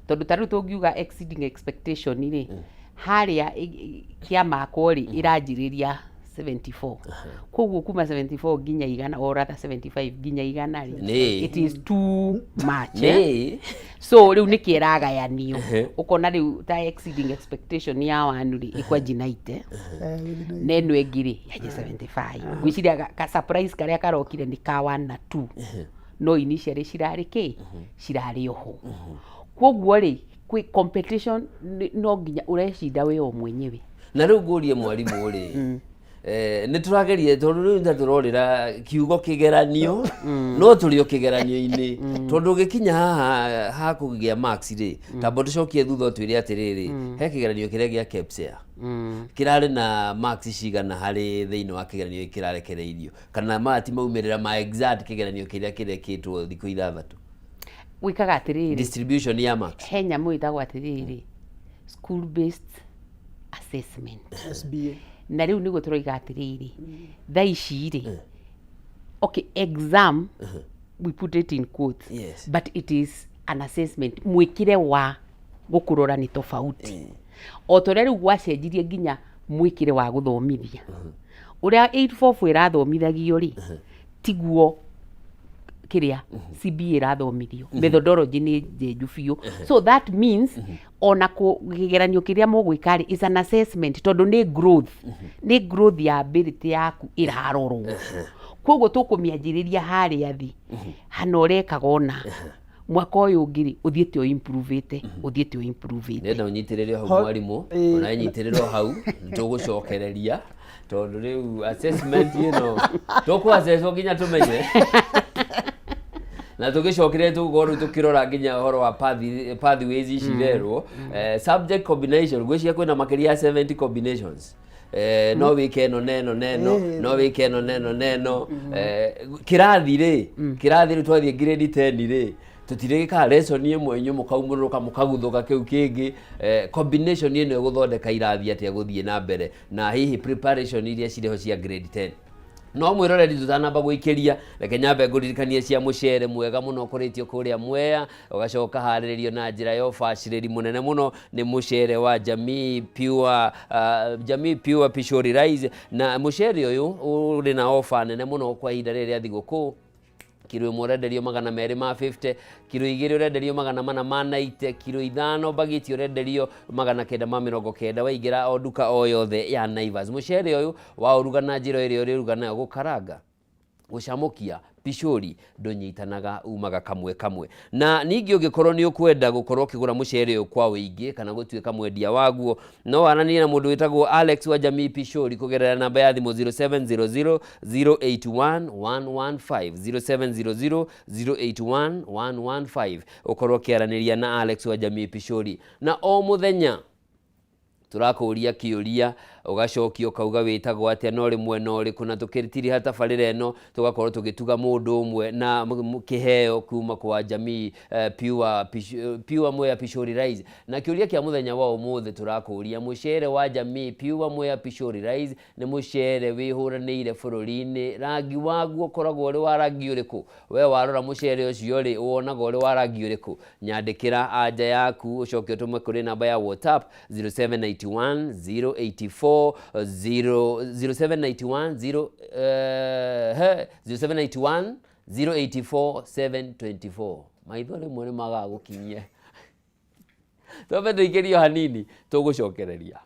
tondũ ta rĩu tũngiuga exceeding expectation rĩ, harĩa kĩamakwo rĩ, ĩranjĩrĩria 74, koguo kuma 74 nginya 100, or rather 75 nginya 100 rĩ, Nĩ. it is too much, Nĩ. eh? So rĩu nĩkĩ ĩragayanio? Ũkona rĩu ta exceeding expectation ya wanu rĩ, ĩkwanji 90, na ĩno ĩngĩ rĩ, yanjie 75. Ngwĩciria ka surprise karĩa karokire nĩ ka 1 na 2, no initially cirarĩ kĩ, cirarĩ oho. Koguo rĩ, kwĩ competition, no nginya ũrecinda we o mwenyewe. Na rĩu ngũrie mwarimũ rĩ, nĩ tũrageria, tondũ rĩu nĩ tũrorĩra kiugo kĩgeranio, no tũrĩ o kĩgeranio-inĩ, tondũ ũgĩkinya haha ha kũgĩa marks rĩ, tamba tũcokie thutha ũtwĩre atĩrĩrĩ, he kĩgeranio kĩrĩa gĩa KPSEA kĩrarĩ na marks cigana harĩ thĩinĩ wa kĩgeranio gĩkĩ kĩrarekereirio, kana maya ti maumĩrĩra ma exact kĩgeranio kĩrĩa kĩrekĩtwo thikũ 6? Gwĩkaga atĩrĩrĩ, Distribution ya marks. He nyamũ ĩtagwo atĩrĩrĩ, school based assessment. SBA. Na rĩu nĩguo tũroiga atĩrĩrĩ, thaa ici rĩ, okay, exam, we put it in quotes, but it is an assessment. Mwĩkĩre wa gũkũrora nĩ tofauti, o ta ũrĩa rĩu gwacenjirie nginya mwĩkĩre wa gũthomithia. Ũrĩa 844 ĩrathomithagio rĩ, tiguo kĩrĩa CBA ĩrathomithio. Methodology nĩ njenju biũ. So that means ona kĩgeranio kĩrĩa mũgwĩka rĩ, is an assessment, tondũ nĩ growth, nĩ growth ya ability yaku ĩrarorwo. Koguo tũkũmĩanjĩrĩria harĩa thĩ, hana ũrekaga ona mwaka ũyũ ũngĩ rĩ, ũthiĩte ũ improve-ĩte, ũthiĩte ũ improve-ĩte. Ndĩrenda ũnyitĩrĩre hau. Mwarimũ, ona nyitĩrĩre hau, nĩtũgũcokereria, tondũ rĩu assessment ĩno tũkũ nginya tũmenye na tũgĩcokere tũgũkorwo rĩu tũkĩrora nginya ũhoro wa pathways ici irerwo, subject combination. Ngwĩciria kwĩna makĩria ya 70 combinations. No wĩke ĩno na ĩno na ĩno, no wĩke ĩno na ĩno na ĩno. Kĩrathi rĩ, kĩrathi rĩu twathiĩ grade 10 rĩ, tũtirĩgĩkaga lesson ĩmwe inyuĩ mũkaumũrũka mũkaguthũka kĩu kĩngĩ. Combination ĩno ĩgũthondeka irathi atĩa gũthiĩ na mbere, na hihi preparation iria cirĩ ho cia grade 10? No mwĩroreri, tũtanamba gũikĩria, reke nyambe ngũririkanie cia mũcere mwega mũno ũkũrĩtio kũrĩa Mwea, ũgacoka harĩrĩrio na njĩra ya ũbacĩrĩri mũnene mũno. Nĩ mũcere wa Jamii Pure, Jamii Pure Pishori Rice. Na mũcere ũyũ ũrĩ na ofa nene mũno kwa ihinda rĩrĩ rĩa thigũkũ. Kiro 1 ũrenderio 250, kiro 2 ũrenderio 490, kiro 5 mbagiti ũrenderio 990, waingĩra o nduka o yothe ya Naivas. Mũcere ũyũ waũruga na njĩra ĩrĩa ũrĩruga nayo, gũkaranga, gũcamũkia, pishori, ndũnyitanaga, umaga kamwe kamwe. Na ningĩ ũngĩkorwo nĩ ũkwenda gũkorwo ũkĩgũra mũcere ũyũ kwa ũingĩ kana gũtuĩka mwendia waguo, no waranĩrie na mũndũ wĩtagwo Alex wa Jamii Pishori kũgerera namba ya thimũ 0700 081 115, 0700 081 115, ũkorwo ũkĩaranĩria na Alex wa Jamii Pishori. Na o mũthenya tũrakũria kĩũria, ũgacokia ũkauga wĩtagwo atĩa na ũrĩ mwena ũrĩkũ, na tũkĩtiriha tabarĩra ĩno tũgakorwo tũgĩtuga mũndũ ũmwe na kĩheo kuma kwa Jamii Pure Mwea Pishori Rice. Na kĩũria kĩa mũthenya wa ũmũthĩ tũrakũria, mũcere wa Jamii Pure Mwea Pishori Rice nĩ mũcere wĩhũranĩire bũrũri-inĩ, rangi waguo ũkoragwo ũrĩ wa rangi ũrĩkũ? We warora mũcere ũcio rĩ, wonaga ũrĩ wa rangi ũrĩkũ? Nyandĩkĩra anja yaku, ũcoke ũtũme kũrĩ namba ya WhatsApp 0791 084 0 0791 0 0791 084 724. Maitho rĩmwe nĩ magaga gũkinyia. Twambe tũikĩrio hanini, tũgũcokereria.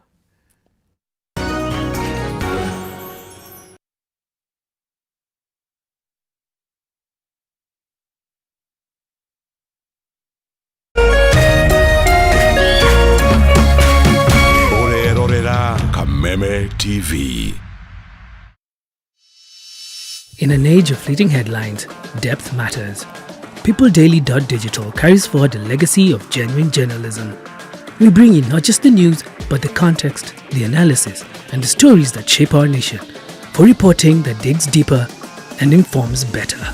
Ũrerorera Kameme TV. In an age of fleeting headlines, depth matters. PeopleDaily.digital carries forward the legacy of genuine journalism. We bring you not just the news, but the context, the analysis, and the stories that shape our nation, for reporting that digs deeper and informs better.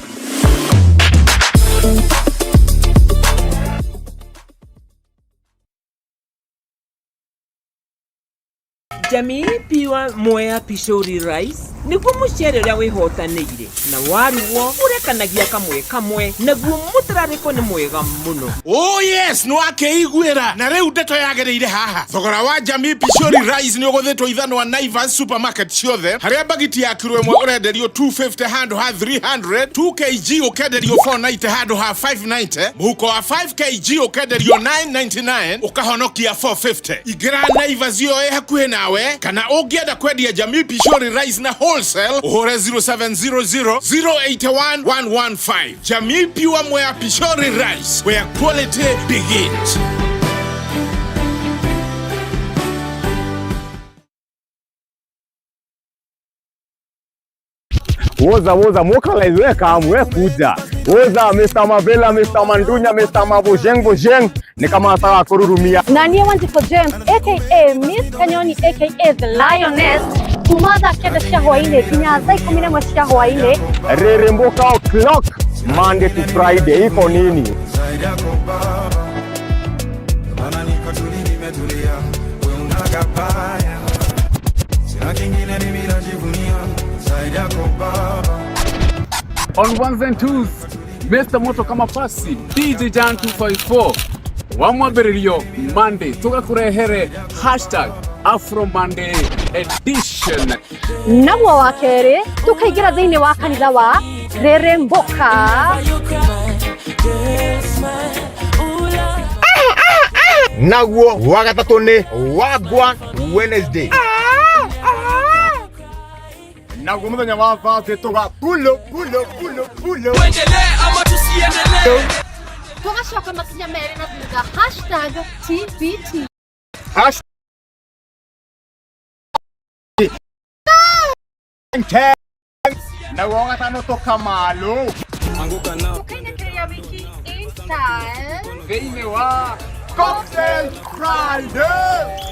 Jamii Pure Mwea Pishori Rice nĩguo mũcere ũrĩa wĩhotanĩire na warugwo ũrekanagia kamwe kamwe naguo mũtararĩko nĩ mwega mũno. Oh yes, nĩ wakĩiguĩra na rĩu ndeto yagĩrĩire haha. Thogora wa Jamii Pishori Rice nĩ ũgũthĩtwo ithanwa Naivas supermarket ciothe, harĩa bagiti ya kiro ĩmwe ũrenderio 250 handũ ha 300, 2 kg ũkenderio 490 handũ ha 590, mũhuko wa 5 kg ũkenderio 999 ũkahonokia 450. Ingĩra Naivas ĩyo ĩ hakuhĩ nawe, kana ũngĩenda kwendia Jamii Pishori Rice na wholesale ũhũre 0700 081 115. Jamii Pure Mwea Pishori Rice, where quality begins. Woza woza mokalize we kam we kuja. Woza Mr. Mavela, Mr. Mandunya, Mr. Mabojeng Bojeng ni kama nataka kururumia. Na niĩ Wanjikũ James aka Miss Kanyoni aka The Lioness kuma thaa 9 cia hwaĩ-inĩ nginya thaa 11 cia hwaĩ-inĩ. Reremboka o'clock Monday to Friday iko nini? Zaidi yako baba, maana niko tuli nimetulia, we unagabaya, sina kingine mimi najivunia, zaidi yako baba. On ones and twos, Mr. Moto kama pasi DJ Jan 254 wa mwambĩrĩrio Monday tũgakũrehere hashtag Afro Monday edition. Naguo wa kerĩ tũkaingĩra thĩinĩ wa kanitha wa Reremboka. Naguo wa gatatũ nĩ Wagwan Wednesday. Naguo mũthenya wa Thursday tũga pulo pulo pulo pulo. Tuendelee ama tusiendelee? Tũgacoka makinya merĩ na thutha hashtag TBT. Hashtag Naguo wa gatano tũkamalo. Tũkainĩkĩria wiki in style. Thĩinĩ wa Cocktail Friday.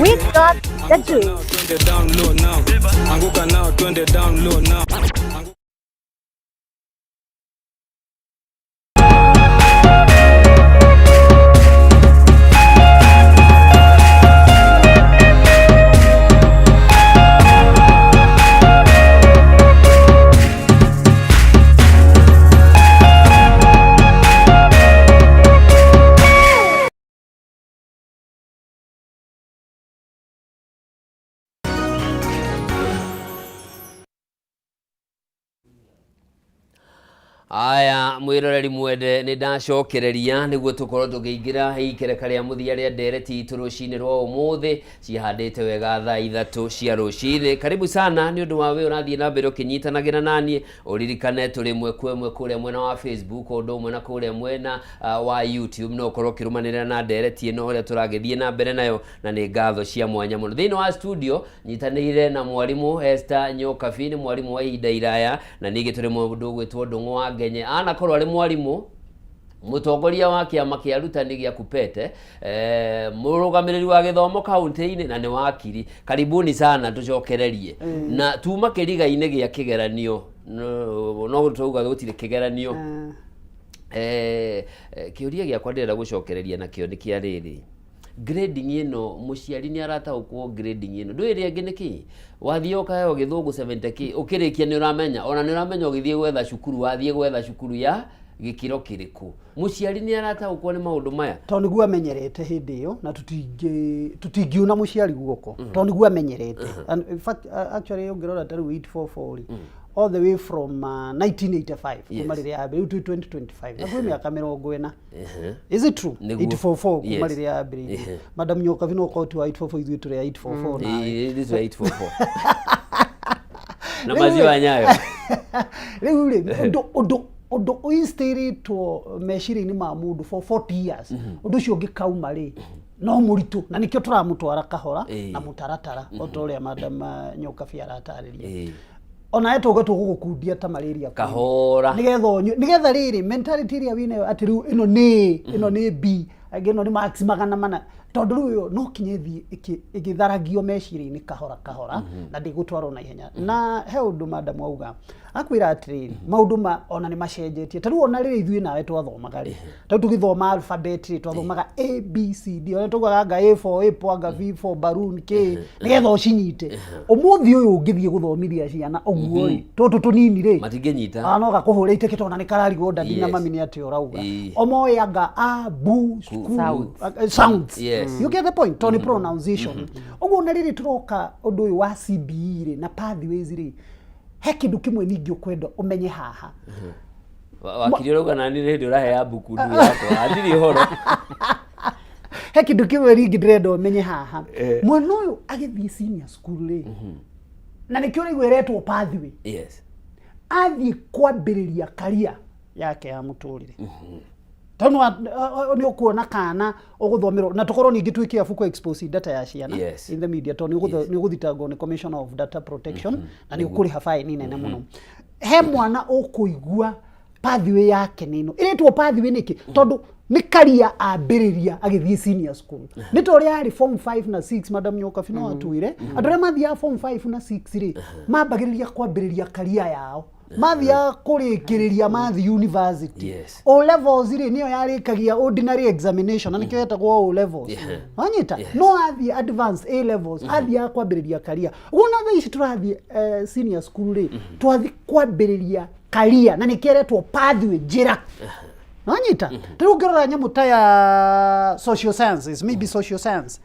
We got the juice. Twende down low now. Anguka nao, twende down low now. Aya mwiroreri mwende nĩ ndacokereria nĩguo tũkorwo tũkĩingĩra ikereka rĩa mũthia rĩa ndereti itũ rũcinĩ rwa ũmũthĩ cihandĩte wega thaa 3 cia rũcinĩ. Karibu sana nĩ ũndũ wa wĩ ũrathiĩ na mbere ũkĩnyitanagĩra naniĩ, ũririkane tũrĩ ĩmwe kwa ĩmwe kũrĩa mwena wa Facebook o ũndũ ũmwe na kũrĩa mwena wa YouTube, no ũkorwo ũkĩrũmanĩrĩra na ndereti ĩno ũrĩa tũragĩthiĩ na mbere nayo, na nĩ ngatho cia mwanya mũno. Thĩinĩ wa studio nyitanĩire na mwarimũ Esther Nyokabi, nĩ mwarimũ wa ihinda iraya, na ningĩ tũrĩ mũndũ ũgwĩtwo Ndung'u wa Ngenye, anakorwo arĩ mwarimũ mũtongoria wa kĩama kĩa arutani gĩa Kupete, mũrũgamĩrĩri wa gĩthomo kaunti-inĩ na nĩ wakiri. Karibuni sana, tũcokererie. Na tuma kĩriga-inĩ gĩa kĩgeranio, no tũuga gũtirĩ kĩgeranio. Kĩũria gĩakwa ndĩrenda gũcokereria nakĩo nĩ kĩa rĩrĩ, grading ĩno mũciari nĩ arataũkwo grading ĩno ndũĩ rĩngĩ nĩ kĩ wathiĩ ũkaheo gĩthũngũ 70k ũkĩrĩkia nĩ ũramenya, ona nĩ ũramenya ũgĩthiĩ gwetha cukuru wathiĩ gwetha cukuru ya gĩkĩro kĩrĩkũ. Mũciari nĩ arataũkwo nĩ maũndũ maya tondũ nĩguo amenyerete hĩndĩ ĩyo, na tũtingiuna mũciari guoko tondũ nĩguo amenyerete. And in fact, actually ũngĩrora ta rĩu 844 rĩ, all the way from 1985 kuma rĩrĩa yambĩrĩirie, rĩu twĩ 2025 na kwĩ mĩaka 40. Is it true? Nĩguo. 844 kuma Yes. rĩrĩa yambĩrĩirie. Madam Nyokabi no ũkorwo ti wa 844, ithuĩ tũrĩ a 844 nawe. Ĩĩ, ithuĩ tũrĩ a 844 na maziwa nyayo. Rĩu rĩ, ũndũ ũinstillĩtwo meciria-inĩ ma mũndũ for 40 years, ũndũ ũcio ũngĩkauma rĩ, no mũritũ, na nĩkĩo tũramũtwara kahora na mũtaratara o ta ũrĩa Madam Nyokabi aratarĩria. Onawe tũge tũgũgũkundia ta malaria queen. Kahora. Nĩgetha ũnyue, nĩgetha rĩrĩ mentality ĩrĩa wĩnayo atĩ rĩu ĩno nĩ A, ĩno nĩ B, angĩ ĩno nĩ marks 400. Tondũ rĩu ĩyo no kinya ĩthiĩ ĩgĩtharagio meciria-inĩ kahora kahora na ndĩgũtwarwo na ihenya. Na he ũndũ madam auga, akwĩra atĩrĩrĩ, maũndũ ma ona nĩ macenjetie. Ta rĩu ona rĩrĩa ithuĩ nawe twathomaga rĩ, ta rĩu tũgĩthoma alphabet rĩ, twathomaga A B C D, ona taugaga anga A for apple, anga B for balloon, K, nĩgetha ũcinyite. Ũmũthĩ ũyũ ũngĩthiĩ gũthomithia ciana ũguo rĩ, tũtũ tũnini rĩ, Matingĩnyita. Ah, no gakũhũra iteke tondũ nĩ kararigwo ndadi na mami nĩ atĩa ũrauga. O moĩ anga a bu school Sounds. Sounds. You get the point, tondũ nĩ pronunciation. Ũguo na rĩrĩ tũroka ũndũ ũyũ wa CBE rĩ na pathways rĩ, he kĩndũ kĩmwe ningĩ ũkwenda ũmenye haha. Wakiri ũrauga nani hĩndĩ ũrahea mbuku ndu yakwa andirĩ ũhoro. He kĩndũ kĩmwe ningĩ ndĩrenda ũmenye haha. Mwana ũyũ agĩthiĩ senior school rĩ, na nĩkĩo ũraigua ĩretwo pathway, athiĩ kwambĩrĩria career yake ya mũtũrĩre, tondũ nĩ ũkuona kana ũgũthomerwo na tũkorwo ningĩ twĩ careful kũ expose data ya ciana in the media, tondũ nĩ ũgũthitangwo nĩ Commissioner of Data Protection na nĩ ũkũrĩha fine nene mũno. He mwana ũkũigua pathway yake nĩ ĩno ĩretwo pathway nĩkĩ? Tondũ nĩ career ambĩrĩria agĩthiĩ senior school. Nĩ ta ũrĩa arĩ form 5 na 6, madam Nyokabi no atwĩre, andũ arĩa mathiaga form 5 na 6 rĩ, mambagĩrĩria kwambĩrĩria career yao, mathiaga kũrĩkĩrĩria mathi university. O levels rĩ, nĩyo yarĩkagia ordinary examination, na nĩkĩo yetagwo O levels. Wanyita? No athiĩ advanced A levels, athiaga kwambĩrĩria career. Ũguo na thaa ici tũrathiĩ senior school rĩ, twathiĩ kwambĩrĩria career, na nĩkĩo ĩretwo pathway, njĩra. Wanyita? Ta rĩu ũngĩrora nyamũ ta ya social sciences, maybe social science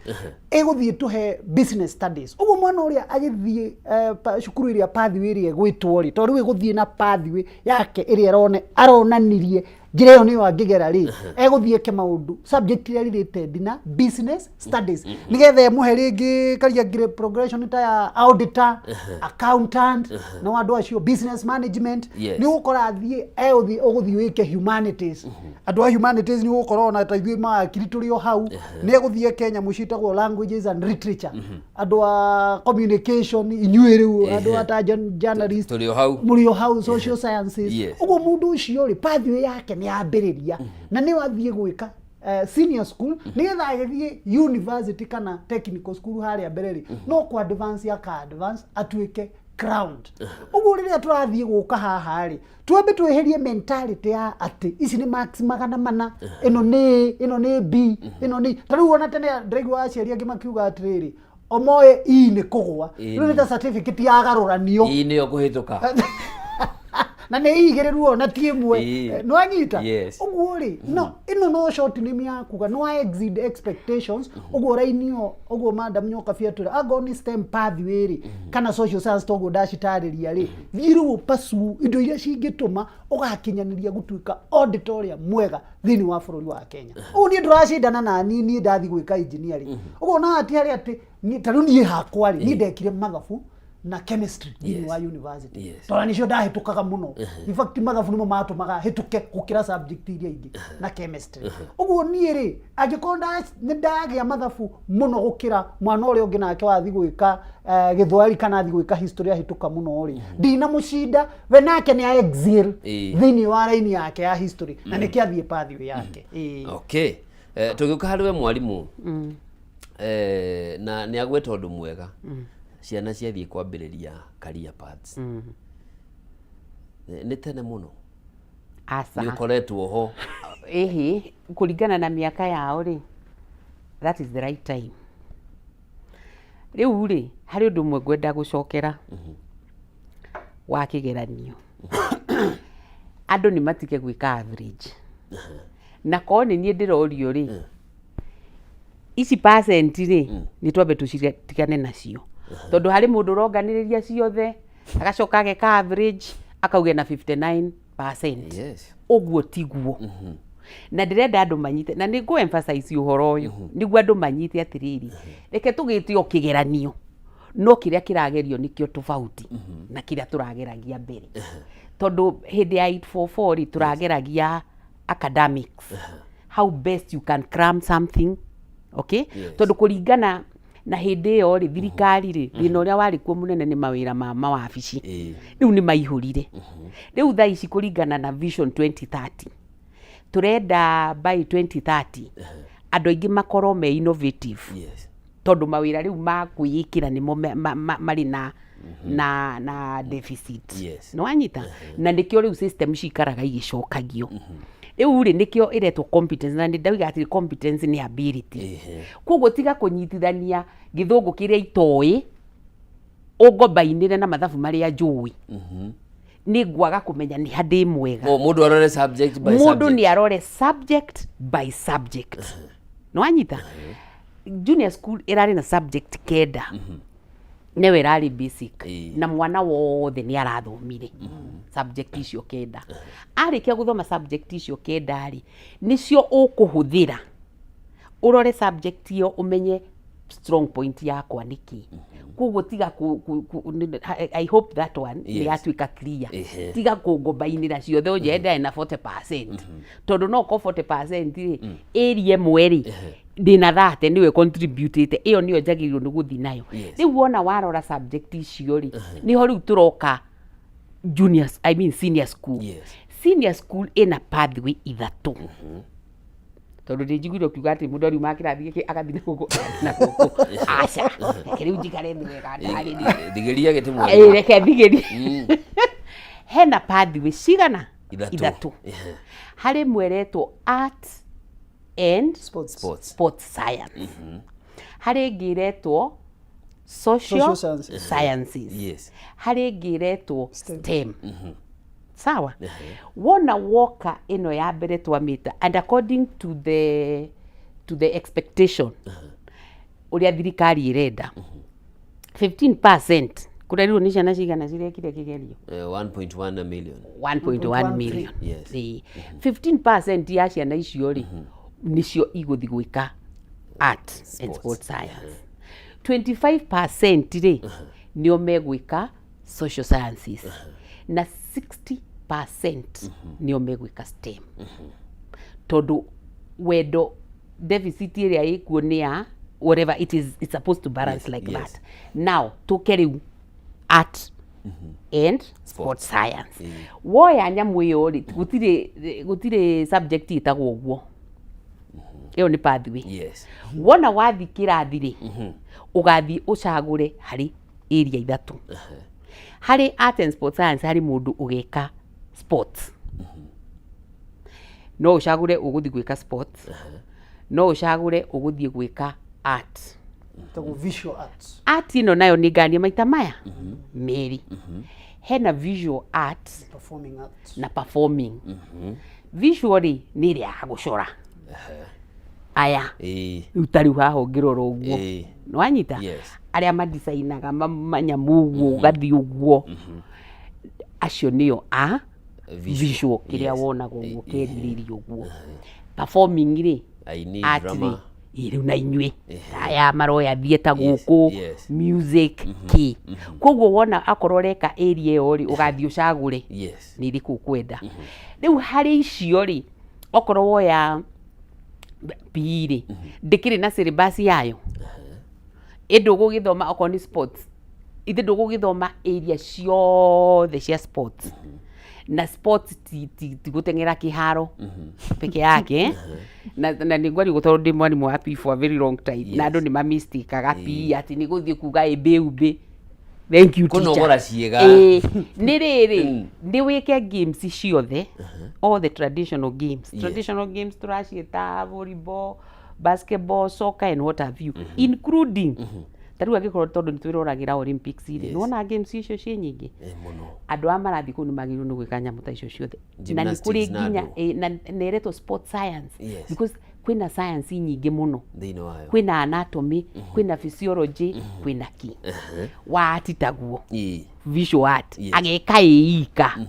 ĩgũthiĩ tũhe business studies. Ũguo mwana ũrĩa agĩthiĩ cukuru ĩrĩa pathway ĩrĩa ĩgwĩtwo rĩ, tondũ rĩu ĩgũthiĩ na pathway yake ĩrĩa aronanirie njĩra ĩyo nĩyo angĩgera rĩ, egũthiĩ eke maũndũ subject ĩrĩa related na business studies, nĩgetha ĩmũhe rĩngĩ career grade progression ta ya auditor, accountant, no andũ acio business management. Nĩ ũgũkora athiĩ egũthiĩ ũgũthiĩ wĩke humanities. Andũ a humanities nĩ ũgũkora ona ta ithuĩ mawakiri tũrĩ o hau. Nĩ egũthiĩ eke nyamũ ciĩtagwo languages and literature. Andũ a communication, inyuĩ rĩu andũ a ta journalist Tũrĩ o hau. Mũrĩ o hau, social sciences. Ũguo mũndũ ũcio rĩ, pathway yake nĩ yambĩrĩria na nĩyo athiĩ gwĩka senior school, nĩgetha agĩthiĩ university kana technical school harĩa mbere rĩ, no kũ advance aka advance atuĩke crowned. Ũguo rĩrĩa tũrathiĩ gũka haha rĩ, twambe tweherie mentality ya atĩ ici nĩ marks 400, ĩno nĩ A, ĩno nĩ B, ĩno nĩ ta rĩu. Ona tene ndĩraigua aciari angĩ makiuga atĩrĩrĩ, omoe E nĩ kũgwa. Rĩu nĩ ta certificate yagarũranio. Ii nĩyo kũhĩtũka. Na nĩ igĩrĩ ruo na ti ĩmwe. Nĩwanyita? Yes. Ũguo rĩ, no ĩno no short name ya kuga no exceed expectations. Ũguo raini ĩyo, ũguo madam Nyokabi atwĩra, angorwo nĩ STEM pathway rĩ, kana social science, toguo ndacitarĩria rĩ, thiĩ rĩu ũpasu indo iria cingĩtũma ũgakinyanĩria gũtuĩka auditor ũrĩa mwega thĩinĩ wa bũrũri wa Kenya. Ũguo niĩ ndũracindana na niĩ, niĩ ndathiĩ gwĩka engineering. Ũguo na ti harĩa atĩ ta rĩu niĩ hakwa rĩ, niĩ ndekire mathabu na chemistry thĩinĩ wa university, tondũ nĩcio ndahĩtũkaga mũno. In fact, mathabu nĩmo matũmaga hĩtũke gũkĩra subject iria ingĩ na chemistry. Ũguo niĩ rĩ, angĩkorwo nĩ ndagĩa mathabu mũno gũkĩra mwana ũrĩa ũngĩ nake wathiĩ gwĩka gĩthweri kana athiĩ gwĩka history ahĩtũka mũno rĩ, ndinamũcinda, we nake nĩ a excel thĩinĩ wa raini yake ya history, na nĩkĩo athiĩ pathway yake. Okay, tũgĩũka harĩ we mwarimũ, na nĩ agweta ũndũ mwega, ciana ciathiĩ kwambĩrĩria career paths. Nĩ tene mũno? Aca. Nĩ ũkoretwo ho? Ĩhĩ, kũringana na mĩaka yao rĩ, that is the right time. Rĩu rĩ, harĩ ũndũ ũmwe ngwenda gũcokera wa kĩgeranio. Andũ nĩ matige gwĩka average, na korwo nĩ niĩ ndĩrorio rĩ, ici percent rĩ, nĩ twambe tũcitigane nacio, tondũ harĩ mũndũ ũronganĩrĩria ciothe agacoka ageka average akauge na 59%. Ũguo tiguo, na ndĩrenda andũ manyite, na nĩ ngũ emphasize ũhoro ũyũ nĩguo andũ manyite atĩrĩrĩ, reke tũgĩte o kĩgeranio, no kĩrĩa kĩragerio nĩkĩo tofauti na kĩrĩa tũrageragia mbere, tondũ hĩndĩ ya 844 rĩ, tũrageragia academics, how best you can cram something, okay? Tondũ kũringana na hĩndĩ ĩyo rĩ, thirikari rĩ, thĩna ũrĩa warĩ kuo mũnene nĩ mawĩra ma mawabici rĩu nĩ maihũrire. Rĩu thaa ici, kũringana na Vision 2030, tũrenda by 2030 Andũ aingĩ makorwo me innovative. Yes. Tondũ mawĩra rĩu ma kwĩĩkĩra nĩmo marĩ na na deficit. Yes. Nĩ wanyita? Na nĩkĩo rĩu system cikaraga igĩcokagio. Rĩu rĩ, nĩkĩo ĩretwo competence, na nĩ ndauga atĩ competence nĩ ability. Koguo tiga kũnyitithania gĩthũngũ kĩrĩa itoĩ ũngombainĩre na mathabu marĩa njũĩ, nĩ ngwaga kũmenya nĩ ha ndĩ mwega. Oh, mũndũ arore subject by Mũndũ subject. nĩ arore subject by subject. Nĩ wanyita? Junior school ĩrarĩ na subject 9, nĩyo ĩrarĩ basic, na mwana wothe nĩ arathomire subject icio 9. Arĩkia gũthoma subject icio 9 rĩ, nĩcio ũkũhũthĩra ũrore subject ĩyo, ũmenye strong point yakwa nĩ kĩ. Koguo tiga I hope that one nĩ yatuĩka clear. Tiga kũngombainĩra ciothe ũnjĩre ndarĩ na 40%, tondũ no korwo 40% rĩ, area ĩmwe rĩ, ndĩna 30 nĩwe contributĩte, ĩyo nĩyo njagĩrĩirwo nĩ gũthiĩ nayo. Rĩu wona warora subject icio rĩ, nĩho rĩu tũroka junior, I mean senior school. Senior school ĩna pathway ithatũ, tondũ ndĩ njiguire ũkiuga atĩ mũndũ ariuma kĩrathi gĩkĩ agathiĩ na gũkũ, agathiĩ na gũkũ. Aca, reke rĩu njikare thĩ wega ndarĩrie. Thigĩria gĩtĩ Ĩ, mwarimũ. Reke thigĩrie. Hena pathway cigana? Ithatũ. Ithatũ. Harĩ ĩmwe ĩretwo art and sports, Sports. sports science, harĩ ĩngĩ ĩretwo social, Social sciences. sciences. Harĩ ĩngĩ ĩretwo STEM. Sawa? Wona woka ĩno ya mbere twamĩta, and according to the expectation ũrĩa thirikari ĩrenda, 15%, kũrerirwo nĩ ciana cigana cirekire kĩgerio? 1.1 million. 1.1 million. Ĩĩ. 15% ya ciana icio rĩ, nĩcio igũthiĩ gwĩka art and sport science. 25% rĩ, nĩo megwĩka social sciences, na 60% nĩo megwĩka STEM, tondũ wendo deficit ĩrĩa ĩkuo nĩ ya whatever it is, it's supposed to balance like that. Now tũke rĩu art and sport science. Woya nyamũ ĩyo rĩ, gũtirĩ subject ĩtagwo ũguo, ĩyo nĩ pathway. Wona wathi kĩrathi rĩ, ũgathiĩ ũcagũre harĩ area ithatũ. Harĩ art and sport science, harĩ mũndũ ũgeka sports, no ũcagũre ũgũthiĩ gwĩka sports, no ũcagũre ũgũthiĩ gwĩka art. Ĩtagwo visual arts. Art ĩno nayo nĩ nganie maita maya merĩ. Hena visual art performing arts na performing. Visual rĩ, nĩ ĩrĩa ya gũcora aya. Rĩu ta rĩu haha ũngĩrora ũguo, nĩwanyita? Arĩa mandicainaga manyamũ ũguo, ũgathiĩ ũguo, acio nĩo a visual, kĩrĩa wonaga ũguo kerirĩirio ũguo. Performing rĩ, Aini, art rĩ, drama. Ĩ, rĩu na inyuĩ aya maroya theatre gũkũ, music kĩ. Koguo wona akorwo ũreka area ĩyo rĩ, ũgathiĩ ũcagũre nĩ ĩrĩkũ ũkwenda. Rĩu harĩ icio rĩ, okorwo woya PE rĩ, ndĩkĩrĩ na syllabus yayo, ĩndĩ ũgũgĩthoma okorwo nĩ sports, ithe ndũgũgĩthoma area ciothe cia sports. Na sports ti gũteng'era kĩharo peke yake. Na nĩ ngwario tondũ ndĩ mwarimũ wa PE for a very long time, na andũ nĩ mamistakaga PE atĩ nĩ gũthiĩ kuga ĩmbĩ umbĩ. Thank you, teacher. Kũnogora ciĩga. Ĩĩ, nĩ rĩrĩ, nĩ wĩke games ciothe, all the traditional games. Traditional games tũraciĩta volleyball, basketball, soccer and what have you, including ta rĩu angĩkorwo tondũ nĩ twĩroragĩra Olympics rĩ, nĩwona games icio ciĩ nyingĩ. Mũno. Andũ aya marathiĩ kũu nĩ magĩrĩirwo nĩ gwĩka nyamũ ta icio ciothe, na nĩ kũrĩ Gymnastics na nginya andũ. Na ĩretwo sport science because kwĩna science nyingĩ mũno thĩinĩ wayo. Kwĩna anatomy, kwĩna physiology, kwĩna kĩ wa art taguo visual art ageka ĩika.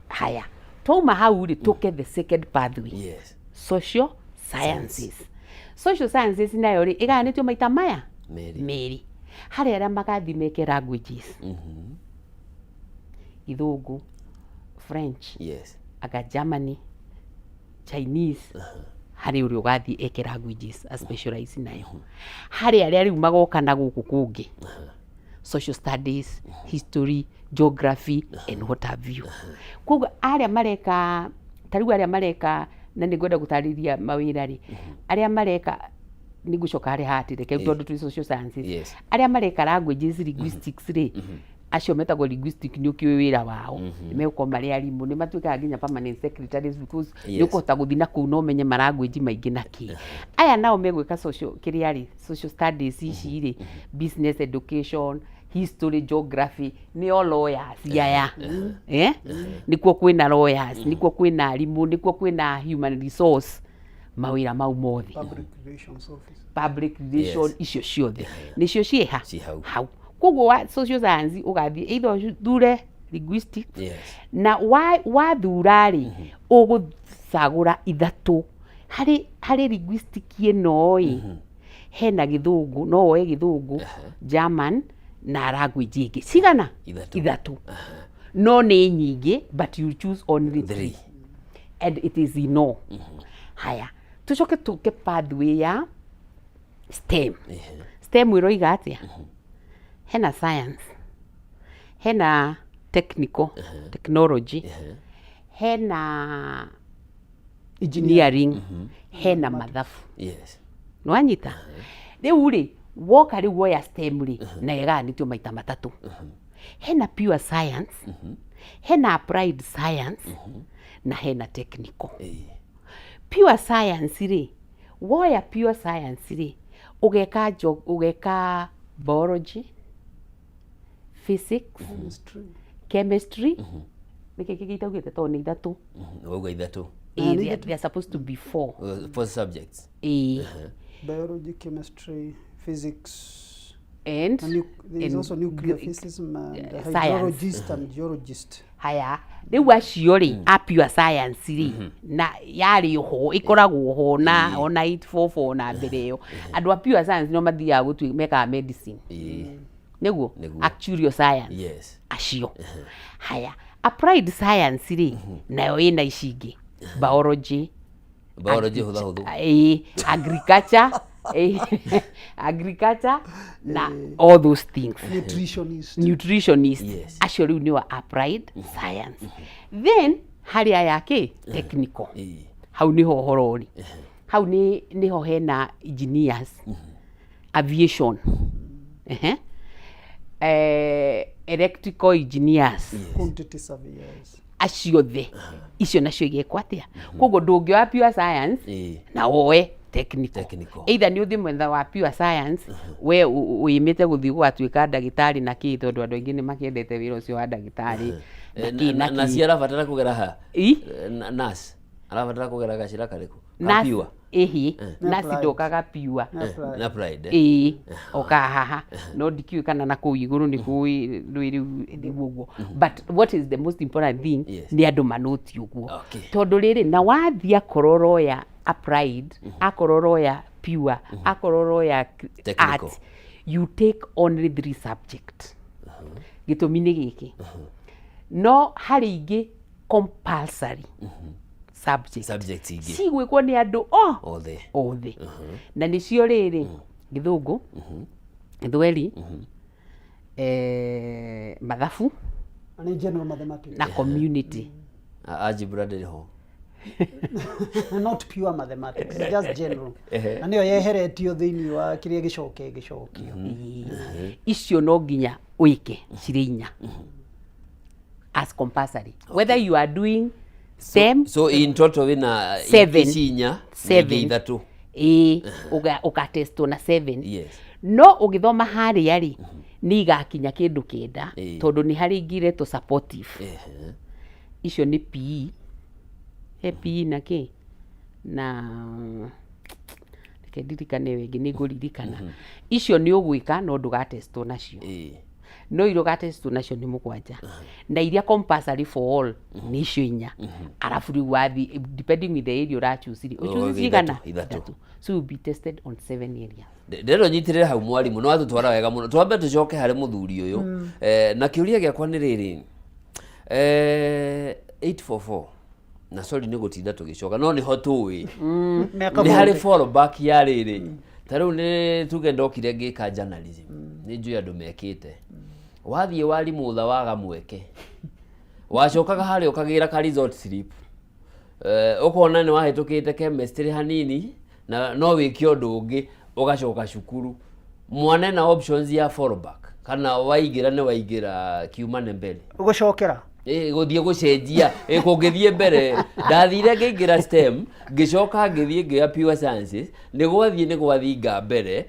Haya, twauma hau rĩ, tũke the second pathway, social sciences. Social sciences nayo rĩ, ĩgayanĩtio maita maya merĩ. Merĩ. Harĩ arĩa magathiĩ meke languages, Gĩthũngũ, French, anga Germany, Chinese. Harĩ ũrĩa ũgathiĩ eke languages, a specialize nayo. Harĩ arĩa rĩu magoka na gũkũ kũngĩ, social studies, history, geography and what have you. Koguo arĩa mareka ta rĩu arĩa mareka Na nĩ ngwenda gũtarĩria mawĩra rĩ, arĩa mareka, nĩ ngũcoka harĩa hatĩ, reke tondũ twĩ social sciences. Arĩa mareka languages, linguistics rĩ, acio metagwo linguistic, nĩ ũkĩũĩ wĩra wao, nĩ megũkorwo marĩ arimũ, nĩ matuĩkaga nginya permanent secretaries because nĩ ũkũhota gũthiĩ na kũu na ũmenye ma language maingĩ na kĩ. Aya nao megwĩka social kĩrĩa rĩ, social studies ici rĩ, business education, history, geography, nĩo lawyers aya, eh, nĩkuo kwĩna lawyers, nĩkuo kwĩna arimũ, nĩkuo kwĩna human resource, mawĩra mau mothe. Public relations office. Public relation. Icio ciothe nĩcio ciĩha Ciĩ hau. Hau koguo wa social science ũgathiĩ either ũthure linguistics na wathura rĩ, ũgũcagũra ithatũ harĩ linguistic ĩno ĩ hena Gĩthũngũ, no woe Gĩthũngũ, German na language ĩngĩ cigana? Ithatũ. Ithatũ, no nĩ nyingĩ, but you choose only three and it is enough. Haya, tucoke tũke pathway ya STEM. STEM ĩroiga atĩa? Hena science, hena technical technology, hena engineering, hena mathabu. Nĩwanyita? Rĩu rĩ, woka rĩu woya STEM rĩ, na ĩgayanĩtio maita matatũ. Hena pure science, hena applied science na hena technical. Pure science rĩ, woya pure science rĩ, ũgeka ũgeka biology, physics, chemistry, nĩkĩ kĩngĩ itaugĩte tondũ nĩ ithatũ? Wauga ithatũ. Ĩĩ, they are supposed to be four. Four subjects. Ĩĩ. Biology, chemistry, physics, and there is and also nuclear physics and science. Hydrologist and geologist. Haya, rĩu acio rĩ, a pure science rĩ, na yarĩ ho, ĩkoragwo ho na ona 844 na mbere ĩyo, andũ a pure science no mathiaga gũtui mekaga medicine, nĩguo. Nĩguo. Actuarial science. Acio. Haya, applied science rĩ, nayo ĩna ici ingĩ, biology. Biology hũtha hũthũ. Ĩĩ, agriculture, ĩĩ, agriculture na all those things. Nutritionist. Nutritionist. Acio rĩu nĩo applied science. Then harĩ aya kĩ technical, hau nĩho ũhoro ũrĩ, hau nĩ nĩho hena engineers, aviation, ehe, electrical engineers. Quantity surveyors. Acio othe, icio nacio igekwo atĩa? Koguo ndũngĩoya pure science na woe technical. Either nĩ ũthiĩ mwena wa pure science, we wĩmĩte gũthiĩ gũgatuĩka ndagĩtarĩ na kĩ, tondũ andũ aingĩ nĩ makĩendete wĩra ũcio wa ndagĩtarĩ na kĩ na na kĩ. Ci arabatara kũgera ha? Ĩ? Nurse arabatara kũgera gacĩra karĩkũ? Ka Nurse- pure? Ĩhĩ. Na Nurse applied. ndokaga pure. Na applied, eh? Ĩĩ, okaga haha, no ndikiũĩ kana na kũu igũrũ nĩ kũĩ rwĩ rĩu nĩguo ũguo, but what is the most important thing nĩ andũ manũti ũguo, tondũ rĩrĩ na wathiĩ akorwo ũroya applied, akorwo ũroya pure, akorwo ũroya Technical. art, you take only three subject. Gĩtũmi nĩ gĩkĩ, no harĩ ingĩ compulsory subject. Subjects ingĩ. Cigwĩkwo nĩ andũ o othe. Othe, na nĩcio rĩrĩ, Gĩthũngũ, Gĩthweri, mathabu. Na general mathematics. Na community. Algebra ndĩrĩ ho? Not pure mathematics, just general. Na nĩyo yeheretio thĩinĩ wa kĩrĩa gĩcoke gĩcokio. Icio no nginya wĩke cirĩ inya as compulsory, whether you are doing STEM. So in total wĩna Seven. ici inya na ingĩ Seven. ithatũ. Ĩĩ, ũgatestwo na seven. No ũgĩthoma harĩa rĩ, nĩ igakinya kĩndũ 9, tondũ nĩ harĩ ingĩ iretwo supportive. Icio nĩ PE, he PE na kĩ na reke ndirikane ĩyo ĩngĩ, nĩ ngũririkana. Icio nĩ ũgwĩka no ndũgatestwo nacio, no iria ũgatestwo nacio nĩ mũgwanja, na iria compulsory for all nĩ icio inya. Arabu rĩu wathi, depending with the area ũrachoose rĩ, ũchoose Ũgũthiĩ cigana? Ithatũ. Ithatũ. So you'll be tested on seven areas. Ndĩrenda ũnyitĩrĩre hau, mwarimũ, nĩ watũtwara wega mũno. Twambe tũcoke harĩ mũthuri ũyũ. Na kĩũria gĩakwa nĩ rĩrĩ, 844 na sorry nĩ gũtinda tũgĩcoka, no nĩho tũĩ. Mĩaka Nĩ harĩ 40. fallback ya rĩrĩ, ta rĩu nĩ tuge ndokire ngĩka journalism, nĩ njũĩ andũ mekĩte, wathiĩ warimũ tha waga mweke, wacokaga harĩa ũkagĩra ka result slip. Ũkona nĩ wahĩtũkĩte chemistry hanini na no wĩke ũndũ ũngĩ ũgacoka cukuru. Mwana ena options ya fallback kana waingĩra nĩ waingĩra kiumane mbere. Gũcokera. Ĩ, gũthiĩ gũcenjia. Ĩ, kũngĩthiĩ mbere ndathire ngĩingĩra STEM, ngĩcoka ngĩthiĩ ngĩoya pure sciences, nĩ gwathiĩ nĩ gwathinga mbere.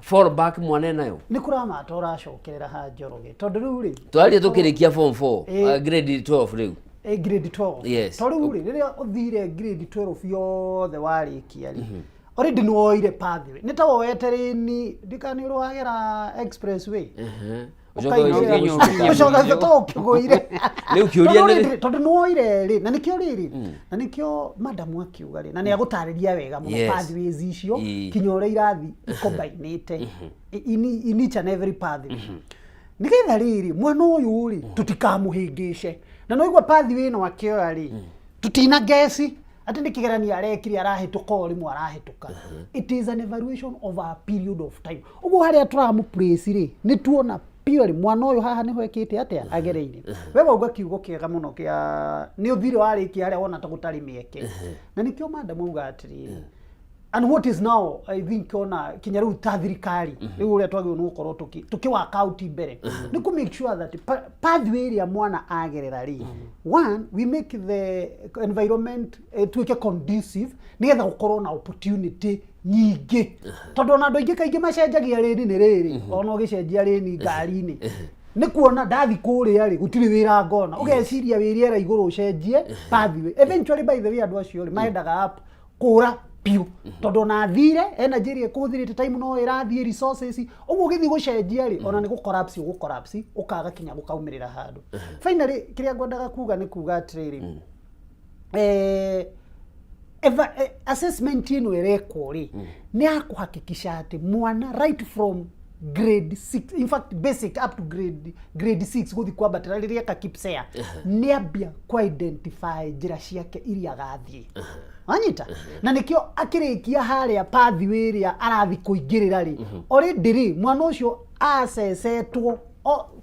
Fallback mwana enayo. Nĩ kũramata ũracokerera ha Njoroge, tondũ rĩu rĩ Twaria tũkĩrĩkia form 4, Ĩ. Grade 12 rĩu. Ĩ, grade 12. Yes. To rĩu rĩ, rĩrĩa ũthire grade 12 yothe warĩkia rĩ, already nĩ woire pathway, nĩ ta woete rĩni ndikani ũrĩ wagera expressway. Ũcoke Ũkaingĩra- ũcoke ũcoke to ũkĩgũire. Rĩu kĩũria Tondũ nĩ- already- tondũ nĩ woire rĩ, na nĩkĩo rĩrĩ, na nĩkĩo madam akiuga rĩ, na nĩ agũtarĩria wega mũno pathways icio, kinya ũrĩa irathi ikombainĩte in each and every pathway, nĩgetha rĩrĩ mwana ũyũ rĩ tũtikamũhĩngĩce. Na no igua pathway ĩno akĩoya rĩ, tũtina ngeci atĩ nĩ kĩgeranio arekire arahĩtũka o rĩmwe arahĩtũka. It is an evaluation of a period of time. Ũguo harĩa tũramũ place rĩ, nĩ tuona purely mwana ũyũ haha nĩho ekĩte atĩa agereire. We wauga kiugo kĩega mũno kĩa nĩ ũthire warĩkia harĩa wona ta gũtarĩ mĩeke, na nĩkĩo madam auga atĩrĩrĩ, and what is now, I think, ona kinya rĩu ta thirikari rĩu ũrĩa twagĩrĩirwo nĩ gũkorwo tũkĩ work out mbere nĩ kũ make sure that pathway ĩrĩa mwana agerera rĩ, one, we make the environment ĩtuĩke conducive nĩgetha gũkorwo na opportunity nyingĩ, tondũ ona andũ aingĩ kaingĩ macenjagia rĩni nĩ rĩrĩ, ona ũgĩcenjia rĩni ngari-inĩ nĩ kuona ndathi kũrĩa rĩ gũtirĩ wĩra ngona, ũgeciria wĩ rĩera igũrũ ũcenjie pathway. Eventually, by the way, andũ acio rĩ maendaga up kũra biũ, tondũ ona athire energy ĩrĩa ĩkũhũthĩrĩte, time no ĩrathiĩ, resources. Ũguo ũgĩthiĩ gũcenjia rĩ, ona nĩ gũ collapse ũgũ collapse, ũkaga kinya gũkaumĩrĩra handũ. Finally, kĩrĩa ngwendaga kuga nĩ kuga atĩrĩrĩ, assessment ĩno ĩrekwo rĩ, nĩ ya kũhakikisha atĩ mwana right from grade 6, in fact basic up to grade 6 gũthiĩ kwambatĩra, rĩrĩa eka KPSEA nĩ ambia kũ identify njĩra ciake iria agathiĩ, wanyita? Na nĩkĩo akĩrĩkia harĩa pathway ĩrĩa arathiĩ kũingĩrĩra rĩ, already rĩ mwana ũcio acecetwo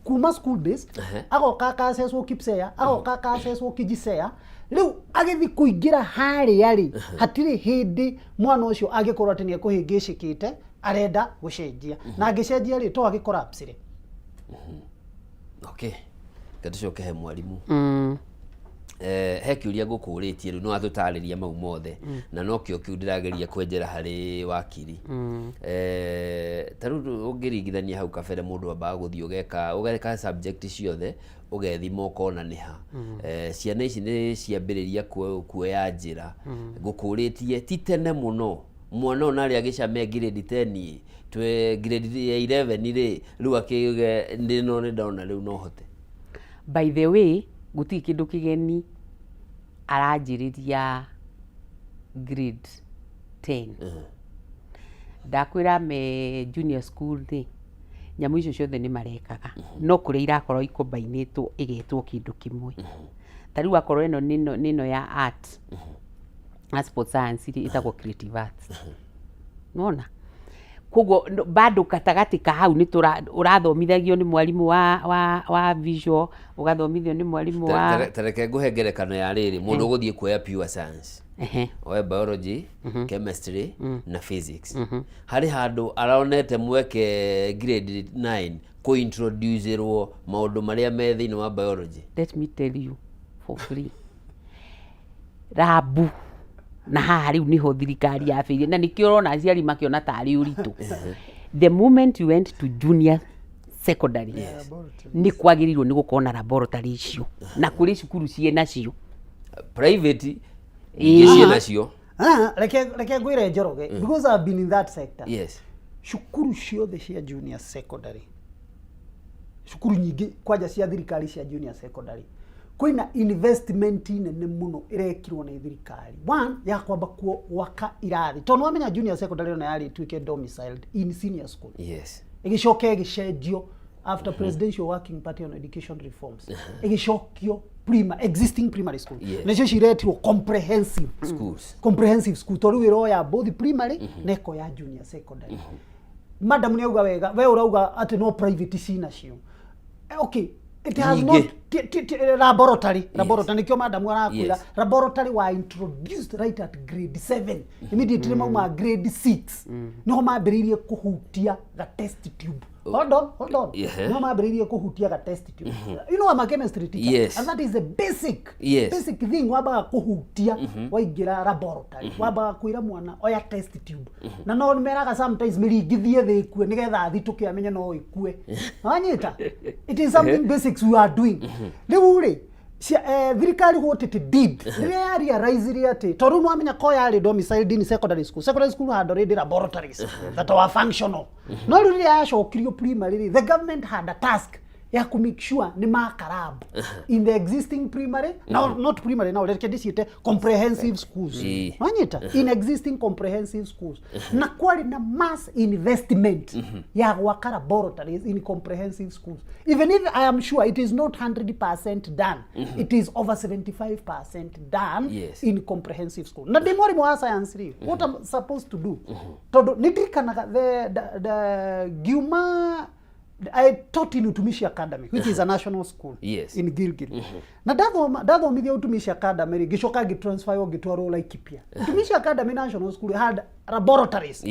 kuma school based, agoka akacecwo KPSEA, agoka akacecwo KJSEA, rĩu agĩthiĩ kũingĩra harĩa rĩ, hatirĩ hĩndĩ mwana ũcio angĩkorwo atĩ nĩ ekũhĩngĩcĩkĩte arenda gũcenjia, na angĩcenjia rĩ, to agĩ collapse rĩ. Okay, reke tũcoke he mwarimũ. He kĩũria ngũkũrĩtie rĩu, nĩ watũtarĩria mau mothe, na nokĩo kĩu ndĩrageria kwenjera harĩ wakiri. Ta rĩu ũngĩringithania hau kabere, mũndũ ambaga gũthiĩ ũgeka subject ciothe, ũgethima ũkona nĩ ha. Ciana ici nĩ ciambĩrĩria kuoya njĩra. Ngũkũrĩtie ti tene mũno mwana ũyũ narĩ agĩcame grade 10, twe grade ya 11 rĩ, rĩu akĩuge ndĩno nĩ ndona rĩu no hote. By the way, gũtirĩ kĩndũ kĩgeni aranjĩrĩria grade 10. Ndakwĩra me junior school rĩ, nyamũ icio ciothe nĩ marekaga, no kũrĩa irakorwo ikombainĩtwo ĩgetwo kĩndũ kĩmwe. Ta rĩu akorwo ĩno nĩ ĩno ya art na sport science rĩ, ĩtagwo creative arts, nĩwona? Koguo bado gatagatĩ ka hau nĩ ũrathomithagio nĩ mwarimũ wa visual, ũgathomithio nĩ mwarimũ wa Ta reke ngũhe ngerekano ya rĩrĩ, mũndũ ũgũthiĩ kuoya pure science, oe biology, chemistry na physics, harĩ handũ aronete mweke grade 9 kũintroducirwo maũndũ marĩa me thĩinĩ wa biology? Let me tell you for free, lab na haha rĩu nĩho thirikari yambĩrĩirie, na nĩkĩo ũrona aciari makĩona tarĩ ũritũ. The moment you went to junior secondary, nĩ kwagĩrĩirwo nĩ gũkorwo na laboratory icio, na kũrĩ cukuru ciĩ nacio. Private ingĩ ciĩ nacio. Ah, reke ngwĩre Njoroge, because I've been in that sector. Cukuru ciothe cia junior secondary, cukuru nyingĩ kwanja cia thirikari cia junior secondary, kwĩna investment nene mũno ĩrekirwo nĩ thirikari, one ya kwamba gwaka irathi, tondũ wamenya junior secondary ona yarĩ ĩtuĩke domiciled in senior school, ĩgĩcoka ĩgĩcenjio after Presidential Working Party on Education Reforms, ĩgĩcokio existing primary school. Nacio ciretirwo comprehensive schools. Comprehensive school, tondũ rĩu ĩroya both primary na ĩkoya junior secondary. Madam nĩ auga wega, we ũrauga atĩ no private cinacio. Okay, it has Nyingĩ. Not Laboratory, laboratory nikio madamu arakwira. Yes. Laboratory were introduced right at grade 7 immediately. Mauma grade 6 niho mambĩrĩirie kũhutia ga test tube. Hold on, hold on. Niho mambĩrĩirie kũhutia ga test tube. You know I'm a chemistry teacher. Yes. And that is the basic basic thing wambaga kũhutia waingĩra laboratory. Wambaga kwĩra mwana oya test tube, na no meraga sometimes mĩringithie thĩ ĩkue nĩgetha athitũke amenye no ĩkue. Wanyita? It is something basics we are doing. Rĩu rĩ thirikari, what it did rĩrĩa ya realize atĩ tondũ rĩu nĩwamenya ko yarĩ domiciled in secondary school, secondary school had already laboratories that were functional, no rĩu rĩrĩa yacokirio primary rĩ, the government had a task ya ku make sure nĩ maka lab in the existing primary, no, not primary now, reke ndĩciĩte comprehensive schools. Wanyita? In existing comprehensive schools, na kwarĩ na mass investment ya gwaka laboratories in comprehensive schools. Even if I am sure it is not 100% done, it is over 75% done in comprehensive school. Na ndĩ mwarimũ wa science rĩ, what I'm supposed to do, tondũ nĩ ndirikanaga the ngiuma, I taught in Utumishi Academy, which is a national school in Gilgil. Na ndathoma ndathomithia Utumishi Academy rĩ, ngĩcoka ngĩtransfer ngĩtwarwo Laikipia. Utumishi Academy National School had laboratories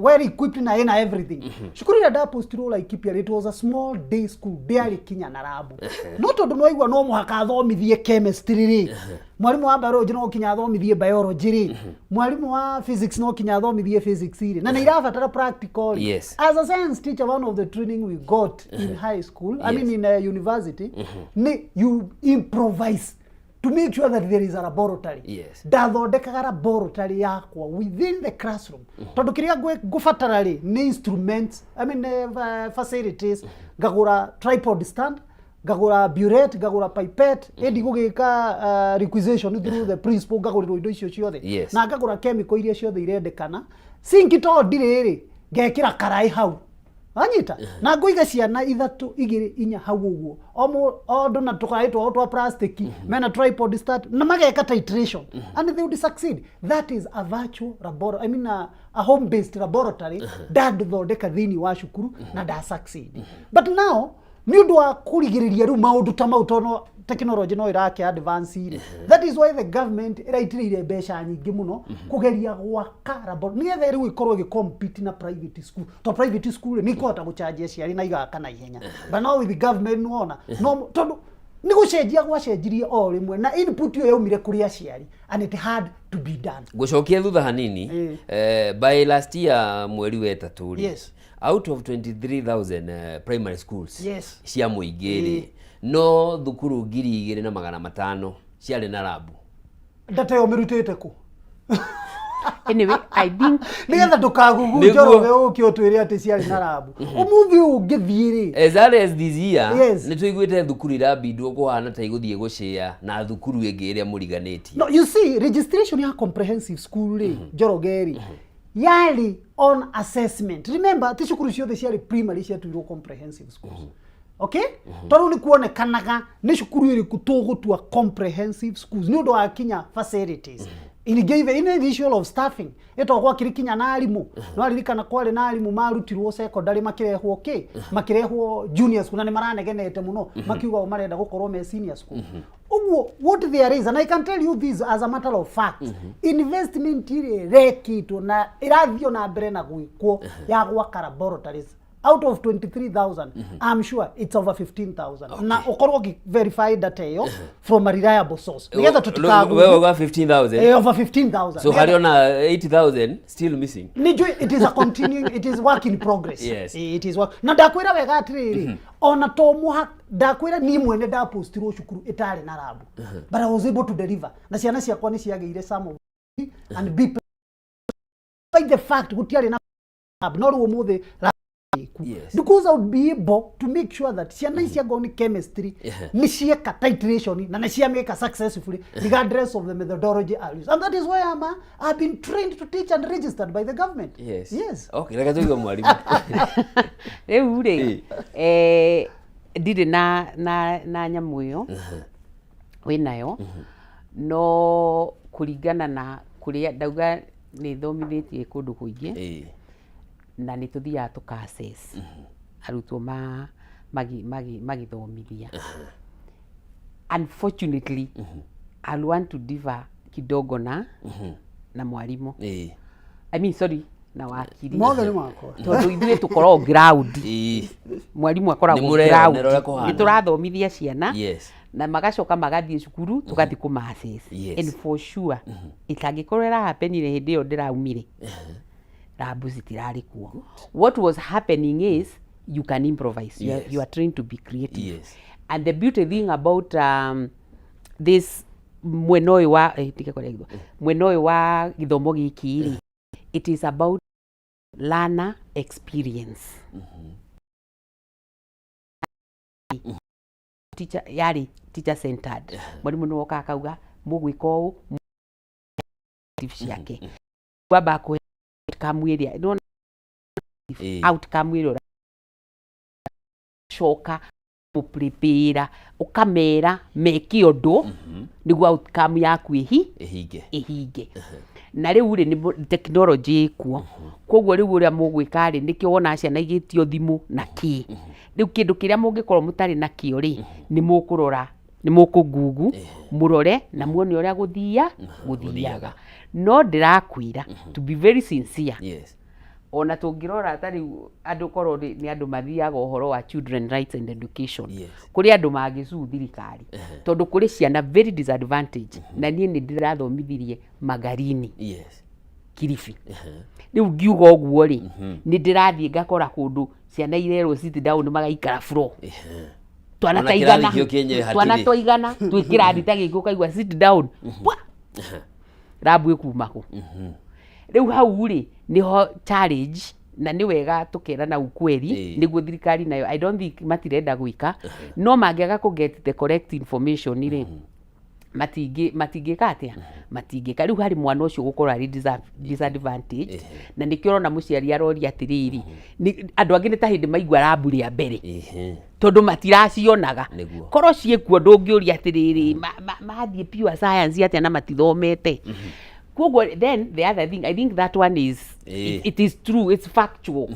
well equipped na ina everything. Cukuru ĩrĩa ndapostirwo Laikipia, it was a small day school, ndĩarĩ kinya na lab. No tondũ nĩwaigua no mũhaka athomithie chemistry rĩ, mwarimũ wa biology no kinya athomithie biology rĩ, mwarimũ wa physics no kinya athomithie physics rĩ, na nĩ irabatara practical rĩ. As a science teacher, one of the training we got in high school, I mean in university, nĩ you improvise to make sure that there is a laboratory. Ndathondekaga laboratory yakwa within the classroom, tondũ kĩrĩa ngũbatara rĩ nĩ instruments, I mean, facilities. Ngagũra tripod stand, ngagũra burette, ngagũra pipette, ĩndi gũgĩka requisition through the principal, ngagũrĩrwo indo icio ciothe, na ngagũra chemical iria ciothe irendekana. Sinki to ndirĩ rĩ, ngekĩra karaĩ hau, anyita, na ngũiga ciana ithatũ, igĩrĩ, inya hau ũguo, o o andũ na tũkaĩ twao twa plastic, mena tripod stand, na mageka titration and they would succeed. That is a virtual laboratory, I mean a home based laboratory ndathondeka thĩinĩ wa cukuru na nda succeed. But now nĩ ũndũ wa kũrigĩrĩria rĩu maũndũ ta mau, tondũ technology no ĩrake advance rĩ, that is why the government ĩraitĩrĩire mbeca nyingĩ mũno kũgeria gwaka laboratory nĩgetha rĩu ĩkorwo ĩgĩcompete na private school, to private school rĩ, nĩ ikũhota gũchanjia aciari na igaka na ihenya, but now with the government nĩwona no tondũ nĩ gũcenjia gwacenjirie o rĩmwe, na input ĩyo yaumire kũrĩ aciari and it had to be done. Ngũcokia thutha hanini. By last year mweri wa ĩtatũ rĩ, out of 23,000 primary schools cia mũingĩ rĩ, no thukuru 2,500 ciarĩ na lab. Data ĩyo mĩrutĩte kũ? Anyway, I think Nĩgetha ndũkagugu. Nĩguo. Njoroge ũke ũtwĩre atĩ ciarĩ na lab ũmũthĩ ũyũ ũngĩthiĩ rĩ. As early as this year, nĩ tũiguĩte thukuru irambindwo kũhana ta igũthiĩ gũcĩa na thukuru ĩngĩ ĩrĩa mũriganĩtie. No, you see, registration ya comprehensive school rĩ, Njoroge rĩ, yarĩ on assessment. Remember, ti cukuru ciothe ciarĩ primary ciatuirwo comprehensive schools. Okay? Tondũ nĩ kuonekanaga nĩ cukuru ĩrĩkũ tũgũtua comprehensive schools nĩ ũndũ wa kinya facilities. In gave in the issue of staffing, ĩtagwo gwakĩrĩ kinya na arimũ. No aririkana kwarĩ na arimũ marutirwo secondary makĩrehwo kĩ? Makĩrehwo junior school na nĩ maranegenete mũno makiuga o marenda gũkorwo me senior school. Ũguo what there is, and I can tell you this as a matter of fact, investment ĩrĩa ĩrekĩtwo na ĩrathiĩ na mbere na gwĩkwo ya gwaka laboratories, out of 23,000, I'm sure it's over 15,000, na ũkorwo ũkĩ verify data ĩyo from a reliable source nĩgetha tũtikagu Wewe uga 15,000? Eh, over 15,000. So harĩ ona 8,000 still missing. Nijui, it is a continuing, it is work in progress. It is work, na ndakwĩra wega atĩrĩrĩ, ona to mũhaka ndakwĩra niĩ mwene ndapostirwo cukuru ĩtarĩ na lab, but I was able to deliver na ciana ciakwa nĩ ciagĩire some of B and B by the fact gũtiarĩ na lab. No rĩu ũmũthĩ lab ĩku, because I would be able to make sure that ciana ici angorwo nĩ chemistry nĩ cieka titration na nĩ ciamĩka successfully regardless of the methodology I use, and that is why I've been trained to teach and registered by the government. Yes. Okay, reke tũigue mwarimũ. Rĩu rĩ, ndirĩ na nyamũ ĩyo wĩnayo, no kũringana na kũrĩa ndauga nĩ thomithĩtie kũndũ kũingĩ na nĩ tũthiaga tũka assess arutwo ma magithomithia. Unfortunately, I'll want to differ kidogo na na mwarimũ. I mean, sorry, na wakiri. Mothe nĩ makwa. Tondũ ithuĩ tũkoragwo ground. Mwarimũ akoragwo Nĩ mũreyonera ground. ũrĩa kũhana. Nĩ tũrathomithia ciana Yes. na magacoka magathiĩ cukuru tũgathiĩ kũma-assess. Yes. And for sure ĩtangĩkorwo ĩrahapenire hĩndĩ ĩyo ndĩraumire, rambu citirarĩ kuo. What was happening is you can improvise. You are, you are trained to be creative. And the beauty thing about this mwena ũyũ wa tige kũrĩa gĩthomo. Mwena ũyũ wa gĩthomo gĩkĩ rĩ, it is about learner experience. Teacher yarĩ teacher centered. Mwarimũ nĩwe okaga akauga mũgwĩka ũũ ciake wamba kũhe outcome ĩrĩa nĩwona outcome ĩrĩa ũracoka mũprepare, ũkamera meke ũndũ nĩguo outcome yaku ĩhi ĩhinge. Ĩhinge. Na rĩu rĩ, nĩ technology ĩkuo, koguo rĩu ũrĩa mũgwĩka rĩ, nĩkĩo wonaga ciana igĩtio thimũ na kĩ. Rĩu kĩndũ kĩrĩa mũngĩkorwo mũtarĩ nakĩo rĩ, nĩ mũkũrora, nĩ mũkũ mũrore na muone ũrĩa gũthia gũthiaga. No ndĩrakwĩra, to be very sincere, ona tũngĩrora ta rĩu andũ korwo nĩ andũ mathiaga ũhoro wa children rights and education, kũrĩ andũ mangĩcuu thirikari, tondũ kũrĩ ciana very disadvantage. Na niĩ nĩ ndĩrathomithirie Magarini, Kilifi. Rĩu ngiuga ũguo rĩ, nĩ ndĩrathiĩ ngakora kũndũ ciana irerwo sit down, magaikara floor. Twana Ona ta igana, kĩrathi kĩo kĩenyewe twana hatirĩ. twa igana twĩ kĩrathi ta gĩkĩ, ũkaigua sit down. Pwa! Rambu ĩkuma kũ? Rĩu hau rĩ, nĩho challenge, na nĩ wega tũkerana ukweli nĩguo thirikari nayo, I don't think matirenda gwĩka, no mangĩaga kũ get the correct information rĩ, matingĩka atĩa? Matingĩka. Rĩu harĩ mwana ũcio gũkorwo arĩ disadvantage, na nĩkĩo ũrona mũciari aroria atĩrĩrĩ, andũ angĩ nĩ ta hĩndĩ maigua rambu rĩa mbere, tondũ matiracionaga. Korwo ciĩkuo, ndũngĩũria atĩrĩrĩ, mathiĩ pure science atĩa na matithomete? Koguo then the other thing, I think that one is it is true, it's factual.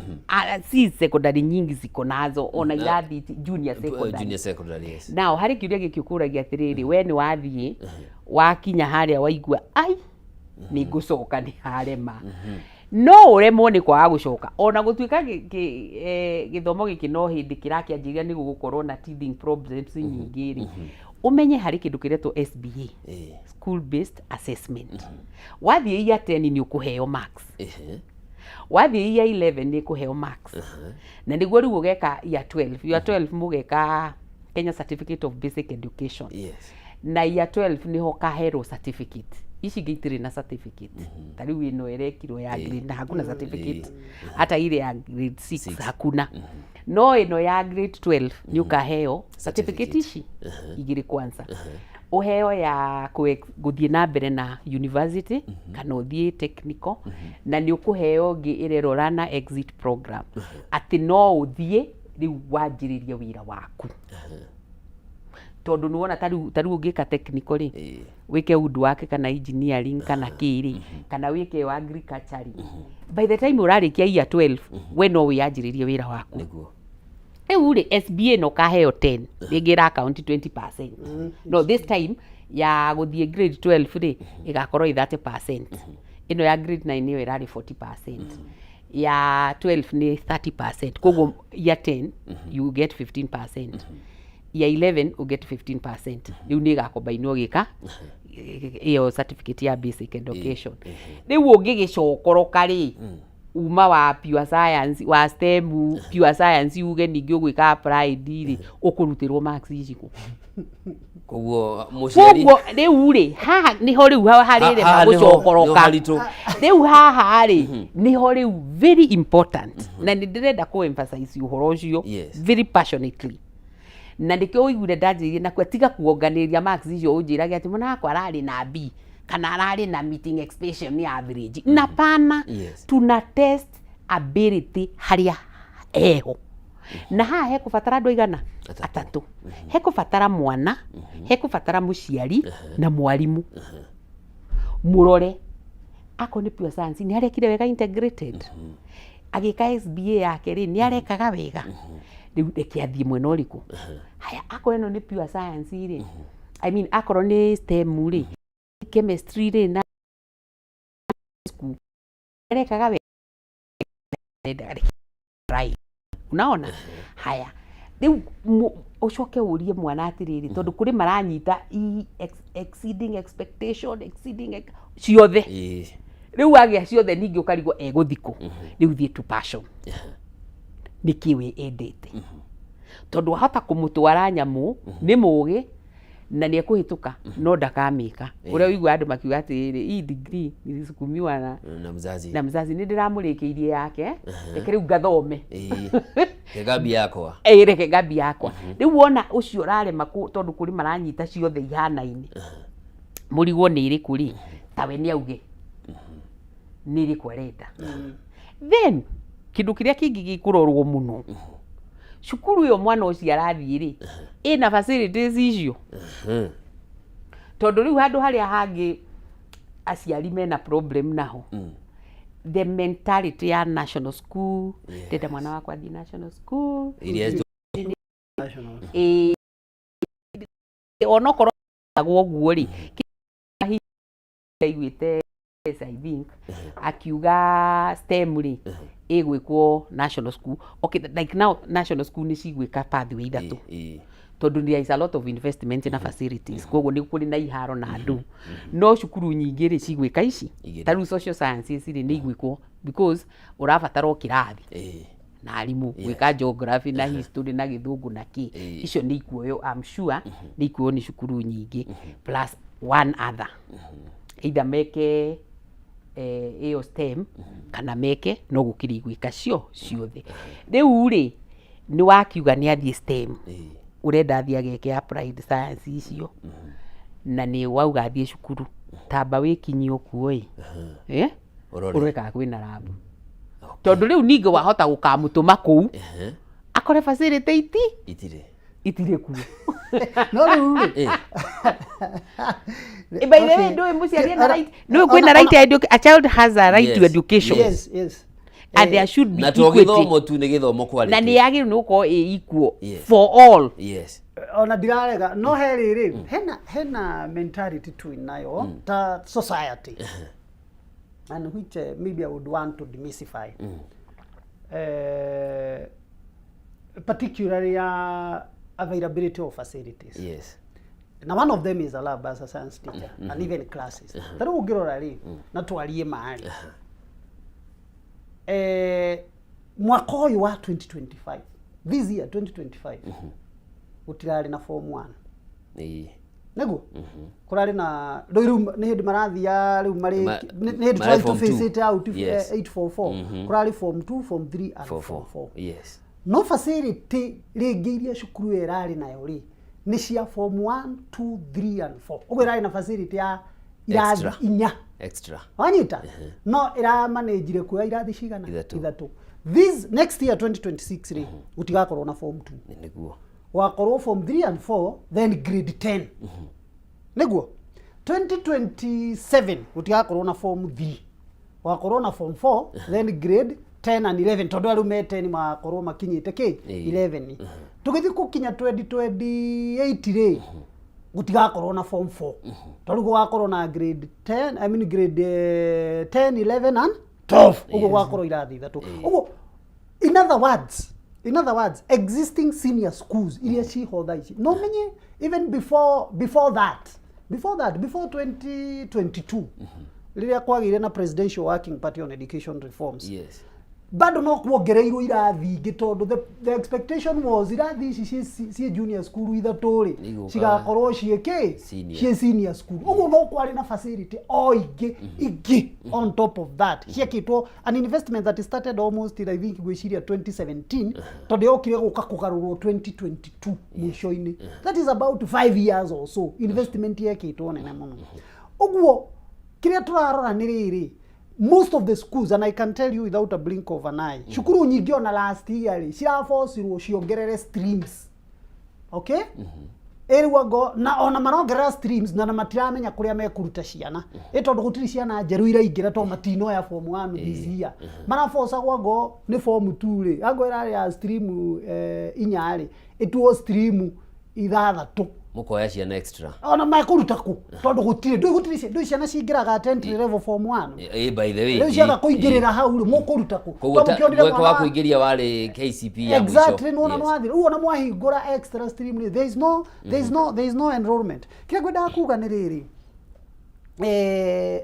Si secondary nyingi ziko nazo, ona irathi junior secondary. Junior secondary, yes. Now harĩ kĩũria gĩkĩ ũkũragia atĩrĩrĩ, we nĩ wathiĩ wakinya harĩa waigua ai nĩ ngũcoka, nĩ harema. No ũremwo nĩ kwaga gũcoka, ona gũtuĩka gĩthomo gĩkĩ no hĩndĩ kĩrakĩanjĩrĩria, nĩ gũgũkorwo na teething problems nyingĩ rĩ, ũmenye harĩ kĩndũ kĩretwo SBA, school based assessment. Wathiĩ year 10 nĩ ũkũheo marks, wathiĩ year 11 nĩ ũkũheo marks, na nĩguo rĩu ũgeka year 12. Year 12 mũgeka Kenya Certificate of Basic Education. Na year 12 nĩho kaherwo certificate. Ici ingĩ itirĩ na certificate. Ta rĩu ĩno ĩrekirwo ya grade na hakuna certificate, hata ile ya grade 6 hakuna. No ĩno ya grade 12 nĩ ũkaheo certificate ici igĩrĩ. Kwanza ũheo ya gũthiĩ na mbere na university kana ũthiĩ technical, na nĩ ũkũheo ĩngĩ ĩrerwo learner exit program, atĩ no ũthiĩ rĩu wanjĩrĩrie wĩra waku, tondũ nĩ wona ta rĩu ũngĩka technical rĩ, wĩke woodwork kana engineering kana kĩ rĩ, kana wĩke wa agriculture rĩ, by the time ũrarĩkia year 12 we no wĩyanjĩrĩrie wĩra waku. Rĩu rĩ, SBA no kaheo 10, rĩngĩ ĩra count 20%. No this time ya gũthiĩ grade 12 rĩ, ĩgakorwo ĩ 30%. Ĩno ya grade 9 nĩyo ĩrarĩ 40%, ya 12 nĩ 30%. Koguo year 10 you get 15%, ya 11 you get 15%. Rĩu nĩ ĩgakombainwo gĩka ĩyo certificate ya basic education. Rĩu ũngĩgĩcokoroka rĩ, uma wa pure science, wa STEM, pure science, uge ningĩ ũgwĩka applied rĩ, ũkũrutĩrwo marks ici kũ? Koguo mũciari Koguo rĩu rĩ, haha nĩho rĩu harĩrema Haha nĩho gũcokoroka. Haritũ. Rĩu haha rĩ, nĩho rĩu very important, na nĩ ndĩrenda kũ emphasize ũhoro ũcio very passionately, na nĩkĩo ũiguire ndanjĩrĩirie nakuo, tiga kuonganĩrĩria marks icio ũnjĩrage atĩ mwana wakwa ararĩ na B kana ararĩ na meeting expectation ya average na pana. Tuna test ability harĩa eho, na haha hekũbatara andũ aigana atatũ. Hekũbatara mwana, hekũbatara mũciari na mwarimũ. Mũrore akorwo nĩ pure science, nĩ arekire wega integrated, agĩka SBA yake rĩ, nĩ arekaga wega, rĩu reke athiĩ mwena ũrĩkũ. Haya, akorwo ĩno nĩ pure science rĩ, I mean akorwo nĩ STEM rĩ, chemistry rĩ na school arekaga wega right, unaona? Haya, rĩu ũcoke ũrie mwana atĩrĩrĩ, tondũ kũrĩ maranyita exceeding expectation, exceeding ciothe. Rĩu wagĩa ciothe, ningĩ ũkarigwo egũthi kũ. Rĩu thiĩ to passion, nĩkĩ we endete, tondũ wahota kũmũtwara nyamũ nĩ mũgĩ na nĩ ekũhĩtũka no ndakamĩka. Ũrĩa ũiguaga andũ makiuga atĩrĩrĩ, hii degree nilisukumiwa na na mzazi. Na mzazi, nĩ ndĩramũrĩkĩirie yake, reke rĩu ngathome. Reke yakwa. Ĩ, reke ngambi yakwa. Rĩu wona ũcio ũrarema tondũ kũrĩ maranyita ciothe ihanaine, mũrigwo nĩ ĩrĩkũ rĩ, tawe nĩ auge nĩ ĩrĩkũ arenda. Then kĩndũ kĩrĩa kĩngĩ gĩkũrorwo mũno, cukuru ĩyo mwana ũcio arathiĩ rĩ, ĩna facilities icio? Tondũ rĩu handũ harĩa hangĩ aciari mena problem naho, the mentality ya national school, ndenda mwana wakwa athiĩ national school. Iria Ĩĩ, onokorwo ũguo rĩ, aiguĩte, yes, I think akiuga STEM rĩ ĩgwĩkwo national school. Okay, like now national school nĩ cigwĩka pathway ithatũ, tondũ there is a lot of investment na facilities, koguo nĩ kũrĩ na iharo na andũ, no cukuru nyingĩ rĩ cigwĩka ici. Igĩrĩ. Ta rĩu social sciences rĩ, nĩ igwĩkwo because ũrabatara o kĩrathi na arimũ gwĩka geography na history na Gĩthũngũ na kĩ. Icio nĩ ikuoywo, I'm sure nĩ ikuoywo nĩ cukuru nyingĩ plus one other, either meke ĩyo STEM kana meke, no gũkĩrĩ igwĩka cio ciothe. Rĩu rĩ, nĩ wakiuga nĩ athiĩ STEM, ũrenda athiĩ ageke applied science icio, na nĩ wauga athiĩ cukuru, tamba wĩkinyie ũkuo ĩ. Eh? Ũrore. Ũrore kana kwĩna lab, tondũ rĩu ningĩ wahota gũkamũtũma kũu akore facility iti itirĩ. Itirĩ kuo. No rĩu rĩ, By the way, ndũĩ mũciari ena right, nĩũĩ kwĩna right ya a child has a right to education. And there should be Na to equity. gĩthomo tu, nĩ gĩthomo quality. Na nĩ yagĩrĩirwo nĩ gũkorwo ĩ equal for all. Ona ndirarega, no he rĩrĩ, hena mentality tu inayo ta society and which maybe I would want to demystify, particularly availability of facilities. Na one of them is a lab as a science teacher and even classes. Ta rĩu ũngĩrora rĩ, na twarie maĩ, mwaka ũyũ wa 2025, this year 2025, gũtirarĩ na form 1. Nĩguo kũrarĩ na rĩu nĩ hĩndĩ marathia rĩu marĩ nĩ hĩndĩ marĩ trying to form phase two. it out. 844. Kũrarĩ form 2, form 3 and Form form four. 4. No facility rĩngĩ iria cukuru ĩyo ĩrarĩ nayo rĩ, nĩ cia form 1, 2, 3 and 4. Ũguo ĩrarĩ na facility ya irathi Extra. inya. Extra. Wanyita, no ĩramanĩnjire kuoya irathi cigana? Ithatũ. Ithatũ. This next year 2026 rĩ, gũtigakorwo na form 2. Wakorwo form 3 and 4, then grade 10. Nĩguo 2027 gũtigakorwo na form 3, wakorwo na form 4, then grade 10 and 11, tondũ arĩa me 10 magakorwo makinyĩte kĩ? 11. Tũgĩthiĩ gũkinya 2028 rĩ, gũtigakorwo na form 4, tondũ gũgakorwo na grade 10, I mean grade 10, 11 and 12. Ũguo gũgakorwo irathi ithatũ. Ũguo in other words, existing senior schools iria ciho thaa ici, no menye even before that, before 2022, rĩrĩa kwagĩire na Presidential Working Party on Education Reforms, bado no kuongereirwo irathi ingĩ, tondũ the expectation was irathi ici ciĩ junior school ithatũ rĩ, Nĩigũka cigakorwo ciĩ kĩ? Senior. Ciĩ senior school. Ũguo no kwarĩ na facility o ingĩ ingĩ on top of that ciakĩtwo, an investment that started almost in, I think, gwĩciria 2017, tondũ yokire gũka kũgarũrwo 2022 mũico-inĩ. That is about 5 years or so investment yekĩtwo nene mũno. Ũguo kĩrĩa tũrarora nĩ rĩrĩ, most of the schools, and I can tell you without a blink of an eye, cukuru nyingĩ ona last year rĩ, cirabocirwo ciongerere streams. Okay, ĩrĩu ango na ona marongerera streams na matiramenya kũrĩa mekũruta ciana, ĩ tondũ gũtirĩ ciana njerũ iraingĩra, tondũ matinoya form 1 this year, marabocagwo ango nĩ form 2 rĩ, ango ĩrarĩ ya stream inya rĩ, ĩtuo stream ithathatũ. Mũkoya ciana extra. Ona mekũruta kũ? Tondũ gũtirĩ, ndũĩ gũtirĩ ndũĩ ciana cingĩraga at entry level form 1. Ĩ, by the way. Rĩu ciaga kũingĩrĩra hau rĩ, mũkũruta kũ? Koguo Tondũ mũkĩonire mweke mwana wa kũingĩria warĩ KCPE ya mũico. Exactly, nĩwona Yes. nĩwathira. Rĩu ona mwahingũra extra stream rĩ, there is no enrollment. Kĩrĩa ngwendaga kuga nĩ rĩrĩ,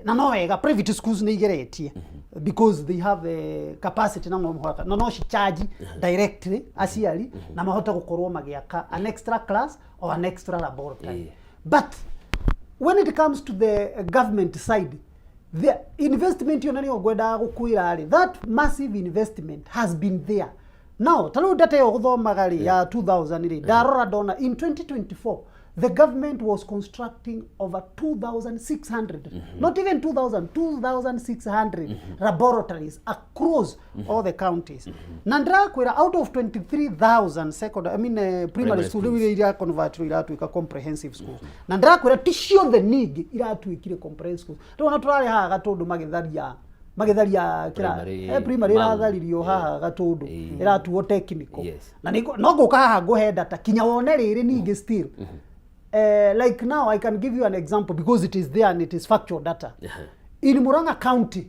na no wega private schools nĩ igeretie because they have the capacity na no mũhaka na no cicharge directly aciari na mahote gũkorwo magĩaka an extra class or an extra laboratory. But when it comes to the government side, the investment ĩyo na nĩyo ngwendaga gũkwĩra rĩ, that massive investment has been there. Now ta rĩu data ĩyo gũthomaga rĩ ya 2000 rĩ, ndarora ndona in 2024 the government was constructing over 2600, not even 2000, 2600 laboratories across all the counties. Na ndĩrakwĩra out of 23,000 secondary, I mean, primary Primary school rĩu iria iraconvertirwo iratuĩka comprehensive schools, na ndĩrakwĩra ti ciothe ningĩ iratuĩkire comprehensive schools. Rĩu ona tũrarĩ haha Gatũndũ magĩtharia Primary, primary Mau. ĩratharirio haha Gatũndũ, ĩratuo technical. Na no ngũka haha ngũhe data kinya wone rĩrĩ ningĩ still, like now I can give you an example because it is there and it is factual data. In Murang'a County,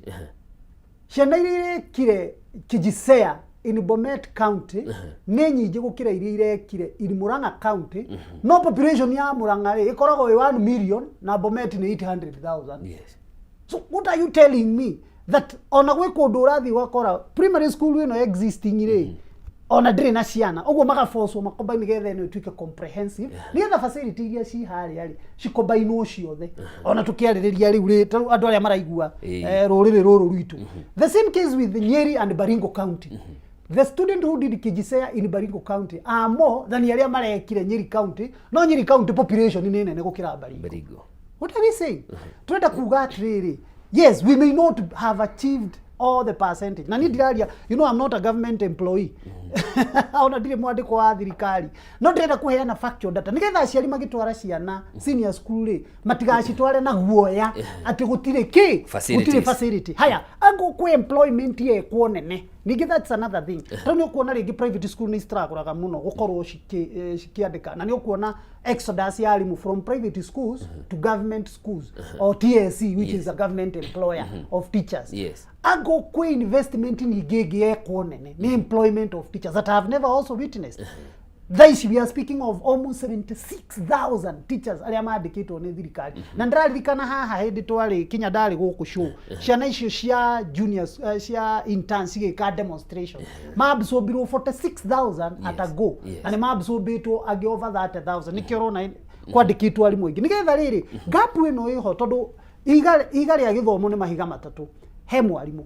ciana iria irekire Kijisea in Bomet County nĩ nyingĩ gũkĩra iria irekire in Murang'a County. No population ya Murang'a rĩ ĩkoragwo ĩ 1 million na Bomet nĩ 800,000. So what are you telling me? That ona gwĩ kũndũ ũrathiĩ ũgakora primary school ĩno existing rĩ, ona ndĩrĩ na ciana ũguo, magabocwo macombine nĩgetha ĩno ĩtuĩke comprehensive, nĩgetha facility iria ci harĩa rĩ cikombainwo ciothe. Ona tũkĩarĩrĩria rĩu rĩ, tarĩu andũ arĩa maraigua rũrĩrĩ rũrũ rwitũ, the same case with Nyeri and Baringo County. The student who did Kijisea in Baringo County are more than arĩa marekire Nyeri County, no Nyeri County population nĩ nene gũkĩra Baringo. Baringo. What are we saying? Turenda kuga atĩrĩrĩ, yes, we may not have achieved all the percentage. Na niĩ ndiraria, I'm not a government employee, ona ndirĩ mwandĩko wa thirikari, no ndĩrenda kũheana factual data nĩgetha aciari magĩtwara ciana senior school rĩ, matigacitware na guoya atĩ gũtirĩ kĩ, Facilities. gũtirĩ facility. Haya, ango kwĩ employment yekwo nene ningĩ, that's another thing. Rĩu nĩ ũkuona rĩngĩ private school nĩ struggle mũno gũkorwo cikĩandĩka, na nĩ ũkuona exodus ya arimũ from private schools to government schools or TSC, which is a government employer of teachers. Ango kwĩ investment ningĩ ĩngĩ yekwo nene nĩ employment of teachers that I have never also witnessed. Thaa ici we are speaking of almost 76,000 teachers arĩa mandĩkĩtwo nĩ thirikari. Na ndĩraririkana haha hĩndĩ twarĩ kinya ndarĩ gũkũ show, ciana icio cia juniors, cia interns cigĩka demonstration, maabsorbirwo 46,000 at a go. Na nĩ maabsorbĩtwo angĩ over 30,000. Nĩkĩo ũrona kwandĩkĩtwo arimũ aingĩ nĩgetha rĩrĩ gap ĩno ĩho, tondũ ihiga rĩa gĩthomo nĩ mahiga matatũ: he mwarimũ,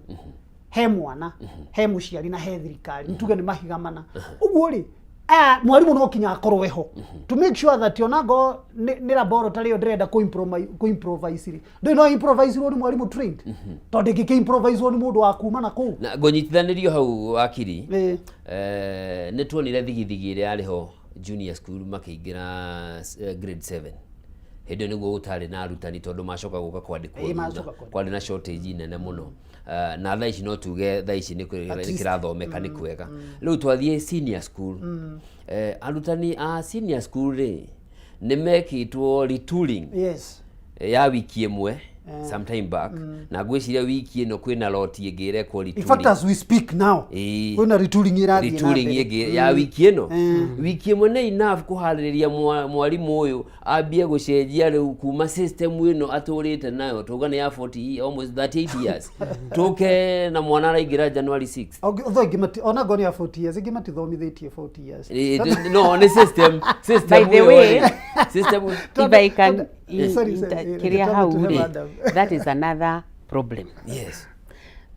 he mwana, he mũciari na he thirikari. Nĩ tuge nĩ mahiga mana ũguo rĩ, aya mwarimũ no kinya akorwo eho to make sure that onango nĩ laboratory ĩyo ndĩrenda kũ improvise rĩ, ndũĩ no improvise rwo nĩ mwarimũ trained, tondũ ĩngĩkĩ improvise rwo nĩ mũndũ wa kuma na kũu. Na ngũnyitithanĩrio hau, wakiri. Ĩĩ. Nĩ tuonire thigithigi ĩrĩa yarĩ ho junior school makĩingĩra grade 7. Hĩndĩ ĩyo nĩguo gũtarĩ na arutani, tondũ macoka gũka kwandĩkwo Ĩĩ, thutha. macoka kwandĩkwo. Kwarĩ na shortage nene mũno. Na thaa ici no tuge thaa ici nĩ At least. kĩrathomeka nĩ kwega. Rĩu twathiĩ senior school, arutani a senior school rĩ, nĩ mekĩtwo retooling ya wiki ĩmwe sometime back, na ngwĩciria wiki ĩno kwĩna lot ĩngĩ ĩrekwo In retooling. fact, as we speak now, kwĩna retooling ĩrathiĩ na retooling mbere. ĩngĩ ya wiki ĩno. Wiki ĩmwe nĩ enough kũharĩrĩria mwarimũ ũyũ ambie gũcenjia rĩu kuma system ĩno atũrĩte nayo, tuga nĩ ya 40, almost 38 years, tũke na mwana araingĩra January 6. Although ingĩ ona ngoni ya 40 years, ingĩ matithomithĩtie 40 years. No nĩ system By the ĩyo way, rĩ, system if I can Sorry, sorry, kĩrĩa tũtambe hau tuhe rĩ, madam. that is another problem.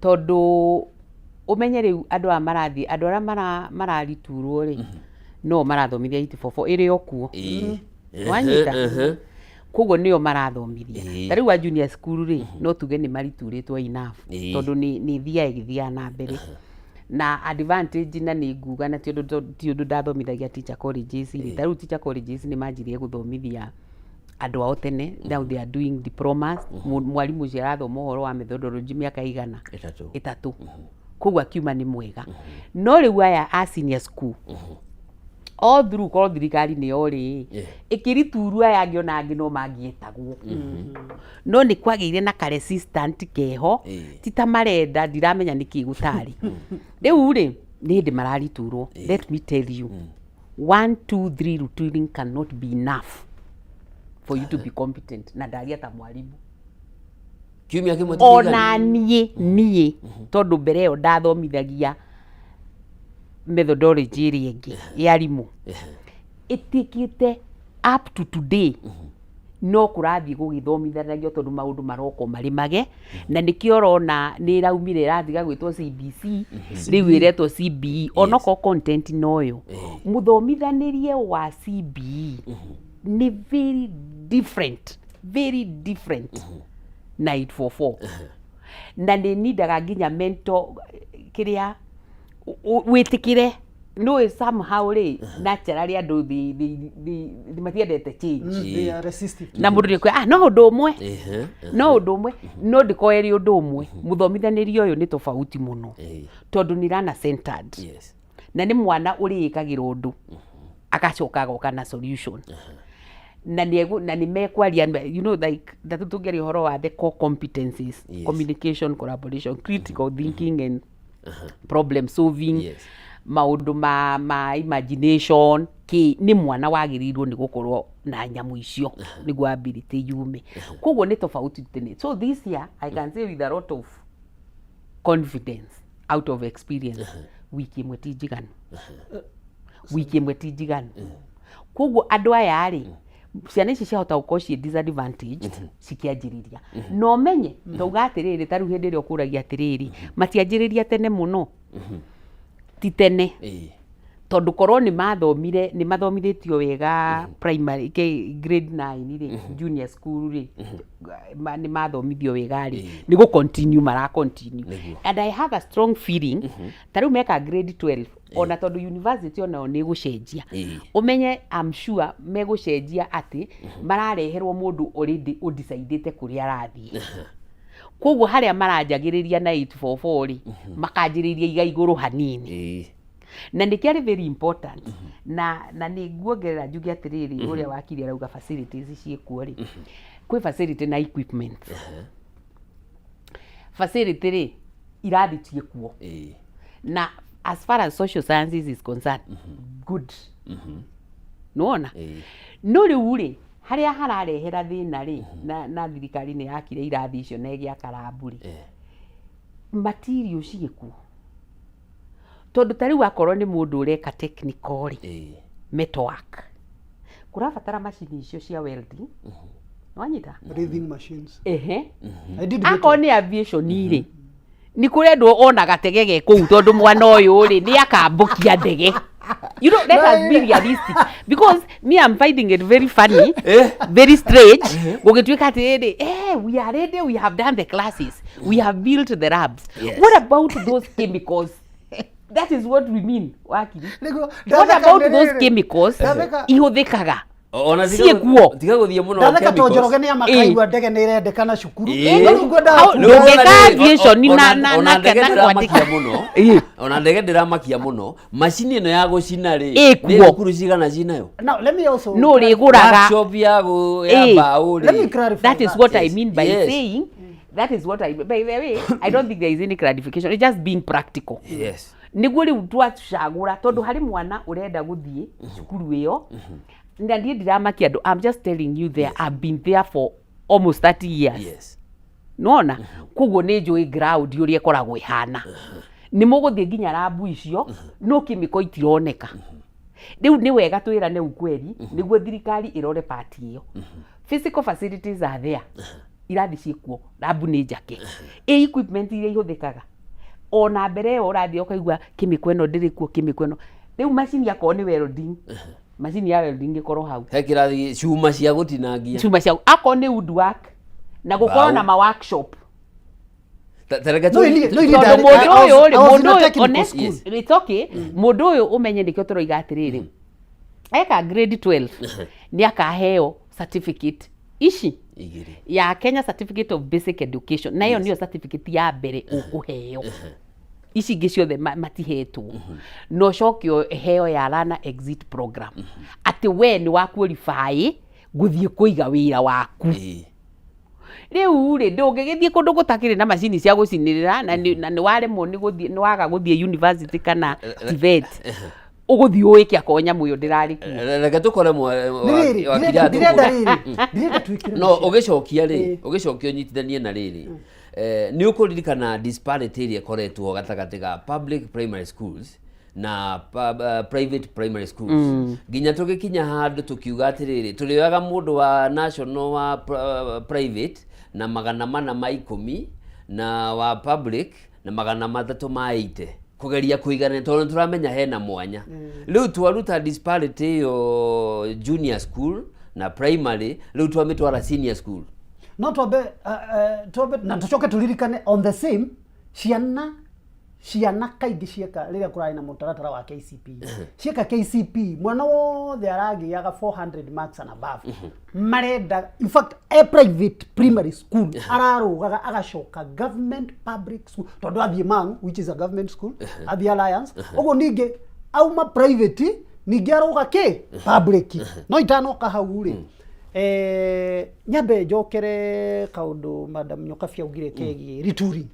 Tondũ ũmenye rĩu andũ aya marathiĩ, andũ arĩa marariturwo rĩ, no marathomithia 844 ĩrĩ o kuo. Wanyita? Koguo nĩo marathomithia. Ta rĩu a junior school rĩ, no tuge nĩ mariturĩtwo enough, tondũ nĩ ĩthiaga ĩgĩthiaga na mbere na advantage. Na nĩ nguga na ti ũndũ ndathomithagia teacher colleges rĩ, ta rĩu teacher colleges nĩ manjirie gũthomithia andũ ao tene. Now they are doing diplomas. Mwarimũ ũcio arathoma ũhoro wa methodology mĩaka igana? 3. 3. Koguo akiuma nĩ mwega. No rĩu aya a senior school, All through korwo thirikari nĩ yorĩ ĩkĩrituru aya angĩ ona angĩ no mangĩetagwo, no nĩ kwagĩire na ka resistant keho, ti ta marenda, ndiramenya nĩkĩ gũtarĩ. Rĩu rĩ, nĩ hĩndĩ marariturwo. Let me tell you, one two three routine cannot be enough for you to be competent, na ndaria ta mwarimũ. Kiumia kĩmwe ti Ona kĩiganu. Niĩ tondũ mbere ĩyo ndathomithagia methodology ĩrĩa ĩngĩ ya arimũ ĩtĩkĩte up to today, no kũrathiĩ gũgĩthomithanagio tondũ maũndũ maroka marĩ mage, na nĩkĩo ũrona nĩ ĩraumire ĩratiga gwĩtwo CBC, rĩu ĩretwo CBE, onokorwo content noyo. Mũthomithanĩrie wa CBE nĩ very different, very different na 844, na nĩ nindaga nginya mental kĩrĩa wĩtĩkĩre nĩ somehow rĩ, naturally andũ matiendete change. They are resistive. Na mũndũ nĩ ah, no ũndũ ũmwe, no ũndũ ũmwe, no ndĩkorwo ĩrĩ ũndũ ũmwe. Mũthomithanĩrie ũyũ nĩ tofauti mũno tondũ nĩ learner centered, na nĩ mwana ũrĩĩkagĩra ũndũ agacoka agoka na solution, na nĩ mekwaria, like na tũngĩaria ũhoro wa the core competencies: communication, collaboration, critical thinking and problem solving, maũndũ ma imagination kĩ nĩ mwana wagĩrĩirwo nĩ gũkorwo na nyamũ icio nĩguo ability yume. Koguo nĩ tofauti tene. So this year I can say with a lot of confidence, out of experience, wiki ĩmwe ti njiganu, wiki ĩmwe ti njiganu. Koguo andũ aya rĩ, ciana ici ciahota gũkorwo ciĩ disadvantaged cikĩanjĩrĩria, na ũmenye tauga atĩrĩrĩ, ta rĩu hĩndĩ ĩrĩa ũkũragia atĩrĩrĩ, matianjĩrĩria tene mũno, ti tene, tondũ korwo nĩ mathomire, nĩ mathomithĩtio wega primary grade 9 rĩ, junior school rĩ, nĩ mathomithio wega rĩ, nĩ gũ continue mara continue. And I have a strong feeling ta rĩu meka grade 12, ona tondũ university onayo nĩ ĩgũcenjia, ũmenye I'm sure megũcenjia atĩ marareherwo mũndũ already ũdecidĩte kũrĩa arathiĩ. Koguo harĩa maranjagĩrĩria na 844 rĩ, makanjĩrĩria iga igũrũ hanini, na nĩ kĩarĩ very important. Na nĩ nguongerera njuge atĩrĩrĩ, ũrĩa wakiri arauga facilities ciĩkuo rĩ, kwĩ facility na equipment. Facility rĩ, irathi ciĩkuo, na as far as social sciences is concerned, good, nĩwona. No rĩu rĩ, harĩa hararehera thĩna rĩ, na thirikari nĩ yakire irathi icio na ĩgĩaka rambu rĩ, material ciĩkuo, tondũ ta rĩu akorwo nĩ mũndũ ũreka technical rĩ, metalwork, kũrabatara macini icio cia welding, wanyita? Breathing machines. Ehe. I did. Akorwo nĩ aviation rĩ, nĩ kũrendwo ona gatege ge kũu, tondũ mwana ũyũ rĩ, nĩ akambũkia ndege. Let us be realistic, because me, I'm finding it very funny, very strange gũgĩtuĩka atĩrĩrĩ, we are ready, we have done the classes, we have built the labs. What about those chemicals? That is what we mean, wakiri. What about those chemicals ihũthĩkaga? Ona Ciĩkuo. tiga gũthiĩ mũno Ndatheka to chemicals. Njoroge nĩ amakaigua ndege nĩ ĩrendekana cukuru. No rĩu ngwendaga Ndũngĩka aviation Ona ndege na ndĩramakia kwandĩka. mũno, ona ndege ndĩramakia mũno, macini ĩno ya gũcina rĩ, Ĩkuo. nĩ thukuru cigana cinayo? Now let me also No ũrĩgũraga. Workshop ya mbaũ Let me rĩ. clarify That is that. what I mean by saying that is what I, by the way, I don't think there is any clarification, it's just being practical. Niguo rĩu twacagũra, tondũ harĩ mwana ũrenda gũthiĩ cukuru ĩyo, na niĩ ndiramakia andũ, I'm just telling you there, I've been there for almost 30 years. Nona koguo nĩ njũĩ ground ũrĩa ĩkoragwo ĩhana. Nĩ mũgũthiĩ nginya rambu icio, no kĩmĩko itironeka. Rĩu nĩ wega twĩrane ukweli nĩguo thirikari ĩrore part ĩyo. Physical facilities are there, irathi ciĩkuo, rambu nĩ njake, ĩ equipment iria ihũthĩkaga, ona mbere ĩyo ũrathiĩ ũkaigua kĩmĩko ĩno ndĩrĩ kuo, kĩmĩko ĩno rĩu, macini akorwo nĩ welding, macini ya welding ĩkorwo hau. He kĩrathi cuma cia gũtinangia. Cuma cia akorwo nĩ woodwork, na gũkorwo Mbaũ. na ma workshop. Ta reke No, no, Tondũ I mũndũ ũyũ rĩ, I was in mũndũ a ũyũ technical one- school. It's okay. Mũndũ ũyũ ũmenye nĩkĩo tũroiga atĩrĩrĩ, eka grade 12 nĩ akaheo certificate ici Igĩrĩ. ya Kenya Certificate of Basic Education, na ĩyo nĩyo certificate ya mbere ũkũheo. Ici ingĩ ciothe matihetwo. Na ũcoke ũheo ya learner exit program, atĩ we nĩ wa qualify gũthiĩ kũiga wĩra waku. Rĩu rĩ, ndũngĩgĩthiĩ kũndũ gũtakĩrĩ na macini cia gũcinĩrĩra, na nĩ waremwo nĩ gũthiĩ, nĩ waga gũthiĩ university kana TVET, ũgũthiĩ ũĩke akorwo nyamũ ĩyo ndĩrarĩ kuo. Reke tũkore Nĩ rĩrĩ, ndĩrenda rĩrĩ, ndĩrenda twĩkĩre no mũciĩ. Ũgĩcokia rĩ, ũgĩcokia ũnyitithanie na rĩrĩ, nĩ ũkũririkana disparity ĩrĩa ĩkoretwo gatagatĩ ga public primary schools na private primary schools, nginya tũgĩkinya handũ tũkiuga atĩrĩrĩ, tũrĩoyaga mũndũ wa national wa private na 410 na wa public na 380, kũgeria kũiganania, tondũ nĩ tũramenya hena mwanya. Rĩu twaruta disparity ĩyo junior school na primary, rĩu twamĩtwara senior school. No twambe na tũcoke tũririkane on the same, ciana kaingĩ cieka rĩrĩa kũrarĩ na mũtaratara wa KCPE, cieka KCPE mwana wothe aragĩaga 400 marks and above marenda. In fact, e private primary school ararũgaga agacoka government public school, tondũ athiĩ Mang, which is a government school, athiĩ Alliance ũguo, ningĩ auma private, ningĩ arũga kĩ public. No itanoka hau rĩ, nyambe njokere kaũndũ Madam Nyokabi augire kegiĩ retooling,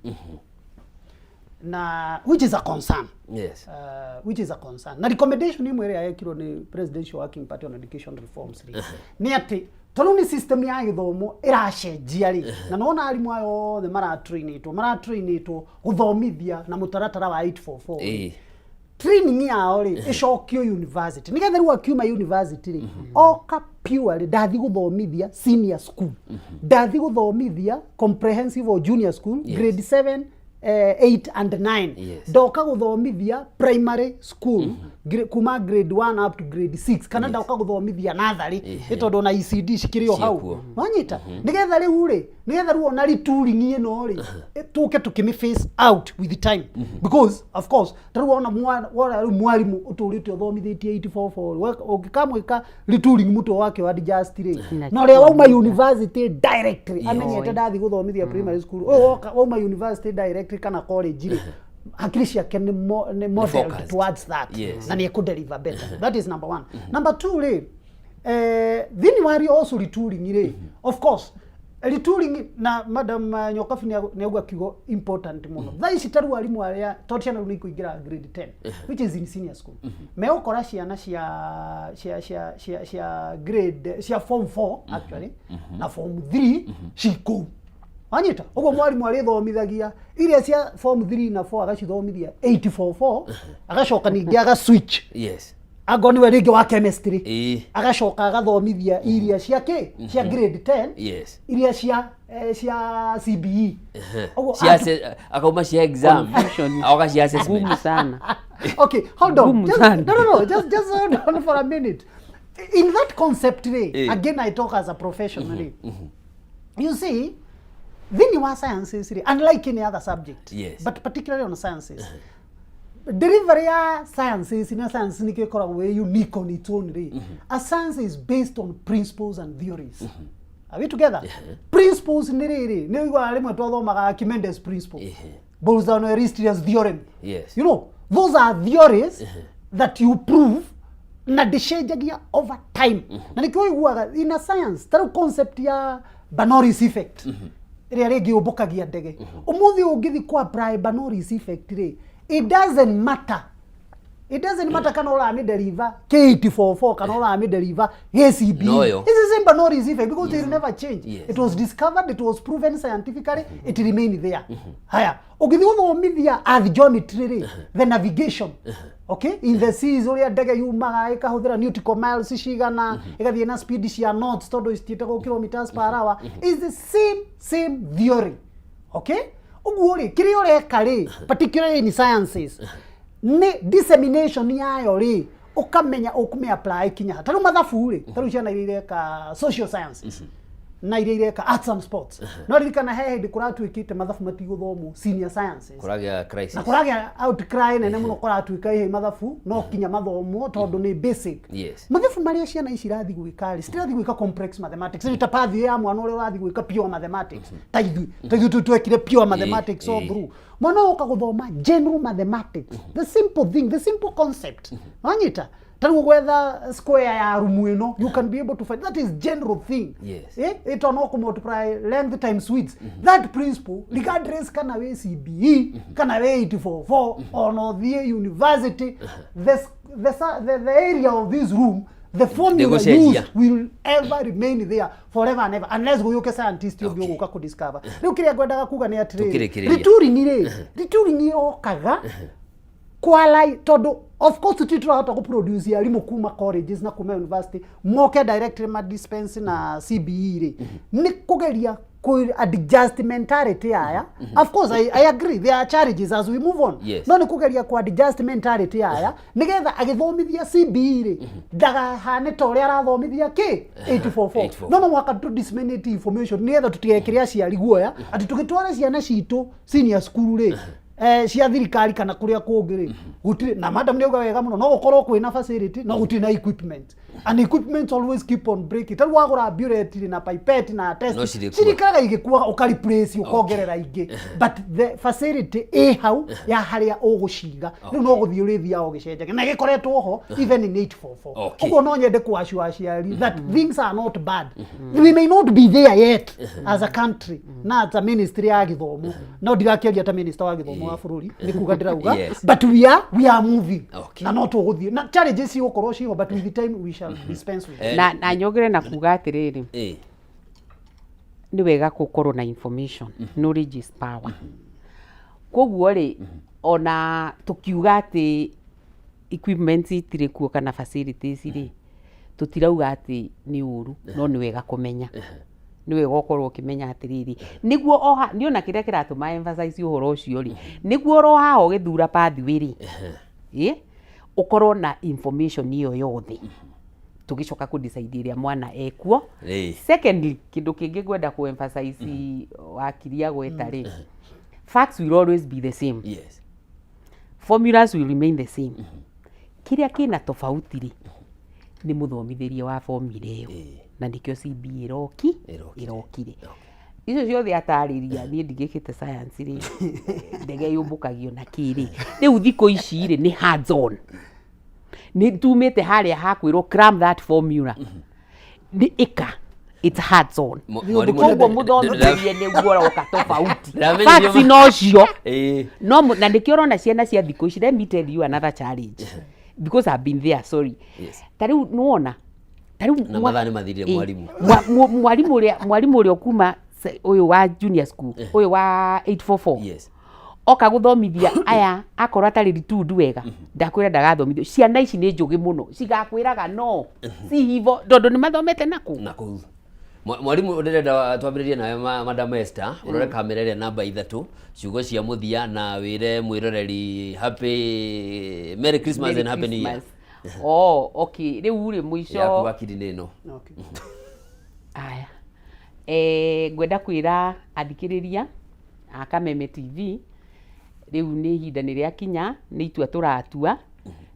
na which is a concern, which is a concern, na recommendation imwe ĩrĩa yekirwo nĩ Presidential Working Party on Education Reforms rĩ, nĩ atĩ tondũ nĩ system ya gĩthomo ĩracenjia rĩ, na nona arimũ aya othe maratrainĩtwo gũthomithia na mũtaratara wa 844 rĩ, training yao rĩ ĩcokio university, nĩgetha rĩu akiuma university rĩ, oka purely ndathi gũthomithia senior school, ndathi gũthomithia comprehensive or junior school, grade 7, 8 and 9. Ndoka gũthomithia primary school, kuma grade 1 up to grade 6, kana ndoka gũthomithia natharĩ, nĩ tondũ ona ECD cikĩrĩ o hau. Ciĩkuo. Wanyita, nĩgetha rĩu rĩ, nĩgetha rĩu ona retooling ĩno rĩ, tũke tũkĩmĩ face out with time, because of course ta rĩu wona wona rĩu mwarimũ ũtũrĩte ũthomithĩtie 844, ũngĩkamwĩka retooling mũtwe wake wa adjust rĩ, na ũrĩa wauma university directly amenyete ndathi gũthomithia primary school, ũyũ woka wauma university directly kana college rĩ, hakiri ciake nĩ modeled focused. towards that, na nĩ ekũdeliver better. That is number one. Number two rĩ, thĩinĩ wa also retooling rĩ, of course retooling, na Madam Nyokabi nĩ auga kiugo important mũno. Thaa ici ta rĩu arimũ arĩa, tondũ ciana rĩu nĩ ikũingĩra grade 10, which is in senior school, megũkora ciana cia grade cia form 4 actually na form 3 cikũu. Wanyita, ũguo mwarimũ arĩthomithagia iria cia form 3 na 4 agacithomithia 844, agacoka ningĩ aga switch, angorwo nĩwe rĩngĩ wa chemistry, agacoka agathomithia iria cia kĩ cia grade 10, iria cia CBE. Ũguo Cia akauma cia exam aoka cia assessment. Ngumu sana. Okay, hold on. Ngumu Just, sana. No, just hold on for a minute. In that concept rĩ, again I talk as a professional rĩ. You see, thĩinĩ wa sciences rĩ, unlike any other subject, but particularly on sciences, delivery ya sciences na science nĩkĩo ĩkoragwo ĩ unique on its own rĩ. A science is based on principles and theories. Are we together? Principles nĩ rĩrĩ, nĩ ũiguaga rĩmwe twathomaga Archimedes principle, Bolzano-Weierstrass theorem. Those are theories that you prove na ndĩcenjagia over time, na nĩkĩo ũiguaga in a science ta rĩu concept ya Bernoulli's effect ĩrĩa rĩngĩ ũmbũkagia ndege, ũmũthĩ ũngĩthi ku apply Bernoulli's effect rĩ, it doesn't matter, it doesn't matter kana ũramĩ deliver K844 kana ũramĩ deliver KCB. Noyo. It's the same Bernoulli's effect because it will never change. It was discovered, it was proven scientifically, it remained there. Haya, ũngĩthiĩ gũthomithia earth geometry rĩ, the navigation, okay, in the seas, ũrĩa ndege yumaga ĩkahũthĩra nautical miles cigana, ĩgathiĩ na speed cia knots tondũ citiĩtagwo kilometers per hour, is the same theory, okay? Ũguo rĩ, kĩrĩa ũreka rĩ, particularly in sciences, nĩ dissemination yayo rĩ, ũkamenya ũkũmĩ apply kinya ha. Ta rĩu mathabu rĩ, ta rĩu ciana iria ireka social sciences Na iria ireka arts and sports. No ririkana he hĩndĩ kũratuĩkĩte mathabu matigũthomwo senior sciences. Kũragĩa crisis. Na kũragĩa outcry nene mũno, kũratuĩka ĩhĩ mathabu no kinya mathomwo tondũ nĩ basic. Mathabu marĩa ciana ici irathiĩ gwĩka rĩ, citirathiĩ gwĩka complex mathematics, nĩ ta pathway ya mwana ũrĩa ũrathiĩ gwĩka pure mathematics, ta ithuĩ tu twekire pure mathematics all through. Mwana ũka gũthoma general mathematics, the simple thing, the simple concept, wanyita ta rĩu gwetha square ya rumu ĩno, you can be able to find that is general thing. Ĩto no kũ multiply length times width, that principle, regardless kana wĩ CBE kana wĩ 844, ona ũthiĩ university, the area of this room, the formula Ndĩgũcenjia. used will ever remain there forever and ever, unless gũgĩũke scientist ũngĩ ũgũka kũ discover. Rĩu kĩrĩa ngwendaga kuga nĩ atĩrĩrĩ, Tũkĩrĩkĩrĩria. retooling rĩ, retooling yokaga kwalai tondũ of course tũtirĩ tũrahota kũ produce arimũ kuma colleges na kuma university moke directly ma dispense na CBE rĩ, nĩ kũgeria kũ adjust mentality aya. Of course I agree there are challenges as we move on. No nĩ kũgeria kũ adjust mentality aya nĩgetha agĩthomithia CBE rĩ, ndagahane ta ũrĩa arathomithia kĩ 844. 844. No mũhaka tũ disseminate information nĩgetha tũtigekĩre aciari guoya atĩ tũgĩtwara ciana citũ senior school rĩ, cia thirikari kana kũrĩa kũngĩ rĩ, gũtirĩ na, madam nĩ auga wega mũno, no gũkorwo kwĩna facility no gũtirĩ na equipment, and equipment always keep on breaking. Tarĩu wagũra burette rĩ, na pipette na test No cirĩkua. Cirikaraga igĩkuaga, ũka replace, ũkongerera ingĩ, but the facility ĩ hau ya harĩa ũgũciga rĩu no gũthiĩ ũrĩthiaga ũgĩcenjagia na gĩkoretwo ho even in 844. Ũguo no nyende kũassure aciari that things are not bad. We may not be there yet as a country na as a ministry ya gĩthomo, no ndirakĩaria ta minister wa gĩthomo wa bũrũri, nĩ kuga ndĩrauga, but we are moving na no tũgũthiĩ na challenges cigũkorwo ciho, but with the time we shall dispense with it. Na nyongere na kuga atĩrĩrĩ, nĩ wega gũkorwo na information, knowledge is power. Koguo rĩ, ona tũkiuga atĩ equipment itirĩ kuo kana facilities rĩ, tũtirauga atĩ nĩ ũru, no nĩ wega kũmenya, nĩ wega ũkorwo ũkĩmenya atĩrĩrĩ, nĩguo oha niĩ ona kĩrĩa kĩratũma emphasize ũhoro ũcio rĩ, nĩguo oro haha ũgĩthura pathway rĩ, ĩ ũkorwo na information ĩyo yothe tũgĩcoka kũ decide ĩrĩa mwana ekuo. Secondly, kĩndũ kĩngĩ ngwenda kũ emphasize wakiria gweta rĩ, facts will always be the same. Formulas will remain the same. Kĩrĩa kĩna tofauti rĩ, nĩ mũthomithĩrie wa formula ĩyo, na nĩkĩo CBE ĩrokire. Icio ciothe atarĩria, niĩ ndigĩkĩte science rĩ, ndege yũmbũkagio na kĩrĩ rĩu thikũ ici rĩ, nĩ hands on, nĩ tumĩte harĩa hakwĩrwo cram that formula, nĩ ĩka, it's hands on. Mwarimũ, Koguo mũthomithĩrie nĩguo ũroka tofauti. Ndĩramenyithio Facts nocio no na nĩkĩo ũrona ciana cia thikũ ici. Let me tell you another challenge, because I've been there, sorry. Ta rĩu nĩwona ta rĩu Na mathaa nĩ mathirire, mwarimũ. Mwarimũ ũrĩa ũkuma ũyũ wa junior school, ũyũ wa 844, oka gũthomithia aya, akorwo atarĩ retooled wega, ndakwĩra ndagathomithio. Ciana ici nĩ njũgĩ mũno, cigakwĩraga no si hivo, tondũ nĩ mathomete nakũ. Na kũu. Mwarimũ, ndĩrenda twambĩrĩrie nawe, Madam Esther, ũrore kamera ĩrĩa namba 3, ciugo cia mũthia na wĩre mwĩroreri happy Merry Christmas Merry and Happy New Year. Christmas. Oh, okay, rĩu rĩ mũico Yaku wakiri nĩ ĩno. Aya, ngwenda kwĩra athikĩrĩria a Kameme TV, rĩu nĩ ihinda nĩ rĩakinya, nĩ itua tũratua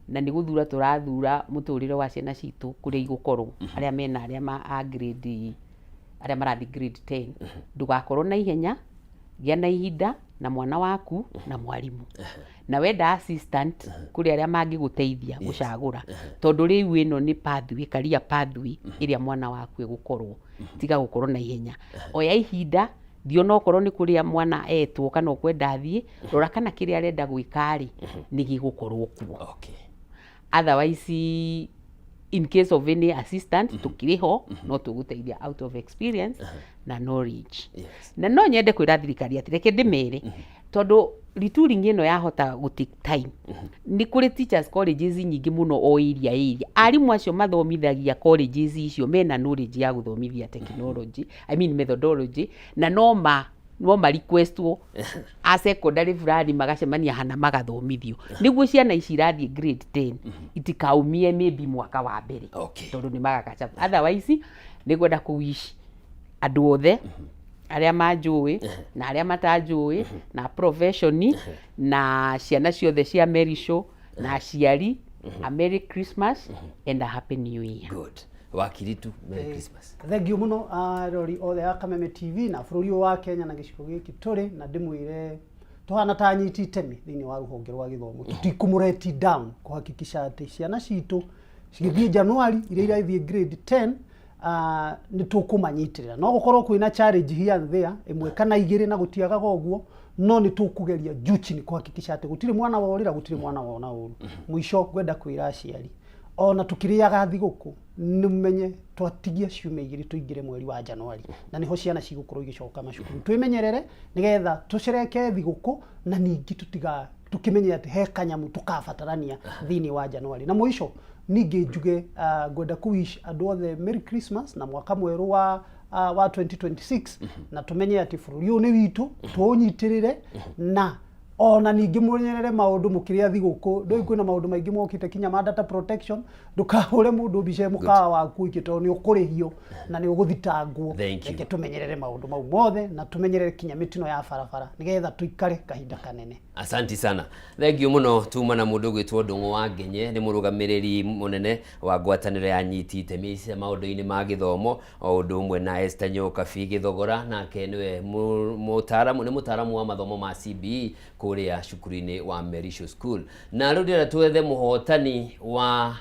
na nĩ gũthura tũrathura mũtũrĩre wa ciana citũ kũrĩa igũkorwo, arĩa mena arĩa ma a grade, arĩa marathiĩ grade 10. Ndũgakorwo na ihenya, gĩa na ihinda na mwana waku na mwarimũ, na wenda assistant kũrĩ arĩa mangĩgũteithia gũcagũra, tondũ rĩu ĩno nĩ pathway, career pathway ĩrĩa mwana waku egũkorwo. Tiga gũkorwo na ihenya, oya ihinda, thiĩ onokorwo nĩ kũrĩa mwana etwo kana ũkwenda athiĩ, rora kana kĩrĩa arenda gwĩka rĩ, nĩ gĩgũkorwo kuo. Otherwise, in case of any assistant, tũkĩrĩ ho, no tũgũteithia out of experience na knowledge. Na no nyende kwĩra thirikari atĩ reke ndĩmere, tondũ retooling ĩno yahota gũ take time, nĩ kũrĩ teachers colleges nyingĩ mũno o area area. Arimũ acio mathomithagia colleges icio mena knowledge ya gũthomithia technology, I mean methodology, na no ma requestwo a secondary fulani magacemania hana magathomithio, nĩguo ciana ici irathiĩ grade 10 itikaumie maybe mwaka wa mbere, tondũ nĩ magakacha. Otherwise nĩ ngwenda kũ wish Andũ othe arĩa manjũĩ na arĩa matanjũĩ na profession na ciana ciothe cia Merisho na aciari, a Merry Christmas and a Happy New Year. Good. Wakiritu, Merry Christmas. Thengiũ mũno arori othe a Kameme TV na bũrũri ũyũ wa Kenya na gĩcigo gĩkĩ tũrĩ, na ndĩmwĩre tũhana ta anyiti itemi thĩinĩ wa rũhonge rwa gĩthomo, tũtikũmũreti down kũhakikisha atĩ ciana citũ cigĩthiĩ Januari iria irathiĩ grade 10, nĩ tũkũmanyitĩrĩra. No gũkorwo kwĩna challenge here and there ĩmwe kana igĩrĩ, na gũtiagaga ũguo, no nĩ tũkũgeria juu chini kũhakikisha atĩ gũtirĩ mwana worĩra, gũtirĩ mwana wona ũru. Mũico ngwenda kwĩra aciari, ona tũkĩrĩaga thigũkũ, nĩ menye twatigia ciumia 2 tũingĩre mweri wa Januari, na nĩho ciana cigũkorwo igĩcoka macukuru. Twĩmenyerere nĩgetha tũcerekee thigũkũ, na ningĩ tũtiga tũkĩmenye atĩ he kanyamũ tũkabatarania thĩinĩ wa Januari. Na mũico ningĩ njuge, ngwenda kũ wish andũ othe Merry Christmas na mwaka mwerũ wa 2026, na tũmenye atĩ bũrũri ũyũ nĩ witũ, tũũnyitĩrĩre, na ona ningĩ mũmenyerere maũndũ mũkĩrĩa thigũkũ. Ndũĩ kwĩna maũndũ maingĩ mokĩte kinya ma data protection, ndũkahũre mũndũ mbica ĩ mũkawa waku ũike, tondũ nĩ ũkũrĩhio na nĩ ũgũthitangwo. Thank you. Reke tũmenyerere maũndũ mau mothe na tũmenyerere kinya mĩtino ya barabara nĩgetha tũikare kahinda kanene. Asanti sana, thengiũ mũno. Tuma na mũndũ ũgwĩtwo Ndũng'ũ wa Ngenye, nĩ mũrũgamĩrĩri mũnene wa ngwatanĩro ya anyiti itemi maũndũ-inĩ ma gĩthomo, o ũndũ ũmwe na Esther Nyokabi Gĩthogora, nake nĩwe mũtaaramu, nĩ mũtaaramu wa mathomo ma CBE kũrĩa cukuru-inĩ wa Merisho School. Na rĩu ndĩrenda twethe mũhotani wa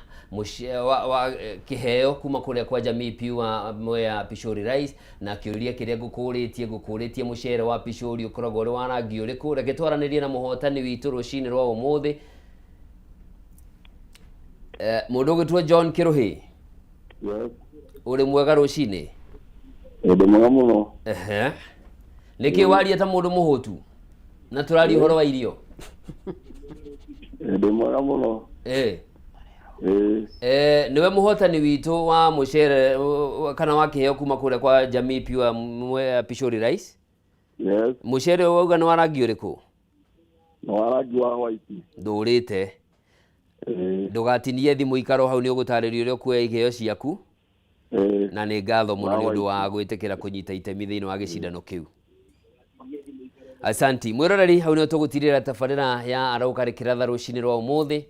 kĩheo kuma kũrĩa kwa Jamii Pure Mwea Pishori Rice, na kĩũria kĩrĩa ngũkũrĩtie mũcere wa Pishori ũkoragwo ũrĩ wa rangi ũrĩkũ? Reke twaranĩrie na mũhotani witũ rũcinĩ rwa ũmũthĩ, mũndũ ũgwĩtwo John Kĩrũhĩ. Yes. Ũrĩ mwega rũcinĩ? Ndĩ mwega mũno. Ehe, nĩkĩ waria ta mũndũ mũhũtu na tũraria ũhoro wa irio? Ndĩ mwega mũno. Ĩĩ. Nĩwe mũhotani witũ wa mũcere kana wa kĩheo kuma kũrĩa kwa Jamii Pure Mwea Pishori Rice. Yes. Mũcere ũyũ wauga nĩ wa rangi ũrĩkũ? Nĩ wa rangi wa white. Ndũrĩte. Ndũgatinie thimũ, ikaro hau, nĩ ũgũtarĩrio ũrĩa ũkuoya iheo ciaku. Na nĩ ngatho mũno nĩ ũndũ wa gwĩtĩkĩra kũnyita itemi thĩinĩ wa gĩcindano kĩu. Asanti mwĩroreri, hau nĩho tũgũtirĩra tabarĩra ya Arauka Rĩkĩratha rũcinĩ rwa ũmũthĩ.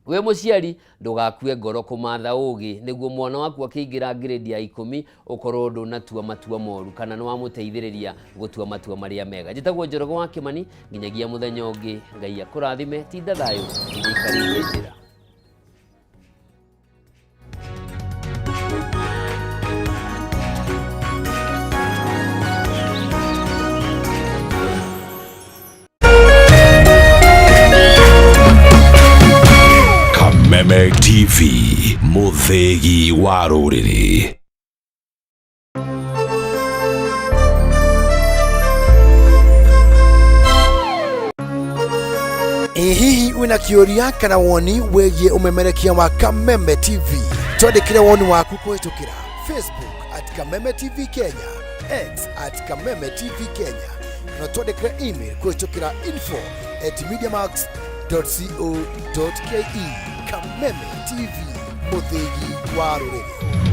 Wĩ mũciari, ndũgakue ngoro kũmatha ũgĩ nĩguo mwana waku akĩingĩra grade ya 10 ũkorwo ndũnatua matua moru kana nĩ wamũteithĩrĩria gũtua matua marĩa mega. Njĩtagwo Njoroge wa Kĩmani, nginyagia mũthenya ũngĩ, Ngai akũrathime, tinda thayũ nginya ikarĩrie njĩra. Kameme TV, mũthĩgi wa rũrĩrĩ. Ĩ hihi wĩna kĩũria kana woni wĩgiĩ ũmemerekia wa Kameme TV? Twandĩkĩre woni waku kũhĩtũkĩra Facebook @KamemeTV Kenya, X @KamemeTV Kenya, kana twandĩkĩre email kũhĩtũkĩra info@mediamax.co.ke. Kameme TV, mũthĩgi wa rũrĩrĩ.